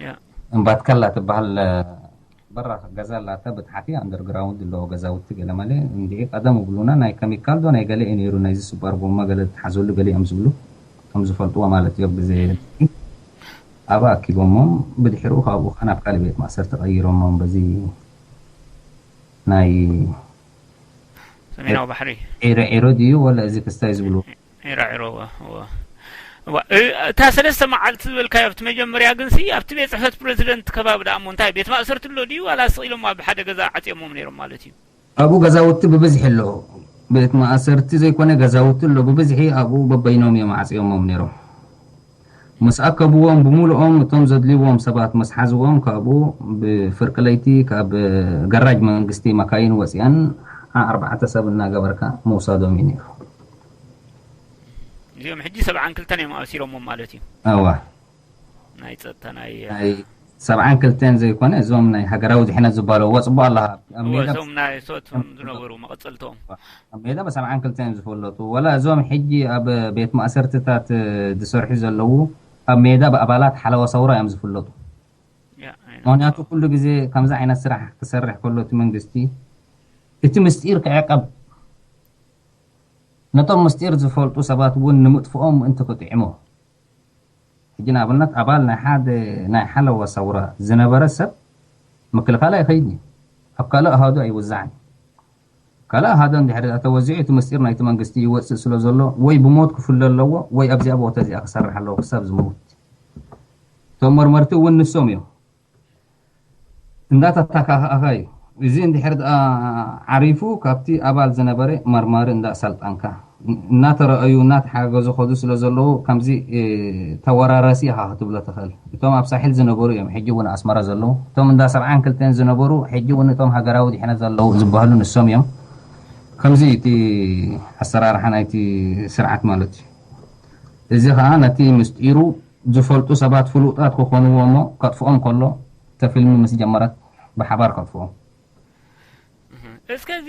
ያ። እምባትከላ ትበሃል፣ እ፣ በራኽ ገዛ ኣላታ፣ ብታሕቲ ኣንደርግራውንድ ኣለዎ ገዛውቲ ገለመለ። እንድዒ ቀደም ይብሉና፣ ናይ ከሚካል ዶ ናይ ገለ እዩ ነይሩ፣ ናይዚ ስባር ጎማ ገለ ዝትሓዘሉ ገለ እዮም ዝብሉ፣ ከም ዝፈልጥዎ ማለት እዩ። ኣብ ግዜ ኣብኣ ኣኪቦሞም፣ ብድሕሪኡ ካብኡ ኸዓ ናብ ካልእ ቤት ማእሰርቲ ቀይሮሞም። በዚ ናይ ሰሜናዊ ባሕሪ። ዒረ ዒሮ ድዩ ወላ እዚ ክስታይ ዝብልዎ? ዒራ ዒሮ፣ እወ፣ እወ። እወ፣ እ፣ እታ ሰለስተ መዓልቲ ዝበልካዮ ኣብቲ መጀመርያ ግንሲ ኣብቲ ቤት ጽሕፈት ፕረዚደንት ከባቢ ደኣ እሞ እንታይ ቤት ማእሰርቲ ኣሎ ድዩ ዋላ ስቕ ኢሎም ኣብ ሓደ ገዛ ዓጽዮሞም ነይሮም ማለት እዩ? ኣብኡ ገዛውቲ ብብዝሒ ኣሎ። ቤት ማእሰርቲ ዘይኮነ ገዛውቲ ኣሎ ብብዝሒ፣ ኣብኡ በበይኖም እዮም ዓጽዮሞም ነይሮም። ምስ ኣከብዎም ብምሉኦም እቶም ዘድልይዎም ሰባት ምስ ሓዝዎም ካብኡ ብፍርቂ ለይቲ ካብ ገራጅ መንግስቲ መካይን ወጺኣን ኣርባዕተ ሰብ እናገበርካ ምውሳዶም እዩ ነይሩ። እዚኦም ሕጂ ሰብዓን ክልተን እዮም ኣሲሮሞም ማለት እዩ። እዋ። ናይ ጸጥታ ናይ ናይ ሰብዓን ክልተን ዘይኮነ እዞም ናይ ሃገራዊ ድሕነት ዝበሃሉ ወጽቦ ኣለኻ ኣብ እወ፣ ሜዳ እዞም ናይ ሶትም ዝነበሩ መቐጸልቶም። ኣብ ሜዳ ብሰብዓን ክልተን እዮም ዝፍለጡ። ወላ እዞም ሕጂ ኣብ ቤት ማእሰርትታት ዝሰርሑ ዘለዉ ኣብ ሜዳ ብኣባላት ሓለዋ ሰውራ እዮም ዝፍለጡ። ያ፣ ኣይ፣ ምኽንያቱ ኩሉ ግዜ ከምዚ ዓይነት ስራሕ ክሰርሕ ከሎ እቲ መንግስቲ እቲ ምስጢር ክዕቀብ ነቶም ምስጢር ዝፈልጡ ሰባት እውን ንምጥፍኦም ምእንቲ ክጥዕሞ። ሕጂ ንኣብነት ኣባል ናይ ሓደ ናይ ሓለዋ ሰውራ ዝነበረ ሰብ ምክልኻል ኣይኸይድን እዩ። ኣብ ካልእ ኣሃዱ ኣይውዛዕን እዩ። ካልእ ኣሃዱ እንድሕር ደኣ ተወዚዑ እቲ ምስጢር ናይቲ መንግስቲ ይወፅእ ስለ ዘሎ ወይ ብሞት ክፍለ ኣለዎ ወይ ኣብዚኣ ቦታ እዚኣ ክሰርሕ ኣለዎ ክሳብ ዝመውት። እቶም መርመርቲ እውን ንሶም እዮም። እንዳተተካኸእኻ እዩ። እዚ እንድሕር ደኣ ዓሪፉ ካብቲ ኣባል ዝነበረ መርማሪ እንዳኣሰልጠንካ እናተረኣዩ እናተሓገዙ ከዱ ስለ ዘለዉ ከምዚ ተወራረሲ ኢኻ ክትብሎ ትኽእል። እቶም ኣብ ሳሕል ዝነበሩ እዮም ሕጂ እውን ኣስመራ ዘለዉ። እቶም እንዳ ሰብዓን ክልተን ዝነበሩ ሕጂ እውን እቶም ሃገራዊ ድሕነት ዘለዉ ዝበሃሉ ንሶም እዮም። ከምዚ እቲ ኣሰራርሓ ናይቲ ስርዓት ማለት እዩ። እዚ ከዓ ነቲ ምስጢሩ ዝፈልጡ ሰባት ፍሉጣት ክኾንዎ እሞ ከጥፍኦም ከሎ ተፊልሚ ምስ ጀመረት ብሓባር ከጥፍኦም። እስከዚ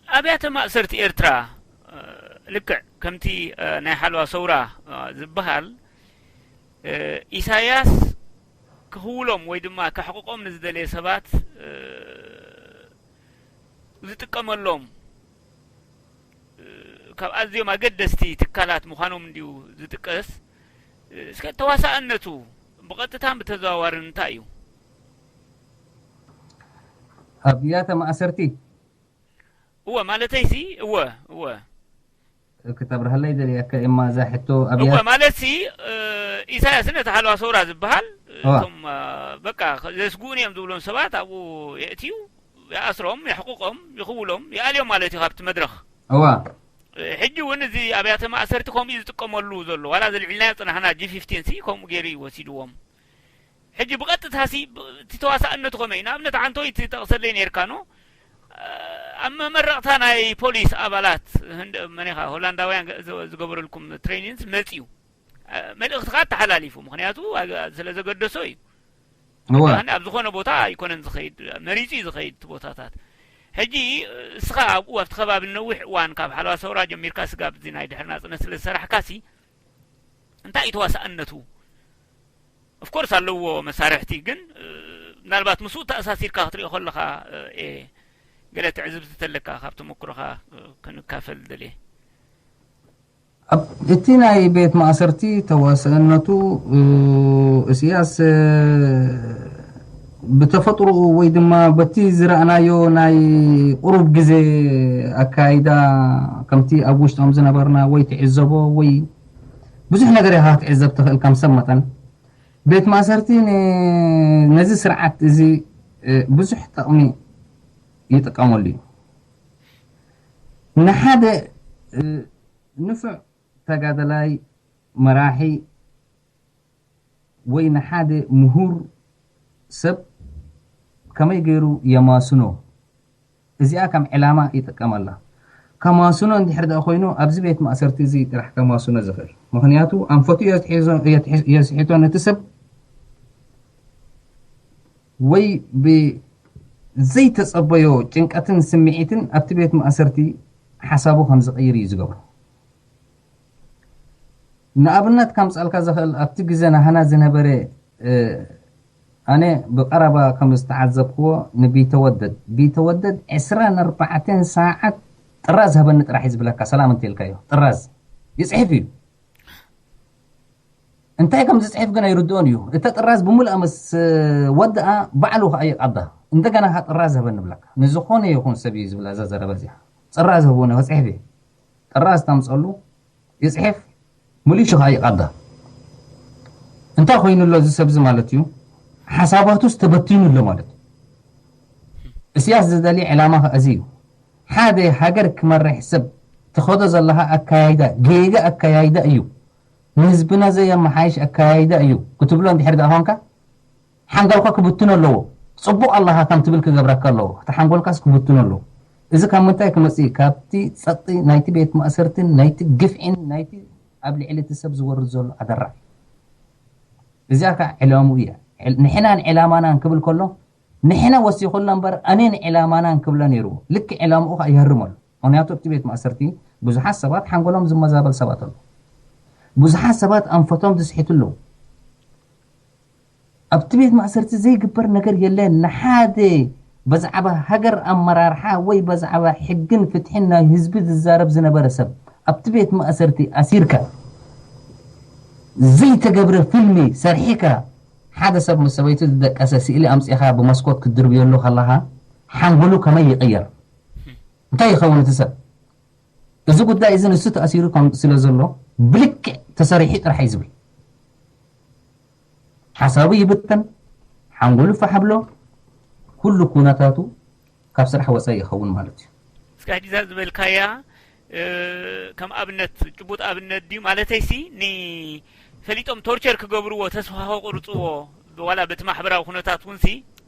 ኣብያተ ማእሰርቲ ኤርትራ ልክዕ ከምቲ ናይ ሓልዋ ሰውራ ዝበሃል ኢሳያስ ክኽውሎም ወይ ድማ ከሕቕቆም ንዝደለየ ሰባት ዝጥቀመሎም ካብ ኣዝዮም ኣገደስቲ ትካላት ምዃኖም እንዲዩ ዝጥቀስ። እስከ ተዋሳእነቱ ብቐጥታን ብተዘዋዋርን እንታይ እዩ? ኣብያተ ማእሰርቲ እወ ማለተይሲ እወ እወ ክተብርሃለይ ደልያካ እማ እዛ ሕቶ እወ ኣብያት ማለትሲ ኢሳያስ ነቲ ሓለዋ ሰውራ ዝበሃል እዋ። እቶም በቃ ዘስጉኡን እዮም ዝብሎም ሰባት ኣብኡ የእትዩ ይኣስሮም የሕቁቆም ይኽውሎም ይኣልዮም ማለት እዩ ካብቲ መድረኽ። እዋ ሕጂ እውን እዚ ኣብያተ ማእሰርቲ ከምኡ እዩ ዝጥቀመሉ ዘሎ ዋላ ዘልዒልናዮ ፅናሕና ጂ ፊፍቲን ሲ ከምኡ ገይሩ እዩ ወሲድዎም። ሕጂ ብቐጥታ ሲ እቲ ተዋሳእነቱ ከመይ እዩ ንኣብነት ዓንቶይ ትጠቕሰለይ ነርካ ኖ ኣብ መመረቕታ ናይ ፖሊስ ኣባላት ህንድ መኔኻ ሆላንዳውያን ዝገበረልኩም ትሬኒንስ መፅዩ መልእኽትኻ ተሓላሊፉ ምክንያቱ ስለ ዘገደሶ እዩ። እዋ ኣብ ዝኾነ ቦታ ኣይኮነን ዝኸይድ መሪፁ እዩ ዝኸይድ እቲ ቦታታት። ሕጂ እስኻ ኣብኡ ኣብቲ ከባቢ ነዊሕ እዋን ካብ ሓለዋ ሰውራ ጀሚርካ ስጋብ እዚ ናይ ድሕሪ ናፅነት ስለ ዝሰራሕካ ሲ እንታይ እዩ ተዋሳእነቱ? ኦፍኮርስ ኣለዎ መሳርሕቲ ግን ምናልባት ምስኡ ተኣሳሲርካ ክትሪኦ ከለኻ ገለ ትዕዝብቲ ተለካ ካብ ተመክሮኻ ክንካፈል ደልየ። እቲ ናይ ቤት ማእሰርቲ ተዋስእነቱ እስያስ ብተፈጥሮኡ ወይ ድማ በቲ ዝረኣናዮ ናይ ቁሩብ ግዜ ኣካይዳ ከምቲ ኣብ ውሽጦም ዝነበርና ወይ ትዕዘቦ ወይ ብዙሕ ነገር ኢኻ ክትዕዘብ ትኽእል ከም ሰብ መጠን ቤት ማእሰርቲ ነዚ ስርዓት እዚ ብዙሕ ጥቕሚ ይጥቀመሉ እዩ። ንሓደ ንፉዕ ተጋደላይ መራሒ ወይ ንሓደ ምሁር ሰብ ከመይ ገይሩ የማስኖ? እዚኣ ከም ዕላማ ይጥቀመላ። ከማስኖ እንድሕር ደኣ ኮይኑ ኣብዚ ቤት ማእሰርቲ እዚ ጥራሕ ከማስኖ ዝኽእል። ምኽንያቱ ኣንፈቱ እዮ ዝትሒዞ- እዮ ትሒ- እዮ ዝሕቶ ነቲ ሰብ ወይ ብዘይተጸበዮ ጭንቀትን ስምዒትን ኣብቲ ቤት ማእሰርቲ ሓሳቡ ከም ዝቕይር እዩ ዝገብሮ። ንኣብነት ከምጻልካ ዝኽእል ኣብቲ ግዜ ናህና ዝነበረ ኣነ ብቀረባ ከም ዝተዓዘብክዎ ንቢተወደድ ቢተወደድ ዕስራን ኣርባዕተን ሰዓት ጥራዝ ሃበኒ ጥራሕ እዩ ዝብለካ ሰላም እንተልካዮ ጥራዝ ይፅሕፍ እዩ። እንታይ ከም ዝፅሕፍ ግን ኣይርድኦን እዩ። እተ ጥራዝ ብምሉኣ ምስ ወድኣ ባዕሉ ከዓ ይቀዳ። እንደገና ከዓ ጥራዝ ሃበኒ ብለካ ንዝኾነ ይኹን ሰብ እዩ ዝብላ እዛ ዘረባ እዚኣ ጥራዝ ህቡኒ ክፅሕፍ እየ። ጥራዝ ተምፀሉ ይፅሕፍ ሙሊሹ ከዓ ይቃዳ። እንታይ ኮይኑ ኣሎ እዚ ሰብዚ ማለት እዩ? ሓሳባቱስ ተበቲኑ ኣሎ ማለት እዩ። እስያስ ዝደሊ ዕላማ ከዓ እዚ እዩ። ሓደ ሃገር ክመርሕ ሰብ ትኸዶ ዘለካ ኣካያይዳ ጌጋ ኣካያይዳ እዩ። ንህዝብና ዘየመሓይሽ ኣካያይዳ እዩ ክትብሎ እንድሕር ደኣ ኮንካ ሓንጎልካ ክብትኖ ኣለዎ። ፅቡቕ ኣለኻ ከም ትብል ክገብረካ ኣለዎ። እቲ ሓንጎልካስ ክብትኖ ኣለዎ። እዚ ካብ ምንታይ ክመፅእ እዩ? ካብቲ ፀቕጢ ናይቲ ቤት ማእሰርትን ናይቲ ግፍዒን ናይቲ ኣብ ልዕሊ እቲ ሰብ ዝወርድ ዘሎ ኣደራዕ። እዚኣ ከዓ ዕላምኡ እያ። ንሕናን ዕላማናን ክብል ከሎ ንሕና ወሲኹልና እምበር ኣነ ንዕላማናን ክብላ ነይርዎ። ልክዕ ዕላምኡ ከዓ ይህርም ኣሎ። ምክንያቱ ኣብቲ ቤት ማእሰርቲ ብዙሓት ሰባት ሓንጎሎም ዝመዛበል ሰባት ኣለዉ። ብዙሓት ሰባት ኣንፈቶም ዝስሕቱ ኣለዉ። ኣብቲ ቤት ማእሰርቲ ዘይግበር ነገር የለን። ንሓደ በዛዕባ ሃገር ኣመራርሓ ወይ በዛዕባ ሕግን ፍትሕን ናይ ህዝቢ ዝዛረብ ዝነበረ ሰብ ኣብቲ ቤት ማእሰርቲ ኣሲርካ ዘይተገብረ ፊልሚ ሰርሒካ ሓደ ሰብ ምስ ሰበይቱ ዝደቀሰ ስእሊ ኣምፂኻ ብመስኮት ክትድርብየሉ ከለኻ ሓንጎሉ ከመይ ይቕየር? እንታይ ይኸውን እቲ ሰብ? እዚ ጉዳይ እዚ ንሱ ተኣሲሩ ከም ስለ ዘሎ ብልክዕ ተሰሪሑ ጥራሕ እዩ ዝብል። ሓሳቡ ይብተን፣ ሓንጎሉ ፋሕ ብሎ፣ ኩሉ ኩነታቱ ካብ ስራሕ ወፃኢ ይኸውን ማለት እዩ። እስካ ሕጂ እዛ ዝበልካያ ከም ኣብነት ጭቡጥ ኣብነት ድዩ ማለተይሲ፣ ንፈሊጦም ቶርቸር ክገብርዎ፣ ተስፋ ከቁርፅዎ፣ ዋላ በቲ ማሕበራዊ ኩነታት እውን ሲ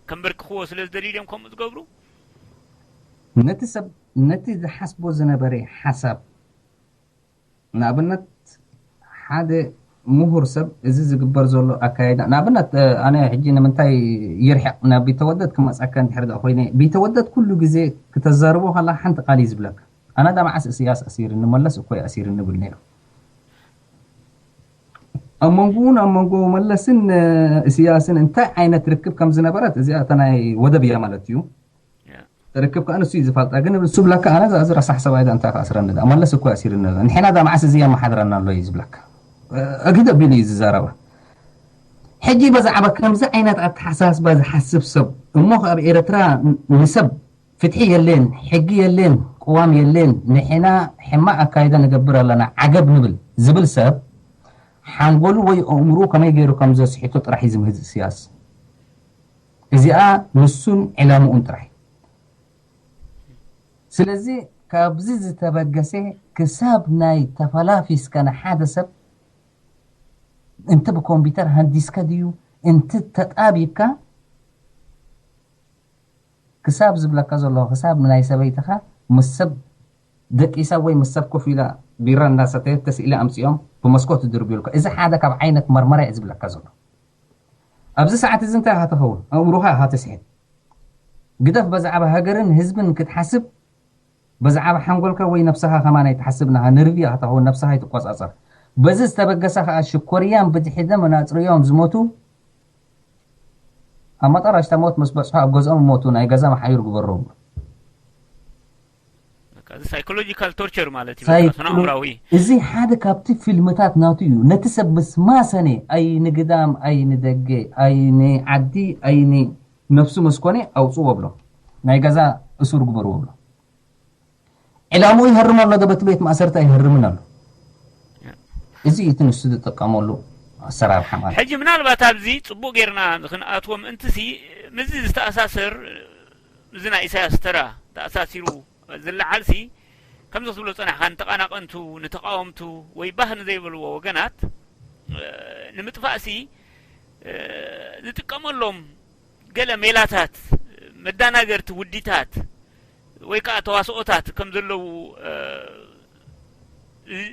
ከንበርክኽዎ ስለ ዝደልዩ ድዮም ከምኡ ዝገብሩ? ነቲ ሰብ ነቲ ዝሓስቦ ዝነበረ ሓሳብ፣ ንኣብነት ሓደ ምሁር ሰብ እዚ ዝግበር ዘሎ ኣካይዳ፣ ንኣብነት ኣነ ሕጂ ንምንታይ ይርሕቕ ናብ ቢተወደድ ክመፀካ እንድሕር ኮይነ፣ ቢተወደድ ኩሉ ግዜ ክተዛርቦ ከላ ሓንቲ ቃል እዩ ዝብለካ። ኣነ ዳ መዓስ እስያስ ኣሲርኒ፣ መለስ እኮ እዩ ኣሲርኒ ይብል ነይሩ። ኣብ መንጎኡን ኣብ መንጎ መለስን እስያስን እንታይ ዓይነት ርክብ ከም ዝነበረት እዚኣ እታ ናይ ወደብ እያ ማለት እዩ። ርክብ ከዓ ንሱ እዩ ዝፈልጣ። ግን ንሱ ብለካ ኣነ ዝረሳሕ ሰብኣይ እንታይ ከኣስረኒ፣ መለስ እኮ ኣሲርኒ፣ ንሕና ዳ መዓስ እዚ የመሓድረና ኣሎ እዩ ዝብለካ። ኣግደ ቢሉ እዩ ዝዛረባ። ሕጂ በዛዕባ ከምዚ ዓይነት ኣተሓሳስባ ዝሓስብ ሰብ እሞ ኣብ ኤርትራ ንሰብ ፍትሒ የለን፣ ሕጊ የለን፣ ቅዋም የለን፣ ንሕና ሕማቕ ኣካይዳ ንገብር ኣለና፣ ዓገብ ንብል ዝብል ሰብ ሓንጎሉ ወይ ኣእምሩ ከመይ ገይሩ ከም ዘስሒቶ ጥራሕ እዩ ዝምህዝ እስያስ። እዚኣ ንሱን ዕላምኡን ጥራሕ። ስለዚ ካብዚ ዝተበገሰ ክሳብ ናይ ተፈላፊስካ ንሓደ ሰብ እንተ ብኮምፒውተር ሃንዲስካ ድዩ እንተ ተጣቢብካ ክሳብ ዝብለካ ዘሎ ክሳብ ናይ ሰበይትኻ ምስ ሰብ ደቂሳ ወይ ምስ ሰብ ኮፍ ኢላ ቢራ እንዳሰተየት ተስኢለ ኣምፅኦም ብመስኮት ዝድርብዩልካ። እዚ ሓደ ካብ ዓይነት መርመራ እዩ ዝብለካ ዘሎ። ኣብዚ ሰዓት እዚ እንታይ ኢኻ ትኸውን? ኣእምሮኻ ኢኻ ትስሕት። ግደፍ በዛዕባ ሃገርን ህዝብን ክትሓስብ፣ በዛዕባ ሓንጎልካ ወይ ነብስኻ ከማን ኣይትሓስብ። ንኻ ነርቪ ኢኻ ትኸውን፣ ነብስኻ ኣይትቆጻጸር። በዚ ዝተበገሰ ከኣ ሽኮርያን ብድሒ ደም እናጽረዮም ዝሞቱ ኣብ መጠረሽታ ሞት ምስ በጽሑ ኣብ ገዝኦም ይሞቱ፣ ናይ ገዛ መሓዩር ግበሮም። በቃ፣ እዚ ሳይኮሎጂካል ቶርቸር ማለት እዩ። በቃ፣ ሳይኮሎ- ስነ ኣእምራዊ። እዚ ሓደ ካብቲ ፊልምታት ናቱ እዩ። ነቲ ሰብ ምስ ማሰነ፣ ኣይ ንግዳም፣ ኣይ ንደገ፣ ኣይ ንዓዲ፣ ኣይ ንነብሱ ምስ ኮነ ኣውጽዎ ብሎ። ናይ ገዛ እሱር ግበርዎ ብሎ። ዕላምኡ ይህርም ኣሎ ዶ? በቲ ቤት ማእሰርቲ ኣይህርምን ኣሎ። እዚ እቲ ንሱ ዝጥቀመሉ ኣሰራርሓ ማለት። ሕጂ ምናልባት ኣብዚ ጽቡቕ ጌርና ክንኣትዎ ምእንትሲ፣ ምስዚ ዝተኣሳሰር፣ እዚ ናይ ኢሳያስ ተራ ተኣሳሲሩ ዝለዓልሲ፣ ከምዚ ክትብሎ ጸናሕካ፣ ንተቓናቐንቱ፣ ንተቓወምቱ ወይ ባህ ንዘይበልዎ ወገናት፣ እ፣ ንምጥፋእሲ፣ እ፣ ዝጥቀመሎም ገለ ሜላታት፣ መዳናገርቲ ውዲታት ወይ ከዓ ተዋስኦታት ከም ዘለዉ፣ እ፣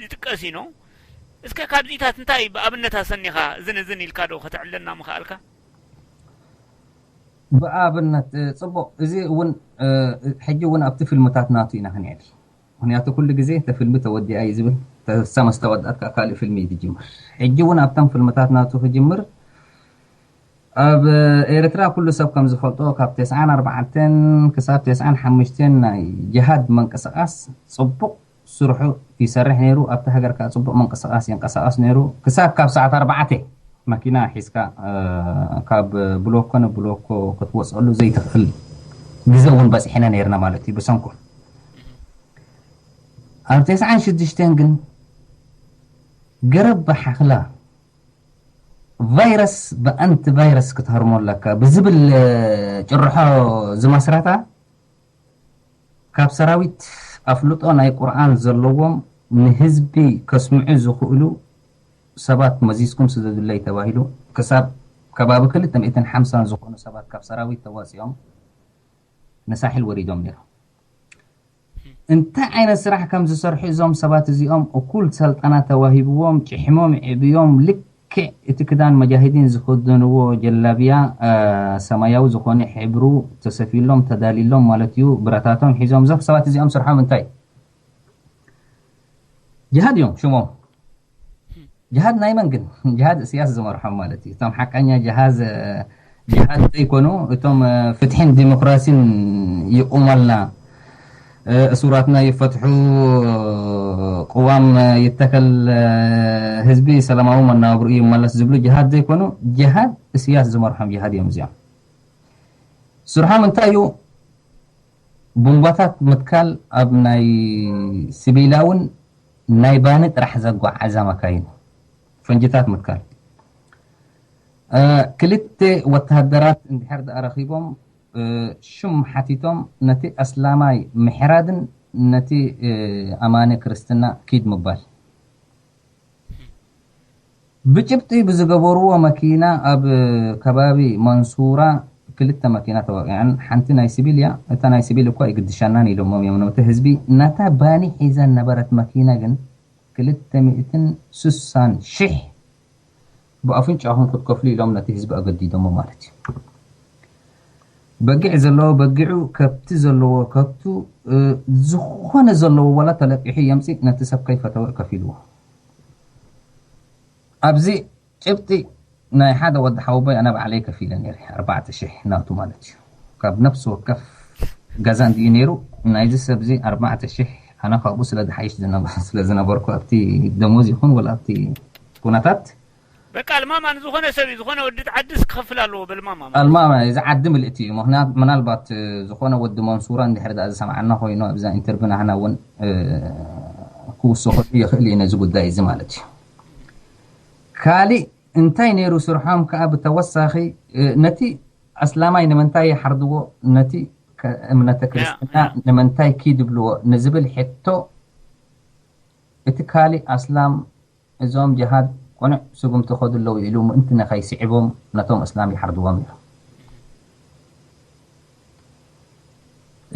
ይጥቀስ እዩ ነው። እስከ ካብዚታት እንታይ ብኣብነት ኣሰኒኻ እዝን እዝን ኢልካ ዶ ከተዕለና ምኽኣልካ? ብኣብነት፣ እ፣ ጽቡቕ፣ እዚ እውን፣ እ፣ ሕጂ እውን ኣብቲ ፊልምታት ናቱ ኢና ክንዕል። ምኽንያቱ ኩሉ ግዜ እተ ፊልሚ ተወዲኣ እዩ ዝብል፣ ተሳ ምስ ተወድኣት ከዓ ካልእ ፊልሚ እዩ ዝጅምር። ሕጂ እውን ኣብተን ፊልምታት ናቱ ክጅምር። ኣብ ኤርትራ ኩሉ ሰብ ከም ዝፈልጦ ካብ ተስዓን ኣርባዕተን ክሳብ ተስዓን ሓሙሽተን ናይ ጅሃድ መንቀሳቓስ ጽቡቕ ስርሑ ይሰርሕ ነይሩ። ኣብቲ ሃገር ከዓ ጽቡቕ መንቀሳቓስ ይንቀሳቐስ ነይሩ። ክሳብ ካብ ሰዓት ኣርባዕተ መኪና ሒዝካ፣ እ፣ ካብ ብሎኮ ንብሎኮ ክትወፅኣሉ ዘይትኽእል ግዜ እውን በፂሕና ነይርና ማለት እዩ። ብሰንኩ ኣብ ተስዓን ሽዱሽተን ግን ገረብ ብሓኽላ ቫይረስ ብኣንቲ ቫይረስ ክትሃርሞ ኣለካ ብዝብል፣ እ፣ ጭርሖ ዝመስረታ፣ ካብ ሰራዊት ኣፍልጦ ናይ ቁርኣን ዘለዎም ንህዝቢ ከስምዑ ዝኽእሉ ሰባት መዚዝኩም ስደዱለይ ተባሂሉ፣ ክሳብ ከባቢ ክልተ ሚእትን ሓምሳን ዝኾኑ ሰባት ካብ ሰራዊት ተዋፂኦም ንሳሕል ወሪዶም ነይሮም። እንታይ ዓይነት ስራሕ ከም ዝሰርሑ እዞም ሰባት እዚኦም እኩል ሰልጠና ተዋሂብዎም፣ ጭሕሞም ዕብዮም፣ ልክዕ እቲ ክዳን መጃሂዲን ዝኽደንዎ ጀላብያ፣ እ፣ ሰማያዊ ዝኾነ ሕብሩ ተሰፊሎም፣ ተዳሊሎም ማለት እዩ። ብረታቶም ሒዞም፣ እዞም ሰባት እዚኦም ስርሖም እንታይ? ጅሃድ እዮም ሽሞም። ጅሃድ ናይ መን ግን? ጅሃድ እስያስ ዝመርሖም ማለት እዩ። እቶም ሓቀኛ ጅሃዝ፣ እ፣ ጅሃድ ዘይኮኑ፣ እቶም፣ እ፣ ፍትሕን ዲሞክራሲን ይቁመልና፣ እ፣ እሱራትና ይፈትሑ፣ ቅዋም ይተከል፣ እ፣ ህዝቢ ሰላማዊ መናብርኡ ይመለስ ዝብሉ ጅሃድ ዘይኮኑ፣ ጅሃድ እስያስ ዝመርሖም ጅሃድ እዮም እዚኦም። ስርሖም እንታይ እዩ? ቡምባታት ምትካል ኣብ ናይ ሲቪላውን ናይ ባኒ ጥራሕ ዘጓዓዛ መካይን፣ ፈንጅታት ምትካል። እ፣ ክልተ ወተሃደራት እንድሕር ደኣ ረኺቦም፣ እ፣ ሽም ሓቲቶም ነቲ ኣስላማይ ምሕራድን ነቲ ኣማኒ ክርስትና ኪድ ምባል። ብጭብጢ ብዝገበርዎ መኪና ኣብ ከባቢ መንሱራ ክልተ መኪና ተወቂዐን። ሓንቲ ናይ ሲቪል እያ። እታ ናይ ሲቪል እኳ ይግድሻናን ኢሎሞም እዮም ነቲ ህዝቢ። ነታ ባኒ ሒዛ ነበረት መኪና ግን ክልተ ሚእትን ስሳን ሽሕ ብኣፍንጫኹም ክትከፍሉ ኢሎም ነቲ ህዝቢ ኣገዲዶሞ ማለት እዩ። በጊዕ ዘለዎ በጊዑ፣ ከብቲ ዘለዎ ከብቱ፣ ዝኾነ ዘለዎ ዋላ ተለቂሑ የምፅእ ነቲ ሰብ ከይፈተወ ከፊልዎ። ኣብዚ ጭብጢ ናይ ሓደ ወዲ ሓወቦይ ኣነ ባዕለይ ከፊለ ነይረ፣ ኣርባዕተ ሽሕ ናቱ ማለት እዩ። ካብ ነፍሲ ወከፍ ገዛ እንዲዩ ነይሩ ናይዚ ሰብ እዚ ኣርባዕተ ሽሕ። ኣነ ካብኡ ስለ ዝሓይሽ ዝነበ-፣ ስለ ዝነበርኩ ኣብቲ ደሞዝ ይኹን ወላ ኣብቲ ኩነታት በቃ ኣልማማ ንዝኾነ ሰብ እዩ፣ ዝኾነ ወዲ ዓድስ ክኸፍል ኣለዎ በልማማ ማለት። ኣልማማ እዚ ዓዲ ምልእቲ እዩ። ምኽንያት ምናልባት ዝኾነ ወዲ መንሱራ እንድሕር ደኣ ዝሰምዓና ኮይኑ ኣብዛ ኢንተርቪው ናህና እውን ክውስኸሉ ይኽእል እዩ ነዚ ጉዳይ እዚ ማለት እዩ። ካሊእ እንታይ ነይሩ ስርሖም ከኣ ብተወሳኺ ነቲ ኣስላማይ ንምንታይ ይሓርድዎ፣ ነቲ እምነተ ክርስትና ንምንታይ ኪድ ይብልዎ ንዝብል ሕቶ እቲ ካሊእ ኣስላም እዞም ጅሃድ ቁኑዕ ስጉምቲ ከዱ ኣለዉ ኢሉ ምእንቲ ንኸይስዕቦም ነቶም እስላም ይሓርድዎም ነይሮም።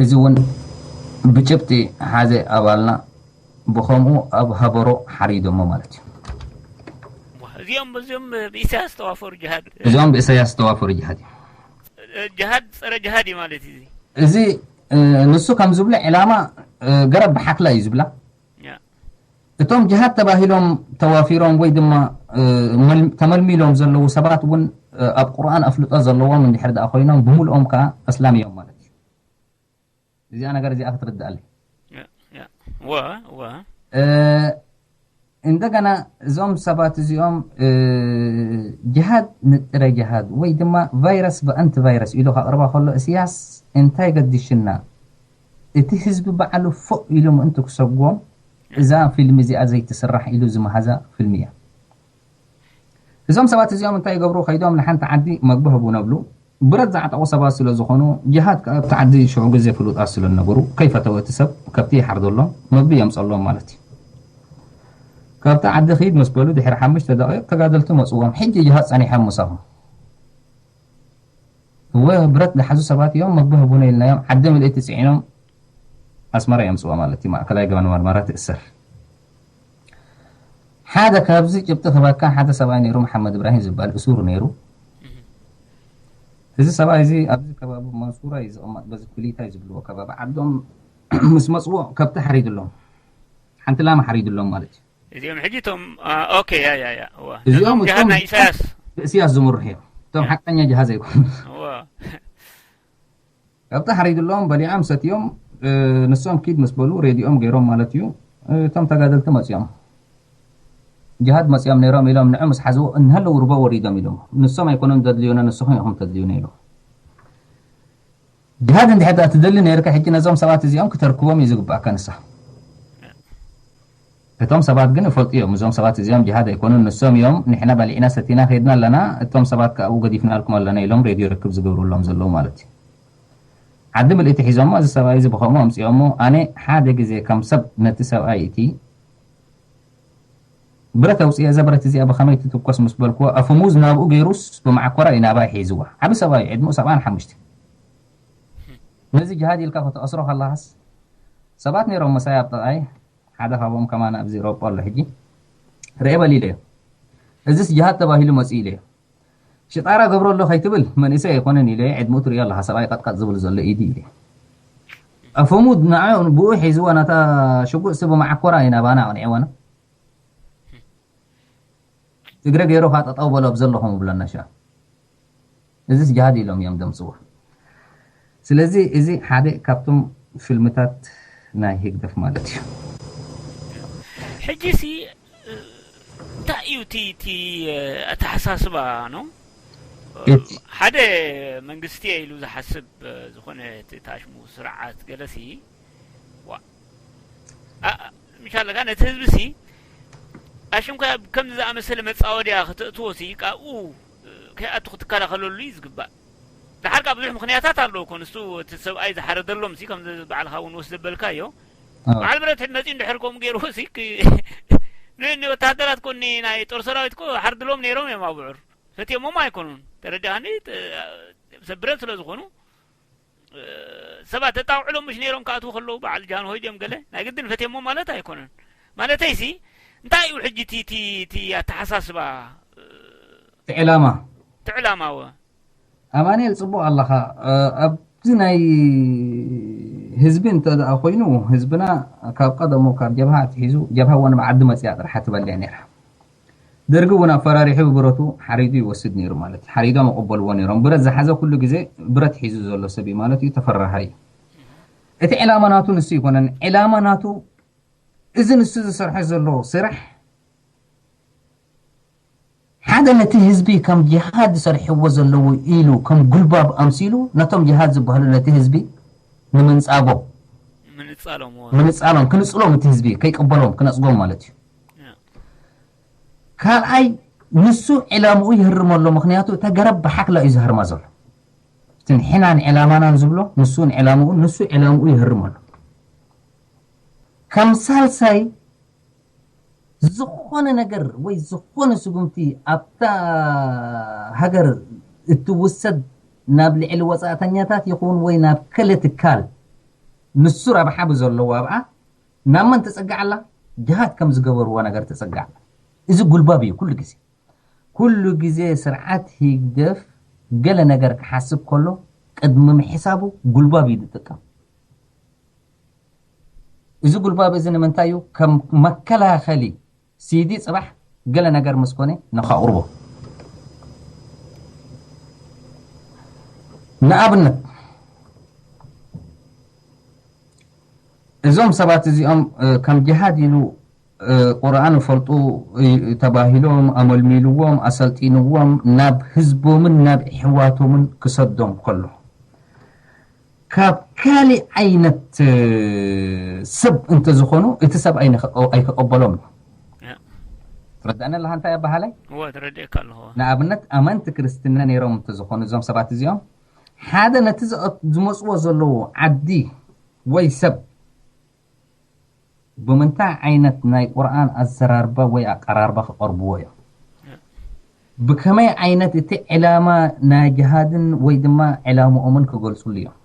እዚ እውን ብጭብጢ ሓዘ ኣባልና ብኸምኡ ኣብ ሃበሮ ሓሪዶሞ ማለት እዩ። እዚኦም እዚኦም ብኢሳያስ ዝተዋፈሩ ጅሃድ እዚኦም ብኢሳያስ ዝተዋፈሩ ጅሃድ እዩ። ጅሃድ ጸረ ጅሃድ እዩ ማለት እዩ። እዚ ንሱ ከም ዝብሎ ዕላማ ገረብ ብሓክላ እዩ ዝብላ። እቶም ጅሃድ ተባሂሎም ተዋፊሮም ወይ ድማ ተመልሚሎም ዘለዉ ሰባት እውን ኣብ ቁርኣን ኣፍልጦ ዘለዎም እንድሕር ደኣ ኮይኖም ብምልኦም ከዓ ኣስላም እዮም ማለት እዩ። እዚኣ ነገር እዚኣ ክትርድኣለይ። ወ ወ እንደገና እዞም ሰባት እዚኦም ጅሃድ ንጥረ ጅሃድ ወይ ድማ ቫይረስ ብኣንቲ ቫይረስ ኢሉ ከቕርባ ከሎ እስያስ እንታይ ገዲሽና እቲ ህዝቢ ባዕሉ ፎእ ኢሉ ምእንቲ ክሰጎም እዛ ፊልም እዚኣ ዘይትስራሕ ኢሉ ዝመሃዛ ፊልም እያ። እዞም ሰባት እዚኦም እንታይ ይገብሩ? ከይዶም ንሓንቲ ዓዲ መግቢ ህቡና ብሉ። ብረት ዝዓጠቑ ሰባት ስለ ዝኾኑ ጅሃድ ከኣ ኣብቲ ዓዲ ሽዑ ግዜ ፍሉጣት ስለ ዝነበሩ ከይፈተወ እቲ ሰብ ከብቲ ይሓርደሎም መግቢ የምፀሎም ማለት እዩ። ካብቲ ዓዲ ኺድ ምስ በሉ ድሕሪ ሓሙሽተ ደቂቕ ተጋደልቲ መፅዎም። ሕጂ ጅሃድ ፀኒሖም ምሳኹም እወ ብረት ዝሓዙ ሰባት እዮም። መግቢ ህቡና ኢልናዮም ዓዲ ምልእቲ ፅዒኖም ኣስመራ የምፅዎ ማለት እዩ። ማእከላይ ገባን ማርማራ ትእሰር። ሓደ ካብዚ ጭብጢ ክበካ ሓደ ሰብኣይ ነይሩ መሓመድ እብራሂም ዝበሃል እሱር ነይሩ። እዚ ሰብኣይ እዚ ኣብዚ ከባቢ መንሱራ እዩ ዝቕመጥ በዚ ኩሊታይ ዝብልዎ ከባቢ ዓዶም ምስ መፅዎ ከብቲ ሓሪድሎም ሓንቲ ላማ ሓሪድሎም ማለት እዩ። እዚኦም ሕጂ እቶም ኦኬ ያ ያ ያ እዋ እዚኦም እቶም ጅሃድ ናይ ኢሳያስ ብእስያስ ዝምርሑ እዮም። እቶም ሓቀኛ ጅሃድ ዘይኮኑ እዋ ካብቲ ሓሪድሎም በሊዖም ሰትዮም ንሶም ኪድ ምስ በሉ ሬድዮም ገይሮም ማለት እዩ። እቶም ተጋደልቲ መፅኦም ጅሃድ መፅኦም ነይሮም ኢሎም ንዑ ምስ ሓዝዎ እንሀለው ርቦ ወሪዶም ኢሎም ንሶም ኣይኮኑን ዘድልዩና ንስኹም ኢኹም ተድልዩና ኢሎም። ጅሃድ እንድሕር ደኣ ትደሊ ነይርካ ሕጂ ነዞም ሰባት እዚኦም ክተርክቦም እዩ ዝግባእካ ንሳ። እቶም ሰባት ግን ይፈልጡ እዮም እዞም ሰባት እዚኦም ጅሃድ ኣይኮኑን ንሶም እዮም ንሕና በሊዕና ሰቲና ከይድና ኣለና እቶም ሰባት ከኣ ኣብኡ ገዲፍናልኩም ኣለና ኢሎም ሬድዮ ርክብ ዝገብሩሎም ዘለዉ ማለት እዩ። ዓዲ ምልእቲ ሒዞሞ እዚ ሰብኣይ እዚ ብኸምኡ ኣምፅኦሞ ኣነ ሓደ ግዜ ከም ሰብ ነቲ ሰብኣይ እቲ ብረት ኣውፅኤ እዛ ብረት እዚኣ ብኸመይ ትትኮስ ምስ በልክዎ ኣፈሙዝ ናብኡ ገይሩስ ብመዓኮራ እዩ ናባይ ሒዝዋ። ዓቢ ሰብኣይ እዩ ዕድመኡ ሰብዓን ሓሙሽተን። ነዚ ጅሃድ ኢልካ ከተእስሮ ከለኻስ ሰባት ነይሮም ምሳይ ኣብ ጥቓይ ሓደ ካብኦም ከማን ኣብዚ ኤውሮጳ ኣሎ ሕጂ ርኤ በል ኢለዮ። እዚስ ጅሃድ ተባሂሉ መፅኡ ኢለዮ። ሽጣራ ገብሮ ኣሎ ከይትብል መንእሰይ ኣይኮነን ኢለዮ። ዕድመኡ ትሪኦ ኣለኻ ሰብኣይ ቀጥቀጥ ዝብል ዘሎ ኢዱ ኢለዮ። ኣፈሙዝ ንዓ ብኡ ሒዝዋ ነታ ሽጉጥ ስብ መዓኮራ እዩ ናባና ኣቕኒዕዋና። ትግረ ገይሩ ከዓ ጠጠው በሎ ኣብ ዘለኹም ይብለና ሻ እዚስ ጅሃድ ኢሎም እዮም ደምፅዎ። ስለዚ እዚ ሓደ ካብቶም ፊልምታት ናይ ህግደፍ ማለት እዩ። ሕጂ ሲ እንታይ እዩ እቲ እቲ ኣተሓሳስባ ነው? ሓደ መንግስቲ ኢሉ ዝሓስብ ዝኾነ እቲ ታሽሙ ስርዓት ገለሲ ምሻለካ ነቲ ህዝቢ ሲ ኣሽምካ ከምዚ ዝኣመሰለ መፃወድያ ከተእትዎ ሲ ካብኡ ከይኣቱ ክትከላኸለሉ እዩ ዝግባእ። ድሓር ካብ ብዙሕ ምክንያታት ኣለዎ እኮ ንሱ እቲ ሰብኣይ ዝሓረደሎም ሲ ከም በዓልካ እውን ወስ ዘበልካዮ በዓል ብረት ሕድ መፂኡ እንድሕር ከምኡ ገይሩ ሲ ክ- ን- ንወተሃደራት ኮኒ ናይ ጦር ሰራዊት ኮ ሓርድሎም ነይሮም እዮም። ኣብ ብዑር ፈትዮሞም ኣይኮኑን። ተረዳእኒ። ጥ- ሰብ ብረት ስለ ዝኾኑ ሰባት ተጣውዕሎም ምሽ ነይሮም ክኣትዉ ከለዉ በዓል ጃንሆይ ድዮም ገለ ናይ ግድን ፈትዮሞ ማለት ኣይኮነን። ማለተይሲ እንታይ እዩ ሕጂ እቲ እቲ እቲ ኣተሓሳስባ እቲ ዕላማ እቲ ዕላማወ ኣማንኤል ጽቡቕ ኣለኻ። ኣብዚ ናይ ህዝቢ እንተ ደኣ ኮይኑ ህዝብና ካብ ቀደሙ ካብ ጀብሃ ኣትሒዙ ጀብሃ ወን ብዓዲ መጽያ ጥራሕ ትበልዕ ነይራ። ደርጊ እውን ኣፈራሪሑ ብረቱ ሓሪዱ ይወስድ ነይሩ ማለት እዩ። ሓሪዶም ይቕበልዎ ነይሮም። ብረት ዝሓዘ ኩሉ ግዜ ብረት ሒዙ ዘሎ ሰብ እዩ ማለት እዩ። ተፈራሃይ እዩ። እቲ ዕላማ ናቱ ንሱ ይኮነን። ዕላማ ናቱ እዚ ንሱ ዝሰርሖ ዘሎ ስራሕ ሓደ ነቲ ህዝቢ ከም ጅሃድ ዝሰርሕዎ ዘለዉ ኢሉ ከም ጉልባብ ኣምሲሉ ነቶም ጅሃድ ዝበሃሉ ነቲ ህዝቢ ንምንጻጎ ምንጻሎም ምንጻሎም ክንጽሎም እቲ ህዝቢ ከይቅበሎም ክነጽጎም ማለት እዩ። ካልኣይ ንሱ ዕላምኡ ይህርም ኣሎ። ምክንያቱ እታ ገረብ ብሓክላ እዩ ዝህርማ ዘሎ። እቲ ንሕናን ዕላማናን ዝብሎ ንሱ ንዕላምኡ ንሱ ዕላምኡ ይህርም ኣሎ። ከም ሳልሳይ ዝኾነ ነገር ወይ ዝኾነ ስጉምቲ ኣብታ ሃገር እትውሰድ ናብ ልዕሊ ወፃእተኛታት ይኹን ወይ ናብ ከለ ትካል ንሱ ረብሓ ብዘለዎ ኣብኣ ናብ መን ትፅጋዕ ኣላ? ጅሃድ ከም ዝገበርዎ ነገር ትፅጋዕ ኣላ። እዚ ጉልባብ እዩ። ኩሉ ግዜ ኩሉ ግዜ ስርዓት ህግደፍ ገለ ነገር ክሓስብ ከሎ ቅድሚ ምሕሳቡ ጉልባብ እዩ ዝጥቀም። እዚ ጉልባብ እዚ ንምንታይ እዩ? ከም መከላኸሊ ሲዲ ፅባሕ ገለ ነገር ምስ ኮነ ንኸቕርቦ። ንኣብነት እዞም ሰባት እዚኦም ከም ጅሃድ ኢሉ ቁርኣን ይፈልጡ ተባሂሎም ኣመልሚልዎም ኣሰልጢንዎም ናብ ህዝቦምን ናብ ኣሕዋቶምን ክሰዶም ከሎ ካብ ካሊእ ዓይነት ሰብ እንተዝኾኑ እቲ ሰብ ኣይከቐበሎም። ትረዳእኒ ኣለኻ እንታይ ኣባሃላይ? እወ ተረዲእካ ኣለኹ። ንኣብነት ኣመንቲ ክርስትና ነይሮም እንተዝኾኑ እዞም ሰባት እዚኦም ሓደ ነቲ ዝመፅዎ ዘለዉ ዓዲ ወይ ሰብ ብምንታይ ዓይነት ናይ ቁርኣን ኣዘራርባ ወይ ኣቀራርባ ክቐርብዎ እዮም? ብከመይ ዓይነት እቲ ዕላማ ናይ ጅሃድን ወይ ድማ ዕላምኦምን ክገልፅሉ እዮም?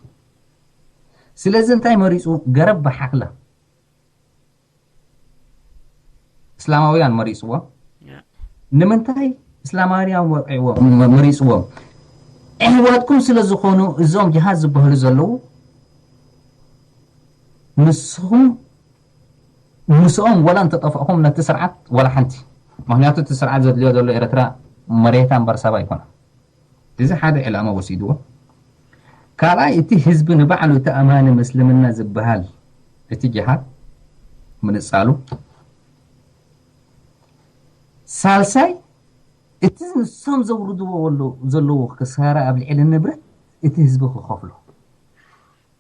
ስለዚ እንታይ መሪፁ? ገረብ ብሓክላ እስላማውያን መሪፅዎም። ንምንታይ እስላማውያን ወቂዕዎም መሪፅዎም? ኣሕዋትኩም ስለ ዝኾኑ እዞም ጅሃድ ዝበሃሉ ዘለዉ ንስኹም ምስኦም ወላ እንተጠፍእኹም ነቲ ስርዓት ወላ ሓንቲ። ምክንያቱ እቲ ስርዓት ዘድልዮ ዘሎ ኤርትራ መሬታ እምበር ሰብ ኣይኮነ። እዚ ሓደ ዕላማ ወሲድዎ። ካልኣይ እቲ ህዝቢ ንባዕሉ እቲ ኣማኒ ምስልምና ዝበሃል እቲ ጅሃድ ምንጻሉ። ሳልሳይ እቲ ንሶም ዘውርድዎ ዘለዉ ክሳራ ኣብ ልዕሊ ንብረት እቲ ህዝቢ ክኸፍሎ።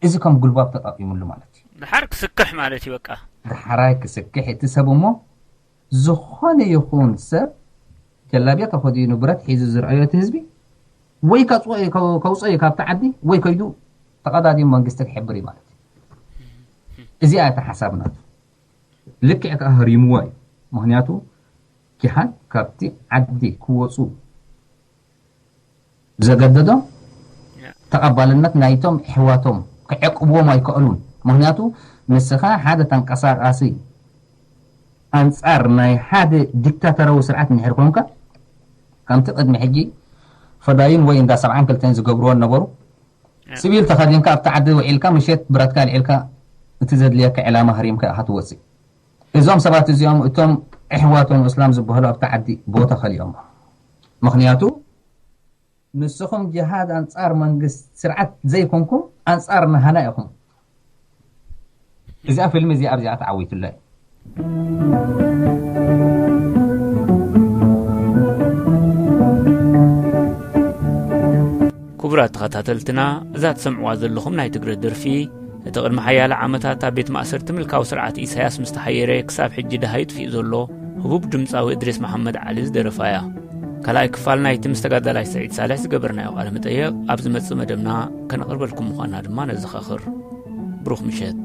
እዚ ከም ጉልባብ ተጠቂሙሉ ማለት እዩ። ድሓር ክስክሕ ማለት እዩ በቃ። ድሓራይ ክስክሕ እቲ ሰብ እሞ ዝኾነ ይኹን ሰብ ጀላብያ ተኸዲኑ ብረት ሒዙ ዝረኣዮ እቲ ህዝቢ ወይ ከውፀዮ ካብቲ ዓዲ ወይ ከይዱ ተቐዳዲሙ መንግስቲ ክሕብር እዩ ማለት እዩ። እዚኣ እታ ሓሳብ ናቱ። ልክዕ ከዓ ህሪምዎ እዩ። ምክንያቱ ኪሓን ካብቲ ዓዲ ክወፁ ዘገደዶም ተቐባልነት ናይቶም ኣሕዋቶም ክዕቅብዎም ኣይከእሉን። ምክንያቱ ንስኻ ሓደ ተንቀሳቃሲ ኣንጻር ናይ ሓደ ዲክታተራዊ ስርዓት እንድሕር ኮንካ ከምቲ ቅድሚ ሕጂ ፈዳይን ወይ እንዳ ሰብዓን ክልተን ዝገብርዎ ነበሩ። ስቢል ተኸዲንካ ኣብቲ ዓዲ ውዒልካ ምሸት ብረትካ ኣልዒልካ እቲ ዘድልየካ ዕላማ ሃሪምካ ኢኻ ትወፅእ። እዞም ሰባት እዚኦም እቶም ኣሕዋቶም እስላም ዝበሃሉ ኣብቲ ዓዲ ቦታ ከሊኦም። ምክንያቱ ንስኹም ጅሃድ ኣንጻር መንግስት ስርዓት ዘይኮንኩም ኣንጻር ናህና ኢኹም። እዚኣ ፊልም እዚኣ ኣብዚኣ ተዓዊቱላ እዩ። ክቡራት ተኸታተልትና፣ እዛ ትሰምዕዋ ዘለኹም ናይ ትግረ ደርፊ፣ እቲ ቅድሚ ሓያለ ዓመታት ኣብ ቤት ማእሰርቲ ምልካዊ ስርዓት ኢሳያስ ምስ ተሓየረ ክሳብ ሕጂ ደሃዩ ጥፊኡ ዘሎ ህቡብ ድምጻዊ እድሪስ መሓመድ ዓሊ ዝደረፋ እያ። ካልኣይ ክፋል ናይቲ ምስ ተጋዳላይ ስዒድ ሳልሕ ዝገበርናዮ ቃለ መጠየቕ ኣብ ዝመጽእ መደብና ከነቕርበልኩም ምዃንና ድማ ነዘኻኽር። ብሩኽ ምሸት።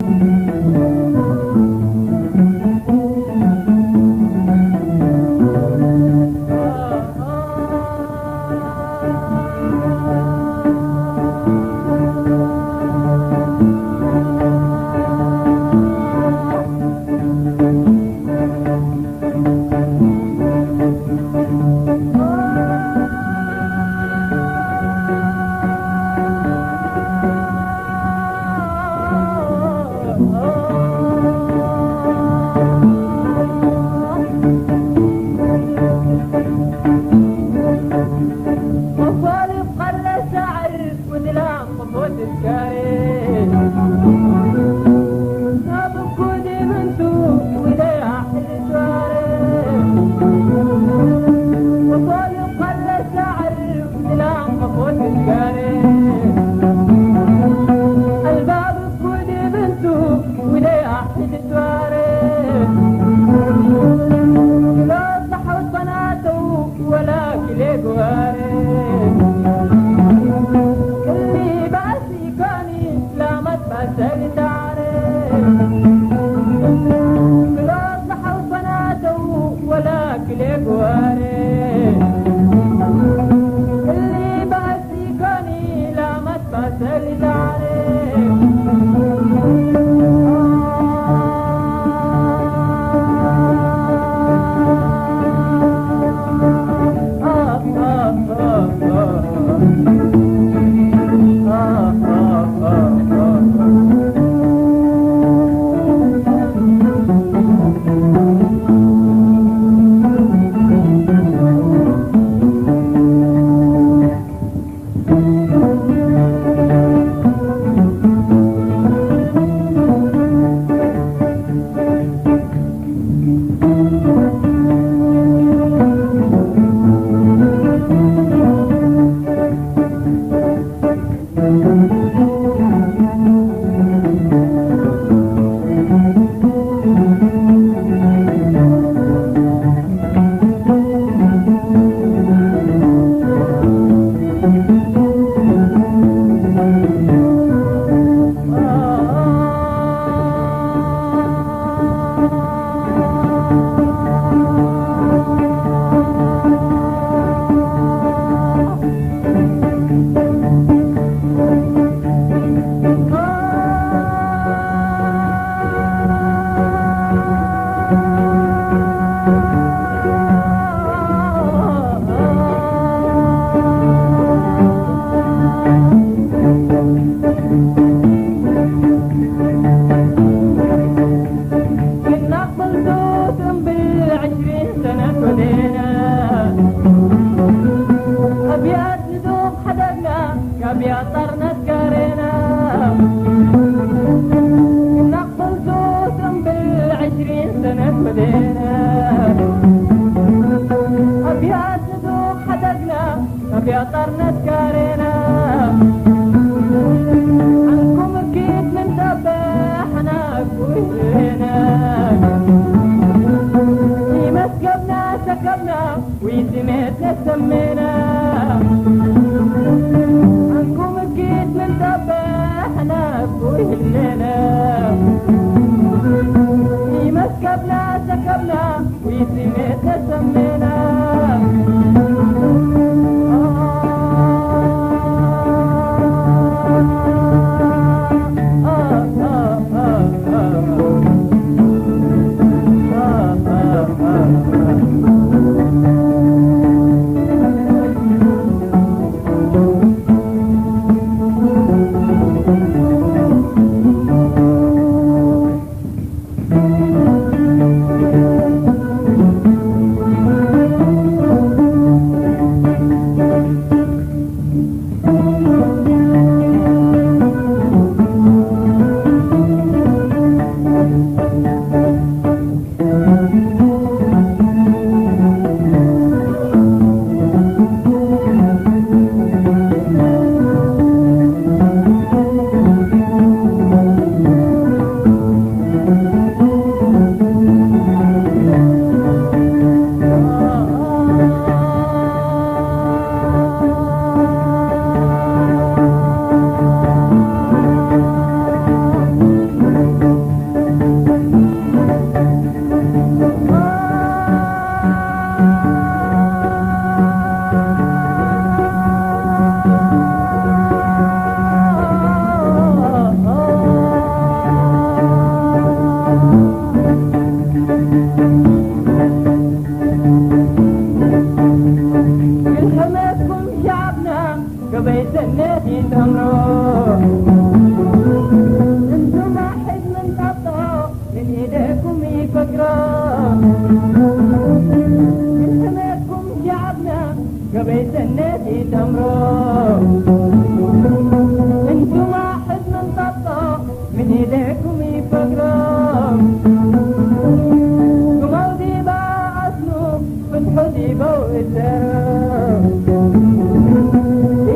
ሕዲበው እዘር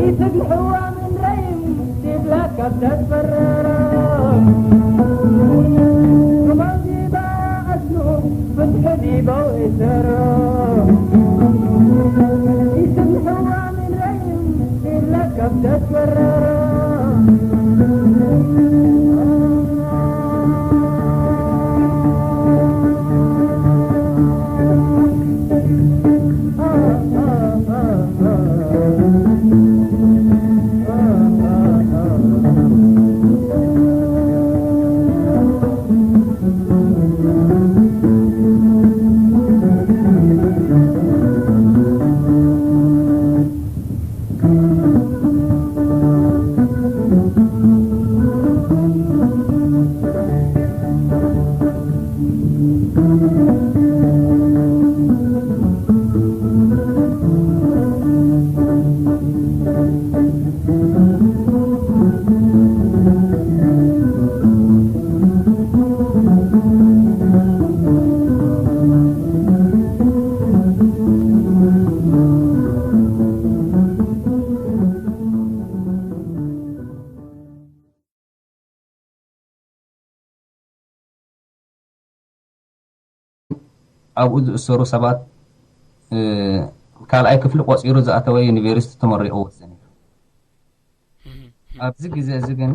ኢትግሕዋ ምንረይም ትብላ ካብ ተስፈረረ ክማዚባ ኣስሉ ፍትሒ ዲበው እዘር ኢትግሕዋ ምንረይም ትብላ ካብ ተስፈረረ ኣብኡ ዝእሰሩ ሰባት ካልኣይ ክፍሊ ቆፂሩ ዝኣተወ ዩኒቨርሲቲ ተመሪቑ ወፅእ ነይሩ። ኣብዚ ግዜ እዚ ግን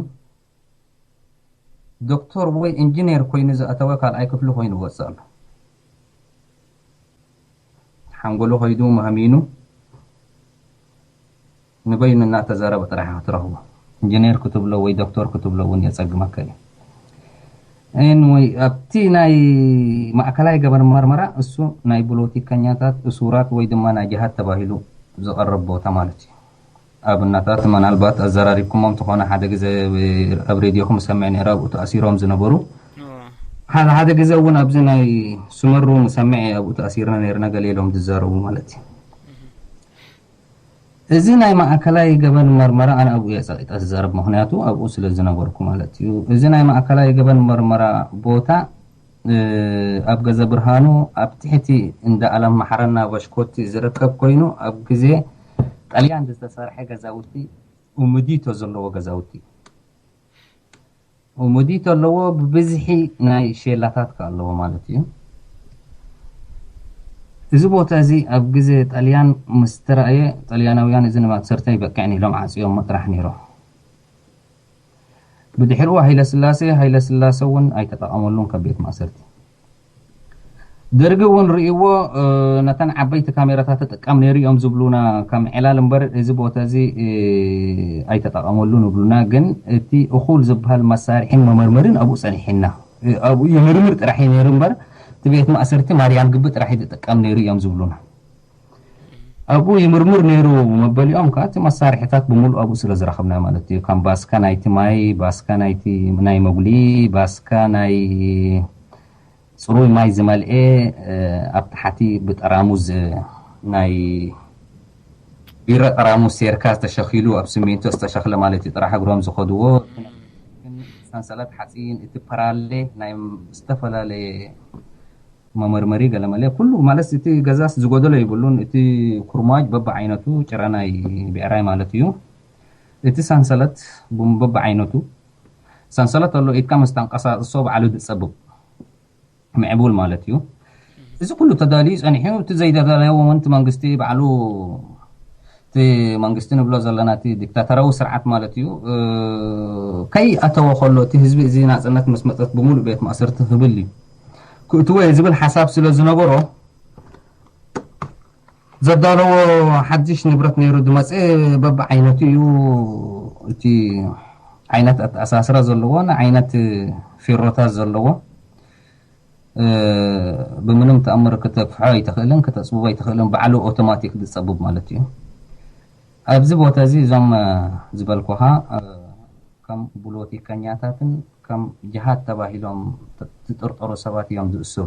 ዶክተር ወይ ኢንጂነር ኮይኑ ዝኣተወ ካልኣይ ክፍሊ ኮይኑ ወፅእ ኣሎ። ሓንጎሉ ከይዱ መህሚኑ ንበይኑ እናተዛረበ ጥራሕ ክትረኽቦ። ኢንጂነር ክትብሎ ወይ ዶክተር ክትብሎ እውን የፀግመካ እዩ። Anyway ኣብቲ ናይ ማእከላይ ገበር መርመራ እሱ ናይ ብሎቲከኛታት እሱራት ወይ ድማ ናይ ጅሃድ ተባሂሉ ዝቐርብ ቦታ ማለት እዩ። ኣብነታት ምናልባት ኣዘራሪብኩሞም ተኾነ ሓደ ግዜ ኣብ ሬድዮኹም ሰምዕ ነይረ ኣብኡ ተኣሲሮም ዝነበሩ ሓደ ሓደ ግዜ እውን ኣብዚ ናይ ስመሩ ንሰምዕ ኣብኡ ተኣሲርና ነይርና ገለ ኢሎም ዝዛረቡ ማለት እዩ። እዚ ናይ ማእከላይ ገበን መርመራ ኣነ ኣብኡ እየ ጸቂጠ ዝዛረብ፣ ምኽንያቱ ኣብኡ ስለ ዝነበርኩ ማለት እዩ። እዚ ናይ ማእከላይ ገበን መርመራ ቦታ ኣብ ገዘ ብርሃኑ ኣብ ትሕቲ እንዳ ኣለም መሓረና በሽኮቲ ዝርከብ ኮይኑ ኣብ ግዜ ጣልያን ዝተሰርሐ ገዛውቲ ኡምዲቶ ዘለዎ ገዛውቲ እዩ። ኡምዲቶ ኣለዎ፣ ብብዝሒ ናይ ሼላታት ከ ኣለዎ ማለት እዩ። እዚ ቦታ እዚ ኣብ ግዜ ጣልያን ምስ ተራእየ ጣልያናውያን እዚ ንማእሰርተይ በቅዕን ኢሎም ዓፅዮሞ ጥራሕ ነይሮም። ብድሕሪኡ ሃይለ ስላሴ ሃይለ ስላሴ እውን ኣይተጠቐመሉን ካብ ቤት ማእሰርቲ። ደርጊ እውን ርእይዎ ነተን ዓበይቲ ካሜራታት ተጠቀም ነይሩ እዮም ዝብሉና ከም ዕላል እምበር እዚ ቦታ እዚ ኣይተጠቐመሉን ይብሉና። ግን እቲ እኹል ዝበሃል መሳርሒን መመርመርን ኣብኡ ጸኒሕና። ኣብኡ ይምርምር ጥራሕ እዩ ነይሩ እምበር እቲ ቤት ማእሰርቲ ማርያም ግቢ ጥራሕ እዩ ዝጥቀም ነይሩ እዮም ዝብሉና። ኣብኡ ይምርምር ነይሩ መበሊኦም ከዓ እቲ መሳርሒታት ብምሉእ ኣብኡ ስለ ዝረኸብና ማለት እዩ። ከም ባስካ ናይቲ ማይ፣ ባስካ ናይቲ ናይ መጉሊ፣ ባስካ ናይ ፅሩይ ማይ ዝመልኤ ኣብ ታሕቲ ብጠራሙዝ ናይ ቢራ ጠራሙዝ ሴርካ ዝተሸኺሉ ኣብ ስሚንቶ ዝተሸኽለ ማለት እዩ። ጥራሕ እግሮም ዝኸድዎ ሰንሰለት ሓፂን እቲ ፐራሌ ናይ ዝተፈላለየ መመርመሪ ገለመለ ኩሉ ማለት እቲ ገዛስ ዝጎደሎ ይብሉን እቲ ኩርማጅ በብዓይነቱ ጭራ ናይ ብዕራይ ማለት እዩ። እቲ ሰንሰለት በብዓይነቱ ሰንሰለት ኣሎ ኢድካ ምስ ተንቀሳቅሶ ባዕሉ ዝፀብብ ምዕቡል ማለት እዩ። እዚ ኩሉ ተዳልዩ ጸኒሑ እቲ ዘይተዳለየ እውን እቲ መንግስቲ ባዕሉ እቲ መንግስቲ ንብሎ ዘለና እቲ ዲክታተራዊ ስርዓት ማለት እዩ ከይ ኣተወ ከሎ እቲ ህዝቢ እዚ ናጽነት ምስ መጸት ብምሉእ ቤት ማእሰርቲ ክብል እዩ ክእትወ ዝብል ሓሳብ ስለ ዝነበሮ ዘዳለዎ ሓድሽ ንብረት ነይሩ ዝመፀ በብዓይነቱ እዩ። እቲ ዓይነት ኣተኣሳስራ ዘለዎ ንዓይነት ፌሮታት ዘለዎ ብምንም ተኣምር ክተፍሖ ኣይትኽእልን ክተፅብቦ ኣይትኽእልን ባዕሉ ኦቶማቲክ ዝፀብብ ማለት እዩ። ኣብዚ ቦታ እዚ እዞም ዝበልኩኻ ከም ብሎቲከኛታትን ከም ጅሃድ ተባሂሎም ዝጥርጠሩ ሰባት እዮም ዝእስሩ።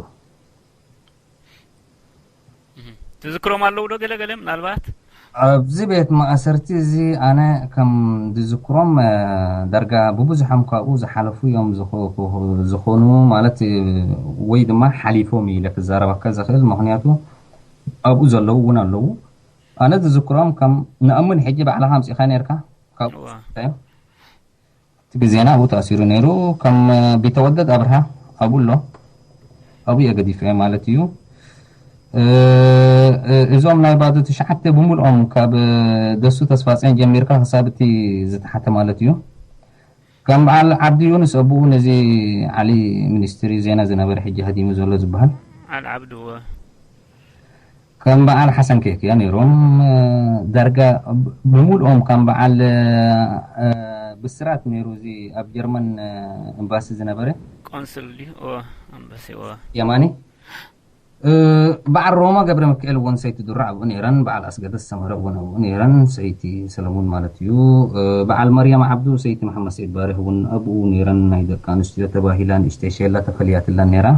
ትዝክሮም ኣለዉ ዶ ገለ ገለ ምናልባት ኣብዚ ቤት ማእሰርቲ እዚ ኣነ ከም ዝዝክሮም ዳርጋ ብብዙሖም ካብኡ ዝሓለፉ እዮም ዝኾኑ ማለት ወይ ድማ ሓሊፎም ኢለ ክዛረበካ ዝኽእል ምክንያቱ ኣብኡ ዘለዉ እውን ኣለዉ። ኣነ ዝዝክሮም ከም ንኣምን ሕጂ ባዕልኻ ኣምጺእኻ ነርካ ካብ እዋ። እቲ ግዜና ኣብኡ ተኣሲሩ ነይሩ። ከም ቢተወደድ ኣብርሃ ኣብኡ ኣሎ። ኣብኡ እየ ገዲፈ ማለት እዩ። እ፣ እ፣ እዞም ናይ ባዶ ትሽዓተ ብምልኦም ካብ ደሱ ተስፋጽዮን ጀሚርካ ክሳብ እቲ ዝተሓተ ማለት እዩ። ከም በዓል ዓብዲ ዩኑስ ኣብኡ ነዚ ዓሊ ሚኒስትሪ ዜና ዝነበረ ሕጂ ሃዲሙ ዘሎ ዝበሃል ዓል ዓብዲ እወ። ከም በዓል ሓሰን ኬክያ ነይሮም። እ፣ ዳርጋ ብምልኦም ከም በዓል እ፣ ብስራት ነይሩ፣ እዚ ኣብ ጀርመን እ፣ ኤምባሲ ዝነበረ ቆንስል ድዩ? እወ፣ ኣምባሲ እወ። የማኒ። እ፣ በዓል ሮማ ገብረ ሚካኤል እውን ሰይቲ ዱራ ኣብኡ ነይረን። በዓል ኣስገደስ ሰመረ እውን ኣብኡ ነይረን፣ ሰይቲ ሰለሙን ማለት እዩ። እ፣ በዓል መርያም ዓብዱ፣ ሰይቲ መሓመድ ሰይድ ባርህ እውን ኣብኡ ነይረን። ናይ ደቂ ኣንስትዮ ተባሂላ ንእሽተይ ሸላ ተፈልያትላን ነይራ።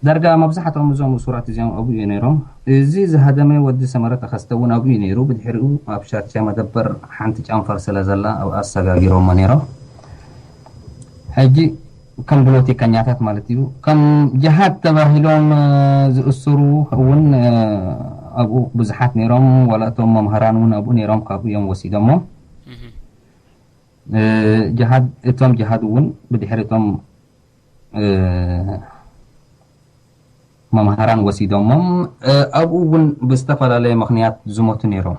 ዳርጋ መብዛሕትኦም እዞም እሱራት እዚኦም ኣብኡ እዩ ነይሮም። እዚ ዝሃደመ ወዲ ሰመረ ተኸስተ እውን ኣብኡ እዩ ነይሩ። ብድሕሪኡ ኣብ ሻቻ መደበር ሓንቲ ጨንፈር ስለ ዘላ ኣብኣ ኣሰጋጊሮሞ ነይሮም። ሕጂ ከም ብሎቲከኛታት ማለት እዩ። ከም ጅሃድ ተባሂሎም እ፣ ዝእስሩ እውን እ፣ ኣብኡ ብዙሓት ነይሮም። ዋላ እቶም መምሃራን እውን ኣብኡ ነይሮም፣ ካብኡ እዮም ወሲዶሞም። እህ። እ፣ ጅሃድ እቶም ጅሃድ እውን ብድሕሪ እቶም እ፣ መምሃራን ወሲዶሞም እ፣ ኣብኡ እውን ብዝተፈላለየ ምኽንያት ዝሞቱ ነይሮም።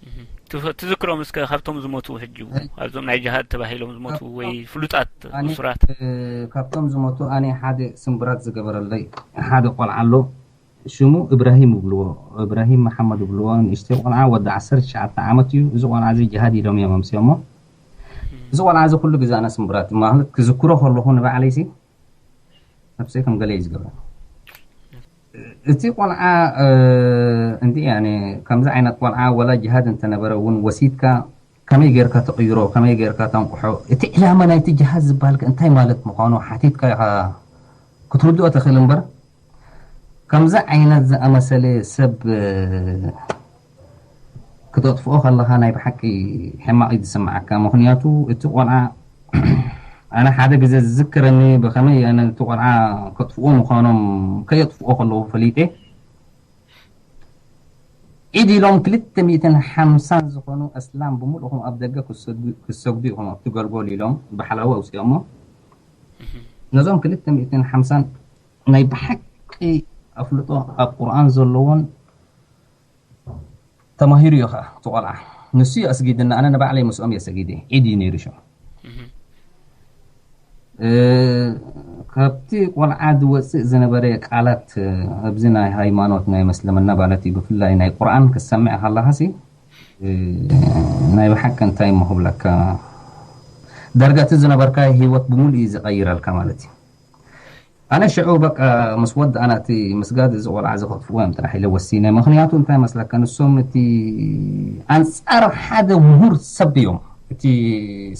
እህ። ትፍ- ትዝክሮም እስከ ካብቶም ዝሞቱ ሕጂ ኣብዞም ናይ ጅሃድ ተባሂሎም ዝሞቱ ወይ ፍሉጣት ኣነ እሱራት? እ፣ ካብቶም ዝሞቱ ኣነ ሓደ ስምብራት ዝገበረለይ ሓደ ቆልዓ ኣሎ። ሽሙ እብራሂም ይብልዎ፣ እብራሂም መሓመድ ይብልዎ። ንእሽተይ ቆልዓ ወዲ ዓሰርተ ትሽዓተ ዓመት እዩ። እዚ ቆልዓ እዚ ጅሃድ ኢሎም እዮም ኣምፅኦሞ። እዚ ቆልዓ እዚ ኩሉ ግዜ ኣነ ስምብራት ማለት ክዝክሮ ከለኹ ንባዕለይሲ ነብሰይ ከም ገለ እዩ ዝገብረ። እቲ ቆልዓ እ፣ እንዲ ያኔ ከምዚ ዓይነት ቆልዓ ወላ ጅሃድ እንተነበረ እውን ወሲድካ ከመይ ጌርካ ተቕይሮ፣ ከመይ ጌርካ ተንቅሖ፣ እቲ ዕላማ ናይቲ ጅሃድ ዝበሃል ከ እንታይ ማለት ምዃኑ ሓቲትካ ኢኻ ክትርድኦ ትኽእል እምበር፣ ከምዚ ዓይነት ዝኣመሰለ ሰብ እ፣ ክተጥፍኦ ከለኻ ናይ ብሓቂ ሕማቕ እዩ ዝስምዓካ። ምኽንያቱ እቲ ቆልዓ ኣነ ሓደ ግዜ ዝዝክረኒ ብኸመይ ኣነ እቲ ቆልዓ ከጥፍኦ ምዃኖም ከየጥፍኦ ከለዉ ፈሊጠ ኢድ ኢሎም ክልተ ሚእትን ሓምሳን ዝኾኑ ኣስላም ብምልእኹም ኣብ ደገ ክሰግዱ ኢኹም ኣብቲ ገልጎል ኢሎም ብሓላዊ ኣውፅኦሞ። ነዞም ክልተ ሚእትን ሓምሳን ናይ ብሓቂ ኣፍልጦ ኣብ ቁርኣን ዘለዎን ተማሂሩ እዩ ኸዓ እቲ ቆልዓ። ንሱ እዩ ኣስጊድና፣ ኣነ ንባዕለይ ምስኦም እየ ሰጊደ። ዒድ እዩ ነይሩ ሽዑ። እ፣ ካብቲ ቆልዓ ዝወፅእ ዝነበረ ቃላት እ፣ ኣብዚ ናይ ሃይማኖት ናይ መስለምና ማለት እዩ፣ ብፍላይ ናይ ቁርኣን ክትሰምዕ ከለኻሲ እ፣ ናይ ብሓቂ እንታይ እሞ ክብለካ፣ ዳርጋ እቲ ዝነበርካዮ ህይወት ብምሉእ እዩ ዝቐይረልካ ማለት እዩ። ኣነ ሽዑ በቃ ምስ ወዳእና እቲ ምስጋድ እዚ ቆልዓ እዚ ከጥፍዎ እዮም ጥራሕ ኢለ ወሲነ። ምኽንያቱ እንታይ መስለካ፣ ንሶም እቲ ኣንጻር ሓደ ምሁር ሰብ እዮም እቲ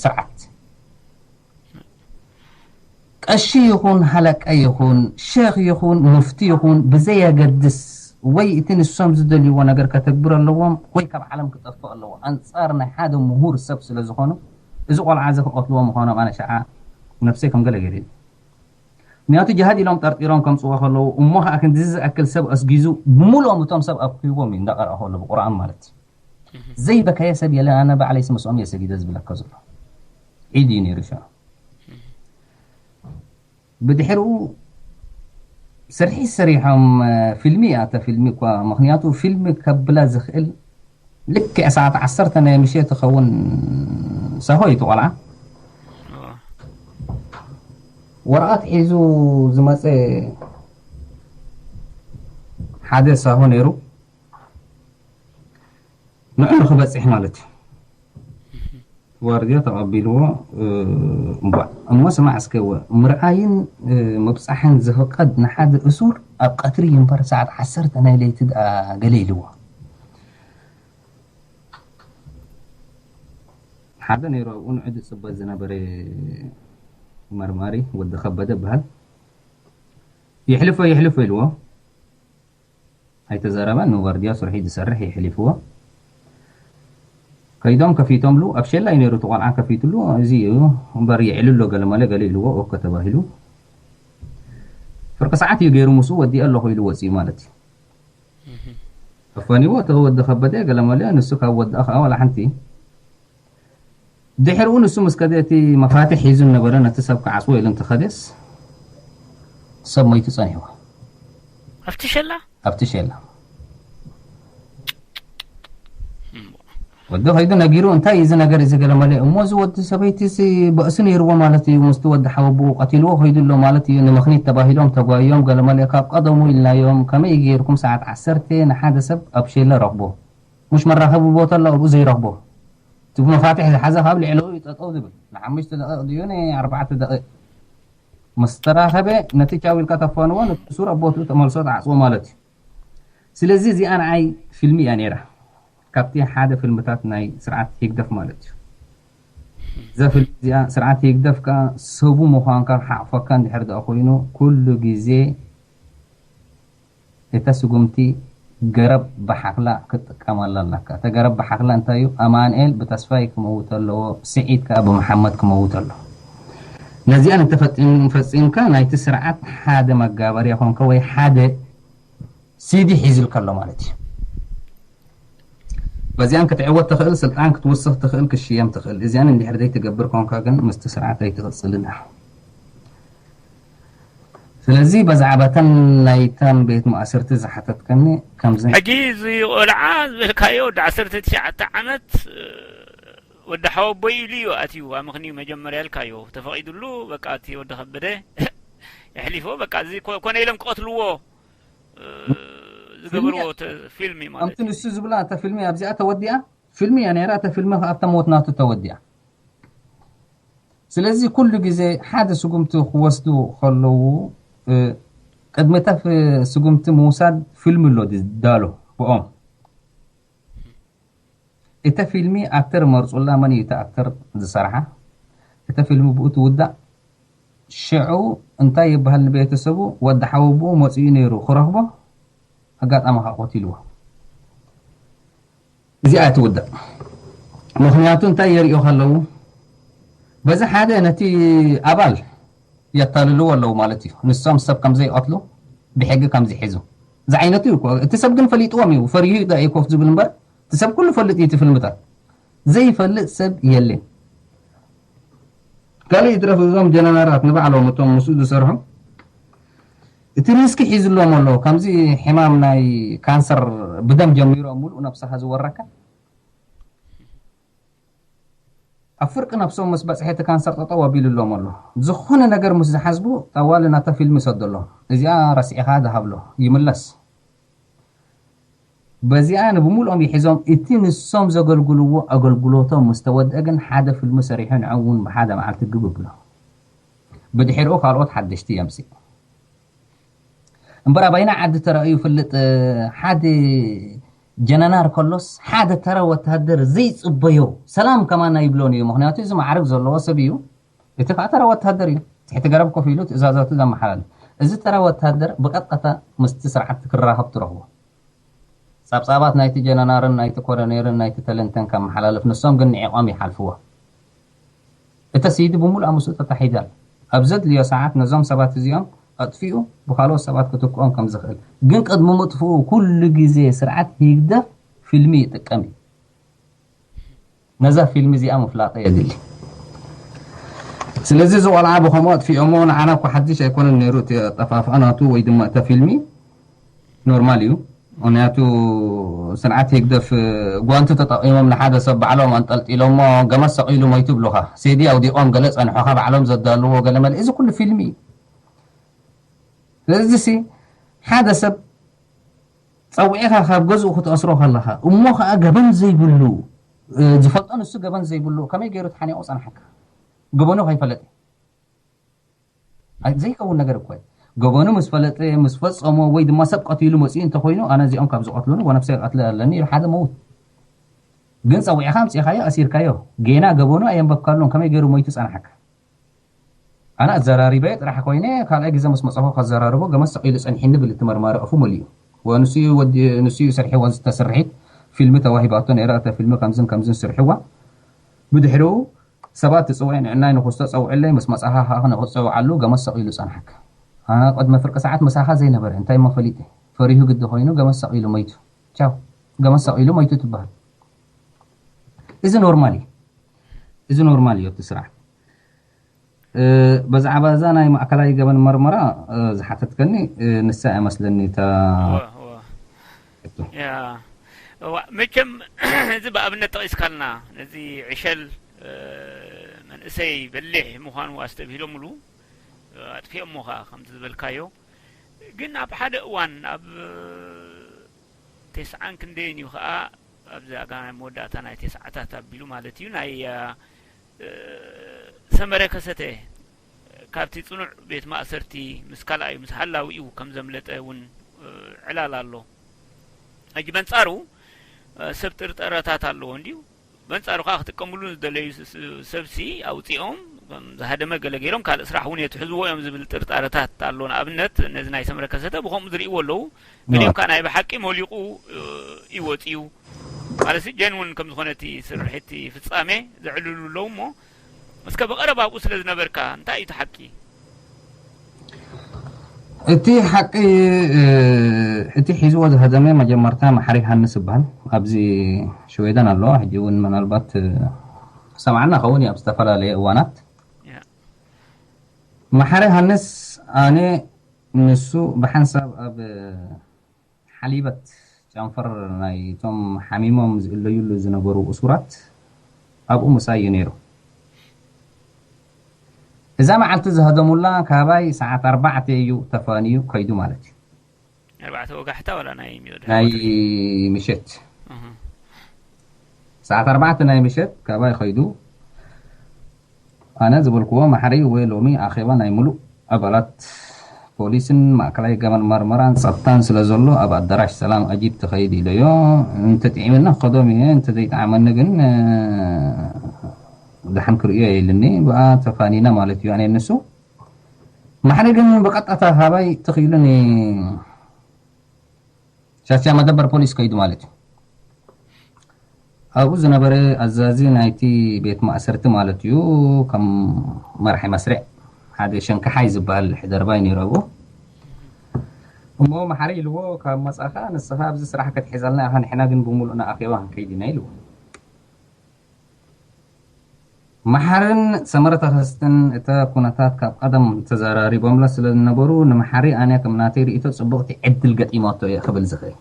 ስርዓት። ቀሺ ይኹን ሃለቃ ይኹን ሸኽ ይኹን ሙፍቲ ይኹን ብዘየገድስ፣ ወይ እቲ ንሶም ዝደልይዎ ነገር ከተግብር ኣለዎም ወይ ካብ ዓለም ክጠፍእ ኣለዎ። ኣንጻር ናይ ሓደ ምሁር ሰብ ስለ ዝኾኑ እዚ ቆልዓ እዚ ክቐትልዎ ምዃኖም ኣነ ሸዓ ነብሰይ ከም ገለ ገይሩ። ምክንያቱ ጅሃድ ኢሎም ጠርጢሮም ከምፅዎ ከለዉ እሞ ከዓ ክንድዚ ዝኣክል ሰብ ኣስጊዙ ብምልኦም እቶም ሰብ ኣብኪዎም እዩ እንዳቀረኣ ከሎ ብቁርኣን ማለት እዩ። ዘይበከየ ሰብ የለን። ኣነ ባዕለይ ስምስኦም እየ ሰጊደ ዝብለካ ዘሎ። ዒድ እዩ ነይሩ ሽዑ። ብድሕሪኡ ስርሒ ሰሪሖም እ፣ ፊልሚ እያ እታ ፊልሚ እኳ፣ ምክንያቱ ፊልሚ ከብላ ዝኽእል ልክዕ ሰዓት ዓሰርተ ናይ ምሸት ይኸውን። ሳሆ እዩ እቲ ቆልዓ። ወረቐት ሒዙ ዝመፀ ሓደ ሳሆ ነይሩ፣ ንዑ ንክበፅሕ ማለት እዩ። ዋርድያ ተቐቢልዎ። እ፣ እምቧ እሞ ስማዕ እስከ፣ ወ- ምርኣይን እ፣ ምብፃሕን ዝፍቀድ ንሓደ እሱር ኣብ ቀትሪ እዩ እምበር ሰዓት ዓሰርተ ናይ ለይቲ ደኣ ገለ ኢልዎ። ሓደ ነይሩ ኣብኡ ንዑ ዝፅበ ዝነበረ መርማሪ ወዲ ከበደ በሃል። ይሕልፎ ይሕልፎ ኢልዎ። ኣይተዛረበን። ንዋርድያ ስርሑ ዝሰርሕ የሕሊፍዎ። ከይዶም ከፊቶምሉ፣ ኣብ ሸላ እዩ ነይሩ እቲ ቆልዓ ከፊትሉ። እዚ እዩ እምበር የዕልሎ ገለ መለ ገለ ኢልዎ ኦኮ ተባሂሉ። ፍርቂ ሰዓት እዩ ገይሩ ምስኡ ወዲአ ኣለኹ ኢሉ ወፂኡ ማለት እዩ። ኣፋኒዎ እቲ ወዲ ከበደ ገለ መለ ንሱ ካብ ወድኣ ከዓ ዋላ ሓንቲ ድሕርኡ ንሱ ምስ ከደ እቲ መፋትሕ ሒዙ ነበረ ነቲ ሰብ ክዓጽዎ ኢሉ እንተኸደስ ሰብ ሞይቱ ጸኒሕዎ ኣብቲ ሸላ ኣብቲ ሸላ ወዲ ከይዱ ነጊሩ እንታይ እዩ እዚ ነገር እዚ ገለመለ እሞ እዚ ወዲ ሰበይቲ ሲ በእሲ ነይርዎ ማለት እዩ ምስቲ ወዲ ሓወብኡ ቀቲልዎ ከይዱ ኣሎ ማለት እዩ ንምኽኒት ተባሂሎም ተጓዮም ገለመለ ካብ ቀደሙ ኢልናዮም ከመይ ገይርኩም ሰዓት ዓሰርተ ንሓደ ሰብ ኣብ ሸለ ረኽቦ ሙሽ መራኸቢ ቦታ ኣሎ ኣብኡ ዘይረኽቦ እቲ መፋትሕ ዝሓዘ ካብ ልዕለኡ እዩ ጠጠው ዝብል ንሓሙሽተ ደቂቕ ድዩ ንኣርባዕተ ደቂቕ ምስ ተራኸበ ነቲ ቻው ኢልካ ተፋንዎ ነቲ ሱር ኣብ ቦትኡ ተመልሶ ተዓፅዎ ማለት እዩ ስለዚ እዚኣ ንዓይ ፊልሚ እያ ነይራ ካብቲ ሓደ ፊልምታት ናይ ስርዓት ሂግደፍ ማለት እዩ እዛ ፊልም እዚኣ ስርዓት ሂግደፍ ከዓ ሰቡ ምዃንካ ሓቕፈካ እንድሕር ደኣ ኮይኑ ኩሉ ግዜ እታ ስጉምቲ ገረብ ብሓኽላ ክትጥቀመላ ኣለካ። እታ ገረብ ብሓኽላ እንታይ እዩ? ኣማንኤል ብተስፋይ ክመውት ኣለዎ፣ ስዒድ ከኣ ብመሓመድ ክመውት ኣለዎ። ነዚኣን እንተፈጺምካ ናይቲ ስርዓት ሓደ መጋበርያ ኮንካ ወይ ሓደ ሲዲ ሒዙልካ ኣሎ ማለት እዩ። በዚኣን ክትዕወት ትኽእል፣ ስልጣን ክትውስኽ ትኽእል፣ ክሽየም ትኽእል። እዚኣን እንድሕር ዘይትገብር ኮንካ ግን ምስቲ ስርዓት ኣይትቕጽልን ኢኻ። ስለዚ በዛዕባ እተን ናይተን ቤት ማእሰርቲ ዝሓተትከኒ ከምዚ ሕጂ እዚ ቆልዓ ዝበልካዮ ወዲ ዓሰርተ ትሽዓተ ዓመት ወዲ ሓወቦይ ኢሉ እዩ ኣትዩ ኣምኽንዩ መጀመርያ ኢልካዮ ተፈቒዱሉ በቃ እቲ ወዲ ከበደ የሕሊፎ በቃ እዚ ኮነ ኢሎም ክቐትልዎ ዝገበርዎ ፊልም እዩ ማለት ከምቲ ንሱ ዝብላ እታ ፊልሚ ኣብዚኣ ተወዲኣ ፊልሚ እያ ነይራ እታ ፊልሚ ከኣ ኣብታ ሞት ናቱ ተወዲኣ ስለዚ ኩሉ ግዜ ሓደ ስጉምቲ ክወስዱ ከለዉ ቅድሚ እታ ስጉምቲ ምውሳድ ፊልም ኣሎ ዳሎ ብኦም እተ ፊልሚ ኣክተር መርፁላ መን እዩ እተ ኣክተር ዝሰርሓ እተ ፊልሚ ብኡ ትውዳእ ሽዑ እንታይ ይበሃል ንቤተሰቡ ወዲ ሓወብኡ መፅኡ ነይሩ ክረኽቦ ኣጋጣሚ ከዓ ቆቲልዎ እዚኣ ትውዳእ ምኽንያቱ እንታይ የርእዩ ከለዉ በዚ ሓደ ነቲ ኣባል የታልልዎ ኣለዉ ማለት እዩ ንሶም ሰብ ከም ዘይቐትሉ ብሕጊ ከም ዝሕዙ ዝዓይነቱ እዩ እቲ ሰብ ግን ፈሊጥዎም እዩ ፈሪሁ ዳ ኮፍ ዝብል እምበር እቲ ሰብ ኩሉ ፈልጥ እዩ እቲ ፍልምታት ዘይፈልጥ ሰብ የለን ካልእ ይትረፍ እዞም ጀነራላት ንባዕሎም እቶም ምስኡ ዝሰርሑ እቲ ሪስክ ሒዝሎም ኣሎ ከምዚ ሕማም ናይ ካንሰር ብደም ጀሚሮም ሙሉእ ነብስኻ ዝወረካ ኣብ ፍርቂ ነብሶም ምስ በፅሐ እቲ ካንሰር ጠጠው ኣቢሉሎም ኣሎ ዝኾነ ነገር ምስ ዝሓስቡ ጠዋሊ ናታ ፊልም ይሰደሎም እዚኣ ረሲዕኻ ዝሃብሎ ይምለስ በዚኣ ንብሙሉኦም ይሒዞም እቲ ንሶም ዘገልግልዎ ኣገልግሎቶም ምስ ተወድአ ግን ሓደ ፍልሚ ሰሪሑ ንዕኡ እውን ብሓደ መዓልቲ ግብ ብሎ ብድሕሪኡ ካልኦት ሓደሽቲ የምፅእ እምበር ኣባይና ዓዲ ተራእዩ ይፍልጥ ሓደ ጀነራል ከሎስ ሓደ ተራ ወታደር ዘይፅበዮ ሰላም ከማና ይብሎን እዩ ምክንያቱ እዚ ማዕርግ ዘለዎ ሰብ እዩ እቲ ከዓ ተራ ወታደር እዩ ትሕቲ ገረብ ኮፍ ኢሉ ትእዛዛቱ ዘመሓላልፍ እዚ ተራ ወታደር ብቀጥታ ምስቲ ስርዓት ክራኸብ ትረኽቦ ጸብጻባት ናይቲ ጀነራልን ናይቲ ኮሎኔልን ናይቲ ተለንተን ከመሓላልፍ ንሶም ግን ንዒቖም ይሓልፍዎ። እተ ሲዲ ብምሉኣ ምስኡ ተታሒዛ ኣላ። ኣብ ዘድልዮ ሰዓት ነዞም ሰባት እዚኦም ኣጥፊኡ ብኻልኦት ሰባት ክትክኦም ከም ዝኽእል። ግን ቅድሚ ምጥፍኡ ኩሉ ግዜ ስርዓት ህግደፍ ፊልሚ ይጥቀም እዩ። ነዛ ፊልሚ እዚኣ ምፍላጠ የድሊ። ስለዚ እዚ ቆልዓ ብኸምኡ ኣጥፊኦሞ ንዓና እኮ ሓድሽ ኣይኮነን ነይሩ እቲ ኣጠፋፍኣ ናቱ ወይ ድማ እታ ፊልሚ ኖርማል እዩ ምክንያቱ ስርዓት ህግደፍ ጓንቲ ተጠቂሞም ንሓደ ሰብ ባዕሎም ኣንጠልጢሎሞ ገመድ ሰቂሉ ሞይቱ ይብሉኻ ሴዲ ኣውዲቆም ገለ ጸንሖኻ ባዕሎም ዘዳልዎ ገለ መለ እዚ ኩሉ ፊልሚ እዩ ስለዚ ሲ ሓደ ሰብ ጸዊዕኻ ካብ ገዝኡ ክትኣስሮ ከለኻ እሞ ኸዓ ገበን ዘይብሉ ዝፈልጦ ንሱ ገበን ዘይብሉ ከመይ ገይሩ ተሓኒቑ ጸንሓካ ገበኑ ከይፈለጠ ዘይከውን ነገር እኮ ገበኑ ምስ ፈለጠ ምስ ፈጸሞ ወይ ድማ ሰብ ቀቲሉ መፅኡ እንተኮይኑ ኣነ እዚኦም ካብ ዝቀትሉኒ ወነብሰይ ቀትለ ኣለኒ ኢሉ ሓደ መውት ግን ፀዊዕካ ኣምፅእካዮ ኣሲርካዮ ጌና ገበኑ ኣየንበብካሉን ከመይ ገይሩ ሞይቱ ፀናሓካ ኣነ ኣዘራሪበ ጥራሕ ኮይነ ካልኣይ ግዜ ምስ መፀኹ ከዘራርቦ ገመድ ሰቂሉ ፀንሒኒ ብል እቲ መርማሪ ኣፉ መሊኡ ንሱ እዩ ሰርሒዋ ዝተስርሒት ፊልሚ ተዋሂባቶ ነይራ እተ ፊልሚ ከምዝን ከምዝን ስርሕዋ ብድሕሪኡ ሰባት ትጽውዒ ንዕናይ ንኹስቶ ጸውዕለይ ምስ መጻኻ ከኣ ንኽትጸውዓሉ ገመድ ሰቒሉ ጸንሓካ። ኣነ ቅድሚ ፍርቂ ሰዓት ምሳኻ ዘይነበረ እንታይ እሞ ፈሊጠ። ፈሪሁ ግዲ ኮይኑ ገመድ ሰቒሉ መይቱ። ቻው፣ ገመድ ሰቒሉ መይቱ ትበሃል። እዚ ኖርማል እዩ። እዚ ኖርማል እዩ እቲ ስርዓት። እ፣ ብዛዕባ እዛ ናይ ማእከላይ ገበን መርመራ፣ እ፣ ዝሓተትከኒ፣ እ፣ ንሳ እያ መስለኒ እታ እወ፣ እወ። ሕቶ። ያ፣ እዋ፣ መቸም እዚ ብኣብነት ጠቒስካልና፣ ነዚ ዕሸል፣ እ፣ መንእሰይ በሊሕ ምዃኑ ኣስተብሂሎምሉ፣ እ፣ ኣጥፊኦሞ ኸኣ ከምቲ ዝበልካዮ። ግን ኣብ ሓደ እዋን፣ ኣብ ተስዓን ክንደይን እዩ ኸኣ፣ ኣብዚ ኣጋ ናይ መወዳእታ ናይ ተስዓታት ኣቢሉ ማለት እዩ፣ ናይ፣ እ፣ ሰመረ ከሰተ ካብቲ ጽኑዕ ቤት ማእሰርቲ ምስ ካልኣዩ፣ ምስ ሃላዊኡ ከም ዘምለጠ እውን፣ እ፣ ዕላል ኣሎ። ሕጂ በንጻሩ፣ እ፣ ሰብ ጥርጠረታት ኣለዎ እንድዩ። በንጻሩ ከኣ ክጥቀምሉ ዝደለዩ ስ-፣ ስ-፣ ሰብሲ ኣውጺኦም ከም ዝሃደመ ገለ ገይሮም ካልእ ስራሕ እውን የትሕዝዎ እዮም ዝብል ጥርጣረታት ኣሎ። ንኣብነት ነዚ ናይ ሰመረ ከሰተ ብኸምኡ ዝርእይዎ ኣለዉ። ገሊኦም ከኣ ናይ ብሓቂ ሞሊቑ፣ እ፣ እዩ ወጺኡ። ማለት ጀንውን ከም ዝኾነ እቲ ስርሒ፣ እቲ ፍጻሜ ዘዕልሉ ኣለዉ እሞ፣ እስከ ብቐረባ ኣብኡ ስለ ዝነበርካ እንታይ እዩ እቲ ሓቂ? እቲ ሓቂ፣ እ፣ እቲ ሒዝዎ ዝሃደመ መጀመርታ መሓሪ ሃንስ ይበሃል። ኣብዚ ሽወደን ኣሎ። ሕጂ እውን ምናልባት፣ እ፣ ሰማዕና ኸውን እዩ ኣብ ዝተፈላለየ እዋናት። ያ። መሓሪ ሃንስ ኣነ ንሱ ብሓንሳብ ኣብ ሓሊበት ጨንፈር ናይቶም ሓሚሞም ዝእለዩሉ ዝነበሩ እሱራት ኣብኡ ምሳይ እዩ ነይሩ። እዛ መዓልቲ ዝሃደሙላ ካባይ ሰዓት ኣርባዕተ እዩ ተፋንዩ ከይዱ ማለት እዩ። ኣርባዕተ ወጋሕታ ዋላ ናይ ሚወድ ናይ ሓወት? ምሸት። እህ። ሰዓት ኣርባዕተ ናይ ምሸት ካባይ ከይዱ። ኣነ ዝበልክዎ ማሕሪ ወይ ሎሚ ኣኼባ ናይ ምሉእ ኣባላት ፖሊስን ማእከላይ ገበን መርመራን ጸጥታን ስለ ዘሎ ኣብ ኣዳራሽ ሰላም ኣጂብ ትኸይድ ኢለዮ። እንተጥዒምና ክኸዶም እየ፣ እንተዘይጠዓመኒ ግን፣ እ፣ ደሓን ክርእዮ የልኒ። ብኣ ተፋኒና ማለት እዩ ኣነ ንሱ። ማሕሪ ግን ብቐጥታ ካባይ ትኽኢሉኒ ሻሻ መደበር ፖሊስ ከይዱ ማለት እዩ። ኣብኡ ዝነበረ ኣዛዚ ናይቲ ቤት ማእሰርቲ ማለት እዩ፣ ከም መራሒ መስርዕ ሓደ ሸንካሓይ ዝበሃል ሕደርባይ ነይሩ ኣብኡ። እሞ መሓሪ ኢልዎ፣ "ካብ መጻኻ ንስኻ ኣብዚ ስራሕ ክትሕዘልና ኢኻ፣ ንሕና ግን ብምሉእና ኣኼባ ክንከይድ ኢና" ኢልዎ። መሓርን ሰመረ ተኸስትን እተ ኩነታት ካብ ቀደም ተዘራሪቦምላ ስለ ዝነበሩ፣ ንመሓሪ ኣነ ከም ናተይ ርእይቶ ጽብቕቲ ዕድል ገጢማቶ እየ ክብል ዝኽእል።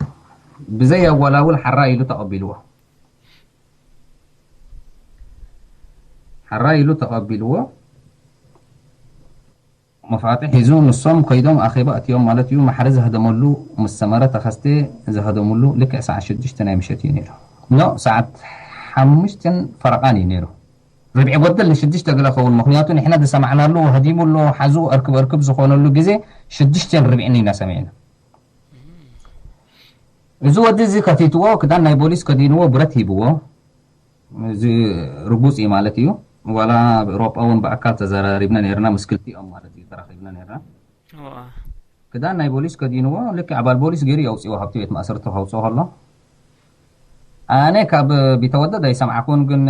ብዘይ ኣወላውል ሓራ ኢሉ ተቐቢልዎ። ሓራ ኢሉ ተቐቢልዎ። መፋትሕ ሒዙ ንሶም ከይዶም ኣኼባ ኣትዮም ማለት እዩ። መሓሪ ዝሃደመሉ ምስ ሰመረ ተኸስተ ዝሃደምሉ ልክዕ ሰዓት ሽዱሽተ ናይ ምሸት እዩ ነይሩ። ኖ፣ ሰዓት ሓሙሽተን ፈረቓን እዩ ነይሩ። ርብዒ ጎደል ንሽዱሽተ ገለ ኸውን፣ ምኽንያቱ ንሕና ዝሰማዕናሉ ሃዲሙ ኣሎ፣ ሓዙ እርክብ እርክብ ዝኾነሉ ግዜ ሽዱሽተን ርብዒን ኢና ሰሚዕና። እዚ ወዲ እዚ ከፊትዎ፣ ክዳን ናይ ቦሊስ ከዲንዎ፣ ብረት ሂብዎ። እዚ ርጉጽ እዩ ማለት እዩ። ዋላ ኣብ ኤውሮጳ እውን ብኣካል ተዘራሪብና ነይርና፣ ምስ ክልቲኦም ማለት እዩ ተራኺብና ነይርና። እዋ። ክዳን ናይ ቦሊስ ከዲንዎ፣ ልክዕ ኣባል ቦሊስ ገይሩ የውፅዎ ካብቲ ቤት ማእሰርቲ ከውፅኦ ከሎ። ኣነ ካብ ቢተወደድ ኣይሰምዓኩን፣ ግን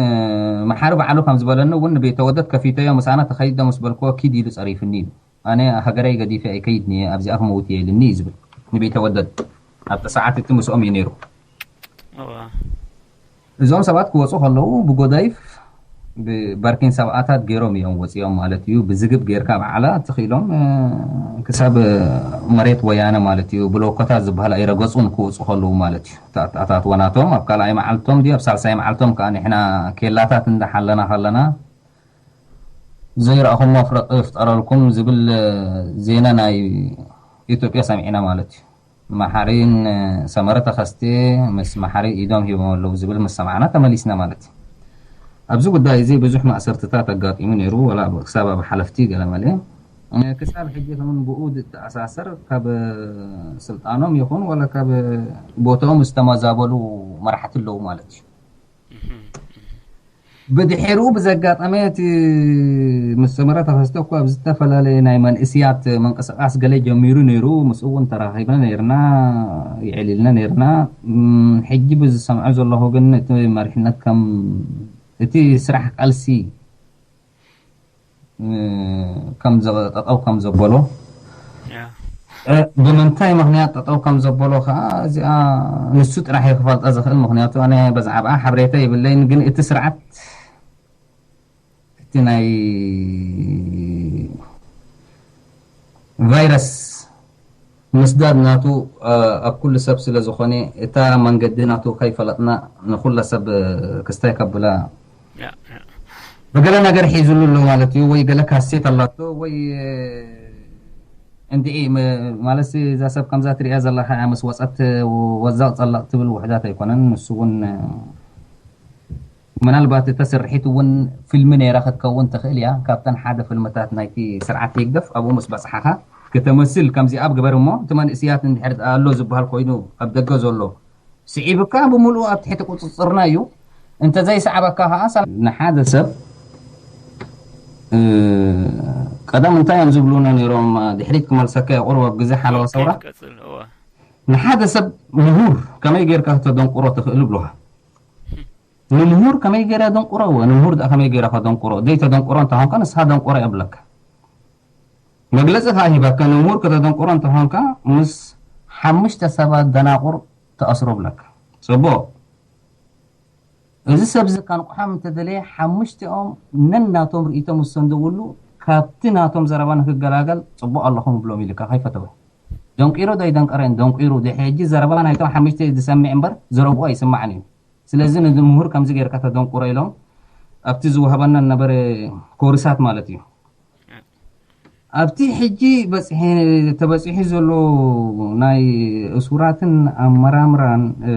መሓሪ ባዕሉ ከም ዝበለኒ እውን ንቤተወደድ ከፊተዮ፣ ምሳና ተኸይድ ዶ ምስ በልክዎ፣ ኪድ ኢሉ ጸሪፍኒ እዩ። ኣነ ሃገረይ ገዲፈ ኣይከይድን እየ፣ ኣብዚኣ ክመውት እየ ኢልኒ እዩ ዝብል ንቤተወደድ። ኣብቲ ሰዓት እቲ ምስኦም እዩ ነይሩ። እዋ። እዞም ሰባት ክወፁ ከለዉ ብጎዳይፍ ብባርኪን ሰብኣታት ገይሮም እዮም ወፂኦም ማለት እዩ። ብዝግብ ገይርካ በዓላ ተኽኢሎም፣ እ፣ ክሳብ መሬት ወያነ ማለት እዩ፣ ብሎኮታት ዝበሃል ኣይረገፁን ክወፁ ከለዉ ማለት እዩ። እታ ኣተኣታትዋ ናቶም ኣብ ካልኣይ መዓልቶም ድዩ ኣብ ሳልሳይ መዓልቶም ከዓ ንሕና ኬላታት እንዳሓለና ከለና ዘይረኣኹሞ ፍረ-፣ ፍጠረልኩም ዝብል ዜና ናይ ኢትዮጵያ ሰሚዕና ማለት እዩ። መሓሪን ሰመረ ተኸስቴ ምስ መሓሪ ኢዶም ሂቦም ኣለዉ ዝብል ምስ ሰማዕና ተመሊስና ማለት እዩ። ኣብዚ ጉዳይ እዚ ብዙሕ ማእሰርትታት ኣጋጢሙ ነይሩ፣ ወላ ክሳብ ኣብ ሓለፍቲ ገለመለ። ክሳብ ሕጂ እውን ብኡ ዝተኣሳሰር ካብ ስልጣኖም ይኹን ወላ ካብ ቦታኦም ዝተመዛበሉ መራሕቲ ኣለዉ ማለት እዩ። ብድሕሪኡ ብዘጋጠመ እቲ ምስ ሰመረ ተኸስተ እኮ ኣብ ዝተፈላለየ ናይ መንእስያት ምንቅስቃስ ገለ ጀሚሩ ነይሩ። ምስኡ እውን ተራኺብና ነይርና፣ የዕሊልና ነይርና። እም፣ ሕጂ ብዝሰምዖ ዘለኹ ግን እቲ መሪሕነት ከም እቲ ስራሕ ቃልሲ እ፣ ከም ዘ-፣ ጠጠው ከም ዘበሎ። ያ። እ፣ ብምንታይ ምኽንያት ጠጠው ከም ዘበሎ ከዓ እዚኣ ንሱ ጥራሕ እዩ ክፈልጣ ዝኽእል። ምኽንያቱ ኣነ በዛዕባኣ ሓበሬታ የብለይን፣ ግን እቲ ስርዓት እቲ ናይ ቫይረስ ምስዳድ ናቱ፣ እ፣ ኣብ ኩሉ ሰብ ስለ ዝኾነ እታ መንገዲ ናቱ ከይፈለጥና ንኩላ ሰብ፣ እ፣ ክስታይ ከብላ ያ፣ ያ። ብገለ ነገር ሒዙሉ ኣሎ ማለት እዩ። ወይ ገለ ካሴት ኣላቶ ወይ፣ እ፣ እንድዒ መ-፣ ማለት እዛ ሰብ ከምዛ ትሪኣ ዘለኻ ምስ ወፀት ወዛቕ ጸላቕ ትብል ውሕዳት ኣይኮነን። ንሱ እውን፣ እ፣ ምናልባት እታ ስርሒት እውን ፊልሚ ነይራ ክትከውን ትኽእል እያ። ካብተን ሓደ ፊልምታት ናይቲ ስርዓት ህግደፍ ኣብኡ ምስ በጽሓኻ ከተመስል ከምዚኣ ኣብ ግበር እሞ እቲ መንእስያት እንድሕር ኣሎ ዝበሃል ኮይኑ ኣብ ደገ ዘሎ ስዒብካ ብምሉኡ ኣብ ትሕቲ ቁጽጽርና እዩ። እንተዘይሰዓበካ ከዓ ሰላም። ንሓደ ሰብ፣ እ፣ ቀደም እንታይ እዮም ዝብሉና ነይሮም? ድሕሪት ክመልሰካ እየ ቁሩብ ኣብ ግዜ ሓለዋ ሰውራ። ኦኬ፣ ቀጽል፣ እወ። ንሓደ ሰብ ምሁር ከመይ ጌርካ ክተደንቁሮ ትኽእል ይብሉኻ። ንምሁር ከመይ ጌራ ደንቁሮ? እወ፣ ንምሁር ደኣ ከመይ ጌራ ከደንቁሮ? ዘይተደንቁሮ እንተኾንካ ንስኻ ደንቁሮ እየ ብለካ። መግለጺ ከኣ ሂበካ፣ ንምሁር ከተደንቁሮ እንተኾንካ ምስ ሓሙሽተ ሰባት ደናቁር ተኣስሮ ብለካ። ጽቡቕ። እዚ ሰብ እዚ ከንቁሖም እንተደለየ ሓሙሽቲኦም ነናቶም ርእይቶ ምስ ሰንደውሉ ካብቲ ናቶም ዘረባ ንክገላገል ጽቡቕ ኣለኹም ብሎም ኢልካ ከይፈተወ። ደንቂሩ ዶ ኣይደንቀረን? ደንቂሩ። ድሕሪ ሕጂ ዘረባ ናይቶም ሓሙሽተ ዝሰምዕ እምበር ዘረብኡ ኣይስማዕን እዩ። ስለዚ ነዚ ምሁር ከምዚ ጌርካ ተደንቁሮ ኢሎም ኣብቲ ዝወሃበና ነበረ ኮርሳት ማለት እዩ። ኣብቲ ሕጂ በጽሒ፣ ተበጺሑ ዘሎ ናይ እሱራትን ኣመራምራን፣ እ፣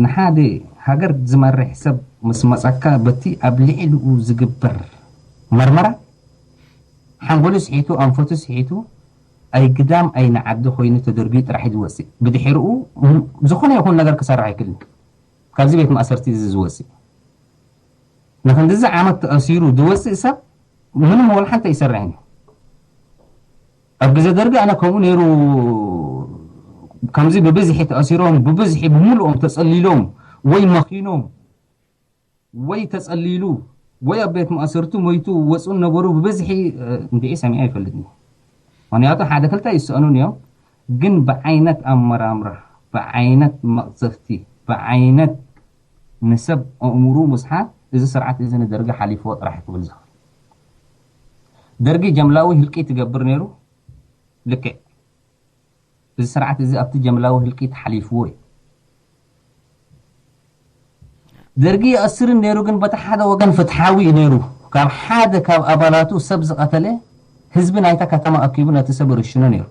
ንሓደ ሃገር ዝመርሕ ሰብ ምስ መጸካ በቲ ኣብ ልዕሊኡ ዝግበር መርመራ ሓንጎሉ ስሒቱ፣ ኣንፈቱ ስሒቱ፣ ኣይ ግዳም ኣይ ንዓዲ ኮይኑ ተደርብዩ ጥራሕ እዩ ዝወጽእ። ብድሕሪኡ ም-፣ ዝኾነ ይኹን ነገር ክሰርሕ ኣይክእልን። ካብዚ ቤት ማእሰርቲ እዚ ዝወጽእ። ንክንድዚ ዓመት ተኣሲሩ ዝወጽእ ሰብ ምንም ወላ ሓንቲ ኣይሰርሕን እዩ። ኣብ ግዜ ደርጊ ኣነ ከምኡ ነይሩ፣ ከምዚ ብብዝሒ ተኣሲሮም፣ ብብዝሒ ብምሉኦም ተጸሊሎም ወይ መኺኖም ወይ ተጸሊሉ ወይ ኣብ ቤት ማእሰርቲ ሞይቱ ወጹ ነበሩ ብብዝሒ፣ እ፣ እንድዒ ሰሚዐ ኣይፈልጥን። ምኽንያቱ ሓደ ክልተ ይስኣኑን እዮም፣ ግን ብዓይነት ኣመራምራ፣ ብዓይነት መቕዘፍቲ፣ ብዓይነት ንሰብ ኣእምሩ ምስሓት እዚ ስርዓት እዚ ንደርጊ ሓሊፍዎ ጥራሕ ክብል ዝኽእል። ደርጊ ጀምላዊ ህልቂት ይገብር ነይሩ፣ ልክዕ። እዚ ስርዓት እዚ ኣብቲ ጀምላዊ ህልቂት ሓሊፍዎ እዩ። ደርጊ ይኣስርን ነይሩ፣ ግን በቲ ሓደ ወገን ፍትሓዊ እዩ ነይሩ። ካብ ሓደ ካብ ኣባላቱ ሰብ ዝቐተለ ህዝቢ ናይታ ከተማ ኣኪቡ ነቲ ሰብ ይርሽኖ ነይሩ።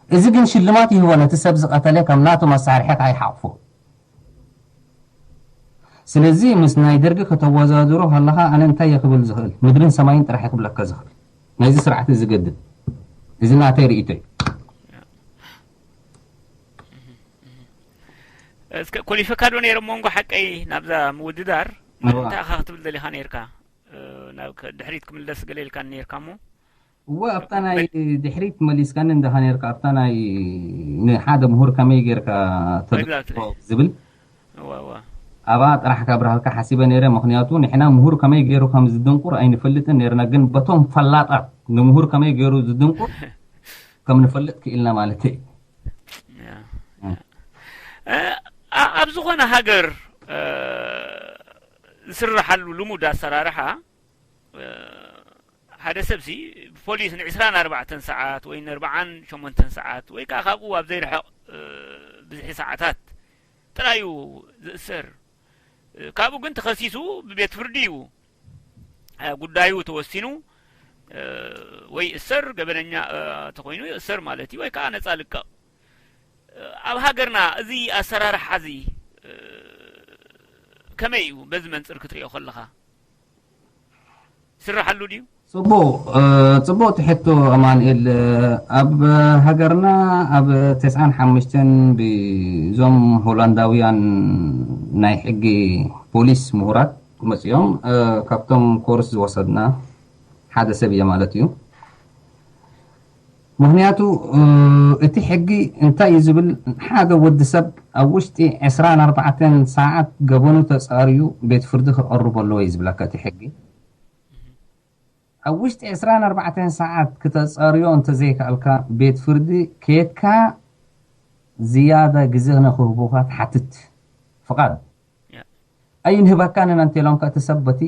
እዚ ግን ሽልማት ይህቦ፣ ነቲ ሰብ ዝቐተለ ከም ናቱ መሳርሒ ከኣ ይሓቕፎ። ስለዚ ምስ ናይ ደርጊ ከተወዳድሮ ከለኻ ኣነ እንታይ እየ ክብል ዝኽእል? ምድርን ሰማይን ጥራሕ እየ ክብለካ ዝኽእል። ናይዚ ስርዓት እዚ ገድል። እዚ ናተይ ርእይቶ እዩ። እስከ ኮሊፈካ ዶ ነይረ መንጎ ሓቀይ ናብዛ ምውድዳር? እዋ። እንታይ ኢኻ ክትብል ደሊኻ ነይርካ? እ፣ ናብ ከ-፣ ድሕሪት ክምለስ ገለ ኢልካ ነይርካ እሞ? እወ፣ ኣብታ ናይ ድሕሪት መሊስካኒ እንዲኻ ነይርካ፣ ኣብታ ናይ ንሓደ ምሁር ከመይ ጌርካ ተድርኮ Exactly። ዝብል እወ፣ እወ። ኣብኣ ጥራሕ ካብርሃልካ ሓሲበ ነይረ። ምኽንያቱ ንሕና ምሁር ከመይ ገይሩ ከም ዝድንቁር ኣይንፈልጥን ነይርና፣ ግን በቶም ፈላጣት ንምሁር ከመይ ገይሩ ዝድንቁር ከም ንፈልጥ ክኢልና ማለት እዩ። ያ፣ እ። ያ። እ፣ ኣ-፣ ኣብ ዝኾነ ሃገር፣ እ፣ ዝስርሓሉ ልሙድ ኣሰራርሓ፣ እ፣ ሓደ ሰብሲ ብፖሊስ ንዕስራን ኣርባዕተን ሰዓት ወይ ንኣርብዓን ሸሞንተን ሰዓት ወይ ከኣ ካብኡ ኣብ ዘይርሕቕ፣ እ፣ ብዝሒ ሰዓታት ጥራይ እዩ ዝእሰር። እ፣ ካብኡ ግን ተኸሲሱ ብቤት ፍርዲ እዩ፣ እ፣ ጉዳዩ ተወሲኑ፣ እ፣ ወይ ይእሰር፣ ገበነኛ፣ እ፣ ተኾይኑ ይእሰር ማለት እዩ፣ ወይ ከኣ ነጻ ልቀቕ። እ፣ ኣብ ሃገርና እዚ ኣሰራርሓ እዚ፣ እ፣ ከመይ እዩ በዚ መንጽር ክትሪኦ ከለኻ? ይስርሓሉ ድዩ? ጽቡቕ፣ እ፣ ጽቡቕቲ ሕቶ ኣማኑኤል። እ፣ ኣብ ሃገርና ኣብ ተስዓን ሓሙሽተን ብዞም ሆላንዳውያን ናይ ሕጊ ፖሊስ ምሁራት መጺኦም፣ እ፣ ካብቶም ኮርስ ዝወሰድና ሓደ ሰብ እየ ማለት እዩ። ምኽንያቱ፣ እ፣ እቲ ሕጊ እንታይ እዩ ዝብል፣ ሓደ ወዲ ሰብ ኣብ ውሽጢ ዕስራን ኣርባዕተን ሰዓት ገበኑ ተጻርዩ ቤት ፍርዲ ክቐርብ ኣለዎ እዩ ዝብለካ እቲ ሕጊ። ኣብ ውሽጢ ዕስራን ኣርባዕተን ሰዓት ክተጻርዮ እንተዘይከኣልካ፣ ቤት ፍርዲ ከየድካ ዝያዳ ግዜ ንክህቡኻ ትሓትት። ፍቓድ ኣይንህበካን ኢና እንተኢሎምካ፣ እቲ ሰብ በቲ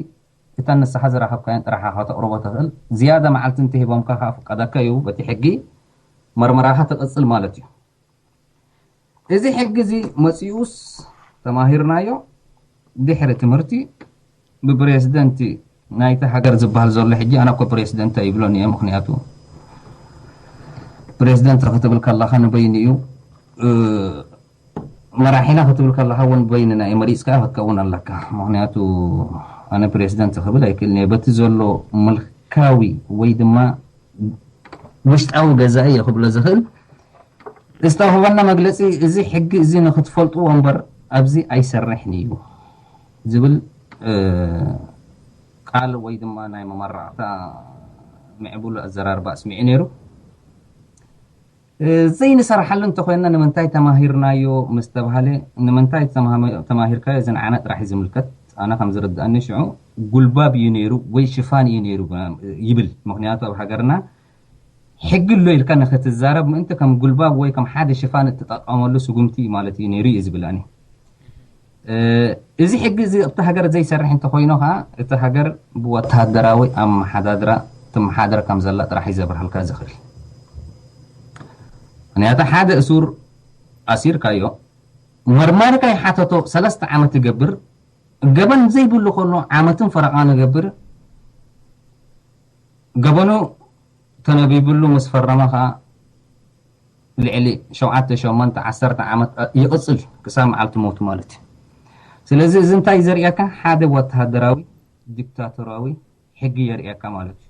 እታ ንስኻ ዝረኸብካዮን ጥራሕ ኢኻ ከተቕርቦ ትኽእል። ዝያዳ መዓልቲ እንተሂቦምካ ከኣ ፍቃዳካ እዩ፣ በቲ ሕጊ መርመራኻ ትቕጽል ማለት እዩ። እዚ ሕጊ እዚ መጺኡስ ተማሂርናዮ። ድሕሪ ትምህርቲ ብፕሬዝደንቲ ናይቲ ሃገር ዝበሃል ዘሎ፣ ሕጂ ኣነ እኮ ፕሬዝደንት ኣይብሎን እየ፣ ምኽንያቱ ፕሬዝደንት ክትብል ከለኻ ንበይኑ እዩ፣ እ፣ መራሒና ክትብል ከለኻ እውን በይንና እዩ መሪጽካ ክትከውን ኣለካ። ምኽንያቱ ኣነ ፕሬዝደንት ክብል ኣይክእልን እየ። በቲ ዘሎ ምልካዊ ወይ ድማ ውሽጣዊ ገዛኢ እየ ክብሎ ዝኽእል። ዝተውህበና መግለጺ፣ እዚ ሕጊ እዚ ንክትፈልጥዎ እምበር ኣብዚ ኣይሰርሕን እዩ ዝብል፣ እ፣ ቃል ወይ ድማ ናይ መመራቕታ ምዕቡል ኣዘራርባ ኣስሚዑ ነይሩ። እ፣ ዘይንሰርሓሉ እንተኾይንና ንምንታይ ተማሂርናዮ ምስ ተባሃለ፣ ንምንታይ ተማሃመ-፣ ተማሂርካዮ እዚ ንዓና ጥራሕ እዩ ዝምልከት። ኣነ ከም ዝርድኣኒ ሽዑ ጉልባብ እዩ ነይሩ ወይ ሽፋን እዩ ነይሩ ይብል። ምኽንያቱ ኣብ ሃገርና ሕጊ ኣሎ ኢልካ ንክትዛረብ ምእንቲ ከም ጉልባብ ወይ ከም ሓደ ሽፋን እትጠቀመሉ ስጉምቲ ማለት እዩ ነይሩ እዩ ዝብል ኣነ። እ፣ እዚ ሕጊ እዚ ኣብቲ ሃገር ዘይሰርሕ እንተኾይኑ ኸዓ እቲ ሃገር ብወተሃደራዊ ኣመሓዳድራ ትመሓደር ከም ዘላ ጥራሕ እዩ ዘብርሃልካ ዝኽእል። ምኽንያቱ ሓደ እሱር ኣሲርካዮ፣ መርማሪ ከይሓተቶ ሰለስተ ዓመት ይገብር፣ ገበን ዘይብሉ ከሎ ዓመትን ፈረቓን ይገብር፣ ገበኑ ተነቢብሉ ምስ ፈረመ ኸዓ ልዕሊ ሸውዓተ፣ ሸሞንተ፣ ዓሰርተ ዓመት ይቕጽል ክሳብ መዓልቲ ሞቱ ማለት እዩ። ስለዚ እዚ እንታይ ዘርእየካ? ሓደ ወተሃደራዊ ዲክታቶራዊ ሕጊ የርእየካ ማለት እዩ።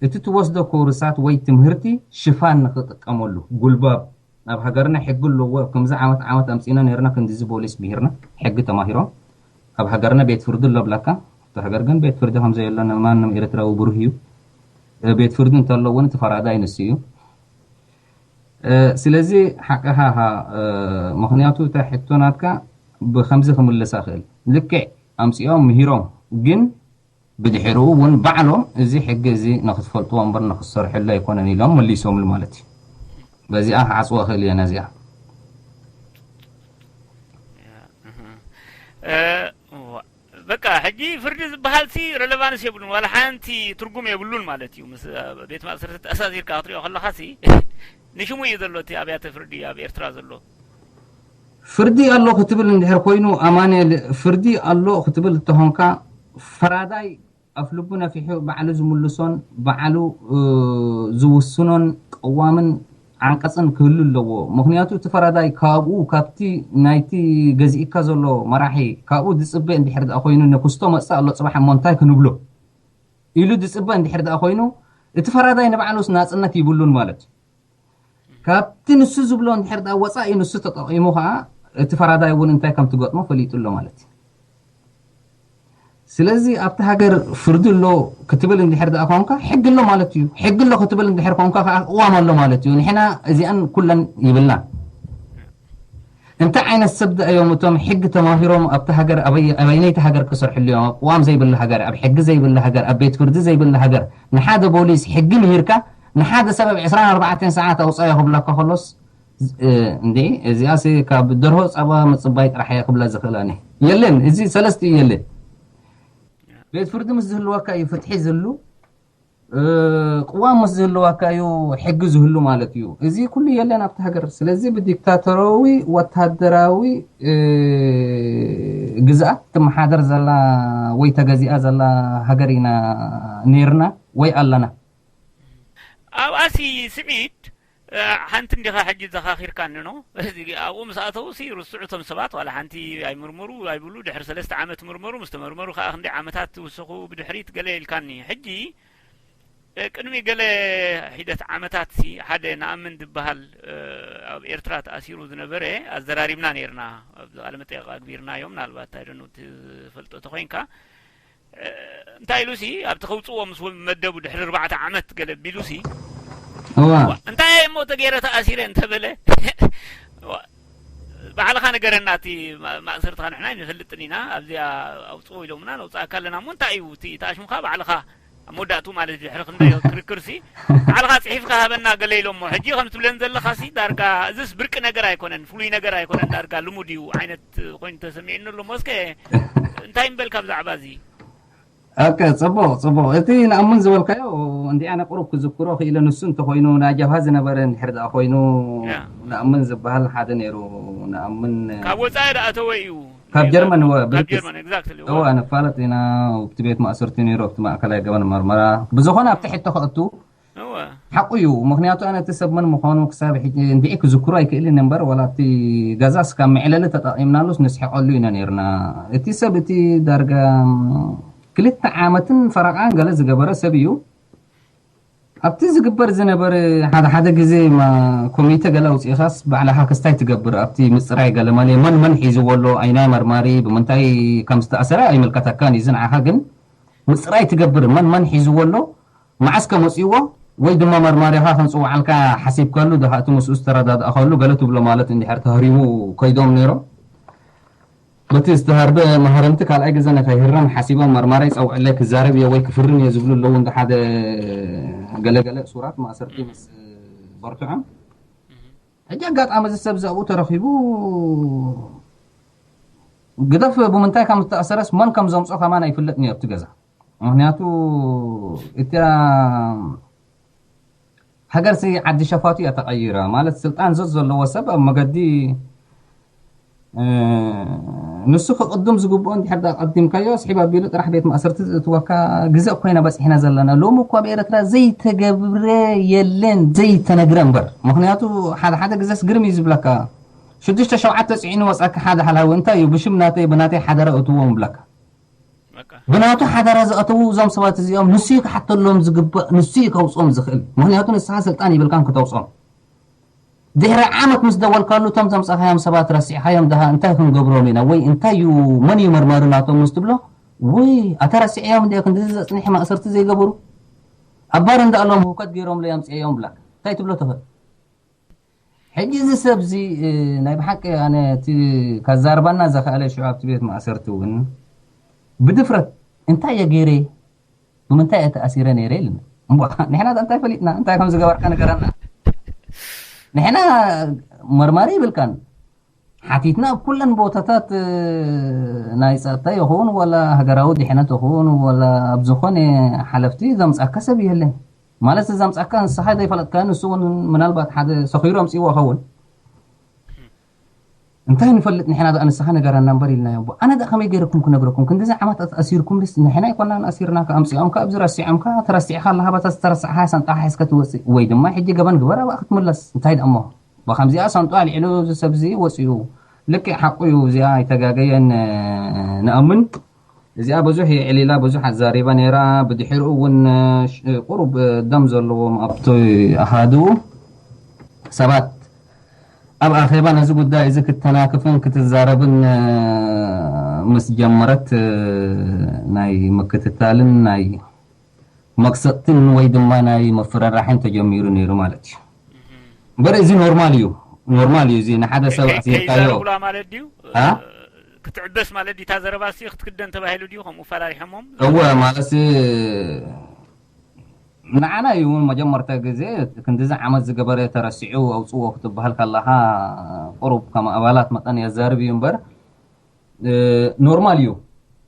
እቲ ትወስዶ ኮርሳት ወይ ትምህርቲ ሽፋን ንኽጥቀመሉ፣ ጉልባብ፣ ኣብ ሃገርና ሕጊ ኣለዎ። ከምዚ ዓመት ዓመት ኣምጺና ነይርና፣ ክንዲዚ ፖሊስ ምሂርና፣ ሕጊ ተማሂሮም። ኣብ ሃገርና ቤት ፍርዲ ኣሎ ብለካ፣ እቲ ሃገር ግን ቤት ፍርዲ ከም ዘየሎ ንማንም ኤርትራዊ ብሩህ እዩ። እ፣ ቤት ፍርዲ እንተሎ እውን እቲ ፈራዳይ ንሱ እዩ። እ፣ ስለዚ ሓቅኻ ኢኻ፣ እ፣ ምኽንያቱ እታ ሕቶ ናትካ ብኸምዚ ክምልሳ ክእል። ልክዕ ኣምጺኦም ምሂሮም፣ ግን ብድሕሪኡ እውን ባዕሎም እዚ ሕጊ እዚ ንክትፈልጥዎ እምበር ንክትሰርሕሉ ኣይኮነን ኢሎም መሊሶምሉ ማለት እዩ። በዚኣ ክዓጽዎ ክእል እየ ነዚኣ። እ፣ እዋ። በቃ ሕጂ ፍርዲ ዝበሃል ሲ ረለቫንስ የብሉን፣ ዋላ ሓንቲ ትርጉም የብሉን ማለት እዩ። ምስ ቤት ማእሰርቲ ተኣሳሲርካ ክትሪኦ ከለኻ ሲ ንሽሙ እዩ ዘሎ እቲ ኣብያተ ፍርዲ ኣብ ኤርትራ ዘሎ። ፍርዲ ኣሎ ክትብል እንድሕር ኮይኑ፣ ኣማኑኤል፣ ፍርዲ ኣሎ ክትብል እንተኾንካ፣ ፈራዳይ ኣፍ ልቡ ነፊሑ ባዕሉ ዝምልሶን ባዕሉ፣ እ፣ ዝውስኖን ቀዋምን ዓንቀጽን ክህሉ ኣለዎ። ምኽንያቱ እቲ ፈራዳይ ካብኡ፣ ካብቲ ናይቲ ገዚእካ ዘሎ መራሒ፣ ካብኡ ዝጽበ እንድሕር ደኣ ኮይኑ፣ ንክስቶ መጽእ ኣሎ ጽባሕ እሞ እንታይ ክንብሎ ኢሉ ዝጽበ እንድሕር ደኣ ኮይኑ፣ እቲ ፈራዳይ ንባዕሉስ ናጽነት ይብሉን ማለት እዩ። ካብቲ ንሱ ዝብሎ እንድሕር ደኣ ወጻኢ ንሱ ተጠቒሙ ኸኣ፣ እቲ ፈራዳይ እውን እንታይ ከም ትገጥሞ ፈሊጡ ኣሎ ማለት እዩ። ስለዚ ኣብቲ ሃገር ፍርዲ ኣሎ ክትብል እንድሕር ደኣ ኮንካ፣ ሕጊ ኣሎ ማለት እዩ። ሕጊ ኣሎ ክትብል እንድሕር ኮንካ ከኣ ቅዋም ኣሎ ማለት እዩ። ንሕና እዚኣን ኩለን ይብልና። እንታይ ዓይነት ሰብ ደኣ እዮም እቶም ሕጊ ተማሂሮም ኣብቲ ሃገር፣ ኣበይ-፣ ኣበይነይቲ ሃገር ክሰርሕሉ እዮም? ኣብ ቅዋም ዘይብላ ሃገር፣ ኣብ ሕጊ ዘይብላ ሃገር፣ ኣብ ቤት ፍርዲ ዘይብላ ሃገር፣ ንሓደ ፖሊስ ሕጊ ምሂርካ፣ ንሓደ ሰብ ኣብ ዕስራን ኣርባዕተን ሰዓት ኣውጻዮ ክብለካ ከሎስ፣ እ፣ እንዴ፣ እዚኣስ ካብ ደርሆ ጸባ ምጽባይ ጥራሕ እየ ክብላ ዝኽእል ኣነ። የለን፣ እዚ ሰለስቲኡ የለን። ቤት ፍርዲ ምስ ዝህልወካ እዩ ፍትሒ ዝህሉ፣ እ፣ ቅዋም ምስ ዝህልወካ እዩ ሕጊ ዝህሉ ማለት እዩ። እዚ ኩሉ የለን ኣብቲ ሃገር። ስለዚ ብዲክታቶራዊ ወተሃደራዊ፣ እ፣ ግዝኣት ትመሓደር ዘላ ወይ ተገዚኣ ዘላ ሃገር ኢና ነይርና ወይ ኣለና። ኣብኣሲ ስዒድ፣ እ፣ ሓንቲ እንዲኻ ሕጂ ዘኻኺርካኒ ኖ። እዚ ኣብኡ ምስ ኣተዉ ሲ ርስዑ እቶም ሰባት ዋላ ሓንቲ ኣይምርምሩ ኣይብሉ። ድሕሪ ሰለስተ ዓመት ምርመሩ፣ ምስ ተመርመሩ ከኣ ክንደይ ዓመታት ትውስኹ ብድሕሪት ገለ ኢልካኒ። ሕጂ፣ እ፣ ቅድሚ ገለ ሒደት ዓመታት ሲ ሓደ ንኣምን ዝበሃል፣ እ፣ ኣብ ኤርትራ ተኣሲሩ ዝነበረ ኣዘራሪብና ነይርና። ኣብዚ ቃለ መጠይቕ ኣግቢርናዮ፣ ምናልባት፣ I don't know፣ ትፈልጦ ተኾይንካ። እ፣ እንታይ ኢሉ ሲ ኣብቲ ከውጽእዎ ምስ መደቡ ድሕሪ ኣርባዕተ ዓመት ገለ ቢሉ ሲ፣ እዋ። ዋ፣ እንታይ እሞ ተገይረ ተኣሲረ እንተበለ፣ ዋ፣ ባዕልኻ ንገረና፣ እቲ ማ-፣ ማእሰርትኻ ንሕና ኣይንፈልጥን ኢና፣ ኣብዚኣ ኣውጽኦ ኢሎምና፣ ነውጽኣካ ኣለና። እሞ እንታይ እዩ እቲ፣ እቲ ኣሽሙኻ ባዕልኻ ኣብ መወዳእቱ ማለት ድሕሪ ክንደይ ክርክርሲ ባዕልኻ ጽሒፍካ ሃበና ገለ ኢሎሞ። ሕጂ ከም ትብለን ዘለኻሲ ዳርጋ እዚስ ብርቂ ነገር ኣይኮነን፣ ፍሉይ ነገር ኣይኮነን፣ ዳርጋ ልሙድ እዩ ዓይነት ኮይኑ ተሰሚዑኒ ኣሎ። ሞስከ እንታይ ምበልካ ብዛዕባ እዚ? ኦኬ፣ ጽቡቕ ጽቡቕ። እቲ ንኣምን ዝበልካዮ እንዲ ኣነ ቁሩብ ክዝክሮ ክኢለ፣ ንሱ እንተኮይኑ ናይ ጀብሃ ዝነበረ እንድሕር ደኣ ኮይኑ ንኣምን ዝበሃል ሓደ ነይሩ። ንኣምን ካብ ወጻኢ ደኣ ተወ እዩ። ካብ ጀርመን ወ ካብ ጀርመን exactly። እዋ ነፋለጥ ኢና። ኣብቲ ቤት ማእሰርቲ ነይሩ ኣብቲ ማእከላይ ገበን መርመራ። ብዝኾነ ኣብቲ ሕቶ ከእቱ እወ ሓቁ እዩ። ምክንያቱ ኣነ እቲ ሰብ መን ምዃኑ ክሳብ ሕጂ እንድዒ ክዝክሮ ኣይክእልን እምበር፣ ዋላ ኣብቲ ገዛስ ካብ መዕለሊ ተጠቒምናሉስ ንስሕቐሉ ኢና ነይርና። እቲ ሰብ እቲ ዳርጋ ክልተ ዓመትን ፈረቓን ገለ ዝገበረ ሰብ እዩ። ኣብቲ ዝግበር ዝነበረ ሓደ ሓደ ግዜ ማ ኮሚተ ገለ ኣውፂእኻስ ባዕልኻ ክስታይ ትገብር። ኣብቲ ምፅራይ ገለ መን መን መን ሒዝዎ ኣሎ፣ ኣይናይ መርማሪ ብምንታይ ከም ዝተኣሰረ ኣይምልከተካን እዩ። ዝንዓኻ ግን ምፅራይ ትገብር፣ መን መን ሒዝዎ ኣሎ፣ መዓስ ከመፅእዎ፣ ወይ ድማ መርማሪኻ ክንፅውዓልካ ሓሲብካሉ፣ ድኻ እቲ ምስኡ ዝተረዳድእኻሉ ገለ ትብሎ ማለት እንድሕር ተህሪሙ ከይዶም ነይሮም። በቲ ዝተሃርበ መሃረምቲ ካልኣይ ግዜ ንኸይህረም ሓሲቦም መርማራይ ጸውዕለይ ክዛረብ እየ ወይ ክፍርም እየ ዝብሉ ኣለዉ። እንደ ሓደ ገለገለ እሱራት ማእሰርቲ ምስ በርትዖም ሕጂ ኣጋጣሚ እዚ ሰብ ዘብኡ ተረኺቡ ግደፍ ብምንታይ ከም ዝተኣሰረስ መን ከም ዘምጾ ከማን ኣይፍለጥን እዩ ኣብቲ ገዛ። ምክንያቱ እታ ሃገር ሲ ዓዲ ሸፋቱ እያ ተቐይራ። ማለት ስልጣን ዘዝ ዘለዎ ሰብ ኣብ መገዲ ንሱ ክቕድም ዝግብኦ እንድሕር ዳ ቀዲምካዮ ስሒብ ኣቢሉ ጥራሕ ቤት ማእሰርቲ ዝእትወካ ግዘ ኮይና በፂሕና ዘለና። ሎሚ እኮ ኣብ ኤረትራ ዘይተገብረ የለን ዘይተነግረ እምበር። ምክንያቱ ሓደ ሓደ ግዘስ ግርም እዩ ዝብለካ። ሽዱሽተ ሸውዓተ ፅዒኑ ወፃካ ሓደ ሓላዊ እንታይ እዩ ብሽም ናተይ ብናተይ ሓደራ እትዎም ብለካ። ብናቱ ሓደራ ዝኣተዉ እዞም ሰባት እዚኦም ንሱ እዩ ክሓተሎም ዝግባእ፣ ንሱ እዩ ከውፅኦም ዝኽእል። ምክንያቱ ንስኻ ስልጣን ይብልካን ክተውፅኦም። ድሕሪ ዓመት ምስ ደወልካሉ እቶም ዘምፃኻዮም ሰባት ረሲዕኻዮም ድኻ እንታይ ክንገብሮም ኢና ወይ እንታይ እዩ መን እዩ መርማሪ ናቶም ምስ ትብሎ ወይ ኣታ ረሲዕዮም እንዲ ክንድዚ ዘፅንሐ ማእሰርቲ ዘይገበሩ ኣብ ባር እንዳኣሎም ህውከት ገይሮምሉ ኣምፅኦም ብላክ እንታይ ትብሎ ትኽእል። ሕጂ እዚ ሰብ እዚ ናይ ብሓቂ ኣነ እቲ ካዛርባና ዘኽኣለ ሽዑ ኣብቲ ቤት ማእሰርቲ እውን ብድፍረት እንታይ እየ ገይረ ብምንታይ እየ ተኣሲረ ነይረ ኢልና እሞ ንሕና እንታይ ፈሊጥና እንታይ ከም ዝገበርካ ንገረና ንሕና መርማሪ ይብልካን ሓቲትና ኣብ ኩለን ቦታታት ናይ ጸጥታ ይኹን ወላ ሃገራዊ ድሕነት ይኹን ወላ ኣብ ዝኾነ ሓለፍቲ ዘምጻካ ሰብ የለን ማለት ዘምጻካ ንስኻ ዘይፈለጥካ ንሱ እውን ምናልባት ሓደ ሰኺሩ ኣምጽእዎ ኸውን እንታይ ንፈልጥ ንሕና ደኣ ንስኻ ነገረና እምበር ኢልናዮ ኣነ ደኣ ከመይ ገይረኩም ክነግረኩም ክንድዚ ዓመት ኣሲርኩም ድስ ንሕና ኣይኮናን ኣሲርናካ ኣምጺኦምካ ኣብዚ ረሲዖምካ ተረሲዕካ ኣለኻ በታ ዝተረሳዕካ ሳንጣኻ ሒዝካ ትወፅእ ወይ ድማ ሕጂ ገበን ግበር ኣብኣ ክትምለስ እንታይ ደኣ እሞ ብኸምዚኣ ሳንጣ ኣልዒሉ እዚ ሰብ እዚ ወፂኡ ልክዕ ሓቁ እዩ እዚኣ ኣይተጋገየን ንኣምን እዚኣ ብዙሕ የዕሊላ ብዙሕ ኣዛሪባ ነይራ ብድሕሪኡ እውን ቁሩብ ደም ዘለዎም ኣብቲ ኣሃዱ ሰባት ኣብ ኣኼባ ነዚ ጉዳይ እዚ ክተናክፍን ክትዛረብን ምስ ጀመረት ናይ ምክትታልን ናይ መቅሰጥትን ወይ ድማ ናይ መፍረራሕን ተጀሚሩ ነይሩ ማለት እዩ። እምበር እዚ ኖርማል እዩ፣ ኖርማል እዩ። እዚ ንሓደ ሰብ ኣሲርካዮ ከይዛረቡላ ማለት ድዩ? አ? ክትዕበስ ማለት ድዩ? እታ ዘረባ ሲ ክትክደን ተባሂሉ ድዩ ከምኡ ፈራሪሖሞም? እወ ማለት ንዓና እዩ እውን መጀመርታ ግዜ ክንድዚ ዓመት ዝገበረ ተረሲዑ ኣውፅዎ ክትበሃል ከለኻ ቁሩብ ከም ኣባላት መጠን የዛርብ እዩ እምበር ኖርማል እዩ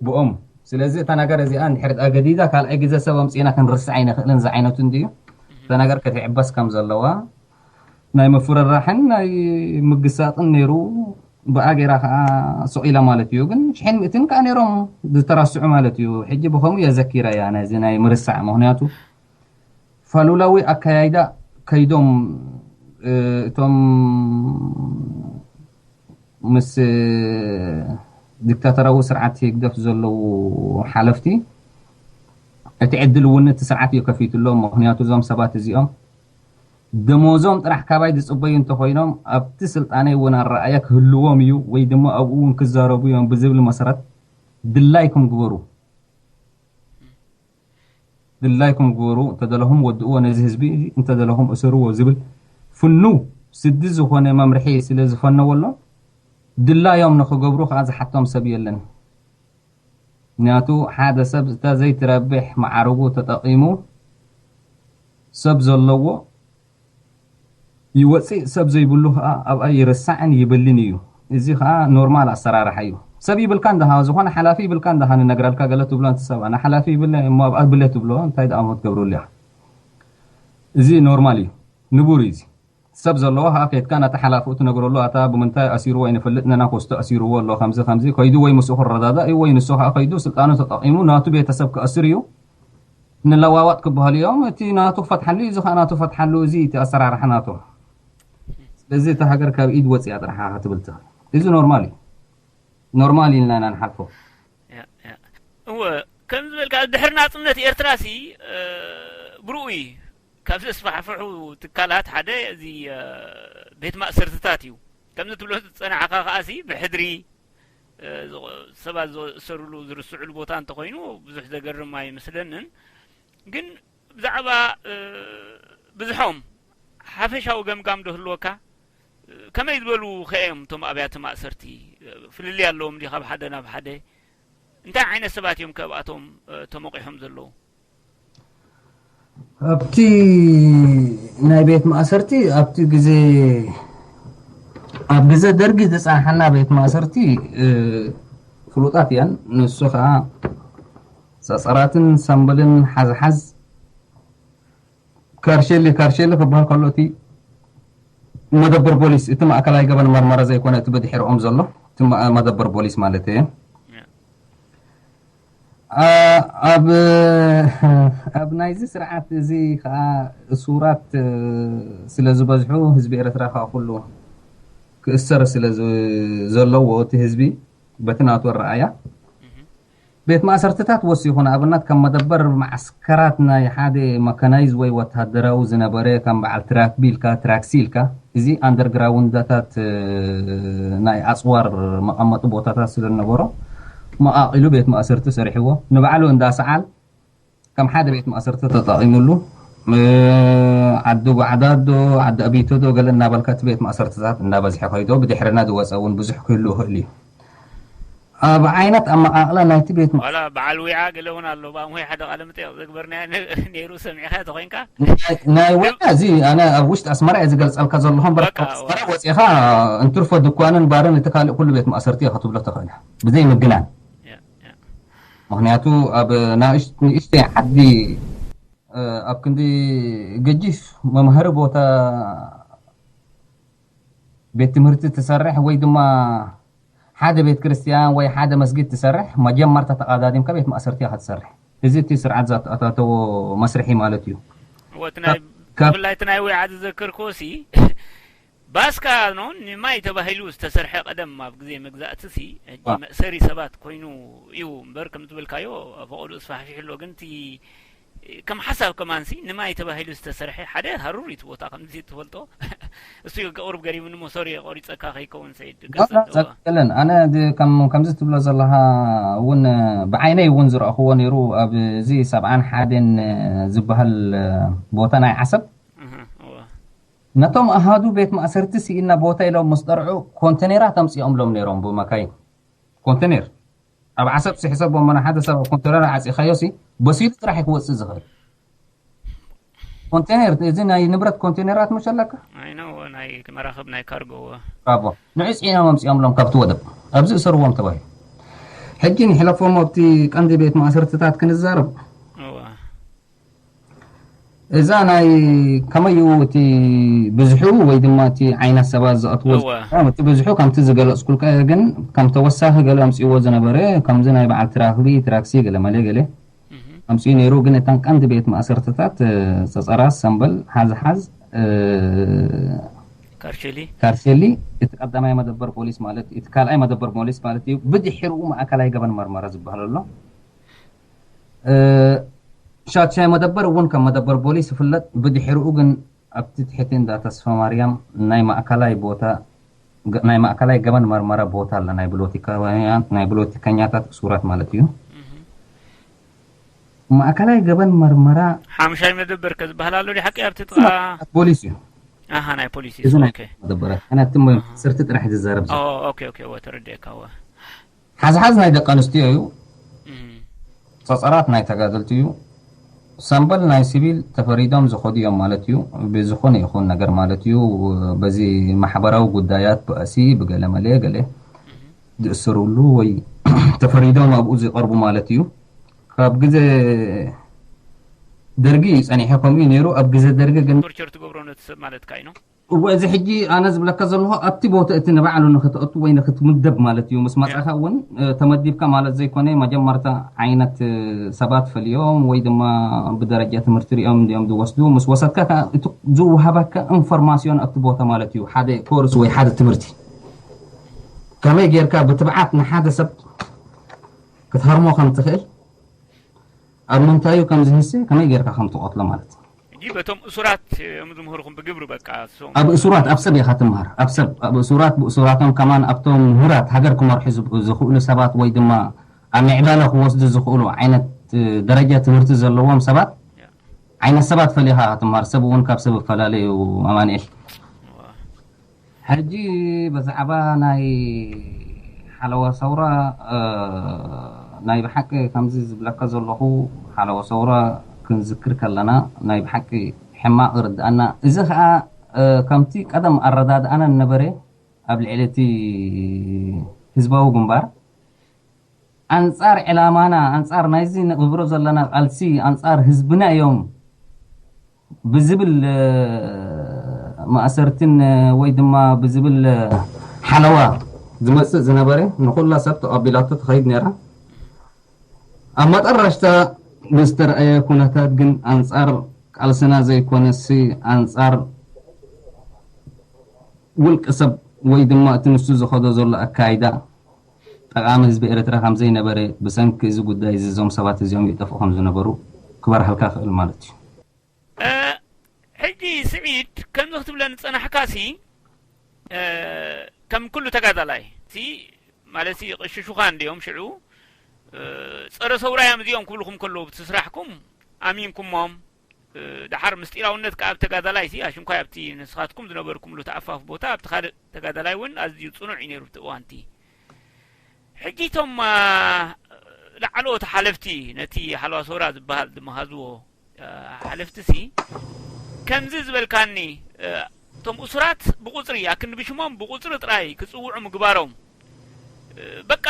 ብኦም ስለዚ እታ ነገር እዚኣ እንድሕር ዳ ገዲዳ ካልኣይ ግዜ ሰብ ኣምፂእና ክንርስዕ ኣይንኽእልን ዝዓይነቱ እንድዩ እታ ነገር ክትዕበስ ከም ዘለዋ ናይ ምፍርራሕን ናይ ምግሳጥን ነይሩ ብኣ ገይራ ከዓ ሱቕ ኢላ ማለት እዩ ግን ሽሕን ምእትን ከዓ ነይሮም ዝተረስዑ ማለት እዩ ሕጂ ብኸምኡ የዘኪራ እያ ነዚ ናይ ምርሳዕ ምክንያቱ ፋሉላዊ ኣካያይዳ ከይዶም እቶም ምስ ዲክታተራዊ ስርዓት ህግደፍ ዘለዉ ሓለፍቲ እቲ ዕድል እውን እቲ ስርዓት እዩ ከፊትሎም ምክንያቱ እዞም ሰባት እዚኦም ደሞዞም ጥራሕ ካባይ ዝፅበዩ እንተኮይኖም ኣብቲ ስልጣነይ እውን ኣረኣያ ክህልዎም እዩ ወይ ድማ ኣብኡ እውን ክዛረቡ እዮም ብዝብል መሰረት ድላይኩም ግበሩ ድላይኩም ግበሩ እንተደለኹም ወድእዎ ነዚ ህዝቢ እንተደለኹም እሰርዎ ዝብል ፍኑው ስዲ ዝኾነ መምርሒ ስለ ዝፈነወሎም ድላዮም ንኽገብሩ ከዓ ዝሓቶም ሰብ የለን ምክንያቱ ሓደ ሰብ እታ ዘይትረብሕ መዓርጉ ተጠቒሙ ሰብ ዘለዎ ይወፅእ፣ ሰብ ዘይብሉ ከዓ ኣብኣ ይርሳዕን ይብልን እዩ። እዚ ከዓ ኖርማል ኣሰራርሓ እዩ። ሰብ ይብልካ እንደሃ፣ ዝኾነ ሓላፊ ይብልካ እንደሃ፣ ንነግረልካ ገለ ትብሎ፣ እንተ ሰብ ኣነ ሓላፊ ይብለ እሞ ኣብኣ ብለ ትብሎ፣ እንታይ ደኣ ሞ ትገብረሉ ኢኻ? እዚ ኖርማል እዩ፣ ንቡር እዩ። እዚ ሰብ ዘለዎ ከዓ ከይድካ ናቲ ሓላፍኡ ትነግረሉ፣ ኣታ ብምንታይ ኣሲርዎ ይንፈልጥ ነና፣ ኮስቶ ኣሲርዎ ኣሎ፣ ከምዚ ከምዚ ከይዱ ወይ ምስኡ ክረዳዳእ እዩ፣ ወይ ንሱ ከዓ ከይዱ ስልጣኑ ተጠቒሙ ናቱ ቤተሰብ ክኣስር እዩ። ንለዋዋጥ ክበሃሉ እዮም። እቲ ናቱ ክፈትሓሉ እዩ፣ እዚ ከዓ ናቱ ፈትሓሉ። እዚ እቲ ኣሰራርሓ ናቶም። ስለዚ እታ ሃገር ካብ ኢድ ወፂኣ ጥራሕ ክትብል ትኽእል። እዚ ኖርማል እዩ። ኖርማል ኢልና ኢና ንሓልፎ። እወ፣ ከም ዝበልካ ድሕሪ ናጽነት ኤርትራ ሲ ብርኡ እዩ። ካብ ዘስፋሕፍሑ ትካላት ሓደ እዚ ቤት ማእሰርትታት እዩ። ከምዚ ትብሎ ዝጸናዕካ ከኣ ሲ ብሕድሪ ሰባት ዝእሰሩሉ ዝርስዕሉ ቦታ እንተኾይኑ ብዙሕ ዘገርም ኣይመስለንን። ግን ብዛዕባ ብዝሖም ሓፈሻዊ ገምጋም ዶ ህልወካ? ከመይ ዝበሉ ከ እዮም እቶም ኣብያተ ማእሰርቲ? ፍልልይ ኣለዎም ድዩ ካብ ሓደ ናብ ሓደ? እንታይ ዓይነት ሰባት እዮም ከብኣቶም ተሞቂሖም ዘለዉ? ኣብቲ ናይ ቤት ማእሰርቲ ኣብቲ ግዜ ኣብ ግዜ ደርጊ ዝፀንሓና ቤት ማእሰርቲ ፍሉጣት እያን። ንሱ ከዓ ፀፀራትን ሰምበልን ሓዝሓዝ ካርሼሊ ካርሼሊ ክበሃል ከሎ እቲ መደበር ፖሊስ እቲ ማእከላይ ገበን መርመራ ዘይኮነ እቲ ብድሕርኦም ዘሎ እቲ መደበር ፖሊስ ማለት እየ። ኣብ ኣብ ናይዚ ስርዓት እዚ ከዓ እሱራት ስለ ዝበዝሑ ህዝቢ ኤርትራ ከዓ ኩሉ ክእሰር ስለ ዘለዎ እቲ ህዝቢ በቲ ናቱ ኣረኣያ ቤት ማእሰርትታት ወሲኹ ንኣብነት ከም መደበር መዓስከራት ናይ ሓደ መካናይዝ ወይ ወታደራዊ ዝነበረ ከም በዓል ትራክቢ ኢልካ ትራክሲ ኢልካ እዚ ኣንደርግራውንዳታት ናይ ኣፅዋር መቐመጢ ቦታታት ስለ ዝነበሮ መቓቒሉ ቤት ማእሰርቲ ሰሪሕዎ ንባዕሉ እንዳ ሰዓል ከም ሓደ ቤት ማእሰርቲ ተጠቒሙሉ ዓዲ ጓዕዳዶ ዓዲ ኣቢቶዶ ገለ እናበልካ እቲ ቤት ማእሰርትታት እናበዝሐ ከይዶ ብድሕርና ዝወፀ እውን ብዙሕ ክህሉ ይኽእል እዩ ኣብ ዓይነት ኣመቓቕላ ናይቲ ቤት ዋላ በዓል ዊዓ ገለ እውን ኣሎ ብኣምሆይ ሓደ ቃለ መጠየቕ ዘግበርናዮ ነይሩ ሰሚዕካ ተኾይንካ ናይ ዊዓ እዚ ኣነ ኣብ ውሽጢ ኣስመራ እየ ዝገልፀልካ ዘለኹ እምበር ካብ ኣስመራ ወፂኻ እንትርፎ ድኳንን ባርን እቲ ካልእ ኩሉ ቤት ማእሰርቲ እየ ክትብሎ ትኽእል ብዘይ ምግናን ምክንያቱ ኣብ ንእሽተይ ዓዲ ኣብ ክንዲ ገጂፍ መምሃሪ ቦታ ቤት ትምህርቲ ትሰርሕ ወይ ድማ ሓደ ቤት ክርስትያን ወይ ሓደ መስጊድ ትሰርሕ መጀመርታ ተቓዳዲምካ ቤት ማእሰርቲ ኢኻ ትሰርሕ። እዚ እቲ ስርዓት ዘተኣታተዎ መስርሒ ማለት እዩ። ወት ናይ ካብ- ብፍላይ እቲ ናይ ዊዓ ዝዘከርክዎ ሲ ባስካ ኖ ንማይ ተባሂሉ ዝተሰርሐ ቀደም ኣብ ግዜ መግዛእቲ ሲ ሕጂ ዋ። መእሰሪ ሰባት ኮይኑ እዩ እምበር ከም ዝበልካዮ ፈቐዱ ስፋሕፊሑ ኣሎ ግን እቲ ከም ሓሳብ ከማንሲ ንማይ ተባሂሉ ዝተሰርሐ ሓደ ሃሩር እዩ እቲ ቦታ ከምዚ ትፈልጦ እሱ እዩ ቁሩብ ገሪሙኒ ሞ ሶሪ ቆሪፀካ ከይከውን ሰይድ ቀፅል እዎ። ዘለን ኣነ ድ- ከም- ከምዚ ትብሎ ዘለኻ እውን ብዓይነይ እውን ዝረእኽዎ ነይሩ ኣብዚ ሰብዓን ሓደን ዝበሃል ቦታ ናይ ዓሰብ እህ፣ እዎ። ነቶም ኣሃዱ ቤት ማእሰርቲ ስኢና ቦታ ኢሎም ምስ ጠርዑ ኮንቴኔራት ኣምፂኦምሎም ነይሮም ብመካይን ኮንቴኔር ኣብ ዓሰብ ሲሕሰቦ መና ሓደ ሰብ ኣብ ኮንቴነር ዓፂኻዮ ሲ በሲሉ ጥራሕ ክወፅእ ዝኽእል ኮንቴነር እዚ ናይ ንብረት ኮንቴነራት መሸለካ ናይ ነው ናይ መራኸብ ናይ ካርጎ እወ። ብራቮ ንዑ ፅዒኖም ኣምፂኦምሎም ካብቲ ወደብ ኣብዚ እሰርዎም ተባሂሉ ሕጂ ንሕለፎም ኣብቲ ቀንዲ ቤት ማእሰርትታት ክንዛረብ እወ። እዛ ናይ ከመይ እዩ እቲ ብዝሑ ወይ ድማ እቲ ዓይነት ሰባት ዝኣትዎ እወ። ዝነበረ እቲ ብዝሑ ከምቲ ዝገለፅኩልካ እየ ግን ከም ተወሳኺ ገለ ኣምፅዎ ዝነበረ ከምዚ ናይ በዓል ትራክቢ ትራክሲ ገለ መለ ገለ እህ። ኣምፅኡ ነይሩ ግን እተን ቀንዲ ቤት ማእሰርትታት ፀፀራ ሰምበል ሓዝሓዝ ካርሸሊ ካርሴሊ እቲ ቀዳማይ መደበር ፖሊስ ማለት እዩ እቲ ካልኣይ መደበር ፖሊስ ማለት እዩ ብድሕርኡ ማእከላይ ገበን መርመራ ዝበሃል ኣሎ ሻድሻይ መደበር እውን ከም መደበር ፖሊስ ይፍለጥ። ብድሕሪኡ ግን ኣብቲ ትሕቲ እንዳ ተስፋማርያም ናይ ማእከላይ ቦታ ናይ ማእከላይ ገበን መርመራ ቦታ ኣለ። ናይ ብሎቲካውያን ናይ ብሎቲከኛታት እሱራት ማለት እዩ። ማእከላይ ገበን መርመራ ሓምሻይ መደበር ከዝበሃል ኣሎ ድዩ ሓቂ ኣብቲ ጥቓ ፖሊስ እዩ። ኣሃ ናይ ፖሊስ እዩ። እዚ ናይ ኦኬ። መደበራት ኣነ እቲ ሞ ስርቲ ጥራሕ ዝዛረብ ዘሎ። ኦ ኦኬ ኦኬ ወ ተረዲእካ ወ። ሓዝሓዝ ናይ ደቂ ኣንስትዮ እዩ። ጸጸራት ናይ ተጋደልቲ እዩ። ሳምበል ናይ ሲቪል ተፈሪዶም ዝኸዱ እዮም ማለት እዩ። ብዝኾነ ይኹን ነገር ማለት እዩ። በዚ ማሕበራዊ ጉዳያት ብእሲ ብገለ መለ ገለ ዝእሰሩሉ ወይ ተፈሪዶም ኣብኡ ዝቐርቡ ማለት እዩ። ካብ ግዜ ደርጊ እዩ ጸኒሐ፣ ከምኡ እዩ ነይሩ። ኣብ ግዜ ደርጊ ግን ቶርቸር ትገብሮ ነቲ ሰብ ማለት ካይ ነው። እወ፣ እዚ ሕጂ ኣነ ዝብለካ ዘለኹ ኣብቲ ቦታ እቲ ንባዕሉ ንኽትኣቱ ወይ ንኽትምደብ ማለት እዩ። ምስ መጻኻ እውን እ፣ ተመዲብካ ማለት ዘይኮነ፣ መጀመርታ ዓይነት እ፣ ሰባት ፈልዮም ወይ ድማ ብደረጃ ትምህርቲ ሪኦም እንዲኦም ዝወስዱ። ምስ ወሰድካ ከኣ እቲ ዝወሃበካ ኢንፎርማስዮን ኣብቲ ቦታ ማለት እዩ፣ ሓደ ኮርስ ወይ ሓደ ትምህርቲ ከመይ ጌርካ ብትብዓት ንሓደ ሰብ ክትሃርሞ ከም ትኽእል፣ ኣብ ምንታዩ ከም ዝህሰ፣ ከመይ ጌርካ ከም ትቐትሎ ማለት እዩ። ሕጂ በቶም እሱራት እዮም ዝምህርኹም ብግብሪ በቃ እሶም። ኣብ እሱራት ኣብ ሰብ ኢኻ ትምሃር። ኣብ ሰብ፣ ኣብ እሱራት ብእሱራቶም ከማን ኣብቶም ምሁራት ሃገር ክመርሑ ዝብ- ዝኽእሉ ሰባት ወይ ድማ ኣብ ምዕባለ ክወስዱ ዝኽእሉ ዓይነት እ፣ ደረጃ ትምህርቲ ዘለዎም ሰባት፣ ዓይነት ሰባት ፈሊኻ ትምሃር። ሰብ እውን ካብ ሰብ ይፈላለ እዩ። ኣማንኤል፣ ሕጂ ብዛዕባ ናይ ሓለዋ ሰውራ እ፣ ናይ ብሓቂ ከምዚ ዝብለካ ዘለኹ፣ ሓለዋ ሰውራ ክንዝክር ከለና ናይ ብሓቂ ሕማቕ ይርድኣና። እዚ ኸኣ እ፣ ከምቲ ቀደም ኣረዳድኣና ነበረ ኣብ ልዕሊ እቲ ህዝባዊ ግንባር ኣንጻር ዕላማና፣ ኣንጻር ናይዚ ንግብሮ ዘለና ቃልሲ፣ ኣንጻር ህዝብና እዮም ብዝብል እ፣ ማእሰርትን እ፣ ወይ ድማ ብዝብል እ፣ ሓለዋ ዝመጽእ ዝነበረ ንኹላ ሰብ ተቐቢላቶ ትኸይድ ነይራ። ኣብ መጠረሽታ ብዝተረኣየ ኩነታት ግን ኣንጻር ቃልስና ዘይኮነሲ ኣንጻር ውልቂ ሰብ ወይ ድማ እቲ ንሱ ዝኸዶ ዘሎ ኣካይዳ ጠቓሚ ህዝቢ ኤርትራ ከም ዘይነበረ ብሰንኪ እዚ ጉዳይ እዚ እዞም ሰባት እዚኦም ይጠፍኡ ከም ዝነበሩ ክበርሃልካ ይኽእል ማለት እዩ። እ፣ ሕጂ ስዒድ ከምዚ ክትብለኒ ዝጸናሕካሲ እ፣ ከም ኩሉ ተጋዳላይ ሲ ማለት ሲ ይቕሽሹኻ እንድዮም ሽዑ እ፣ ጸረ ሰውራ እዮም እዚኦም ክብልኹም ከለዉ ብቲ ስራሕኩም ኣሚንኩሞም እ፣ ደሓር ምስጢራውነት ከኣ ኣብ ተጋዳላይ ሲ ኣሽንኳይ ኣብቲ ንስኻትኩም ዝነበርኩምሉ ተኣፋፍ ቦታ ኣብቲ ካልእ ተጋዳላይ እውን ኣዝዩ ጽኑዕ እዩ ነይሩ ብቲ እዋንቲ። ሕጂ እቶም ላዕለዎት ሓለፍቲ ነቲ ሓለዋ ሶራ ዝበሃል ዝመሃዝዎ ሓለፍቲ ሲ ከምዚ ዝበልካኒ እቶም እሱራት ብቁፅሪ ኣክንዲ ብሽሞም ብቁፅሪ ጥራይ ክፅውዑ ምግባሮም በቃ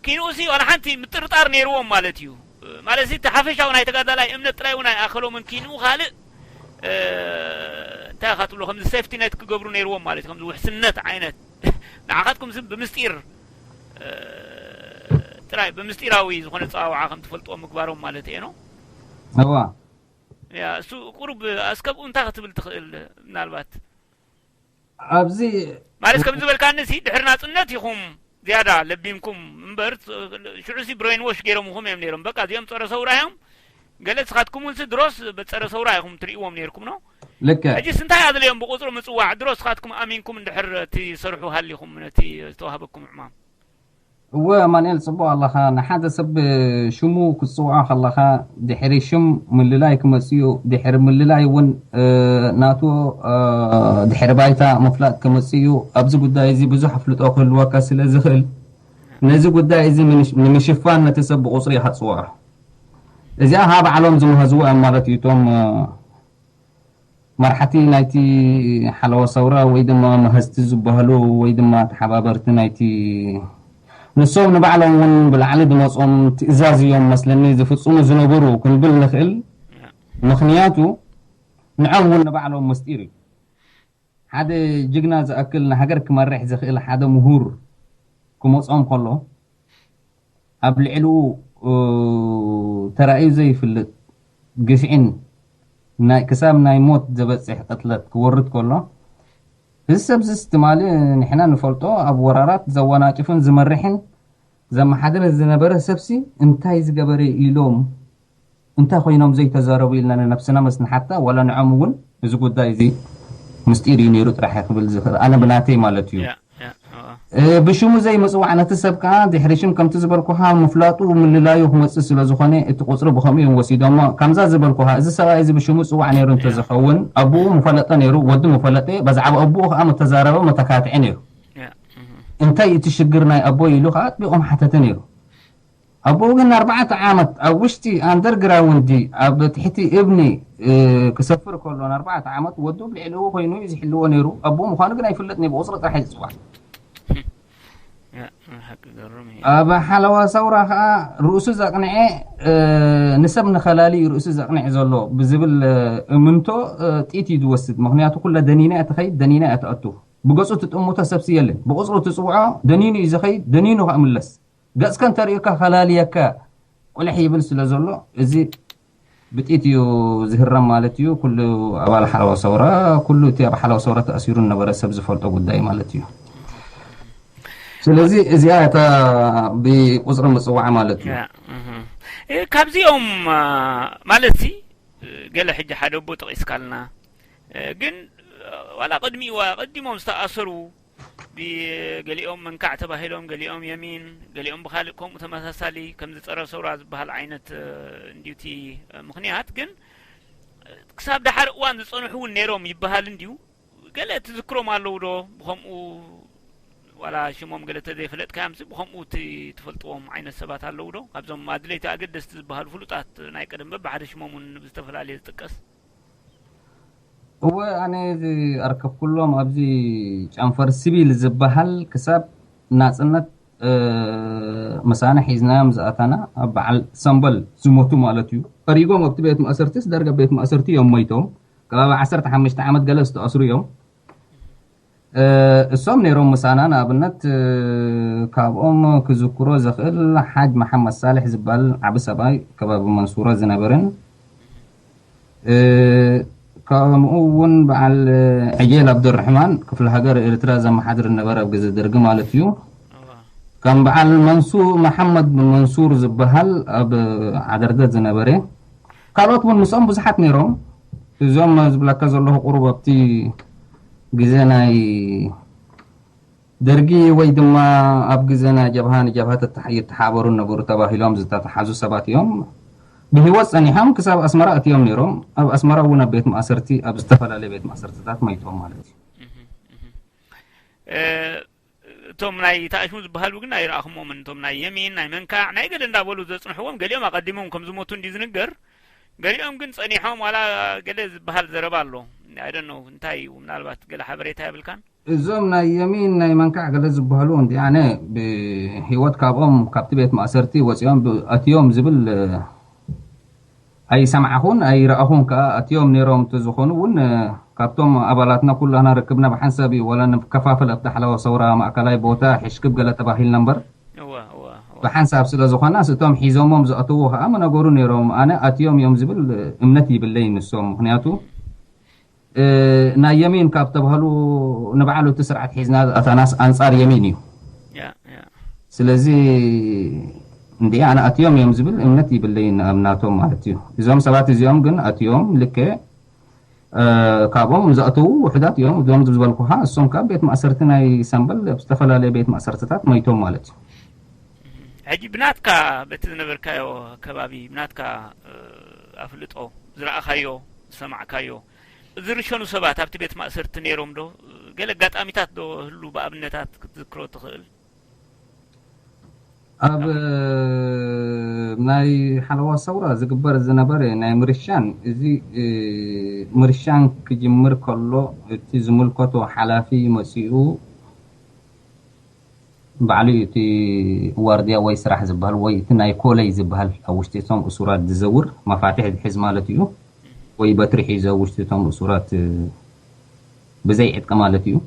ኪንኡ ሲ ዋላ ሓንቲ ምጥርጣር ነይርዎም ማለት እዩ። ማለት እቲ ሓፈሻዊ ናይ ተጋዳላይ እምነት ጥራይ እውን ኣይኣኸሎምን ኪንኡ ካልእ እንታይ ኢኻ ትብሎ ከምዚ ሴፍቲ ነት ክገብሩ ነይርዎም ማለት እዩ። ከምዚ ውሕስነት ዓይነት ንዓኻትኩም ስም ብምስጢር ጥራይ ብምስጢራዊ ዝኾነ ፀዋውዓ ከም ትፈልጥዎ ምግባሮም ማለት እየ ነው። እዋ ያ እሱ ቁሩብ ኣስከብኡ እንታይ ክትብል ትኽእል ምናልባት ኣብዚ ማለት ከም ዝበልካኒ ሲ ድሕሪ ናፅነት ኢኹም ዝያዳ ለቢምኩም እምበር ሽዑ ሲ ብሬን ዎሽ ገይሮምኹም እዮም ነይሮም። በቃ እዚኦም ፀረ ሰውራ እዮም ገለ ንስኻትኩም እውን ሲ ድሮስ በፀረ ሰውራ ኢኹም ትርእይዎም ነይርኩም ነው። ልክዕ ሕጂስ እንታይ ኣድለዮም ብቁፅሪ ምፅዋዕ ድሮ ንስኻትኩም ኣሚንኩም እንድሕር እቲ ሰርሑ ሃሊኹም ነቲ ዝተዋህበኩም ዕማም እወ ኣማንኤል ጽቡቕ ኣለኻ። ንሓደ ሰብ ሽሙ ክትጽውዖ ከለኻ ድሕሪ ሽም ምልላይ ክመጽእ እዩ። ድሕሪ ምልላይ እውን ናቱ ድሕሪ ባይታ ምፍላጥ ክመጽእ እዩ። ኣብዚ ጉዳይ እዚ ብዙሕ ኣፍልጦ ክህልወካ ስለ ዝኽእል ነዚ ጉዳይ እዚ ንምሽፋን ነቲ ሰብ ብቑጽሪ ኢኻ ትጽውዖ። እዚኣ ኸኣ ባዕሎም ዝመሃዝዎ እዮም ማለት እዩ እቶም መራሕቲ ናይቲ ሓለዋ ሰውራ ወይ ድማ መሃዝቲ ዝበሃሉ ወይ ድማ ተሓባበርቲ ናይቲ ንሶም ንባዕሎም እውን ብላዕሊ ዝመፅኦም ትእዛዝ እዮም መስለኒ ዝፍፅሙ ዝነበሩ ክንብል ንኽእል። ምኽንያቱ ንዖም እውን ንባዕሎም ምስጢር እዩ። ሓደ ጅግና ዝኣክል ንሃገር ክመርሕ ዝኽእል ሓደ ምሁር ክመፅኦም ከሎ ኣብ ልዕሊኡ ተራእዩ ዘይፍልጥ ግፍዒን ናይ ክሳብ ናይ ሞት ዘበፅሕ ቅትለት ክወርድ ከሎ እዚ ሰብዚስ ትማሊ ንሕና ንፈልጦ ኣብ ወራራት ዘወናጭፍን ዝመርሕን ዘመሓድር ዝነበረ ሰብሲ እንታይ ዝገበረ ኢሎም እንታይ ኮይኖም ዘይተዛረቡ ኢልና ንነብስና ምስ ንሓታ ዋላ ንዖም እውን እዚ ጉዳይ እዚ ምስጢር እዩ ነይሩ ጥራሕ ክብል ዝኽእል ኣነ ብናተይ ማለት እዩ። ብሽሙ ዘይምፅዋዕ ነቲ ሰብ ከዓ ድሕሪ ሽም ከምቲ ዝበልኩኻ ምፍላጡ ምልላዩ ክመፅእ ስለ ዝኾነ እቲ ቁፅሪ ብኸምኡ እዮም ወሲዶሞ። ከምዛ ዝበልኩኻ እዚ ሰብኣይ እዚ ብሽሙ ፅዋዕ ነይሩ እንተዝኸውን ኣቦኡ ምፈለጠ ነይሩ፣ ወዲ ምፈለጠ፣ በዛዕባ ኣቦኡ ከዓ ምተዛረበ ምተካትዐ ነይሩ። እንታይ እቲ ሽግር ናይ ኣቦይ ኢሉ ከዓ ኣጥቢቖም ሓተተ ነይሩ። ኣቦኡ ግን ኣርባዕተ ዓመት ኣብ ውሽጢ ኣንደርግራውንድ ኣብ ትሕቲ እብኒ ክሰፍር ከሎ ኣርባዕተ ዓመት ወዱ ብልዕሊኡ ኮይኑ እዩ ዝሕልዎ ነይሩ። ኣቦኡ ምዃኑ ግን ኣይፍለጥን እዩ፣ ብቑፅሪ ጥራሕ እዩ ዝፅዋዕ። ኣብ ሓለዋ ሰውራ ከዓ ርእሱ ዘቕንዐ፣ ንሰብ ንኸላሊ ርእሱ ዘቕንዐ ዘሎ ብዝብል እምንቶ ጥይት እዩ ዝወስድ። ምክንያቱ ኩለ ደኒና እያ ትኸይድ፣ ደኒና እያ ትኣቱ። ብገፁ ትጥምቶ ሰብሲ የለን። ብቁፅሩ ትፅውዖ፣ ደኒኑ እዩ ዝኸይድ፣ ደኒኑ ከዓ ምለስ። ገፅከ እንተርእዩካ ከላልየካ ቁልሕ ይብል ስለ ዘሎ፣ እዚ ብጥይት እዩ ዝህረም ማለት እዩ። ኩሉ ኣባል ሓለዋ ሰውራ፣ ኩሉ እቲ ኣብ ሓለዋ ሰውራ ተኣሲሩ ዝነበረ ሰብ ዝፈልጦ ጉዳይ ማለት እዩ። ስለዚ እዚኣ እታ ብቁፅሪ ምፅዋዕ ማለት እዩ። ካብዚኦም ማለት ሲ ገለ ሕጂ ሓደ ኣቦ ጠቒስካልና፣ ግን ዋላ ቅድሚኡ ቀዲሞም ዝተኣሰሩ ብገሊኦም መንካዕ ተባሂሎም፣ ገሊኦም የሚን፣ ገሊኦም ብካልእ ከምኡ ተመሳሳሊ ከምዚ ጸረ ሰውራ ዝበሃል ዓይነት እንዲዩ እቲ ምኽንያት። ግን ክሳብ ደሓር እዋን ዝጸንሑ እውን ነይሮም ይበሃል እንዲዩ። ገለ ትዝክሮም ኣለዉ ዶ? ብኸምኡ ዋላ ሽሞም ገለ ተዘይፈለጥካዮምሲ ብኸምኡ እቲ ትፈልጥዎም ዓይነት ሰባት ኣለዉ ዶ? ካብዞም ኣድለይቲ ኣገደስቲ ዝበሃሉ ፍሉጣት ናይ ቀደም በብሓደ ሽሞም እውን ብዝተፈላለየ ዝጥቀስ። እወ ኣነ ዝኣርከብኩሎም ኣብዚ ጨንፈር ሲቪል ዝበሃል ክሳብ ናፅነት ምሳና ሒዝናዮም ዝኣታና ኣብ በዓል ሰንበል ዝሞቱ ማለት እዩ። ፈሪጎም ኣብቲ ቤት ማእሰርቲስ ዳርጋ ቤት ማእሰርቲ እዮም ሞይቶም። ከባቢ ዓሰርተ ሓሙሽተ ዓመት ገለ ዝተኣስሩ እዮም። እሶም ነይሮም ምሳና። ንኣብነት ካብኦም ክዝክሮ ዘኽእል ሓጅ መሓመድ ሳልሕ ዝበሃል ዓቢ ሰብኣይ ከባቢ መንሱራ ዝነበረን፣ ከምኡ እውን በዓል ዕጌል ኣብዱርሕማን ክፍለ ሃገር ኤርትራ ዘመሓድር ነበረ ኣብ ግዜ ደርጊ ማለት እዩ። ከም በዓል መንሱ መሓመድ መንሱር ዝበሃል ኣብ ዓደርደት ዝነበረ፣ ካልኦት እውን ምስኦም ብዙሓት ነይሮም። እዞም ዝብለካ ዘለኹ ቁሩብ ኣብቲ ግዜ ናይ ደርጊ ወይ ድማ ኣብ ግዜ ናይ ጀብሃ ንጀብሃ ተተሓ- ይተሓበሩ ነበሩ ተባሂሎም ዝተተሓዙ ሰባት እዮም። ብህይወት ጸኒሖም ክሳብ ኣስመራ ኣትዮም ነይሮም። ኣብ ኣስመራ እውን ኣብ ቤት ማእሰርቲ፣ ኣብ ዝተፈላለየ ቤት ማእሰርትታት መይቶም ማለት እዩ። እቶም ናይ ተኣሽሙ ዝበሃሉ ግን ኣይረኣኹሞምን። እቶም ናይ የሚን ናይ መንካዕ ናይ ገለ እንዳበሉ ዘጽንሕዎም ገሊኦም ኣቐዲሞም ከም ዝሞቱ እንዲ ዝንገር፣ ገሊኦም ግን ጸኒሖም ዋላ ገለ ዝበሃል ዘረባ ኣሎ። I don't know እንታይ እዩ፣ ምናልባት ገለ ሓበሬታ የብልካን? እዞም ናይ የሚን ናይ መንካዕ ገለ ዝበሃሉ እንዲ ኣነ ብህይወት ካብኦም ካብቲ ቤት ማእሰርቲ ወፂኦም ብ- ኣትዮም ዝብል ኣይሰማዕኹን ኣይረኣኹን ከዓ። ኣትዮም ነይሮም እንተዝኾኑ እውን ካብቶም ኣባላትና ኩላና ርክብና ብሓንሳብ እዩ። ዋላ ንከፋፈል ኣብቲ ሓለዋ ሰውራ ማእከላይ ቦታ ሕሽክብ ገለ ተባሂልና እምበር እወ እወ እወ ብሓንሳብ ስለ ዝኾና እቶም ሒዞሞም ዝኣተዉ ከዓ መነገሩ ነይሮም። ኣነ ኣትዮም እዮም ዝብል እምነት ይብለይ ንሶም። ምክንያቱ ናይ የሚን ካብ ተባህሉ ንባዕሉ እቲ ስርዓት ሒዝና ኣታናስ ኣንፃር የሚን እዩ። ስለዚ እንዲ ኣነ ኣትዮም እዮም ዝብል እምነት ይብለይ ኣብ ናቶም ማለት እዩ። እዞም ሰባት እዚኦም ግን ኣትዮም ልክዕ ካብኦም ዘእተዉ ውሕዳት እዮም። እዞም ዝበልኩኻ እሶም ካብ ቤት ማእሰርቲ ናይ ሰንበል ኣብ ዝተፈላለየ ቤት ማእሰርትታት መይቶም ማለት እዩ። ሕጂ ብናትካ በቲ ዝነበርካዮ ከባቢ ብናትካ ኣፍልጦ ዝረኣኻዮ ዝሰማዕካዮ ዝርሸኑ ሰባት ኣብቲ ቤት ማእሰርቲ ነይሮም ዶ? ገለ ኣጋጣሚታት ዶ ህሉ ብኣብነታት ክትዝክሮ ትኽእል? ኣብ ናይ ሓለዋ ሰውራ ዝግበር ዝነበረ ናይ ምርሻን እዚ ምርሻን ክጅምር ከሎ እቲ ዝምልከቶ ሓላፊ መፂኡ ባዕሉ እቲ ዋርድያ ወይ ስራሕ ዝበሃል ወይ እቲ ናይ ኮለይ ዝበሃል ኣብ ውሽጢ እቶም እሱራት ዝዘውር መፋትሕ ዝሕዝ ማለት እዩ። ወይ በትሪ ሒዙ ኣብ ውሽጢ እቶም እሱራት ብዘይ ዕጥቂ ማለት እዩ።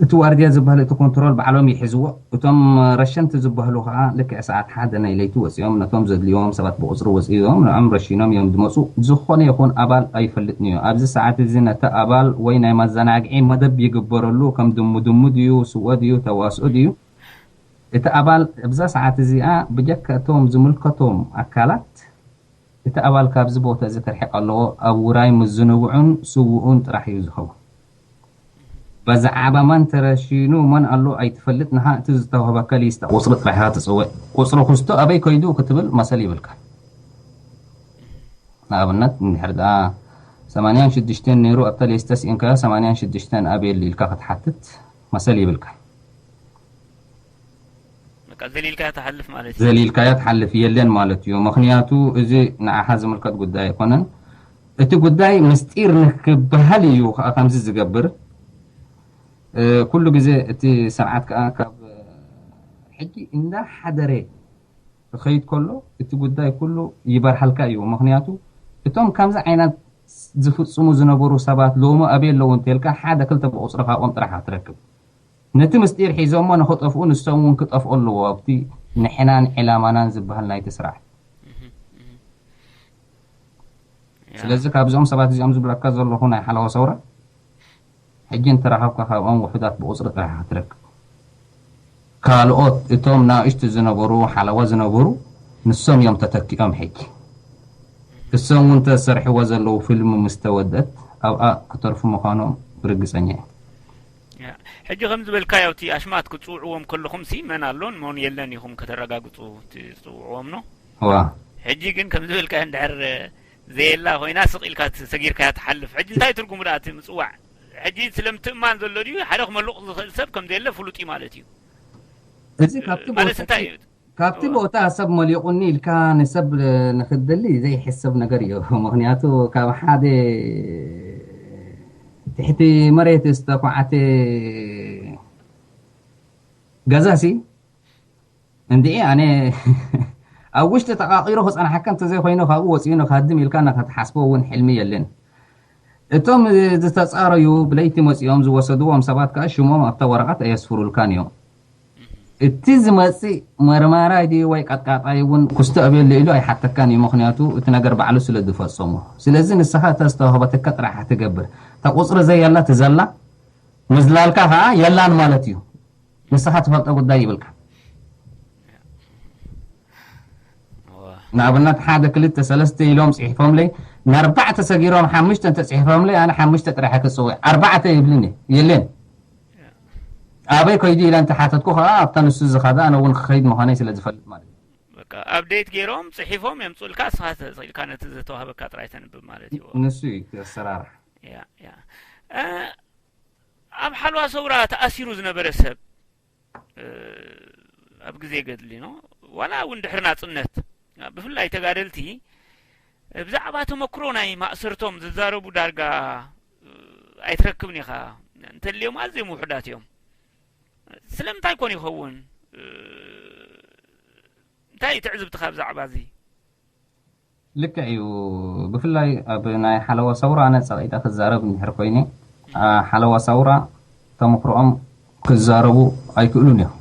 እቲ ዋርድያ ዝበሃል እቲ ኮንትሮል ባዕሎም ይሕዝዎ። እቶም ረሸንቲ ዝበሃሉ ከዓ ልክዕ ሰዓት ሓደ ናይ ለይቲ ወፂኦም ነቶም ዘድልዎም ሰባት ብቁፅሪ ወፂኦም ንዖም ረሺኖም እዮም ዝመፁ። ዝኾነ ይኹን ኣባል ኣይፈልጥን እዩ። ኣብዚ ሰዓት እዚ ነቲ ኣባል ወይ ናይ መዘናግዒ መደብ ይግበረሉ፣ ከም ድሙ ድሙ ድዩ፣ ስወ ድዩ፣ ተዋስኦ ድዩ፣ እቲ ኣባል ኣብዛ ሰዓት እዚኣ ብጀካ እቶም ዝምልከቶም ኣካላት እቲ ኣባል ካብዚ ቦታ እዚ ክርሕቕ ኣለዎ። ኣብ ውራይ ምዝንግዑን ስውኡን ጥራሕ እዩ ዝኸውን። በዛዕባ መን ተረሺኑ መን ኣሎ ኣይትፈልጥ። ንኻ እቲ ዝተዋህበካ ሊስታ ቁፅሪ ጥራሕ ኢኻ ትፅውዕ። ቁፅሪ ክስቶ ኣበይ ከይዱ ክትብል መሰል ይብልካ። ንኣብነት እንድሕር ደኣ ሰማንያን ሽዱሽተን ነይሩ ኣብታ ሊስታ ስኢንካዮ ሰማንያን ሽዱሽተን ኣበይ ኣሎ ኢልካ ክትሓትት መሰል ይብልካ። በቃ ዘሊልካያ ትሓልፍ ማለት እዩ። ዘሊልካያ ትሓልፍ የለን ማለት እዩ። ምኽንያቱ እዚ ንዓኻ ዝምልከት ጉዳይ ኣይኮነን። እቲ ጉዳይ ምስጢር ንክበሃል እዩ ከዓ ከምዚ ዝገብር። እ፣ ኩሉ ግዜ እቲ ስርዓት ከዓ ካብ ሕጂ እንዳሓደረ ክኸይድ ከሎ እቲ ጉዳይ ኩሉ ይበርሃልካ እዩ። ምኽንያቱ እቶም ከምዚ ዓይነት ዝፍጽሙ ዝነበሩ ሰባት ሎሚ ኣበይ ኣለዉ እንተልካ ሓደ ክልተ ብቁፅሪ ካብኦም ጥራሕ ትረክብ። ነቲ ምስጢር ሒዞሞ ንኽጠፍኡ ንሶም እውን ክጠፍኡ ኣለዎ ኣብቲ ንሕናን ዕላማናን ዝበሃል ናይቲ ስራሕ። ስለዚ ካብዞም ሰባት እዚኦም ዝብለካ ዘለኹ ናይ ሓለዋ ሰውራ ሕጂ እንተረኸብካ ካብኦም ውሑዳት ብቁፅሪ ጥራሕ ክትረክብ። ካልኦት እቶም ናእሽቱ ዝነበሩ ሓለዋ ዝነበሩ ንሶም እዮም ተተኪኦም። ሕጂ እሶም እውን ተሰርሕዎ ዘለዉ ፊልም ምስ ተወደት ኣብኣ ክተርፉ ምዃኖም ርግፀኛ እየ። ሕጂ ከም ዝበልካዮ እቲ ኣሽማት ክትፅውዕዎም ከለኹም ሲ መን ኣሎን መን የለን ኢኹም ከተረጋግፁ ትፅውዕዎም ነው። ዋ ሕጂ ግን ከም ዝበልካዮ እንድሕር ዘየላ ኮይና ስቕ ኢልካ ሰጊርካያ ትሓልፍ። ሕጂ እንታይ ትርጉሙ ደኣ እቲ ምፅዋዕ? ሕጂ ስለምትእማን ዘሎ ድዩ? ሓደ ክመልቕ ዝኽእል ሰብ ከም ዘየለ ፍሉጥ እዩ ማለት እዩ። እዚ ካብቲ ማለት ቦታ እንታይ እዩ? ካብቲ ቦታ ሰብ መሊቑኒ ኢልካ ንሰብ ንክትደሊ ዘይሕሰብ ነገር እዩ። ምኽንያቱ ካብ ሓደ ትሕቲ መሬት ዝተኳዓተ ገዛሲ እንዲዒ ኣነ ኣብ ውሽጢ ተቃቂሩ ክፀናሓካ እንተዘይኮይኑ ካብኡ ወፂኡ ንክሃድም ኢልካ ንክትሓስቦ እውን ሕልሚ የለን። እቶም ዝተፃረዩ ብለይቲ መፂኦም ዝወሰድዎም ሰባት ከዓ ሽሞም ኣብታ ወረቐት ኣየስፍሩልካን እዮም። እቲ ዝመፅእ መርማራይ ድዩ ወይ ቀጥቃጣይ እውን ክስቶ ኣበየሉ ኢሉ ኣይሓተካን እዩ። ምኽንያቱ እቲ ነገር ባዕሉ ስለ ዝፈፀሙ። ስለዚ ንስኻ እታ ዝተዋህበተካ ጥራሕ ትገብር። እታ ቁፅሪ ዘየላ ትዘላ፣ ምዝላልካ ከዓ የላን ማለት እዩ። ንስኻ ትፈልጦ ጉዳይ ይብልካ። ንኣብነት ሓደ ክልተ ሰለስተ ኢሎም ፅሒፎምለይ፣ ንኣርባዕተ ሰጊሮም ሓሙሽተ እንተፅሒፎምለይ ኣነ ሓሙሽተ ጥራሕ ክፅውዕ ኣርባዕተ ይብልኒ የለን። ኣበይ ከይዱ ኢለ እንተሓተትኩ ከዓ ኣብታ ንሱ ዝኸደ ኣነ እውን ክኸይድ ምዃነይ ስለ ዝፈልጥ ማለት እዩ። በቃ ኣፕዴት ገይሮም ፅሒፎም የምፅኡልካ፣ ንስኻ ተስኢልካ ነቲ ዝተዋህበካ ጥራይ ተንብብ ማለት እዩ። ንሱ እዩ እቲ ኣሰራርሓ። ያ ያ እ፣ ኣብ ሓልዋ ሰውራ ተኣሲሩ ዝነበረ ሰብ እ፣ ኣብ ግዜ ገድሊ ነው ዋላ እውን ድሕሪ ናፅነት ብፍላይ ተጋደልቲ ብዛዕባ ተመክሮ ናይ ማእሰርቶም ዝዛረቡ ዳርጋ እ፣ ኣይትረክብን ኢኻ። እንተልዮም ኣዝዮም ውሑዳት እዮም። ስለምንታይ ኮን ይኸውን? እ፣ እንታይ እዩ ትዕዝብትኻ ብዛዕባ እዚ? ልክዕ እዩ። ብፍላይ ኣብ ናይ ሓለዋ ሰውራ ኣነ ፀቂጠ ክዛረብ እንድሕር ኮይነ ሓለዋ ሰውራ ተመክሮኦም ክዛረቡ ኣይክእሉን እዮም።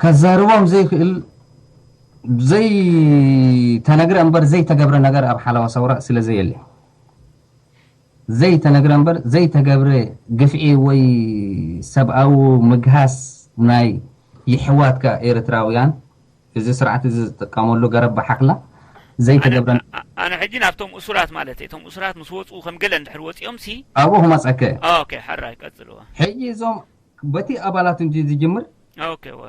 ከዛርቦም ዘይክእል ዘይተነግረ እምበር ዘይተገብረ ነገር ኣብ ሓለዋ ሰውራ ስለ ዘየለ ዘይተነግረ እምበር ዘይተገብረ ግፍዒ ወይ ሰብኣዊ ምግሃስ ናይ የሕዋትካ ኤርትራውያን እዚ ስርዓት እዚ ዝጥቀመሉ ገረብ ብሓክላ ዘይተገብረ ኣነ ሕጂ ናብቶም እሱራት ማለት እየ እቶም እሱራት ምስ ወፁ ከም ገለ እንድሕር ወፂኦም ሲ ኣብኡ ክመፀከ ኦኬ ሓራይ ቀፅልዎ ሕጂ እዞም በቲ ኣባላት እንጂ ዝጅምር ኦኬ ወ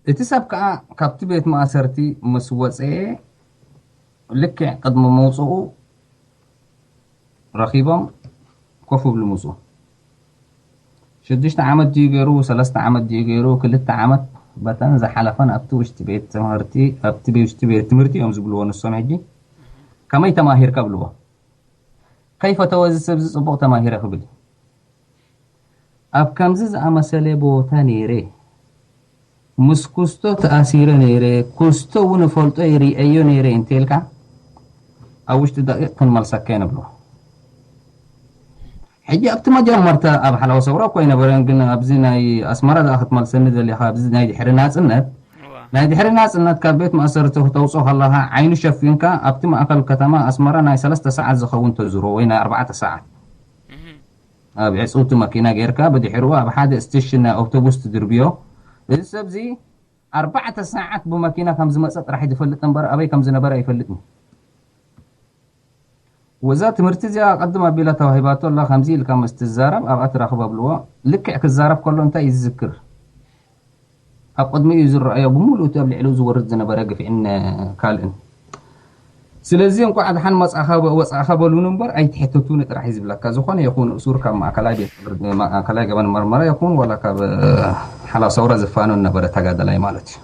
እቲ ሰብ ከዓ ካብቲ ቤት ማእሰርቲ ምስ ወፀ ልክዕ ቅድሚ መውፅኡ ረኺቦም ኮፍ ብሉ ምፁ ሽዱሽተ ዓመት ድዩ ገይሩ ሰለስተ ዓመት ድዩ ገይሩ ክልተ ዓመት በተን ዝሓለፈን ኣብቲ ውሽጢ ቤት ትምህርቲ ኣብቲ ውሽጢ ቤት ትምህርቲ እዮም ዝብልዎ ንሶም ሕጂ ከመይ ተማሂርካ ብልዎ ከይፈተወ እዚ ሰብ እዚ ፅቡቅ ተማሂረ ክብል ኣብ ከምዚ ዝኣመሰለ ቦታ ነይረ ምስ ኩስቶ ተኣሲረ ነይረ ኩስቶ እውን እፈልጦ ይርእዮ ነይረ እንተልካ ኣብ ውሽጢ ደቂቅ ክንመልሰካ ንብሎ ሕጂ ኣብቲ መጀመርታ ኣብ ሓላዊ ሰውራ እኮ ኣይነበረን ግን ኣብዚ ናይ ኣስመራ ደኣ ክትመልሰኒ ዘሊኻ ኣብዚ ናይ ድሕሪ ናፅነት ናይ ድሕሪ ናፅነት ካብ ቤት ማእሰርቲ ክተውፅኦ ከለኻ ዓይኑ ሸፊንካ ኣብቲ ማእከል ከተማ ኣስመራ ናይ ሰለስተ ሰዓት ዝኸውን ተዝሮ ወይ ናይ ኣርባዕተ ሰዓት ኣብ ዕፅውቲ መኪና ጌርካ ብድሕርኡ ኣብ ሓደ ስቴሽን ናይ ኣውቶቡስ ትድርብዮ እዚ ሰብዚ ኣርባዕተ ሰዓት ብመኪና ከም ዝመፀ ጥራሕ ዝፈልጥ እምበር ኣበይ ከም ዝነበረ ኣይፈልጥን ወዛ ትምህርቲ እዚኣ ቀድም ኣቢላ ተዋሂባቶ ኣላ ከምዚ ኢልካ ምስ ትዛረብ ኣብኣ ትራኽብ ኣብልዎ ልክዕ ክዛረብ ከሎ እንታይ እዩ ዝዝክር ኣብ ቅድሚኡ እዩ ዝረኣዮ ብምሉእ እቲ ኣብ ልዕሊኡ ዝወርድ ዝነበረ ግፍዕን ካልእን ስለዚ እንኳዕ ደሓን መጻእኻ በ- ወጻእኻ በሉኒ እምበር ኣይትሕተቱኒ ጥራሕ እዩ ዝብለካ። ዝኾነ ይኹን እሱር ካብ ማእከላይ ቤት ፍርዲ፣ ማእከላይ ገበን መርመራ ይኹን ዋላ ካብ ሓላ ሰውራ ዝፋነን ነበረ ተጋደላይ ማለት እዩ።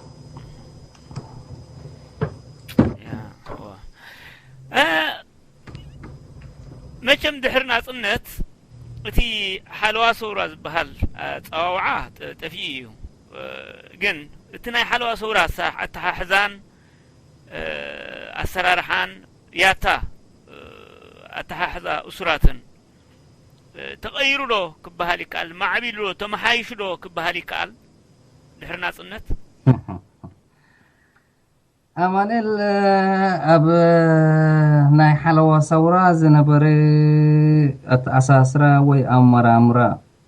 መቸም ድሕሪ ናፅነት እቲ ሓለዋ ሰውራ ዝበሃል ኣፀዋውዓ ጠፊኡ እዩ። ግን እቲ ናይ ሓለዋ ሰውራ ኣተሓሕዛን ኣሰራርሓን ያታ ኣተሓሕዛ እሱራትን ተቐይሩ ዶ ክበሃል ይከኣል? ማዕቢሉ ዶ ተመሓይሹ ዶ ክበሃል ይከኣል? ድሕሪ ናፅነት ኣማኑኤል፣ ኣብ ናይ ሓለዋ ሰውራ ዝነበረ ኣተኣሳስራ ወይ ኣመራምራ፣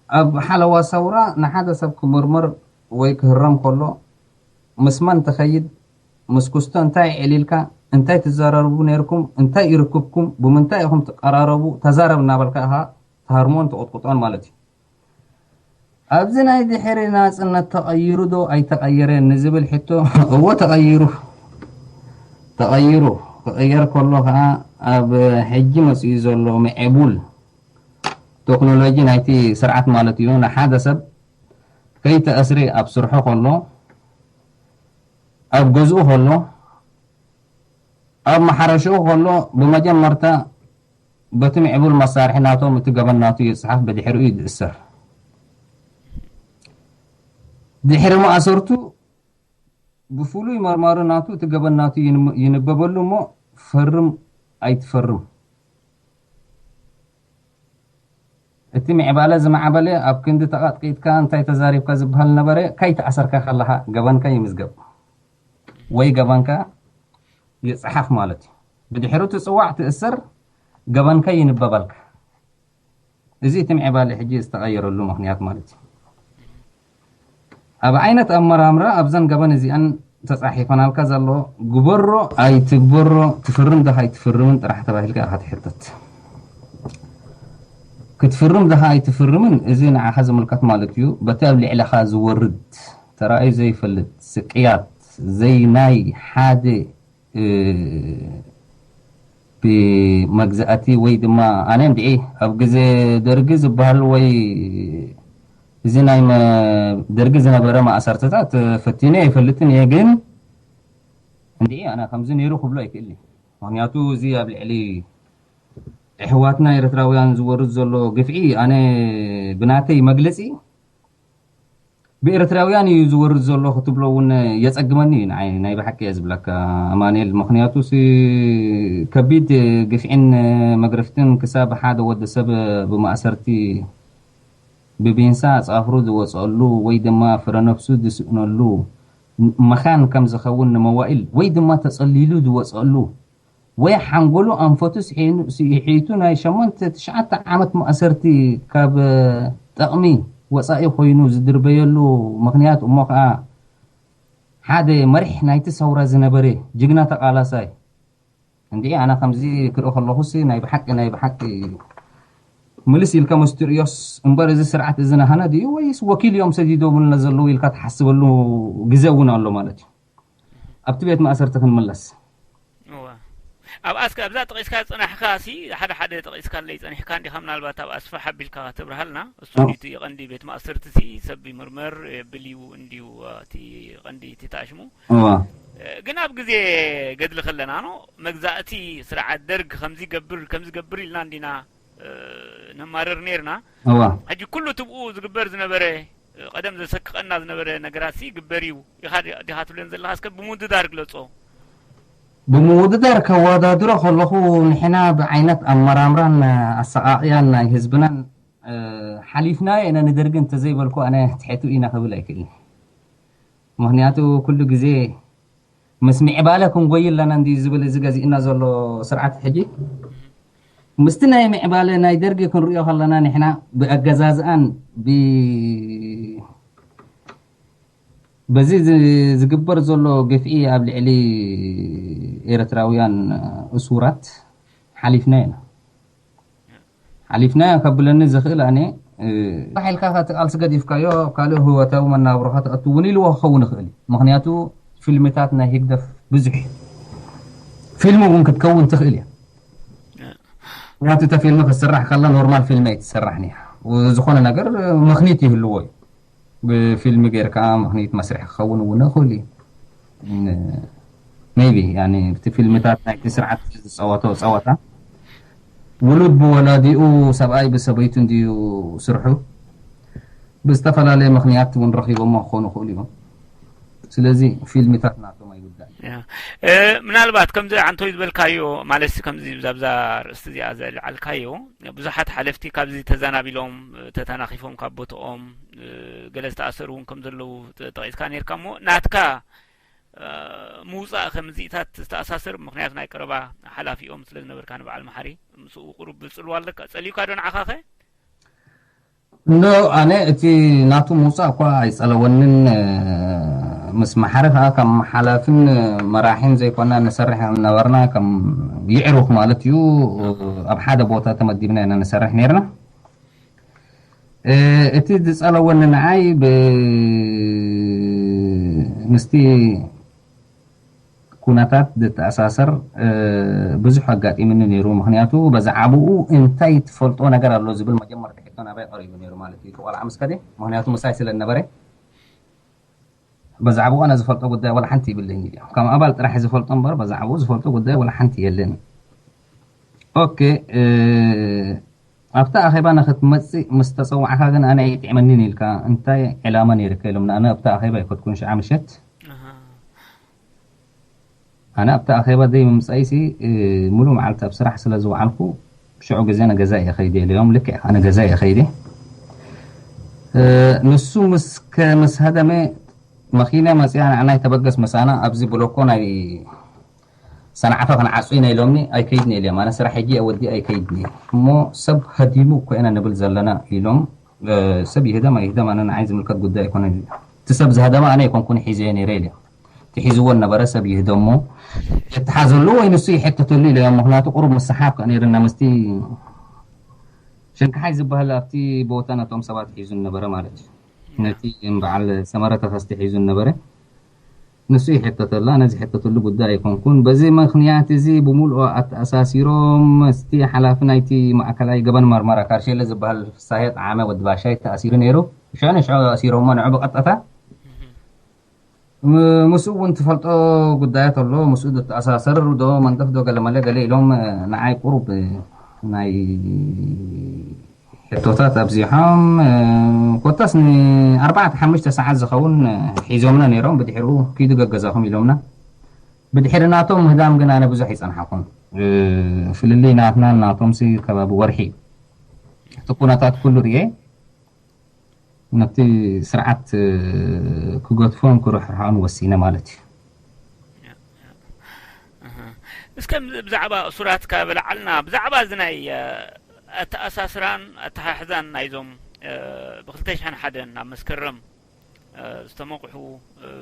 ኣብ ሓለዋ ሰውራ ንሓደ ሰብ ክምርመር ወይ ክህረም ከሎ ምስ መን ትኸይድ፣ ምስ ኩስቶ እንታይ ዕሊልካ፣ እንታይ ትዘራረቡ ነርኩም፣ እንታይ ይርክብኩም፣ ብምንታይ ኢኹም ትቀራረቡ፣ ተዛረብ እናበልካ ኢኻ ትሃርሞን ትቕጥቅጦን ማለት እዩ። ኣብዚ ናይ ድሕሪ ናፅነት ተቐይሩ ዶ ኣይተቐየረን ንዝብል ሕቶ፣ እዎ ተቐይሩ። ተቐይሩ። ክቕየር ከሎ ከዓ ኣብ ሕጂ መፅኡ ዘሎ ምዕቡል ቴክኖሎጂ ናይቲ ስርዓት ማለት እዩ። ንሓደ ሰብ ከይተኣስሪ ኣብ ስርሑ ከሎ፣ ኣብ ገዝኡ ከሎ፣ ኣብ ማሕረሽኡ ከሎ ብመጀመርታ በቲ ምዕቡል መሳርሒ ናቶም እቲ ገበን ናቱ ይፅሓፍ፣ ብድሕሪኡ ይእሰር። ድሕሪ ማእሰርቱ ብፍሉይ መርማሪ ናቱ እቲ ገበን ናቱ ይንበበሉ እሞ ፈርም ኣይትፈርም። እቲ ምዕባለ ዝማዕበለ ኣብ ክንዲ ተቐጥቂጥካ እንታይ ተዛሪብካ ዝበሃል ነበረ፣ ከይተኣሰርካ ከለኻ ገበንካ ይምዝገብ ወይ ገበንካ ይፅሓፍ ማለት እዩ። ብድሕሩ ትፅዋዕ ትእሰር፣ ገበንካ ይንበበልካ። እዚ እቲ ምዕባለ ሕጂ ዝተቐየረሉ ምኽንያት ማለት እዩ። ኣብ ዓይነት ኣመራምራ ኣብዘን ገበን እዚኣን ተፃሒፈናልካ ዘሎ ግበሮ ኣይትግበሮ ትፍርም ዲኻ ኣይትፍርምን ጥራሕ ተባሂልካ ኢኻ ትሕተት። ክትፍርም ዲኻ ኣይትፍርምን እዚ ንዓኻ ዝምልከት ማለት እዩ። በቲ ኣብ ልዕለኻ ዝወርድ ተራእዩ ዘይፈልጥ ስቅያት ዘይናይ ሓደ ብመግዛእቲ ወይ ድማ ኣነ እንድዒ ኣብ ግዜ ደርጊ ዝበሃል ወይ እዚ ናይ ደርጊ ዝነበረ ማእሰርትታት ፈቲነ ኣይፈልጥን እየ። ግን እንድዒ ኣነ ከምዚ ነይሩ ክብሎ ኣይክእል። ምክንያቱ እዚ ኣብ ልዕሊ ኣሕዋትና ኤርትራውያን ዝወርድ ዘሎ ግፍዒ ኣነ ብናተይ መግለፂ ብኤርትራውያን እዩ ዝወርድ ዘሎ ክትብሎ እውን የጸግመኒ እዩ ንዓይ ናይ ብሓቂ እየ ዝብለካ ኣማኑኤል። ምክንያቱ ከቢድ ግፍዒን መግረፍትን ክሳብ ሓደ ወዲ ሰብ ብማእሰርቲ ብቢንሳ ኣጻፍሩ ዝወጸሉ ወይ ድማ ፍረነብሱ ዝስእነሉ መኻን ከም ዝኸውን ንመዋእል ወይ ድማ ተጸሊሉ ዝወጸሉ ወይ ሓንጎሉ ኣንፈቱ ስሒቱ ናይ ሸሞንተ ትሽዓተ ዓመት ማእሰርቲ ካብ ጠቕሚ ወፃኢ ኮይኑ ዝድርበየሉ ምኽንያት እሞ ከዓ ሓደ መሪሕ ናይቲ ሰውራ ዝነበረ ጅግና ተቓላሳይ እንዲ ኣነ ከምዚ ክርኢ ከለኹስ ናይ ብሓቂ ናይ ብሓቂ ምልስ ኢልካ መስትርእዮስ እምበር እዚ ስርዓት እዚ ናሃና ድዩ ወይስ ወኪል እዮም ሰዲዶምልና ዘለዉ ኢልካ ትሓስበሉ ግዜ እውን ኣሎ ማለት እዩ። ኣብቲ ቤት ማእሰርቲ ክንምለስ። እወ። ኣብኣ እስከ ኣብዛ ጠቒስካ ዝጸናሕካ ሲ ሓደ ሓደ ጠቒስካለይ ጸኒሕካ እንዲኻ ምናልባት ኣብ ኣስፋሕ ኣቢልካ ከተብርሃልና እሱ እንዲ እቲ ቀንዲ ቤት ማእሰርቲ ሲ ሰብ ይምርመር የብል እዩ እንዲዩ እቲ ቀንዲ እቲ ተኣሽሙ እዋ ግን ኣብ ግዜ ገድሊ ከለና ኖ መግዛእቲ ስርዓት ደርግ ከምዚ ገብር ከምዚ ገብር ኢልና እንዲና ነማርር ነርና እዋ ሕጂ ኩሉ ትብኡ ዝግበር ዝነበረ ቀደም ዘሰክቐና ዝነበረ ነገራት ሲ ግበር እዩ ኢኻ ዲ- ዲኻ ትብለን ዘለኻ እስከ ብምውድዳር ግለጾ ብምውድዳር ከወዳድሮ ከለኹ ንሕና ብዓይነት ኣመራምራን ኣሰቃቅያን ናይ ህዝብናን ሓሊፍናዮ ኢና ንደርጊ እንተዘይበልኩ ኣነ ትሕቱ ኢና ክብል ኣይክእልን። ምክንያቱ ኩሉ ግዜ ምስ ምዕባለ ክንጎይ ኣለና እንዲ ዝብል እዚ ገዚእና ዘሎ ስርዓት ሕጂ ምስቲ ናይ ምዕባለ ናይ ደርጊ ክንሪኦ ከለና ንሕና ብኣገዛዝኣን ብ በዚ ዝ- ዝግበር ዘሎ ግፍዒ ኣብ ልዕሊ ኤርትራውያን እሱራት ሓሊፍና ኢና ሓሊፍና ከብለኒ ዝኽእል ኣነ ባሕ ኢልካ እቲ ቃልሲ ገዲፍካዮ ካልእ ህይወታዊ መናብሮኻ ተእትውን ኢልዎ ክኸውን ይኽእል እዩ። ምክንያቱ ፊልምታት ናይ ህግደፍ ብዙሕ እዩ። ፊልም እውን ክትከውን ትኽእል እያ። ምክንያቱ እተ ፊልም ክትስራሕ ከላ ኖርማል ፊልም ኣይትሰራሕን እያ። ዝኾነ ነገር ምኽኒት ይህልዎ እዩ። ብፊልም ጌርካ ምኽኒት መስርሒ ክኸውን እውን ይኽእል እዩ። ሜቢ ብቲ ፊልምታት ናይቲ ስርዓት ዝፀወቶ ፀወታ ውሉድ ብወላዲኡ፣ ሰብኣይ ብሰበይቱ እንድዩ ስርሑ፣ ብዝተፈላለየ ምኽንያት እውን ረኺቦሞ ክኾኑ ይኽእሉ እዮም። ስለዚ ፊልምታት ናቶም ኣይውዳእ። ምናልባት ከምዚ ዓንቶይ ዝበልካዮ ማለት ከምዚ ብዛብዛ ርእስቲ እዚኣ ዘልዓልካዮ ብዙሓት ሓለፍቲ ካብዚ ተዘናቢሎም ተተናኺፎም ካብ ቦትኦም ገለ ዝተኣሰሩ እውን ከም ዘለዉ ጠቂስካ ነርካ እሞ ናትካ ምውፃእ ከምዚኢታት ዝተኣሳሰር ምክንያቱ ናይ ቀረባ ሓላፊኦም ስለ ዝነበርካ ንበዓል መሓሪ ምስኡ ቁሩብ ብፅልዋ ኣለካ ጸሊዩካ ዶ ንዓኻ ኸ? ኖ፣ ኣነ እቲ ናቱ ምውፃእ እኳ ኣይፀለወንን። ምስ መሓሪ ከዓ ከም ሓላፍን መራሒን ዘይኮና ንሰርሕ ነበርና፣ ከም ይዕሩኽ ማለት እዩ። ኣብ ሓደ ቦታ ተመዲብና ኢና ንሰርሕ ነርና። እቲ ዝፀለወኒ ንዓይ ምስቲ ኩነታት ዝተኣሳሰር ብዙሕ ኣጋጢምኒ ነይሩ። ምክንያቱ በዛዕባኡ እንታይ ትፈልጦ ነገር ኣሎ ዝብል መጀመርታ ሕቶ ናባይ ቀሪቡ ነይሩ ማለት እዩ። እቲ ቆልዓ ምስ ከደ፣ ምክንያቱ ምሳይ ስለ ዝነበረ በዛዕባኡ ኣነ ዝፈልጦ ጉዳይ ዋላ ሓንቲ ይብለኝ እዩ። ከም ኣባል ጥራሕ ዝፈልጦ እምበር በዛዕባኡ ዝፈልጦ ጉዳይ ዋላ ሓንቲ የለን። ኦኬ፣ ኣብታ ኣኼባ ንክትመፅእ ምስ ተፀዋዕካ ግን ኣነ ኣይጥዕመኒን ኢልካ፣ እንታይ ዕላማ ነይርካ ኢሎም ንኣነ ኣብታ ኣኼባ ኣይከድኩን ሽዓ ምሸት። ኣነ ኣብታ ኣኼባ ደይ ምምፃይሲ ሙሉ መዓልቲ ኣብ ስራሕ ስለ ዝወዓልኩ ሽዑ ግዜ ንገዛ እየ ከይደ ኢለዮም። ልክዕ ከዓ ንገዛ እየ ከይደ። ንሱ ምስ ከ- ምስ ሃደመ መኪና መፅያ ንዓናይ ተበገስ መሳና ኣብዚ ብሎኮ ናይ ሰንዓፈ ክንዓጹ ኢና ኢሎምኒ ኣይከይድን ኢለ ኣነ ስራሕ ሕጂ ወዲ ኣይከይድን እሞ ሰብ ሃዲሙ እኮ ኢና ንብል ዘለና ኢሎም። ሰብ ይህደም ኣይህደም ኣነ ንዓይ ዝምልከት ጉዳይ ኣይኮነን። እቲ ሰብ ዝሃደማ ኣነ ኣይኮንኩን ሒዘዮ ነይረ ኢለ። እቲ ሒዝዎ ነበረ ሰብ ይህደሞ የተሓዘሉ ወይ ንሱ ይሕተተሉ ኢለዮም። ምክንያቱ ቁሩብ ምስሓብ ከ ነይርና ምስቲ ሸንካሓይ ዝበሃል ኣብቲ ቦታ ነቶም ሰባት ሒዙ ነበረ ማለት እዩ። ነቲ በዓል ሰመረ ተኸስቲ ሒዙ ነበረ። ንሱ ይሕተተላ ነዚ ሕተተሉ ጉዳይ ኣይኮንኩን። በዚ ምክንያት እዚ ብምልኦ ኣተኣሳሲሮም ምስቲ ሓላፊ ናይቲ ማእከላይ ገበን መርመራ ካርሼለ ዝበሃል ፍሳሄ ጠዓመ ወዲ ባሻይ ተኣሲሩ ነይሩ። ሽዑ ንሽዑ ኣሲሮሞ ንዑ ብቐጥታ ምስኡ እውን ትፈልጦ ጉዳያት ኣሎ። ምስኡ ዝተኣሳሰር ዶ መንደፍ ዶ ገለመለ ገለ ኢሎም ንዓይ ቁሩብ ናይ ሕቶታት ኣብዚሖም። ኮታስ ንኣርባዕተ ሓሙሽተ ሰዓት ዝኸውን ሒዞምና ነይሮም። ብድሕሪኡ ኪዱ ገገዛኹም ኢሎምና። ብድሕሪ ናቶም ምህዳም ግን ኣነ ብዙሕ ይጸንሓኹም። ፍልልይ ናትናን ናቶምሲ ከባቢ ወርሒ እቲ ኩነታት ኩሉ ርየ ነቲ ስርዓት ክገድፎን ክርሕርሖን ወሲነ ማለት እዩ። እስከ ብዛዕባ እሱራት ካብ ለዓልና ብዛዕባ እዚ ናይ ኣተኣሳስራን ኣተሓሕዛን ናይዞም ብክልተ ሽሕን ሓደን ኣብ መስከረም ዝተመቑሑ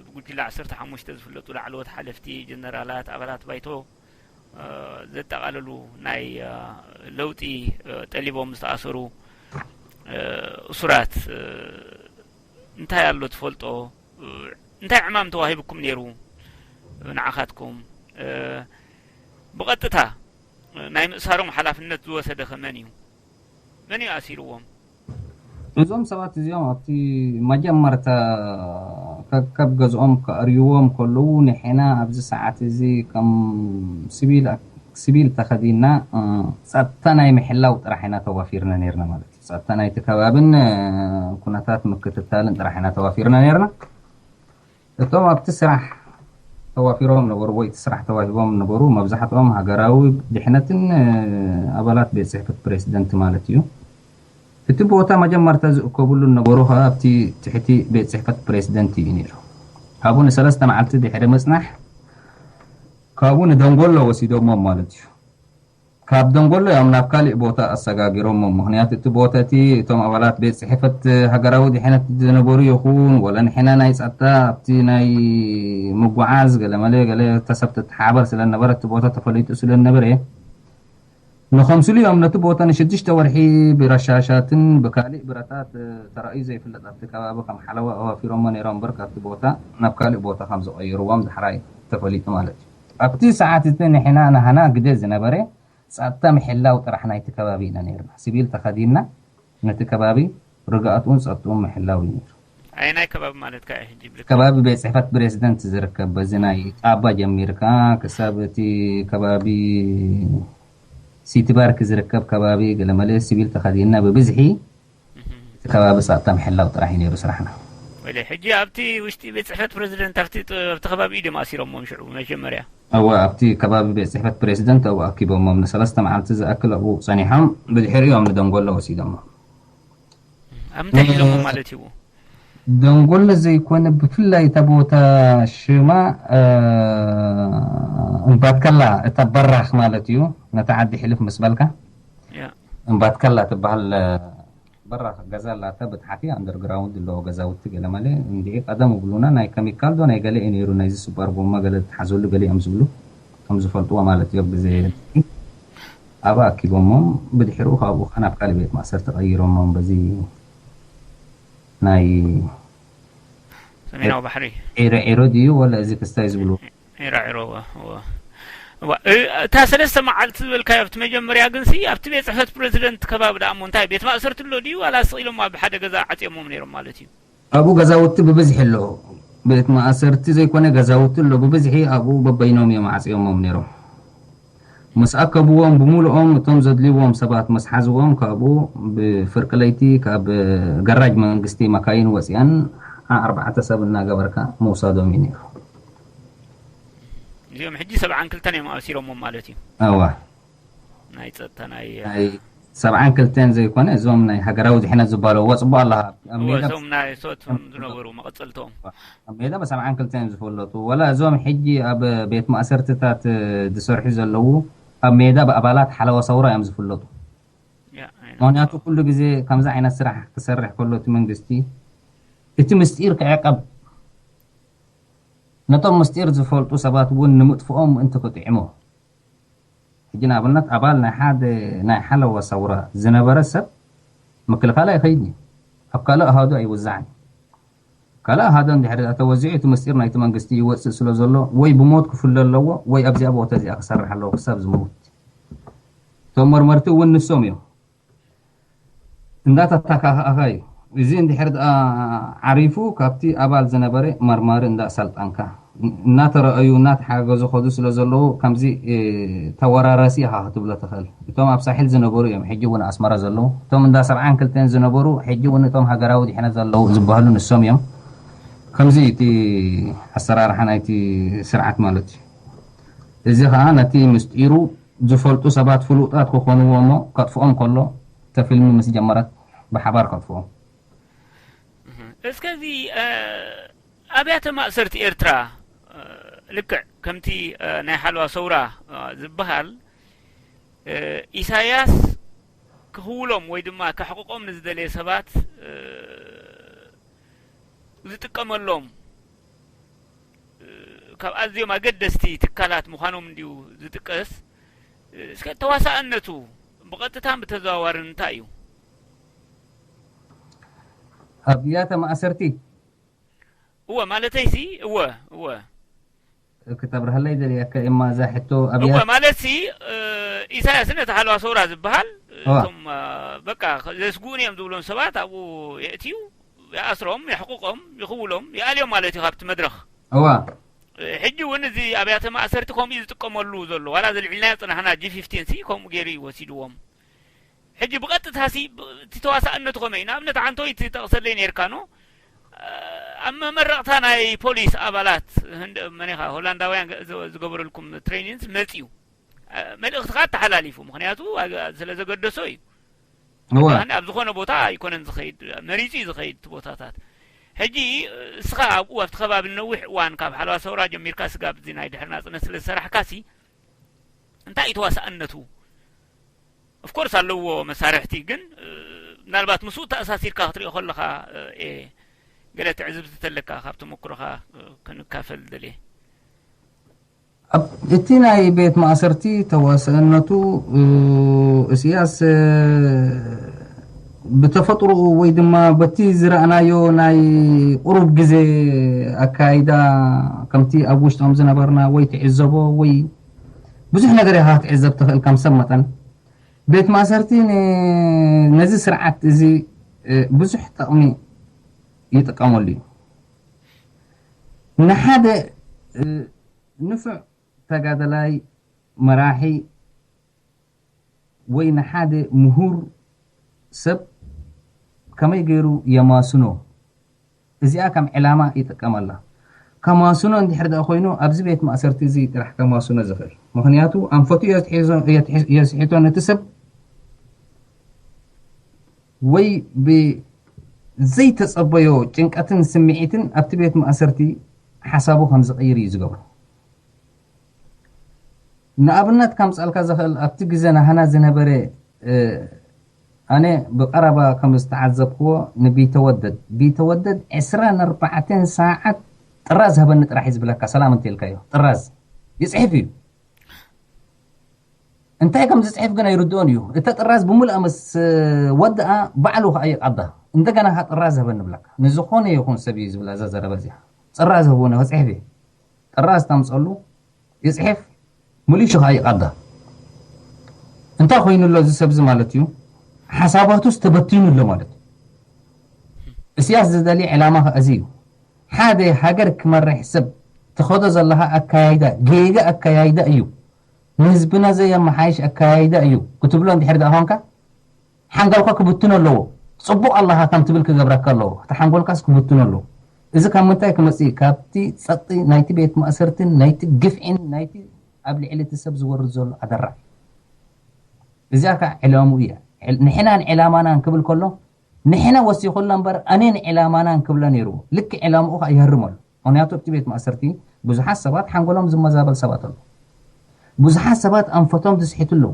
ብጉጅለ ዓሰርተ ሓሙሽተ ዝፍለጡ ላዕለዎት ሓለፍቲ ጀነራላት ኣባላት ባይቶ ዘጠቓለሉ ናይ ለውጢ ጠሊቦም ዝተኣሰሩ እሱራት እንታይ ኣሎ ትፈልጦ? እንታይ ዕማም ተዋሂብኩም ነይሩ ንዓኻትኩም? ብቐጥታ ናይ ምእሳሮም ሓላፍነት ዝወሰደ ከ መን እዩ? መን እዩ ኣሲርዎም? እዞም ሰባት እዚኦም ኣብቲ መጀመርታ ከከብ ገዝኦም ከእርይዎም ከለዉ ንሕና ኣብዚ ሰዓት እዚ ከም ሲቪል ተኸዲና ጸጥታ ናይ ምሕላው ጥራሕ ኢና ተዋፊርና ነርና ማለት እዩ። ጸጥታ ናይቲ ከባብን ኩነታት ምክትታልን ጥራሕ ኢና ተዋፊርና ነርና። እቶም ኣብቲ ስራሕ ተዋፊሮም ነበሩ ወይ እቲ ስራሕ ተዋሂቦም ነበሩ መብዛሕትኦም ሃገራዊ ድሕነትን ኣባላት ቤት ጽሕፈት ፕሬዚደንት ማለት እዩ። እቲ ቦታ መጀመርታ ዝእከብሉ ነበሩ ከኣ ኣብቲ ትሕቲ ቤት ጽሕፈት ፕሬዚደንት እዩ ነይሩ። ካብኡ ንሰለስተ መዓልቲ ድሕሪ ምጽናሕ ካብኡ ንደንጎሎ ወሲዶሞም ማለት እዩ። ካብ ደንጎሎ እዮም ናብ ካሊእ ቦታ ኣሰጋጊሮሞም። ምክንያቱ እቲ ቦታ እቲ እቶም ኣባላት ቤት ጽሕፈት ሃገራዊ ድሕነት ዝነበሩ ይኹን ወላ ንሕና ናይ ጸጥታ ኣብቲ ናይ ምጉዓዝ ገለመለ ገለ ተሰብ ትተሓባበር ስለ ነበረ እቲ ቦታ ተፈሊጡ ስለ ነበረ ንኸምስሉ እዮም ነቲ ቦታ ንሽዱሽተ ወርሒ ብረሻሻትን ብካሊእ ብረታት ተራእዩ ዘይፍለጥ ኣብቲ ከባቢ ከም ሓለዋ ኣዋፊሮሞ ነይሮም እምበር ካብቲ ቦታ ናብ ካሊእ ቦታ ከም ዝቐይርዎም ዳሕራይ ተፈሊጡ ማለት እዩ። ኣብቲ ሰዓት እቲ ንሕና ናህና ግደ ዝነበረ ጸጥታ ምሕላው ጥራሕ ናይቲ ከባቢ ኢና ነይርና። ሲቪል ተኸዲንና ነቲ ከባቢ ርግኣቱን ጸጥታኡን ምሕላው እዩ ነይሩ። ኣየናይ ከባቢ ማለትካ እዩ ሕጂ ብልክዕ? ከባቢ ቤት ጽሕፈት ፕሬዚደንት ዝርከብ፣ በዚ ናይ ጣባ ጀሚርካ ክሳብ እቲ ከባቢ ሲቲ ባርክ ዝርከብ ከባቢ ገለመለ ሲቪል ተኸዲንና ብብዝሒ እቲ ከባቢ ጸጥታ ምሕላው ጥራሕ እዩ ነይሩ ስራሕና። ወይለ ሕጂ ኣብቲ ውሽጢ ቤት ጽሕፈት ፕሬዚደንት ኣብቲ ጥ- ኣብቲ ከባቢ እዩ ድም ኣሲሮሞም ሽዑ መጀመርያ? እወ፣ ኣብቲ ከባቢ ቤት ጽሕፈት ፕሬዚደንት ኣብኡ ኣኪቦሞም ንሰለስተ መዓልቲ ዝኣክል ኣብኡ ጸኒሖም፣ ብድሕሪኡ እዮም ንደንጎሎ ወሲዶሞም። ኣብ ምንታይ ሒዞሞ ማለት እዩ? ደንጎሎ ዘይኮነ፣ ብፍላይ እታ ቦታ ሽማ እምባትከላ፣ እታ በራኽ ማለት እዩ። ነታ ዓዲ ሕልፍ ምስ በልካ ያ እምባትከላ ትበሃል በራኽ ገዛ ኣላታ። ብታሕቲ ኣንደርግራውንድ ኣለዎ ገዛውቲ ገለመለ። እንድዒ ቀደም ይብሉና ናይ ከሚካል ዶ ናይ ገለ እዩ ነይሩ፣ ናይዚ ስባር ጎማ ገለ ዝትሓዘሉ ገለ እዮም ዝብሉ፣ ከም ዝፈልጥዎ ማለት እዩ። ኣብ ግዜ ኣብኣ ኣኪቦሞም፣ ብድሕሪኡ ካብኡ ከኣ ናብ ካልእ ቤት ማእሰርቲ ቀይሮሞም። በዚ ናይ ሰሜናዊ ባሕሪ። ዒረ ዒሮ ድዩ ወላ እዚ ክስታይ ዝብሉ? ዒረ ዒሮ፣ እወ፣ እወ። እዋ፣ እ፣ እታ ሰለስተ መዓልቲ ዝበልካዮ ኣብቲ መጀመርያ ግን ሲ ኣብቲ ቤት ጽሕፈት ፕሬዚደንት ከባቢ ደኣ እሞ እንታይ ቤት ማእሰርቲ ኣሎ ድዩ ዋላ ስቕ ኢሎም ኣብ ሓደ ገዛ ዓጽዮሞም ነይሮም ማለት እዩ? ኣብኡ ገዛውቲ ብብዝሒ ኣሎ። ቤት ማእሰርቲ ዘይኮነ ገዛውቲ ኣሎ ብብዝሒ፣ ኣብኡ በበይኖም እዮም ዓጽዮሞም ነይሮም። ምስ ኣከብዎም ብምሉኦም እቶም ዘድልይዎም ሰባት ምስ ሓዝዎም ካብኡ ብፍርቂ ለይቲ ካብ ገራጅ መንግስቲ መካይን ወጺኣን ኣርባዕተ ሰብ እናገበርካ ምውሳዶም እዩ ነይሩ። እዚኦም ሕጂ ሰብዓን ክልተን እዮም ኣሲሮሞም ማለት እዩ? እዋ። ናይ ጸጥታ ናይ ናይ ሰብዓን ክልተን ዘይኮነ እዞም ናይ ሃገራዊ ድሕነት ዝበሃሉ ወጽቦ ኣለኻ ኣብ እወ፣ ሜዳ እዞም ናይ ሶት ዝነበሩ መቐጸልቶም። ኣብ ሜዳ ብሰብዓን ክልተን እዮም ዝፍለጡ። ወላ እዞም ሕጂ ኣብ ቤት ማእሰርትታት ዝሰርሑ ዘለዉ ኣብ ሜዳ ብኣባላት ሓለዋ ሰውራ እዮም ዝፍለጡ። ያ፣ I know። ምክንያቱ ኩሉ ግዜ ከምዚ ዓይነት ስራሕ ክሰርሕ ከሎ እቲ መንግስቲ እቲ ምስጢር ክዕቀብ ነቶም ምስጢር ዝፈልጡ ሰባት እውን ንምጥፍኦም ምእንቲ ክጥዕሞ። ሕጂ ንኣብነት ኣባል ናይ ሓደ ናይ ሓለዋ ሰውራ ዝነበረ ሰብ ምክልኻል ኣይኸይድን እዩ። ኣብ ካልእ ኣሃዱ ኣይውዛዕን እዩ። ካልእ ኣሃዱ እንድሕር ደኣ ተወዚዑ እቲ ምስጢር ናይቲ መንግስቲ ይወፅእ ስለ ዘሎ ወይ ብሞት ክፍለ ኣለዎ ወይ ኣብዚኣ ቦታ እዚኣ ክሰርሕ ኣለዎ ክሳብ ዝመውት። እቶም መርመርቲ እውን ንሶም እዮም። እንዳተተካኸእኻ እዩ። እዚ እንድሕር ደኣ ዓሪፉ ካብቲ ኣባል ዝነበረ መርማሪ እንዳኣሰልጠንካ እናተረኣዩ እናተሓገዙ ከዱ ስለ ዘለዉ ከምዚ ተወራራሲ ኢኻ ክትብሎ ትኽእል። እቶም ኣብ ሳሕል ዝነበሩ እዮም ሕጂ እውን ኣስመራ ዘለዉ። እቶም እንዳ ሰብዓን ክልተን ዝነበሩ ሕጂ እውን እቶም ሃገራዊ ድሕነት ዘለዉ ዝበሃሉ ንሶም እዮም። ከምዚ እቲ ኣሰራርሓ ናይቲ ስርዓት ማለት እዩ። እዚ ኸዓ ነቲ ምስጢሩ ዝፈልጡ ሰባት ፍሉጣት ክኾንዎ እሞ ከጥፍኦም ከሎ እተ ፊልሚ ምስ ጀመረት ብሓባር ከጥፍኦም። እስከዚ ኣብያተ ማእሰርቲ ኤርትራ ልክዕ ከምቲ ናይ ሓለዋ ሰውራ ዝበሃል ኢሳያስ ክኽውሎም ወይ ድማ ከሕቕቖም ንዝደለየ ሰባት ዝጥቀመሎም ካብ ኣዝዮም ኣገደስቲ ትካላት ምዃኖም እንድዩ ዝጥቀስ። እስከ ተዋሳእነቱ ብቐጥታን ብተዘዋዋርን እንታይ እዩ? ኣብያተ ማእሰርቲ እወ ማለተይሲ እወ እወ ክተብርሃለይ ደልየካ እማ እዛ ሕቶ እወ ኣብያተ ማለትሲ ኢሳያስ ነቲ ሓለዋ ሰውራ ዝበሃል እዋ። እቶም በቃ ዘስግኡን እዮም ዝብሎም ሰባት ኣብኡ የእትዩ ይኣስሮም የሕቁቆም ይኽውሎም ይኣልዮም ማለት እዩ ካብቲ መድረኽ። እዋ ሕጂ እውን እዚ ኣብያተ ማእሰርቲ ከምኡ እዩ ዝጥቀመሉ ዘሎ ዋላ ዘልዒልናዮ ፅናሕና ጂ ፊፍቲን ሲ ከምኡ ገይሩ እዩ ወሲድዎም። ሕጂ ብቐጥታ ሲ እቲ ተዋሳእነቱ ከመይ እዩ ንኣብነት ዓንቶይ ትጠቕሰለይ ነርካ ኖ ኣብ መመረቕታ ናይ ፖሊስ ኣባላት ህንድ መኔኻ ሆላንዳውያን ዝገበረልኩም ትሬኒንስ መፅዩ መልእኽትኻ ተሓላሊፉ ምክንያቱ ስለ ዘገደሶ እዩ። እዋ ኣብ ዝኾነ ቦታ ኣይኮነን ዝኸይድ መሪፁ እዩ ዝኸይድ እቲ ቦታታት። ሕጂ እስኻ ኣብኡ ኣብቲ ከባቢ ነዊሕ እዋን ካብ ሓለዋ ሰውራ ጀሚርካ ስጋብ እዚ ናይ ድሕሪ ናፅነት ስለ ዝሰራሕካ ሲ እንታይ እዩ ተዋሳእነቱ? ኦፍኮርስ ኣለዎ መሳርሕቲ ግን ምናልባት ምስኡ ተኣሳሲርካ ክትሪኦ ከለኻ ገለ ትዕዝብቲ ተለካ ካብ ተመክሮኻ ክንካፈል ደልየ። እቲ ናይ ቤት ማእሰርቲ ተዋስእነቱ እስያስ ብተፈጥሮኡ ወይ ድማ በቲ ዝረኣናዮ ናይ ቁሩብ ግዜ ኣካይዳ፣ ከምቲ ኣብ ውሽጦም ዝነበርና ወይ ትዕዘቦ ወይ ብዙሕ ነገር ኢኻ ክትዕዘብ ትኽእል። ከም ሰብ መጠን ቤት ማእሰርቲ ን-፣ ነዚ ስርዓት እዚ፣ እ፣ ብዙሕ ጥቕሚ ይጥቀመሉ እዩ። ንሓደ፣ እ፣ ንፉዕ ተጋደላይ፣ መራሒ ወይ ንሓደ ምሁር ሰብ ከመይ ገይሩ የማስኖ? እዚኣ ከም ዕላማ ይጥቀመላ። ከማስኖ እንድሕር ደኣ ኮይኑ ኣብዚ ቤት ማእሰርቲ እዚ ጥራሕ ከማስኖ ዝኽእል። ምኽንያቱ ኣንፈቱ እዮ ዝትሒዞ-፣ እዮ ትሒ-፣ እዮ ዝስሒቶ ነቲ ሰብ ወይ ብዘይተጸበዮ ጭንቀትን ስምዒትን ኣብቲ ቤት ማእሰርቲ ሓሳቡ ከም ዝቕይር እዩ ዝገብሮ። ንኣብነት ከምጻልካ ዝኽእል ኣብቲ ግዜ ናህና ዝነበረ፣ እ፣ ኣነ ብቐረባ ከም ዝተዓዘብክዎ ንቢተወደድ፣ ቢተወደድ ዕስራን ኣርባዕተን ሰዓት ጥራዝ ሃበኒ ጥራሕ እዩ ዝብለካ። ሰላም እንተልካዮ ጥራዝ ይጽሕፍ እዩ። እንታይ ከም ዝጽሕፍ ግን ኣይርድኦን እዩ። እተ ጥራዝ ብምሉኣ ምስ ወድኣ ባዕሉ ከኣ ይቐዳ። እንደገና ከኣ ጥራዝ ሃበኒ ይብለካ። ንዝኾነ ይኹን ሰብ እዩ ዝብላ እዛ ዘረባ እዚኣ። ጥራዝ ህቡኒ ክጽሕፍ እየ። ጥራዝ ተምጸሉ ይጽሕፍ፣ ሙሊሹ ከኣ ይቐዳ። እንታይ ኮይኑ ኣሎ እዚ ሰብ እዚ ማለት እዩ? ሓሳባቱስ ተበቲኑ ኣሎ ማለት እዩ። እስያስ ዝደሊ ዕላማ ከኣ እዚ እዩ። ሓደ ሃገር ክመርሕ ሰብ ትኸዶ ዘለኻ ኣካያይዳ ጌጋ ኣካያይዳ እዩ። ንህዝብና ዘየመሓይሽ ኣካያይዳ እዩ ክትብሎ እንድሕር ደኣ ኾንካ፣ ሓንጎልካ ክብትኖ ኣለዎ። ጽቡቕ ኣለኻ ከም ትብል ክገብረካ ኣለዎ። እቲ ሓንጎልካስ ክብትኖ ኣለዎ። እዚ ካብ ምንታይ ክመጽእ እዩ? ካብቲ ጸቕጢ ናይቲ ቤት ማእሰርትን ናይቲ ግፍዒን ናይቲ ኣብ ልዕሊ እቲ ሰብ ዝወርድ ዘሎ ኣደራዕ። እዚኣ ከኣ ዕላምኡ እያ። ዕል-፣ ንሕናን ዕላማናን ክብል ከሎ፣ ንሕና ወሲኹልና እምበር፣ ኣነን ዕላማናን ክብላ ነይርዎ። ልክዕ ዕላምኡ ከኣ ይህርም ኣሎ። ምኽንያቱ ኣብቲ ቤት ማእሰርቲ ብዙሓት ሰባት ሓንጎሎም ዝመዛበል ሰባት ኣለዉ። ብዙሓት ሰባት ኣንፈቶም ዝስሕቱ ኣለዉ።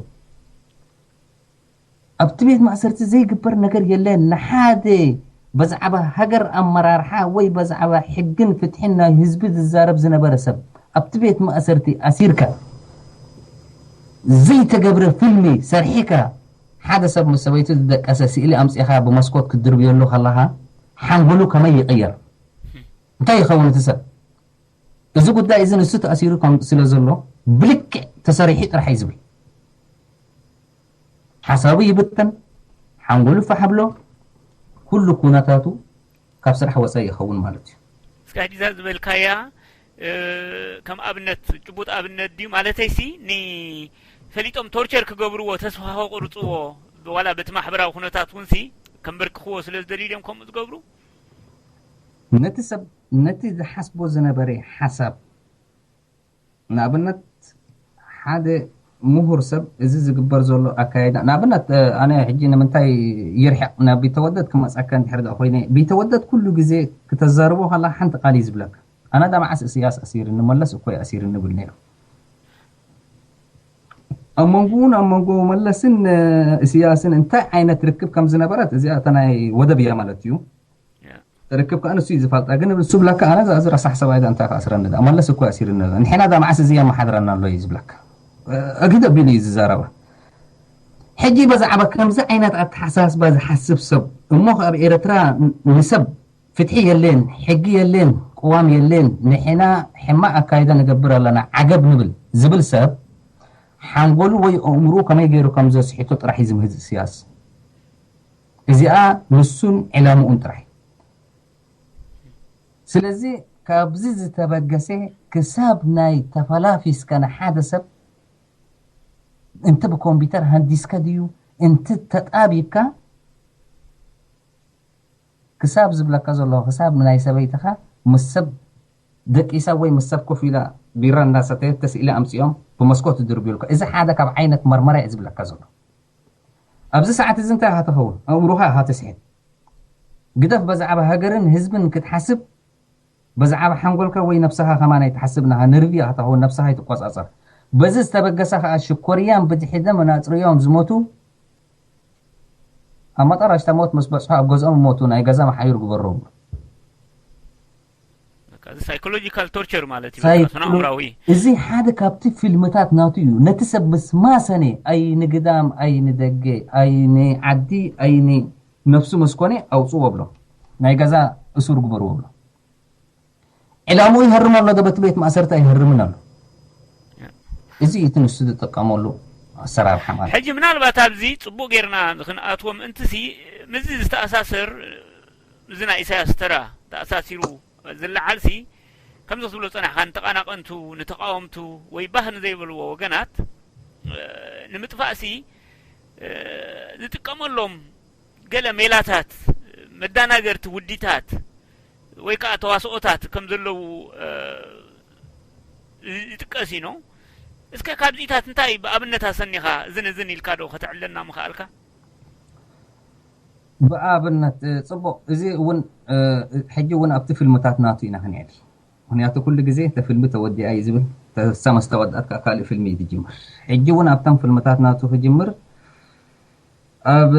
ኣብቲ ቤት ማእሰርቲ ዘይግበር ነገር የለን። ንሓደ ብዛዕባ ሃገር ኣመራርሓ ወይ ብዛዕባ ሕግን ፍትሕን ናይ ህዝቢ ዝዛረብ ዝነበረ ሰብ ኣብቲ ቤት ማእሰርቲ ኣሲርካ፣ ዘይተገብረ ፊልሚ ሰርሒካ፣ ሓደ ሰብ ምስ ሰበይቱ ዝደቀሰ ስእሊ ኣምጺኻ ብመስኮት ክትድርብየሉ ከለኻ፣ ሓንጎሉ ከመይ ይቕየር? እንታይ ይኸውን እቲ ሰብ? እዚ ጉዳይ እዚ ንሱ ተኣሲሩ ከም ስለ ዘሎ ብልክዕ ተሰሪሑ ጥራሕ እዩ ዝብል። ሓሳቡ ይብተን፣ ሓንጎሉ ፋሕ ብሎ፣ ኩሉ ኩነታቱ ካብ ስራሕ ወጻኢ ይኸውን ማለት እዩ። እስከ ሕጂ እዛ ዝበልካያ፣ እ፣ ከም ኣብነት፣ ጭቡጥ ኣብነት ድዩ? ማለተይሲ፣ ኒ-፣ ፈሊጦም ቶርቸር ክገብርዎ፣ ተስፋ ከቑርጽዎ፣ ዋላ በቲ ማሕበራዊ ኩነታት እውንሲ፣ ከንበርክኽዎ ስለ ዝደልዩ ድዮም ከምኡ ዝገብሩ? ነቲ ሰብ፣ ነቲ ዝሓስቦ ዝነበረ ሓሳብ፣ ንኣብነት፣ ሓደ ምሁር ሰብ፣ እዚ ዝግበር ዘሎ ኣካይዳ፣ ንኣብነት፣ እ፣ ኣነ ሕጂ ንምንታይ ይርሕቕ ናብ ቢተወደድ ክመጸካ እንድሕር ደኣ ኮይነ፣ ቢተወደድ ኩሉ ግዜ ክተዛርቦ ከላ ሓንቲ ቃል እዩ ዝብለካ። ኣነ ዳ መዓስ እስያስ ኣሲርኒ፣ መለስ እኮ እዩ ኣሲርኒ ይብል ነይሩ። ኣብ መንጎኡን ኣብ መንጎ መለስን፣ እ፣ እስያስን እንታይ ዓይነት ርክብ ከም ዝነበረት፣ እዚኣ እታ ናይ ወደብ እያ ማለት እዩ። ያ። ርክብ ከኣ ንሱ እዩ ዝፈልጣ። ግን ንሱ ብለካ፣ ኣነ እዛ፣ እዚ ረሳሕ ሰብኣይ ዳ እንታይ ክኣስረኒ ዳ? መለስ እኮ ኣሲርኒ ኣሎ። ንሕና ዳ መዓስ እዚ የመሓድረና ኣሎ እዩ ዝብለካ። እ፣ ኣግሂድ ኣቢሉ እዩ ዝዛረባ። ሕጂ በዛዕባ ከምዚ ዓይነት ኣተሓሳስባ ዝሓስብ ሰብ፣ እሞ ኣብ ኤርትራ ን-፣ ንሰብ ፍትሒ የለን፣ ሕጊ የለን፣ ቅዋም የለን፣ ንሕና ሕማቕ ኣካይዳ ንገብር ኣለና፣ ዓገብ ንብል ዝብል ሰብ፣ ሓንጎሉ ወይ ኣእምሮኡ ከመይ ገይሩ ከም ዘስሕቶ ጥራሕ እዩ ዝምህዝ እስያስ። እዚኣ ንሱን ዕላምኡን ጥራሕ። ስለዚ ካብዚ ዝተበገሰ ክሳብ ናይ ተፈላፊስካ ንሓደ ሰብ እንተ ብኮምፒውተር ሃንዲስካ ድዩ እንተ ተጣቢብካ ክሳብ ዝብለካ ዘሎ ክሳብ ናይ ሰበይትኻ ምስ ሰብ ደቂሳ ወይ ምስ ሰብ ኮፍ ኢላ ቢራ እንዳሰተየት ተስኢለ ኣምጺኦም ብመስኮት ዝድርብዩልካ። እዚ ሓደ ካብ ዓይነት መርመራ እዩ ዝብለካ ዘሎ። ኣብዚ ሰዓት እዚ እንታይ ኢኻ ትኸውን? ኣእምሮኻ ኢኻ ትስሕት። ግደፍ በዛዕባ ሃገርን ህዝብን ክትሓስብ፣ በዛዕባ ሓንጎልካ ወይ ነብስኻ ከማን ኣይትሓስብ፣ ናኻ ነርቪ ኢኻ ትኸውን፣ ነብስኻ ኣይትቆጻጸር። በዚ ዝተበገሰ ከኣ ሽኮርያን ብድሒ ደም እናጽረዮም ዝሞቱ፣ ኣብ መጠረሽታ ሞት ምስ በጽሑ ኣብ ገዝኦም ይሞቱ፣ ናይ ገዛ መሓዩር ግበሮም። በቃ፣ እዚ ሳይኮሎጂካል ቶርቸር ማለት እዩ። በቃ፣ ሳይኮሎ-፣ ስነ-ኣእምራዊ። እዚ ሓደ ካብቲ ፊልምታት ናቱ እዩ። ነቲ ሰብ ምስ ማሰነ፣ ኣይኒ ግዳም፣ ኣይኒ ደገ፣ ኣይኒ ዓዲ፣ ኣይኒ ነፍሱ መስኮነ ኣውፅዎ ብሎ፣ ናይ ገዛ እሱር ግበርዎ ብሎ። ዕላምኡ ይህርም ኣሎ፣ ዶ በቲ ቤት ማእሰርቲ ኣይህርምን ኣሎ። እዚ እቲ ንሱ ዝጥቀመሉ ኣሰራርሓ ማለት። ሕጂ ምናልባት ኣብዚ ጽቡቕ ጌርና ክንኣትዎ ምእንትሲ፣ ምስዚ ዝተኣሳሰር፣ እዚ ናይ ኢሳያስ ተራ ተኣሳሲሩ ዝለዓልሲ፣ ከምዚ ክትብሎ ጸናሕካ፣ ንተቓናቐንቱ፣ ንተቓወምቱ ወይ ባህ ንዘይበልዎ ወገናት፣ እ፣ ንምጥፋእሲ፣ እ፣ ዝጥቀመሎም ገለ ሜላታት፣ መዳናገርቲ ውዲታት ወይ ከዓ ተዋስኦታት ከም ዘለዉ፣ እ፣ ይጥቀስ ኢኖ። እስከ ካብዚታት እንታይ ብኣብነት ኣሰኒኻ እዝን እዝን ኢልካ ዶ ከተዕለና ምኽኣልካ? ብኣብነት፣ እ፣ ጽቡቕ። እዚ እውን፣ እ፣ ሕጂ እውን ኣብቲ ፊልምታት ናቱ ኢና ክንዕል። ምኽንያቱ ኩሉ ግዜ እተ ፊልሚ ተወዲኣ እዩ ዝብል፣ ተሳ ምስ ተወድኣት ከዓ ካልእ ፊልሚ እዩ ዝጅምር። ሕጂ እውን ኣብተን ፊልምታት ናቱ ክጅምር፣ ኣብ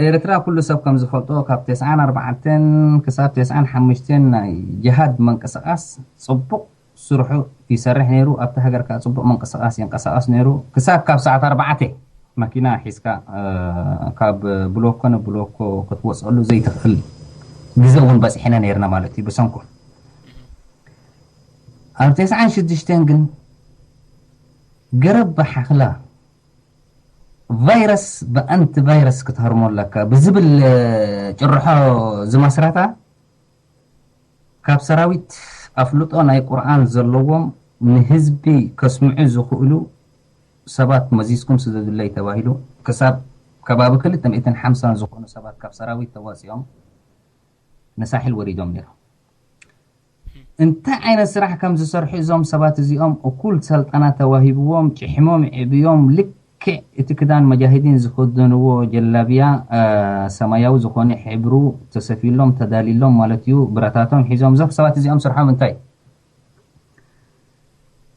ኤርትራ ኩሉ ሰብ ከም ዝፈልጦ ካብ ተስዓን ኣርባዕተን ክሳብ ተስዓን ሓሙሽተን ናይ ጅሃድ መንቀሳቓስ ጽቡቕ ስርሑ ይሰርሕ ነይሩ። ኣብቲ ሃገር ከዓ ጽቡቕ መንቀሳቓስ ይንቀሳቐስ ነይሩ። ክሳብ ካብ ሰዓት ኣርባዕተ መኪና ሒዝካ፣ እ፣ ካብ ብሎኮ ንብሎኮ ክትወፅኣሉ ዘይትኽእል ግዜ እውን በፂሕና ነይርና ማለት እዩ ብሰንኮ። ኣብ ተስዓን ሽዱሽተን ግን ገረብ ብሓኽላ ቫይረስ ብኣንቲ ቫይረስ ክትሃርሞ ኣለካ ብዝብል፣ እ፣ ጭርሖ ዝመስረታ፣ ካብ ሰራዊት ኣፍልጦ ናይ ቁርኣን ዘለዎም ንህዝቢ ከስምዑ ዝኽእሉ ሰባት መዚዝኩም ስደዱለይ ተባሂሉ፣ ክሳብ ከባቢ ክልተ ሚእትን ሓምሳን ዝኾኑ ሰባት ካብ ሰራዊት ተዋፂኦም ንሳሕል ወሪዶም ነይሮም። እንታይ ዓይነት ስራሕ ከም ዝሰርሑ እዞም ሰባት እዚኦም፣ እኩል ሰልጠና ተዋሂብዎም፣ ጭሕሞም ዕብዮም፣ ልክዕ እቲ ክዳን መጃሂዲን ዝኸደንዎ ጀላብያ፣ እ፣ ሰማያዊ ዝኾነ ሕብሩ ተሰፊሎም፣ ተዳሊሎም ማለት እዩ። ብረታቶም ሒዞም፣ እዞም ሰባት እዚኦም ስርሖም እንታይ?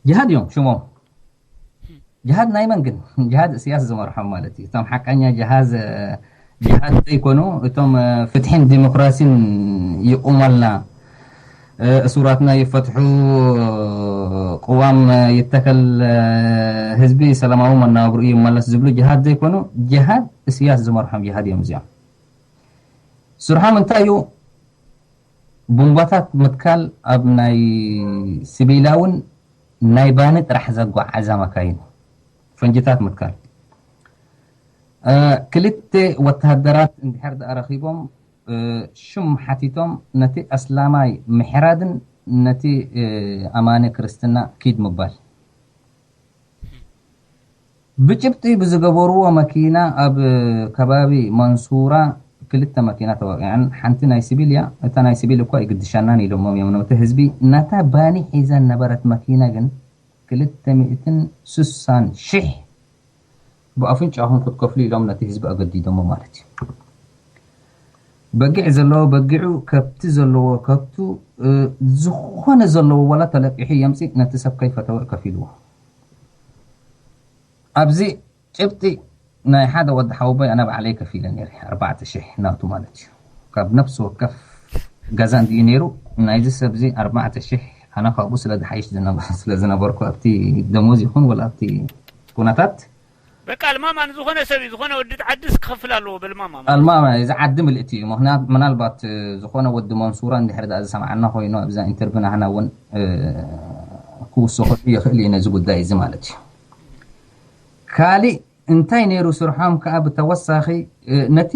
ጅሃድ እዮም ሽሞም። ጅሃድ ናይ መን ግን? ጅሃድ እስያስ ዝመርሖም ማለት እዩ። እቶም ሓቀኛ ጅሃዝ፣ እ፣ ጅሃድ ዘይኮኑ፣ እቶም፣ እ፣ ፍትሕን ዲሞክራሲን ይቁመልና፣ እ፣ እሱራትና ይፈትሑ፣ ቅዋም ይተከል፣ እ፣ ህዝቢ ሰላማዊ መናብርኡ ይመለስ ዝብሉ ጅሃድ ዘይኮኑ፣ ጅሃድ እስያስ ዝመርሖም ጅሃድ እዮም እዚኦም። ስርሖም እንታይ እዩ? ቡምባታት ምትካል ኣብ ናይ ሲቪላውን ናይ ባኒ ጥራሕ ዘጓዓዛ መካይን፣ ፈንጅታት ምትካል። እ፣ ክልተ ወተሃደራት እንድሕር ደኣ ረኺቦም፣ እ፣ ሽም ሓቲቶም ነቲ ኣስላማይ ምሕራድን ነቲ፣ እ፣ ኣማኒ ክርስትና ኪድ ምባል። ብጭብጢ ብዝገበርዎ መኪና ኣብ ከባቢ መንሱራ ክልተ መኪና ተወቂዐን። ሓንቲ ናይ ሲቪል እያ። እታ ናይ ሲቪል እኳ ይግድሻናን ኢሎሞም እዮም ነቲ ህዝቢ። ነታ ባኒ ሒዛ ነበረት መኪና ግን ክልተ ሚእትን ስሳን ሽሕ ብኣፍንጫኹም ክትከፍሉ ኢሎም ነቲ ህዝቢ ኣገዲዶሞ ማለት እዩ። በጊዕ ዘለዎ በጊዑ፣ ከብቲ ዘለዎ ከብቱ፣ እ፣ ዝኾነ ዘለዎ ዋላ ተለቂሑ የምፅእ፣ ነቲ ሰብ ከይፈተወ ከፊልዎ። ኣብዚ ጭብጢ ናይ ሓደ ወዲ ሓወቦይ ኣነ ባዕለይ ከፊለ ነይረ፣ ኣርባዕተ ሽሕ ናቱ ማለት እዩ። ካብ ነፍሲ ወከፍ ገዛ እንድዩ ነይሩ፣ ናይዚ ሰብ እዚ ኣርባዕተ ሽሕ፣ ኣነ ካብኡ ስለ ዝሓይሽ ዝነበ-፣ ስለ ዝነበርኩ ኣብቲ ደሞዝ ይኹን ወላ ኣብቲ ኩነታት። በቃ ኣልማማ ንዝኾነ ሰብ እዩ፣ ዝኾነ ወዲ ዓድስ ክኸፍል ኣለዎ በልማማ ማለት። ኣልማማ እዚ ዓዲ ምልእቲ እዩ። ምኽንያት ምናልባት፣ እ፣ ዝኾነ ወዲ መንሱራ እንድሕር ደኣ ዝሰምዓና ኮይኑ ኣብዛ ኢንተርቪው ናህና እውን፣ እ፣ ክውስኸሉ ይኽእል እዩ ነዚ ጉዳይ እዚ ማለት እዩ። ካሊእ እንታይ ነይሩ ስርሖም ከኣ ብተወሳኺ፣ እ፣ ነቲ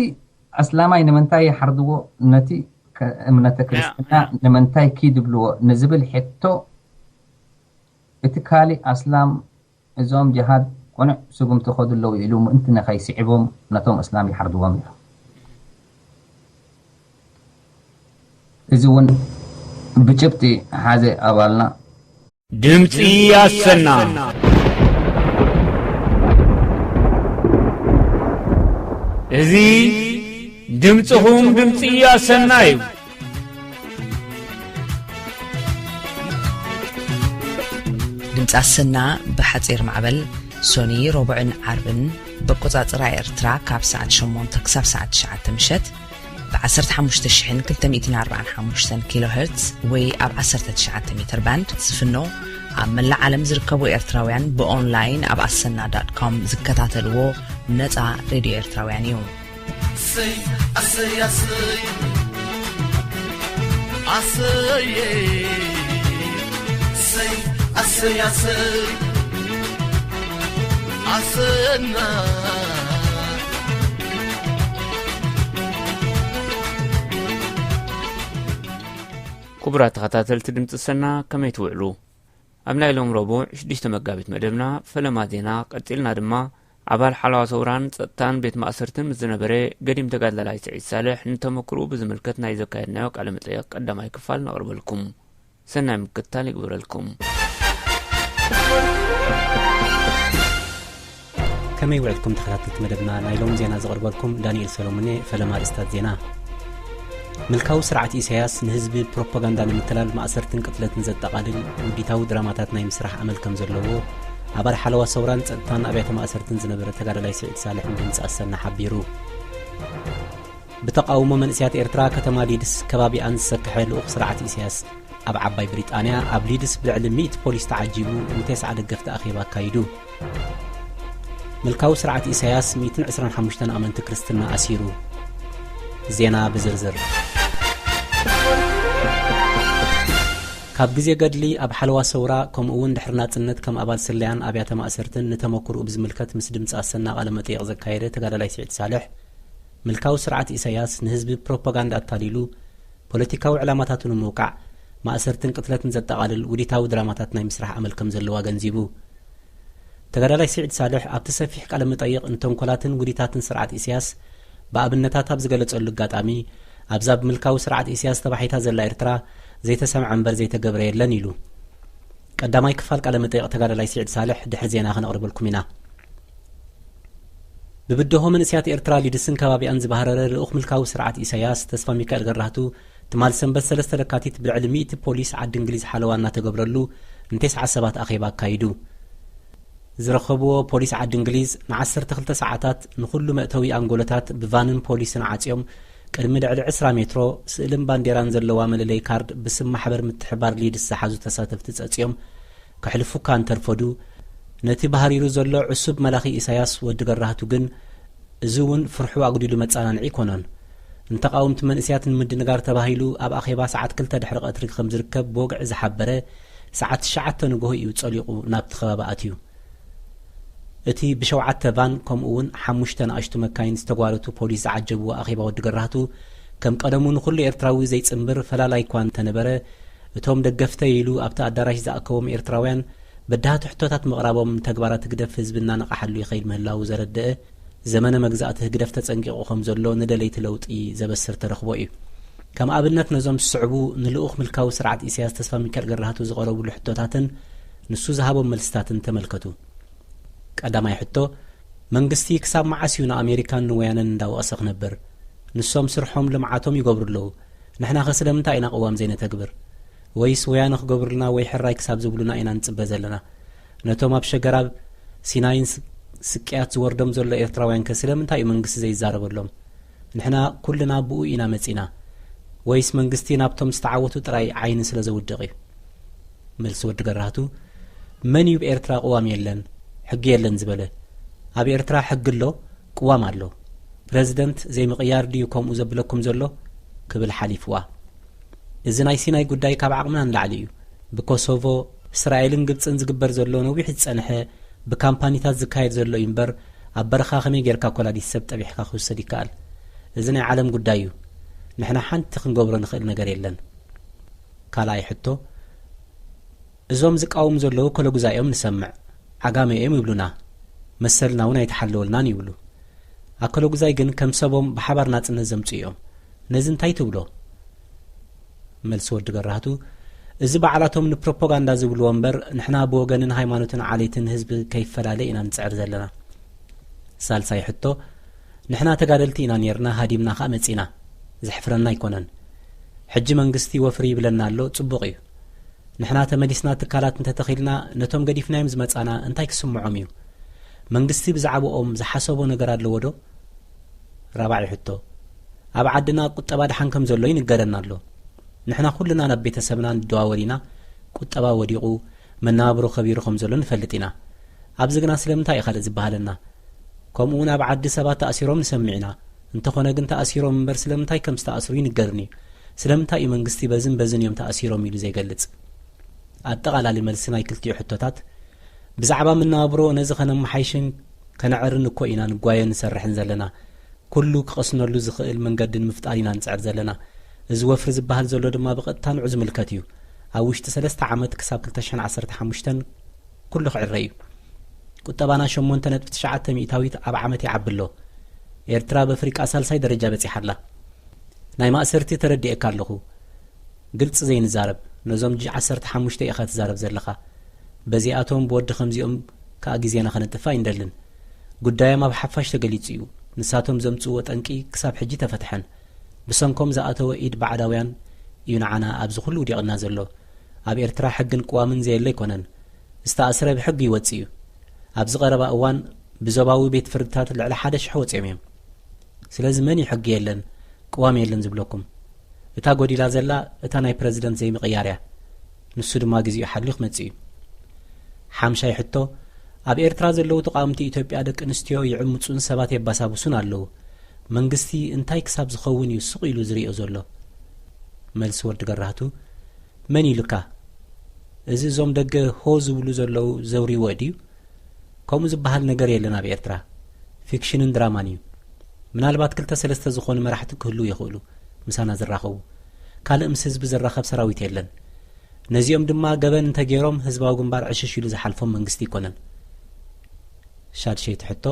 ኣስላማይ ንምንታይ ይሓርድዎ፣ ነቲ ከ-፣ እምነተ ክርስትና ያ፣ ያ። ንምንታይ ኪድ ይብልዎ ንዝብል ሕቶ፣ እቲ ካሊእ ኣስላም እዞም ጅሃድ ቅኑዕ ስጉምቲ ከዱ ኣለዉ ኢሉ ምእንቲ ንኸይስዕቦም ነቶም ኣስላም ይሓርድዎም ነይሮም። እዚ እውን ብጭብጢ ሓዘ ኣባልና። ድምፂ ኣሰና። እዚ ድምፅኹም ድምፂ ኣሰና እዩ። ድምፂ ኣሰና ብሓፂር ማዕበል ሶኒ፣ ረቡዕን ዓርብን ብኣቆፃፅራ ኤርትራ ካብ ሰዓት ሸሞንተ ክሳብ ሰዓት ትሽዓተ ምሸት ብ ዓሰርተ ሓሙሽተ ሽሕን ክልተ ሚእትን ኣርባዓን ሓሙሽተን ኪሎ ሄርትዝ ወይ ኣብ ዓሰርተ ትሽዓተ ሜትር ባንድ ዝፍኖ፣ ኣብ መላእ ዓለም ዝርከቡ ኤርትራውያን ብኦንላይን ኣብ ኣሰና ዳት ኮም ዝከታተልዎ ነጻ ሬድዮ ኤርትራውያን እዩ። ኣሰይ ኣሰይ ኣሰይ ኣሰይ ኣሰይ ኣሰይ ኣሰይ ኣሰና። ክቡራት ተኸታተልቲ ድምፂ ሰና፣ ከመይ ትውዕሉ? ኣብ ናይ ሎም ረቡዕ ሽዱሽተ መጋቢት መደብና ፈለማ ዜና ቀጺልና ድማ፣ ኣባል ሓለዋ ሰውራን ጸጥታን ቤት ማእሰርትን ምስ ዝነበረ ገዲም ተጋዳላይ ስዒድ ሳልሕ ንተመክርኡ ብዝምልከት ናይ ዘካየድናዮ ቃለ መጠየቕ ቀዳማይ ክፋል ነቕርበልኩም። ሰናይ ምክትታል ይግበረልኩም። ከመይ ውዕልኩም ተኸታተልቲ መደብና? ናይ ሎም ዜና ዘቕርበልኩም ዳንኤል ሰሎሞን እየ። ፈለማ ኣርእስታት ዜና። ምልካዊ ስርዓት ኢሳያስ ንህዝቢ ፕሮፓጋንዳ ንምትላል ማእሰርትን ቅትለትን ዘጠቓልል ውዲታዊ ድራማታት ናይ ምስራሕ ኣመል ከም ዘለዎ ኣባል ሓለዋ ሰውራን ጸጥታን ኣብያተ ማእሰርትን ዝነበረ ተጋዳላይ ስዒድ ሳልሕ ንድምጺ ኣሰና ሓቢሩ። ብተቓውሞ መንእስያት ኤርትራ ከተማ ሊድስ ከባቢኣን ዝሰከሐ ልኡኽ ስርዓት ኢሳያስ ኣብ ዓባይ ብሪጣንያ ኣብ ሊድስ ብልዕሊ ሚእቲ ፖሊስ ተዓጂቡ ንቴስዓ ደገፍቲ ኣኼባ ኣካይዱ። ምልካዊ ስርዓት ኢሳያስ ሚእትን ዕስራን ሓሙሽተን ኣመንቲ ክርስትና ኣሲሩ። ዜና ብዝርዝር። ካብ ግዜ ገድሊ ኣብ ሓለዋ ሰውራ፣ ከምኡ እውን ድሕሪ ናጽነት ከም ኣባል ስለያን ኣብያተ ማእሰርትን ንተመክርኡ ብዝምልከት ምስ ድምጺ ኣሰና ቃለ መጠይቕ ዘካየደ ተጋዳላይ ስዒድ ሳልሕ፣ ምልካዊ ስርዓት ኢሳያስ ንህዝቢ ፕሮፓጋንዳ ኣታሊሉ ፖለቲካዊ ዕላማታቱ ንምውቃዕ ማእሰርትን ቅትለትን ዘጠቓልል ውዲታዊ ድራማታት ናይ ምስራሕ ኣመል ከም ዘለዎ ኣገንዚቡ። ተጋዳላይ ስዒድ ሳልሕ ኣብቲ ሰፊሕ ቃለ መጠይቕ ንተንኮላትን ውዲታትን ስርዓት ኢሳያስ ብኣብነታት ኣብ ዝገለጸሉ ኣጋጣሚ፣ ኣብዛ ብምልካዊ ስርዓት ኢሳያስ ተባሒታ ዘላ ኤርትራ ዘይተሰምዐ እምበር ዘይተገብረ የለን ኢሉ። ቀዳማይ ክፋል ቃለ መጠይቕ ተጋዳላይ ስዒድ ሳልሕ ድሕሪ ዜና ከነቕርበልኩም ኢና። ብብደሆ መንእስያት ኤርትራ ሊድስን ከባቢኣን ዝባህረረ ልኡኽ ምልካዊ ስርዓት ኢሳያስ ተስፋ ሚካኤል ገራህቱ፣ ትማል ሰንበት ሰለስተ ለካቲት ብልዕሊ ሚእቲ ፖሊስ ዓዲ እንግሊዝ ሓለዋ እናተገብረሉ ንቴስዓ ሰባት ኣኼባ ኣካይዱ። ዝረኸብዎ ፖሊስ ዓዲ እንግሊዝ ንዓሰርተ ክልተ ሰዓታት ንኹሉ መእተዊ ኣንጎሎታት ብቫንን ፖሊስን ዓጽዮም፣ ቅድሚ ልዕሊ ዕስራ ሜትሮ ስእልን ባንዴራን ዘለዋ መለለይ ካርድ ብስም ማሕበር ምትሕባር ሊድስ ዝሓዙ ተሳተፍቲ ጸጽዮም ከሕልፉካ እንተርፈዱ፣ ነቲ ባህሪሩ ዘሎ ዕሱብ መላኺ ኢሳያስ ወዲ ገራህቱ ግን፣ እዚ እውን ፍርሑ ኣጉዲሉ መጸናንዒ ኣይኮነን። ንተቓወምቲ መንእስያት ንምድንጋር ተባሂሉ ኣብ ኣኼባ ሰዓት ክልተ ድሕሪ ቀትሪ ከም ዝርከብ ብወግዒ ዝሓበረ፣ ሰዓት ትሽዓተ ንግሆ እዩ ጸሊቑ ናብቲ ከባቢ ኣትዩ። እቲ ብሸውዓተ ቫን ከምኡ እውን ሓሙሽተ ንኣሽቱ መካይን ዝተጓረቱ ፖሊስ ዝዓጀብዎ ኣኼባ ወዲ ገራህቱ፣ ከም ቀደሙ ንኹሉ ኤርትራዊ ዘይጽንብር ፈላላይ እኳ እንተነበረ፣ እቶም ደገፍተይ ኢሉ ኣብቲ ኣዳራሽ ዝኣከቦም ኤርትራውያን በዳህቲ ሕቶታት ምቕራቦም ንተግባራት ህግደፍ ህዝቢ እናነቕሓሉ ይኸይድ ምህላዉ ዘረድአ፣ ዘመነ መግዛእቲ ህግደፍ ተጸንቂቑ ከም ዘሎ ንደለይቲ ለውጢ ዘበስር ተረኽቦ እዩ። ከም ኣብነት ነዞም ዝስዕቡ ንልኡኽ ምልካዊ ስርዓት ኢሳያስ ተስፋ ሚካኤል ገራህቱ ዝቐረቡሉ ሕቶታትን ንሱ ዝሃቦም መልስታትን ተመልከቱ። ቀዳማይ ሕቶ፣ መንግስቲ ክሳብ መዓስ እዩ ንኣሜሪካን ንወያነን እንዳወቐሰ ክነብር? ንሶም ስርሖም ልምዓቶም ይገብሩ ኣለዉ። ንሕናኸ ስለምንታይ ኢና ቅዋም ዘይነተግብር? ወይስ ወያነ ክገብሩልና ወይ ሕራይ ክሳብ ዝብሉና ኢና ንጽበ ዘለና? ነቶም ኣብ ሸገራብ ሲናይን ስ-፣ ስቅያት ዝወርዶም ዘሎ ኤርትራውያንከ ስለምንታይ እዩ መንግስቲ ዘይዛረበሎም? ንሕና ኩልና ብኡ ኢና መጺና። ወይስ መንግስቲ ናብቶም ዝተዓወቱ ጥራይ ዓይኒ ስለ ዘውድቕ እዩ? መልሲ ወዲ ገራህቱ፣ መን እዩ ብኤርትራ ቅዋም የለን፣ ሕጊ የለን ዝበለ? ኣብ ኤርትራ ሕጊ ኣሎ፣ ቅዋም ኣሎ። ፕረዚደንት ዘይምቕያር ድዩ ከምኡ ዘብለኩም ዘሎ? ክብል ሓሊፍዋ። እዚ ናይ ሲናይ ጉዳይ ካብ ዓቕምና ንላዕሊ እዩ። ብኮሶቮ፣ እስራኤልን ግብጽን ዝግበር ዘሎ ነዊሕ ዝጸንሐ፣ ብካምፓኒታት ዝካየድ ዘሎ እዩ እምበር፣ ኣብ በረኻ ከመይ ጌርካ ኮላዲት ሰብ ጠቢሕካ ክውሰድ ይከኣል? እዚ ናይ ዓለም ጉዳይ እዩ። ንሕና ሓንቲ ክንገብሮ ንኽእል ነገር የለን። ካልኣይ ሕቶ፣ እዞም ዝቃወሙ ዘለዉ ኮለጉዛይ እዮም ንሰምዕ፣ ዓጋመ እዮም ይብሉና፣ መሰልና እውን ኣይተሓለወልናን ይብሉ። ኣኮለጉዛይ ግን ከም ሰቦም ብሓባር ናጽነት ዘምጽኡ እዮም። ነዚ እንታይ ትብሎ? መልሲ ወዲ ገራህቱ፣ እዚ ባዕላቶም ንፕሮፓጋንዳ ዝብልዎ እምበር፣ ንሕና ብወገንን ሃይማኖትን ዓሌትን ህዝቢ ከይፈላለ ኢና ንጽዕር ዘለና። ሳልሳይ ሕቶ፣ ንሕና ተጋደልቲ ኢና ኔርና፣ ሃዲምና ኸኣ መጺና። ዘሕፍረና ኣይኮነን። ሕጂ መንግስቲ ወፍሪ ይብለና ኣሎ፣ ጽቡቕ እዩ። ንሕና ተመሊስና ትካላት እንተተኺልና፣ ነቶም ገዲፍናዮም ዝመጻና እንታይ ክስምዖም እዩ? መንግስቲ ብዛዕባኦም ዝሓሰቦ ነገር ኣለዎ ዶ? ራብዓይ ሕቶ፣ ኣብ ዓድና ቁጠባ ደሓን ከም ዘሎ ይንገረና ኣሎ። ንሕና ኩልና ናብ ቤተሰብና ንደዋወል ኢና፣ ቁጠባ ወዲቑ፣ መነባብሮ ከቢሩ ከም ዘሎ ንፈልጥ ኢና። ኣብዚ ግና ስለምንታይ እዩ ካልእ ዝበሃለና? ከምኡ እውን ኣብ ዓዲ ሰባት ተኣሲሮም ንሰምዕ ኢና። እንተኾነ ግን ተኣሲሮም እምበር ስለምንታይ ከም ዝተኣስሩ ይንገርኒ እዩ። ስለምንታይ እዩ መንግስቲ በዝን በዝን እዮም ተኣሲሮም ኢሉ ዘይገልጽ? ኣጠቓላሊ መልሲ ናይ ክልቲኡ ሕቶታት፣ ብዛዕባ መነባብሮ ነዚ ከነመሓይሽን ከነዕርን እኮ ኢና ንጓየን ንሰርሕን ዘለና። ኩሉ ክቐስነሉ ዝኽእል መንገዲ ንምፍጣር ኢና ንጽዕር ዘለና። እዚ ወፍሪ ዝበሃል ዘሎ ድማ ብቐጥታ ንዑ ዝምልከት እዩ። ኣብ ውሽጢ ሰለስተ ዓመት ክሳብ ክልተ ሽሕን ዓሰርተ ሓሙሽተን ኩሉ ክዕረ እዩ። ቁጠባና ሸሞንተ ነጥቢ ትሽዓተ ሚእታዊት ኣብ ዓመት ይዓቢ ኣሎ። ኤርትራ በፍሪቃ ሳልሳይ ደረጃ በጺሓ ኣላ። ናይ ማእሰርቲ ተረዲኤካ ኣለኹ። ግልጺ ዘይንዛረብ፣ ነዞም ጂ ዓሰርተ ሓሙሽተ ኢኻ ትዛረብ ዘለኻ። በዚኣቶም ብወዲ ከምዚኦም ከኣ ግዜና ከነጥፍእ ኣይንደልን። ጉዳዮም ኣብ ሓፋሽ ተገሊጹ እዩ። ንሳቶም ዘምጽእዎ ጠንቂ ክሳብ ሕጂ ተፈትሐን። ብሰንኮም ዝኣተወ ኢድ ባዕዳውያን እዩ ንዓና ኣብዚ ኩሉ ውዲቕና ዘሎ። ኣብ ኤርትራ ሕግን ቅዋምን ዘየለ ኣይኮነን። ዝተኣስረ ብሕጊ ይወጽእ እዩ። ኣብዚ ቀረባ እዋን ብዞባዊ ቤት ፍርድታት ልዕሊ ሓደ ሽሕ ወጺኦም እዮም። ስለዚ መን እዩ ሕጊ የለን፣ ቅዋም የለን ዝብለኩም? እታ ጎዲላ ዘላ እታ ናይ ፕረዚደንት ዘይምቕያር እያ። ንሱ ድማ ግዜኡ ሓልዩ ክመጽእ እዩ። ሓምሻይ ሕቶ፣ ኣብ ኤርትራ ዘለዉ ተቓወምቲ ኢትዮጵያ ደቂ ኣንስትዮ ይዕምጹን ሰባት የባሳብሱን ኣለዉ። መንግስቲ እንታይ ክሳብ ዝኸውን እዩ ስቕ ኢሉ ዝሪኦ ዘሎ? መልሲ ወዲ ገራህቱ፣ መን ኢሉካ? እዚ እዞም ደገ ሆ ዝብሉ ዘለዉ ዘውሪዎ ድዩ? ከምኡ ዝበሃል ነገር የለን ኣብ ኤርትራ። ፊክሽንን ድራማን እዩ። ምናልባት ክልተ ሰለስተ ዝኾኑ መራሕቲ ክህልዉ ይኽእሉ፣ ምሳና ዝራኸቡ። ካልእ ምስ ህዝቢ ዝራኸብ ሰራዊት የለን። ነዚኦም ድማ ገበን እንተገይሮም ህዝባዊ ግንባር ዕሽሽ ኢሉ ዝሓልፎም መንግስቲ ኣይኮነን። ሻድሸይቲ ሕቶ፣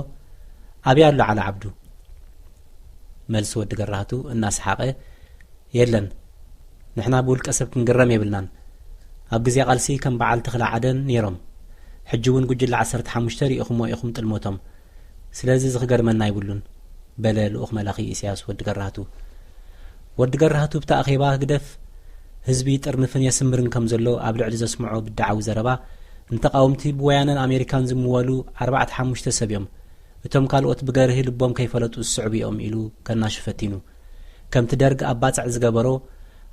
ኣበይ ኣሎ ዓሊ ዓብዱ? መልሲ ወዲ ገራህቱ እናሰሓቐ፣ የለን፣ ንሕና ብውልቀ ሰብ ክንግረም የብልናን። ኣብ ግዜ ቃልሲ ከም በዓል ተኽለ ዓደን ነይሮም። ሕጂ እውን ጉጅለ ዓሰርተ ሓሙሽተ ርኢኹሞ ኢኹም ጥልመቶም። ስለዚ እዚ ክገርመና ኣይብሉን፣ በለ ልኡኽ መላኺ ኢሳያስ ወዲ ገራህቱ። ወዲ ገራህቱ ብቲ ኣኼባ ህግደፍ ህዝቢ ይጥርንፍን የስምርን ከም ዘሎ ኣብ ልዕሊ ዘስምዖ ብድዓዊ ዘረባ፣ ንተቓወምቲ ብወያነን ኣሜሪካን ዝምወሉ ኣርባዕተ ሓሙሽተ ሰብ እዮም። እቶም ካልኦት ብገርሂ ልቦም ከይፈለጡ ዝስዕቡ እዮም ኢሉ ከናሹ ፈቲኑ። ከምቲ ደርግ ኣብ ባጽዕ ዝገበሮ፣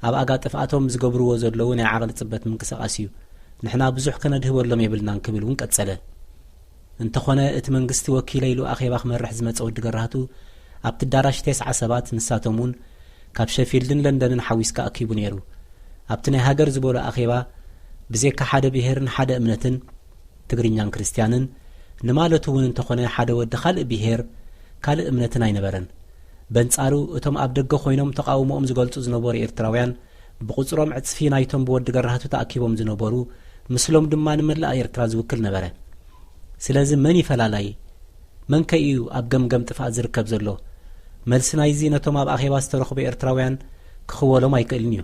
ኣብ ኣጋ ጥፍኣቶም ዝገብርዎ ዘለዉ ናይ ዓቕሊ ጽበት ምንቅስቓስ እዩ። ንሕና ብዙሕ ከነድህበሎም የብልናን ክብል እውን ቀጸለ። እንተኾነ እቲ መንግስቲ ወኪለ ኢሉ ኣኼባ ክመርሕ ዝመጸ ወዲ ገራህቱ ኣብቲ ኣዳራሽ ተስዓ ሰባት፣ ንሳቶም እውን ካብ ሸፊልድን ለንደንን ሓዊስካ ኣኪቡ ነይሩ። ኣብቲ ናይ ሃገር ዝበሎ ኣኼባ ብዘይካ ሓደ ብሄርን ሓደ እምነትን፣ ትግርኛን ክርስትያንን፣ ንማለቱ እውን እንተኾነ ሓደ ወዲ ካልእ ብሄር ካልእ እምነትን ኣይነበረን። በንጻሩ እቶም ኣብ ደገ ኮይኖም ተቓውሞኦም ዝገልጹ ዝነበሩ ኤርትራውያን ብቁጽሮም ዕጽፊ ናይቶም ብወዲ ገራህቱ ተኣኪቦም ዝነበሩ ምስሎም ድማ ንመላእ ኤርትራ ዝውክል ነበረ። ስለዚ መን ይፈላላይ? መንከ እዩ ኣብ ገምገም ጥፍኣት ዝርከብ ዘሎ? መልሲ ናይዚ ነቶም ኣብ ኣኼባ ዝተረኽቡ ኤርትራውያን ክኽወሎም ኣይክእልን እዩ።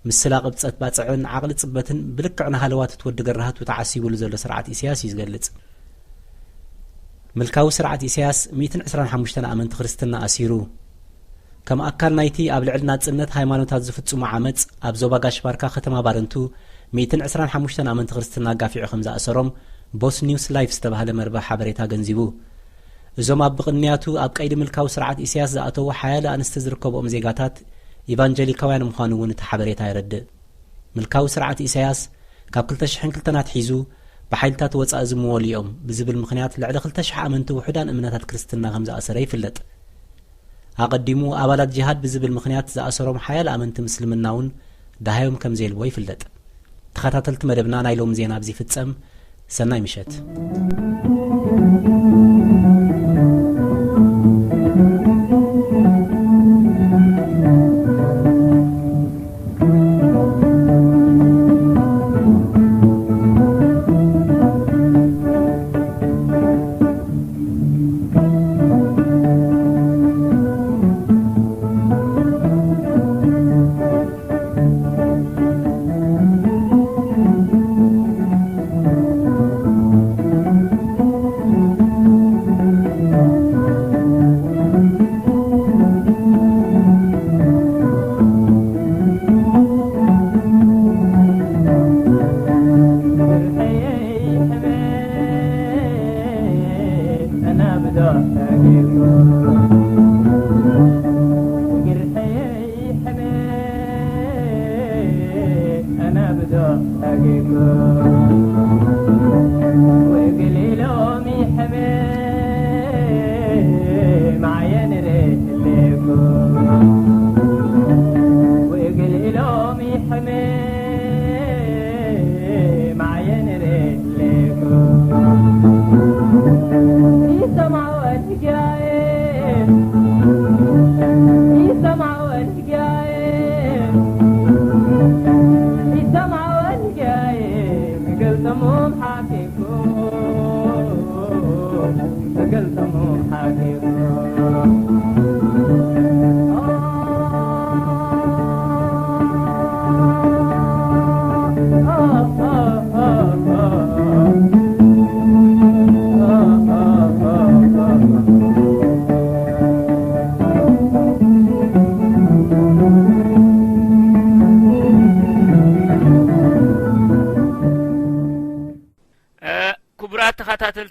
ምስላ ቅብጸት ባጽዕን ዓቕሊ ጽበትን ብልክዕ ንሃለዋት እቲ ወዲ ገራህቱ ተዓሲቡሉ ዘሎ ስርዓት ኢሳያስ እዩ ዝገልጽ። ምልካዊ ስርዓት ኢሳያስ ሚእትን ዕስራን ሓሙሽተን ኣመንቲ ክርስትና ኣሲሩ። ከም ኣካል ናይቲ ኣብ ልዕሊ ናጽነት ሃይማኖታት ዝፍጽሙ ዓመጽ ኣብ ዞባ ጋሽ ባርካ ከተማ ባረንቱ ሚእትን ዕስራን ሓሙሽተን ኣመንቲ ክርስትና ኣጋፊዑ ከም ዝኣሰሮም ቦስ ኒውስ ላይፍ ዝተባህለ መርበብ ሓበሬታ ገንዚቡ። እዞም ኣብ ብቕንያቱ ኣብ ቀይዲ ምልካዊ ስርዓት ኢሳያስ ዝኣተዉ ሓያለ ኣንስቲ ዝርከብኦም ዜጋታት ኢቫንጀሊካውያን ምዃኑ እውን እቲ ሓበሬታ የረድእ። ምልካዊ ስርዓት ኢሳያስ ካብ ክልተ ሽሕን ክልተን ኣትሒዙ ብሓይልታት ወጻኢ ዝምወሉ እዮም ብዝብል ምኽንያት ልዕሊ ክልተ ሽሕ ኣመንቲ ውሑዳን እምነታት ክርስትና ከም ዝኣሰረ ይፍለጥ። ኣቐዲሙ ኣባላት ጂሃድ ብዝብል ምኽንያት ዝኣሰሮም ሓያለ ኣመንቲ ምስልምና እውን ደሃዮም ከም ዘየልቦ ይፍለጥ። ተኸታተልቲ መደብና ናይ ሎም ዜና ኣብዚ ይፍጸም። ሰናይ ምሸት።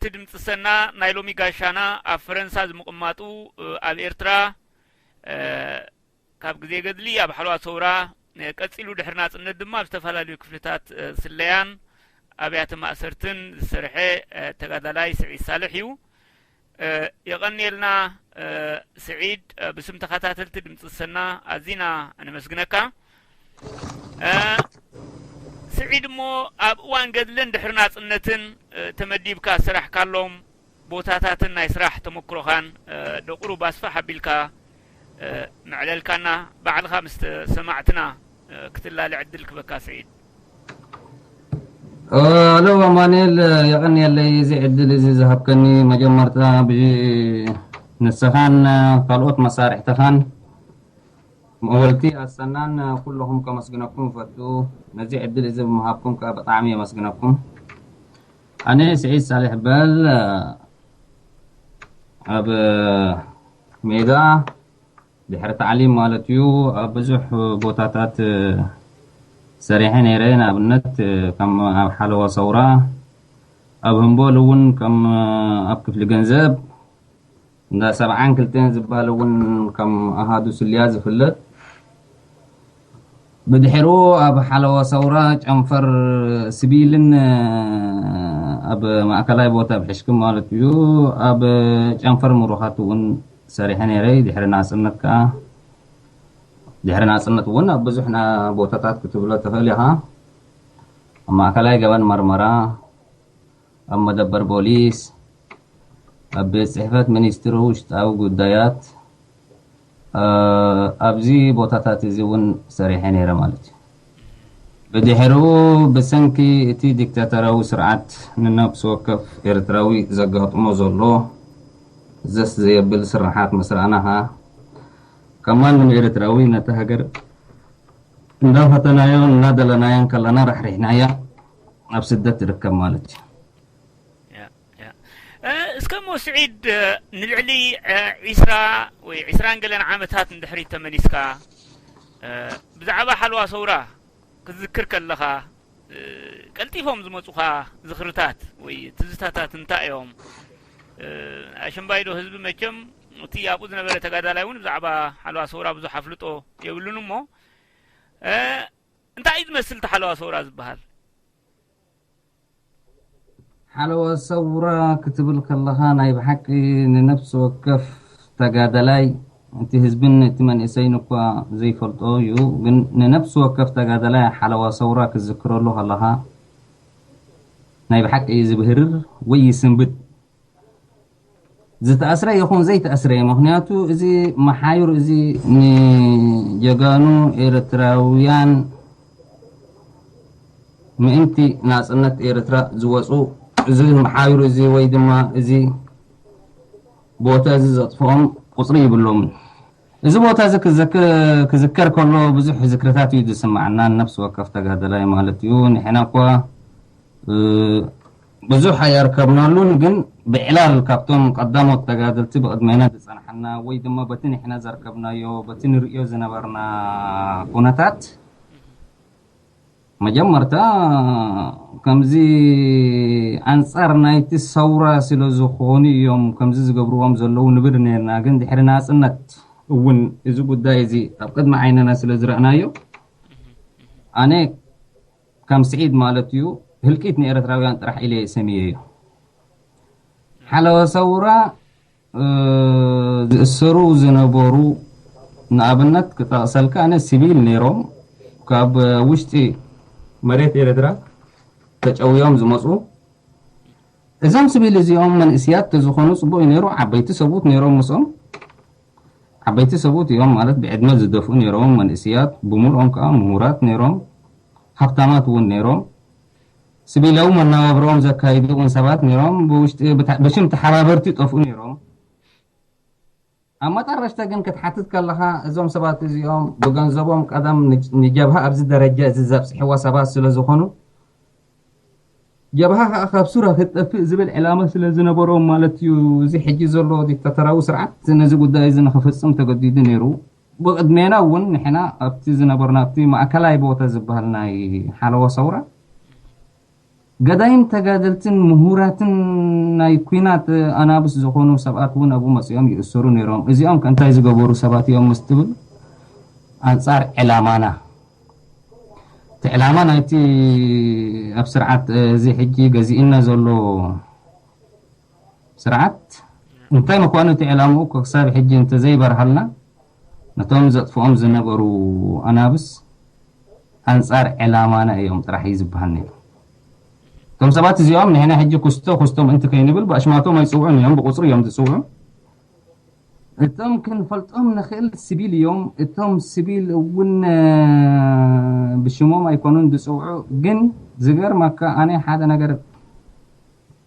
እቲ ድምፂ ሰና ናይ ሎሚ ጋሻና ኣብ ፈረንሳ ዝምቕማጡ፣ እ፣ ኣብ ኤርትራ፣ እ፣ ካብ ግዜ ገድሊ ኣብ ሓለዋ ሰውራ፣ እ፣ ቀጺሉ ድሕሪ ናጽነት ድማ ኣብ ዝተፈላለዩ ክፍልታት፣ እ፣ ስለያን ኣብያተ ማእሰርትን ዝሰርሐ፣ እ፣ ተጋዳላይ ስዒድ ሳልሕ እዩ። እ፣ የቐንየልና፣ እ፣ ስዒድ፣ እ፣ ብስም ተኸታተልቲ ድምፂ ሰና ኣዚና ነመስግነካ። እ፣ ስዒድ፣ እሞ ኣብ እዋን ገድልን ድሕሪ ናጽነትን፣ እ፣ ተመዲብካ ዝሰራሕካሎም ቦታታትን ናይ ስራሕ ተመክሮኻን፣ እ፣ ዶ ቁሩብ ኣስፍሕ ኣቢልካ፣ እ፣ መዕለልካና፣ ባዕልኻ ምስ ሰማዕትና፣ እ፣ ክትላለ ዕድል ክበካ ስዒድ። ኦ፣ ሄሎ ኣማኑኤል፣ የቐንየለይ እዚ ዕድል እዚ ዝሃብከኒ። መጀመርታ ብ-፣ ንስኻን ካልኦት መሳርሕትኻን መወልቲ ኣሰናን ኩለኹም ከመስግነኩም እፈቱ። ነዚ ዕድል እዚ ብምሃብኩም ከኣ ብጣዕሚ የመስግነኩም። ኣነ ስዒድ ሳልሕ በል፣ ኣብ ሜዳ ድሕሪ ታዕሊም ማለት እዩ፣ ኣብ ብዙሕ ቦታታት ሰሪሐ ነይረ። ንኣብነት ከም ኣብ ሓለዋ ሰውራ፣ ኣብ ህምቦል እውን ከም ኣብ ክፍሊ ገንዘብ፣ እንዳ ሰብዓን ክልተን ዝበሃል እውን ከም ኣሃዱ ስልያ ዝፍለጥ። ብድሕሩ ኣብ ሓለዋ ሰውራ ጨንፈር ስቢልን ኣብ ማእከላይ ቦታ ኣብ ሕሽክም ማለት እዩ፣ ኣብ ጨንፈር ምሩኻት እውን ሰሪሐ ነይረ። ድሕሪ ናጽነት ከኣ፣ ድሕሪ ናጽነት እውን ኣብ ብዙሕ ና-፣ ቦታታት ክትብሎ ትኽእል ኢኻ። ኣብ ማእከላይ ገበን መርመራ፣ ኣብ መደበር ፖሊስ፣ ኣብ ቤት ጽሕፈት ሚኒስትሪ ውሽጣዊ ጉዳያት፣ እ፣ ኣብዚ ቦታታት እዚ እውን ሰሪሐ ነይረ ማለት እዩ። ብድሕሪኡ ብሰንኪ እቲ ዲክታተራዊ ስርዓት ንነብሲ ወከፍ ኤርትራዊ ዘጋጥሞ ዘሎ ዘስ ዘየብል ስርሓት ምስ ረኣና ኸኣ፣ ከም ማንም ኤርትራዊ ነታ ሃገር እንዳፈተናዮን እንዳደለናዮን ከለና ራሕሪሕናያ ኣብ ስደት ትርከብ ማለት እዩ። ያ፣ ያ። እ፣ እስከ እሞ ስዒድ፣ እ፣ ንልዕሊ፣ እ፣ ዒስራ ወይ ዒስራን ገለን ዓመታት ንድሕሪት ተመሊስካ፣ እ፣ ብዛዕባ ሓለዋ ሰውራ ክትዝክር ከለኻ፣ እ፣ ቀልጢፎም ዝመጹኻ ዝኽርታት ወይ ትዝታታት እንታይ እዮም? እ፣ ኣሸምባይዶ ህዝቢ መቸም እቲ ኣብኡ ዝነበረ ተጋዳላይ እውን ብዛዕባ ሓለዋ ሰውራ ብዙሕ ኣፍልጦ የብሉን እሞ፣ እ፣ እንታይ እዩ ዝመስል እቲ ሓለዋ ሰውራ ዝበሃል? ሓለዋ ሰውራ ክትብል ከለኻ ናይ ብሓቂ ንነፍሲ ወከፍ ተጋዳላይ፣ እቲ ህዝብን እቲ መንእሰይን እኳ ዘይፈልጦ እዩ፣ ግን ንነፍሲ ወከፍ ተጋዳላይ ሓለዋ ሰውራ ክትዝክረሉ ከለኻ ናይ ብሓቂ እዩ ዝብህርር ወይ ይስንብድ። ዝተኣስረ ይኹን ዘይተኣስረ፣ ምኽንያቱ እዚ መሓዩር እዚ ንጀጋኑ ኤርትራውያን ምእንቲ ናጽነት ኤርትራ ዝወጹ፣ እዚ መሓዩር እዚ ወይ ድማ እዚ ቦታ እዚ ዘጥፍኦም ቁጽሪ ይብሎምን። እዚ ቦታ እዚ ክዘክ-፣ ክዝከር ከሎ ብዙሕ ዝክርታት እዩ ዝስማዓና፣ ነፍሲ ወከፍ ተጋደላይ ማለት እዩ። ንሕና እኳ፣ እ፣ ብዙሕ ኣየርከብናሉን፣ ግን ብዕላል ካብቶም ቀዳሞት ተጋደልቲ ብቕድሜና ዝጸንሓና ወይ ድማ በቲ ንሕና ዘርከብናዮ፣ በቲ ንርእዮ ዝነበርና ኩነታት፣ መጀመርታ ከምዚ ኣንጻር ናይቲ ሰውራ ስለ ዝኾኑ እዮም ከምዚ ዝገብርዎም ዘለዉ ንብል ነርና። ግን ድሕሪ ናጽነት እውን እዚ ጉዳይ እዚ ኣብ ቅድሚ ዓይንና ስለ ዝረእናዮ፣ ኣነ ከም ስዒድ ማለት እዩ፣ ህልቂት ንኤርትራውያን ጥራሕ ኢለ ሰምየዮ። ሓለዋ ሰውራ፣ እ፣ ዝእሰሩ ዝነበሩ፣ ንኣብነት ክጠቕሰልካ፣ ኣነ ሲቪል ነይሮም፣ ካብ ውሽጢ መሬት ኤርትራ ተጨውዮም ዝመጹ። እዞም ሲቪል እዚኦም መንእስያት ተዝኾኑ ጽቡቕ እዩ ነይሩ። ዓበይቲ ሰብኡት ነይሮም ምስኦም። ዓበይቲ ሰብኡት እዮም ማለት ብዕድመ ዝደፍኡ ነይሮም፣ መንእስያት፣ ብምልኦም ከኣ ምሁራት ነይሮም፣ ሃብታማት እውን ነይሮም። ሲቪላዊ መነባብሮኦም ዘካይዱ እውን ሰባት ነይሮም። ብውሽጢ ብታ-፣ ብሽም ተሓባበርቲ ይጠፍኡ ነይሮም። ኣብ መጠረሽታ ግን ክትሓትት ከለኻ፣ እዞም ሰባት እዚኦም ብገንዘቦም ቀደም ንጅ-፣ ንጀብሃ ኣብዚ ደረጃ እዚ ዘብጽሕዋ ሰባት ስለ ዝኾኑ፣ ጀብሃ ከኣ ካብ ሱራ ክትጠፍእ ዝብል ዕላማ ስለ ዝነበሮም ማለት እዩ፣ እዚ ሕጂ ዘሎ ዲክታተራዊ ስርዓት ነዚ ጉዳይ እዚ ንኽፍጽም ተገዲዱ ነይሩ። ብቕድሜና እውን ንሕና ኣብቲ ዝነበርና፣ ኣብቲ ማእከላይ ቦታ ዝበሃል ናይ ሓለዋ ሰውራ፣ ገዳይም ተጋደልትን ምሁራትን ናይ ኲናት ኣናብስ ዝኾኑ ሰባት እውን ኣብኡ መጺኦም ይእሰሩ ነይሮም። እዚኦም ከ እንታይ ዝገበሩ ሰባት እዮም ምስ ትብል፣ ኣንጻር ዕላማና፣ እቲ ዕላማ ናይቲ ኣብ ስርዓት እዚ ሕጂ ገዚእና ዘሎ ስርዓት እንታይ ምዃኑ፣ እቲ ዕላምኡ ክሳብ ሕጂ እንተዘይበርሃልና፣ ነቶም ዘጥፍኦም ዝነበሩ ኣናብስ ኣንጻር ዕላማና እዮም ጥራሕ እዩ ዝበሃል ነይሩ። እቶም ሰባት እዚኦም ንሕና ሕጂ ኩስቶ ኩስቶ ምእንቲ ከይንብል ብኣሽማቶም ኣይጽውዑን እዮም፣ ብቁጽሪ እዮም ዝጽውዑ። እቶም ክንፈልጦም ንኽእል ስቢል እዮም። እቶም ስቢል እውን ብሽሞም ኣይኮኑን ዝጽውዑ። ግን ዝገርመካ፣ ኣነ ሓደ ነገር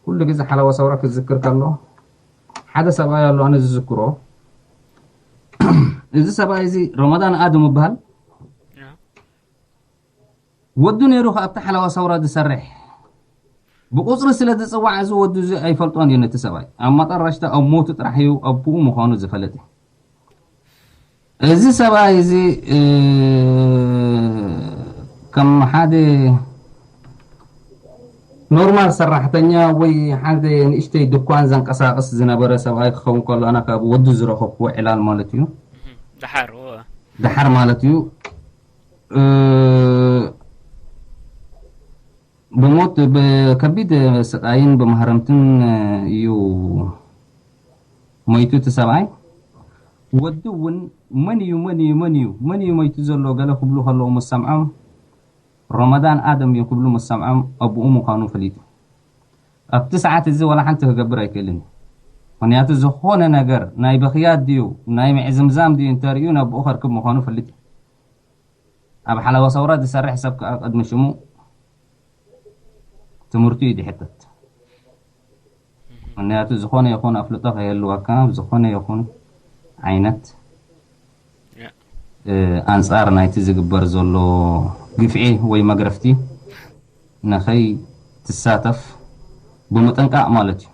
ኩሉ ግዜ ሓለዋ ሰውራ ክዝክር ከሎ፣ ሓደ ሰብኣይ ኣሎ ኣነ ዝዝክሮ። እዚ ሰብኣይ እዚ ረመዳን ኣድም ይበሃል። ወዱ ነይሩ ከ ኣብቲ ሓለዋ ሰውራ ዝሰርሕ። ብቁጽሪ ስለ ዝጽዋዕ እዚ ወዱ እዚ ኣይፈልጦን እዩ ነቲ ሰብኣይ። ኣብ መጠረሽታ ኣብ ሞቱ ጥራሕ እዩ ኣቦኡ ምዃኑ ዝፈለጠ። እዚ ሰብኣይ እዚ ከም ሓደ ኖርማል ሰራሕተኛ ወይ ሓደ ንእሽተይ ድኳን ዘንቀሳቕስ ዝነበረ ሰብኣይ ክኸውን ከሎ፣ ኣና ካብ ወዱ ዝረኸብኩዎ ዕላል ማለት እዩ። ደሓር ደሓር ማለት እዩ። ብሞት ብከቢድ ስቃይን ብማህረምትን እዩ ሞይቱ እቲ ሰብኣይ። ወዲ እውን መን እዩ መን እዩ መን እዩ መን እዩ ሞይቱ ዘሎ ገለ ክብሉ ከለዉ ምስ ሰምዖም፣ ረመዳን ኣደም እዩ ክብሉ ምስ ሰምዖም ኣቦኡ ምዃኑ ፈሊጡ። ኣብቲ ሰዓት እዚ ዋላ ሓንቲ ክገብር ኣይክእልን እዩ። ምክንያቱ ዝኾነ ነገር ናይ ብኽያት ድዩ ናይ ምዕዝምዛም ድዩ እንተርእዩ ናብኡ ከርክብ ምዃኑ ፈሊጡ። ኣብ ሓለዋ ሰውራ ዝሰርሕ ሰብ ከዓ ቅድሚ ሽሙ ትምህርቱ እዩ ዝሕተት። ምክንያቱ ዝኾነ ይኹን ኣፍልጦ ከይህልወካ ኣብ ዝኾነ ይኹን ዓይነት ኣንጻር ናይቲ ዝግበር ዘሎ ግፍዒ ወይ መግረፍቲ ንኸይ ትሳተፍ ብምጥንቃቕ ማለት እዩ።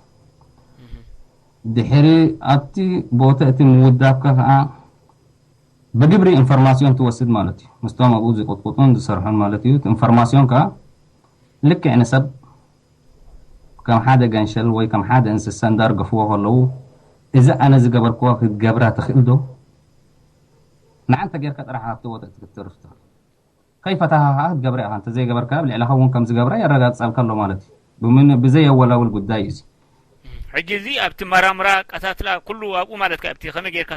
ድሕሪ ኣብቲ ቦታ እቲ ምውዳብካ ከዓ ብግብሪ ኢንፎርማሲዮን ትወስድ ማለት እዩ። ምስቶም ኣብኡ ዝቁጥቁጡን ዝሰርሑን ማለት እዩ። ኢንፎርማሲዮን ከዓ ልክዕ ንሰብ ከም ሓደ ገንሸል ወይ ከም ሓደ እንስሳ እንዳርገፍዎ ከለዉ፣ እዚ ኣነ ዝገበርክዎ ክትገብራ ትኽእል ዶ? ንዓንተ ጌርካ ጥራሕ ኣብቲ ቦታ ክትተርፍ ትኽእል። ከይፈታኻ ከዓ ክትገብራ ኢኻ። እንተዘይገበርካ ኣብ ልዕለኻ እውን ከም ዝገብራ የረጋግጸልካ ኣሎ ማለት እዩ። ብምን-፣ ብዘየወላውል ጉዳይ እዩ እዚ። ሕጂ እዚ ኣብቲ መራምራ ቀታትላ ኩሉ ኣብኡ ማለት ከ ኣብቲ ከመይ ጌርካ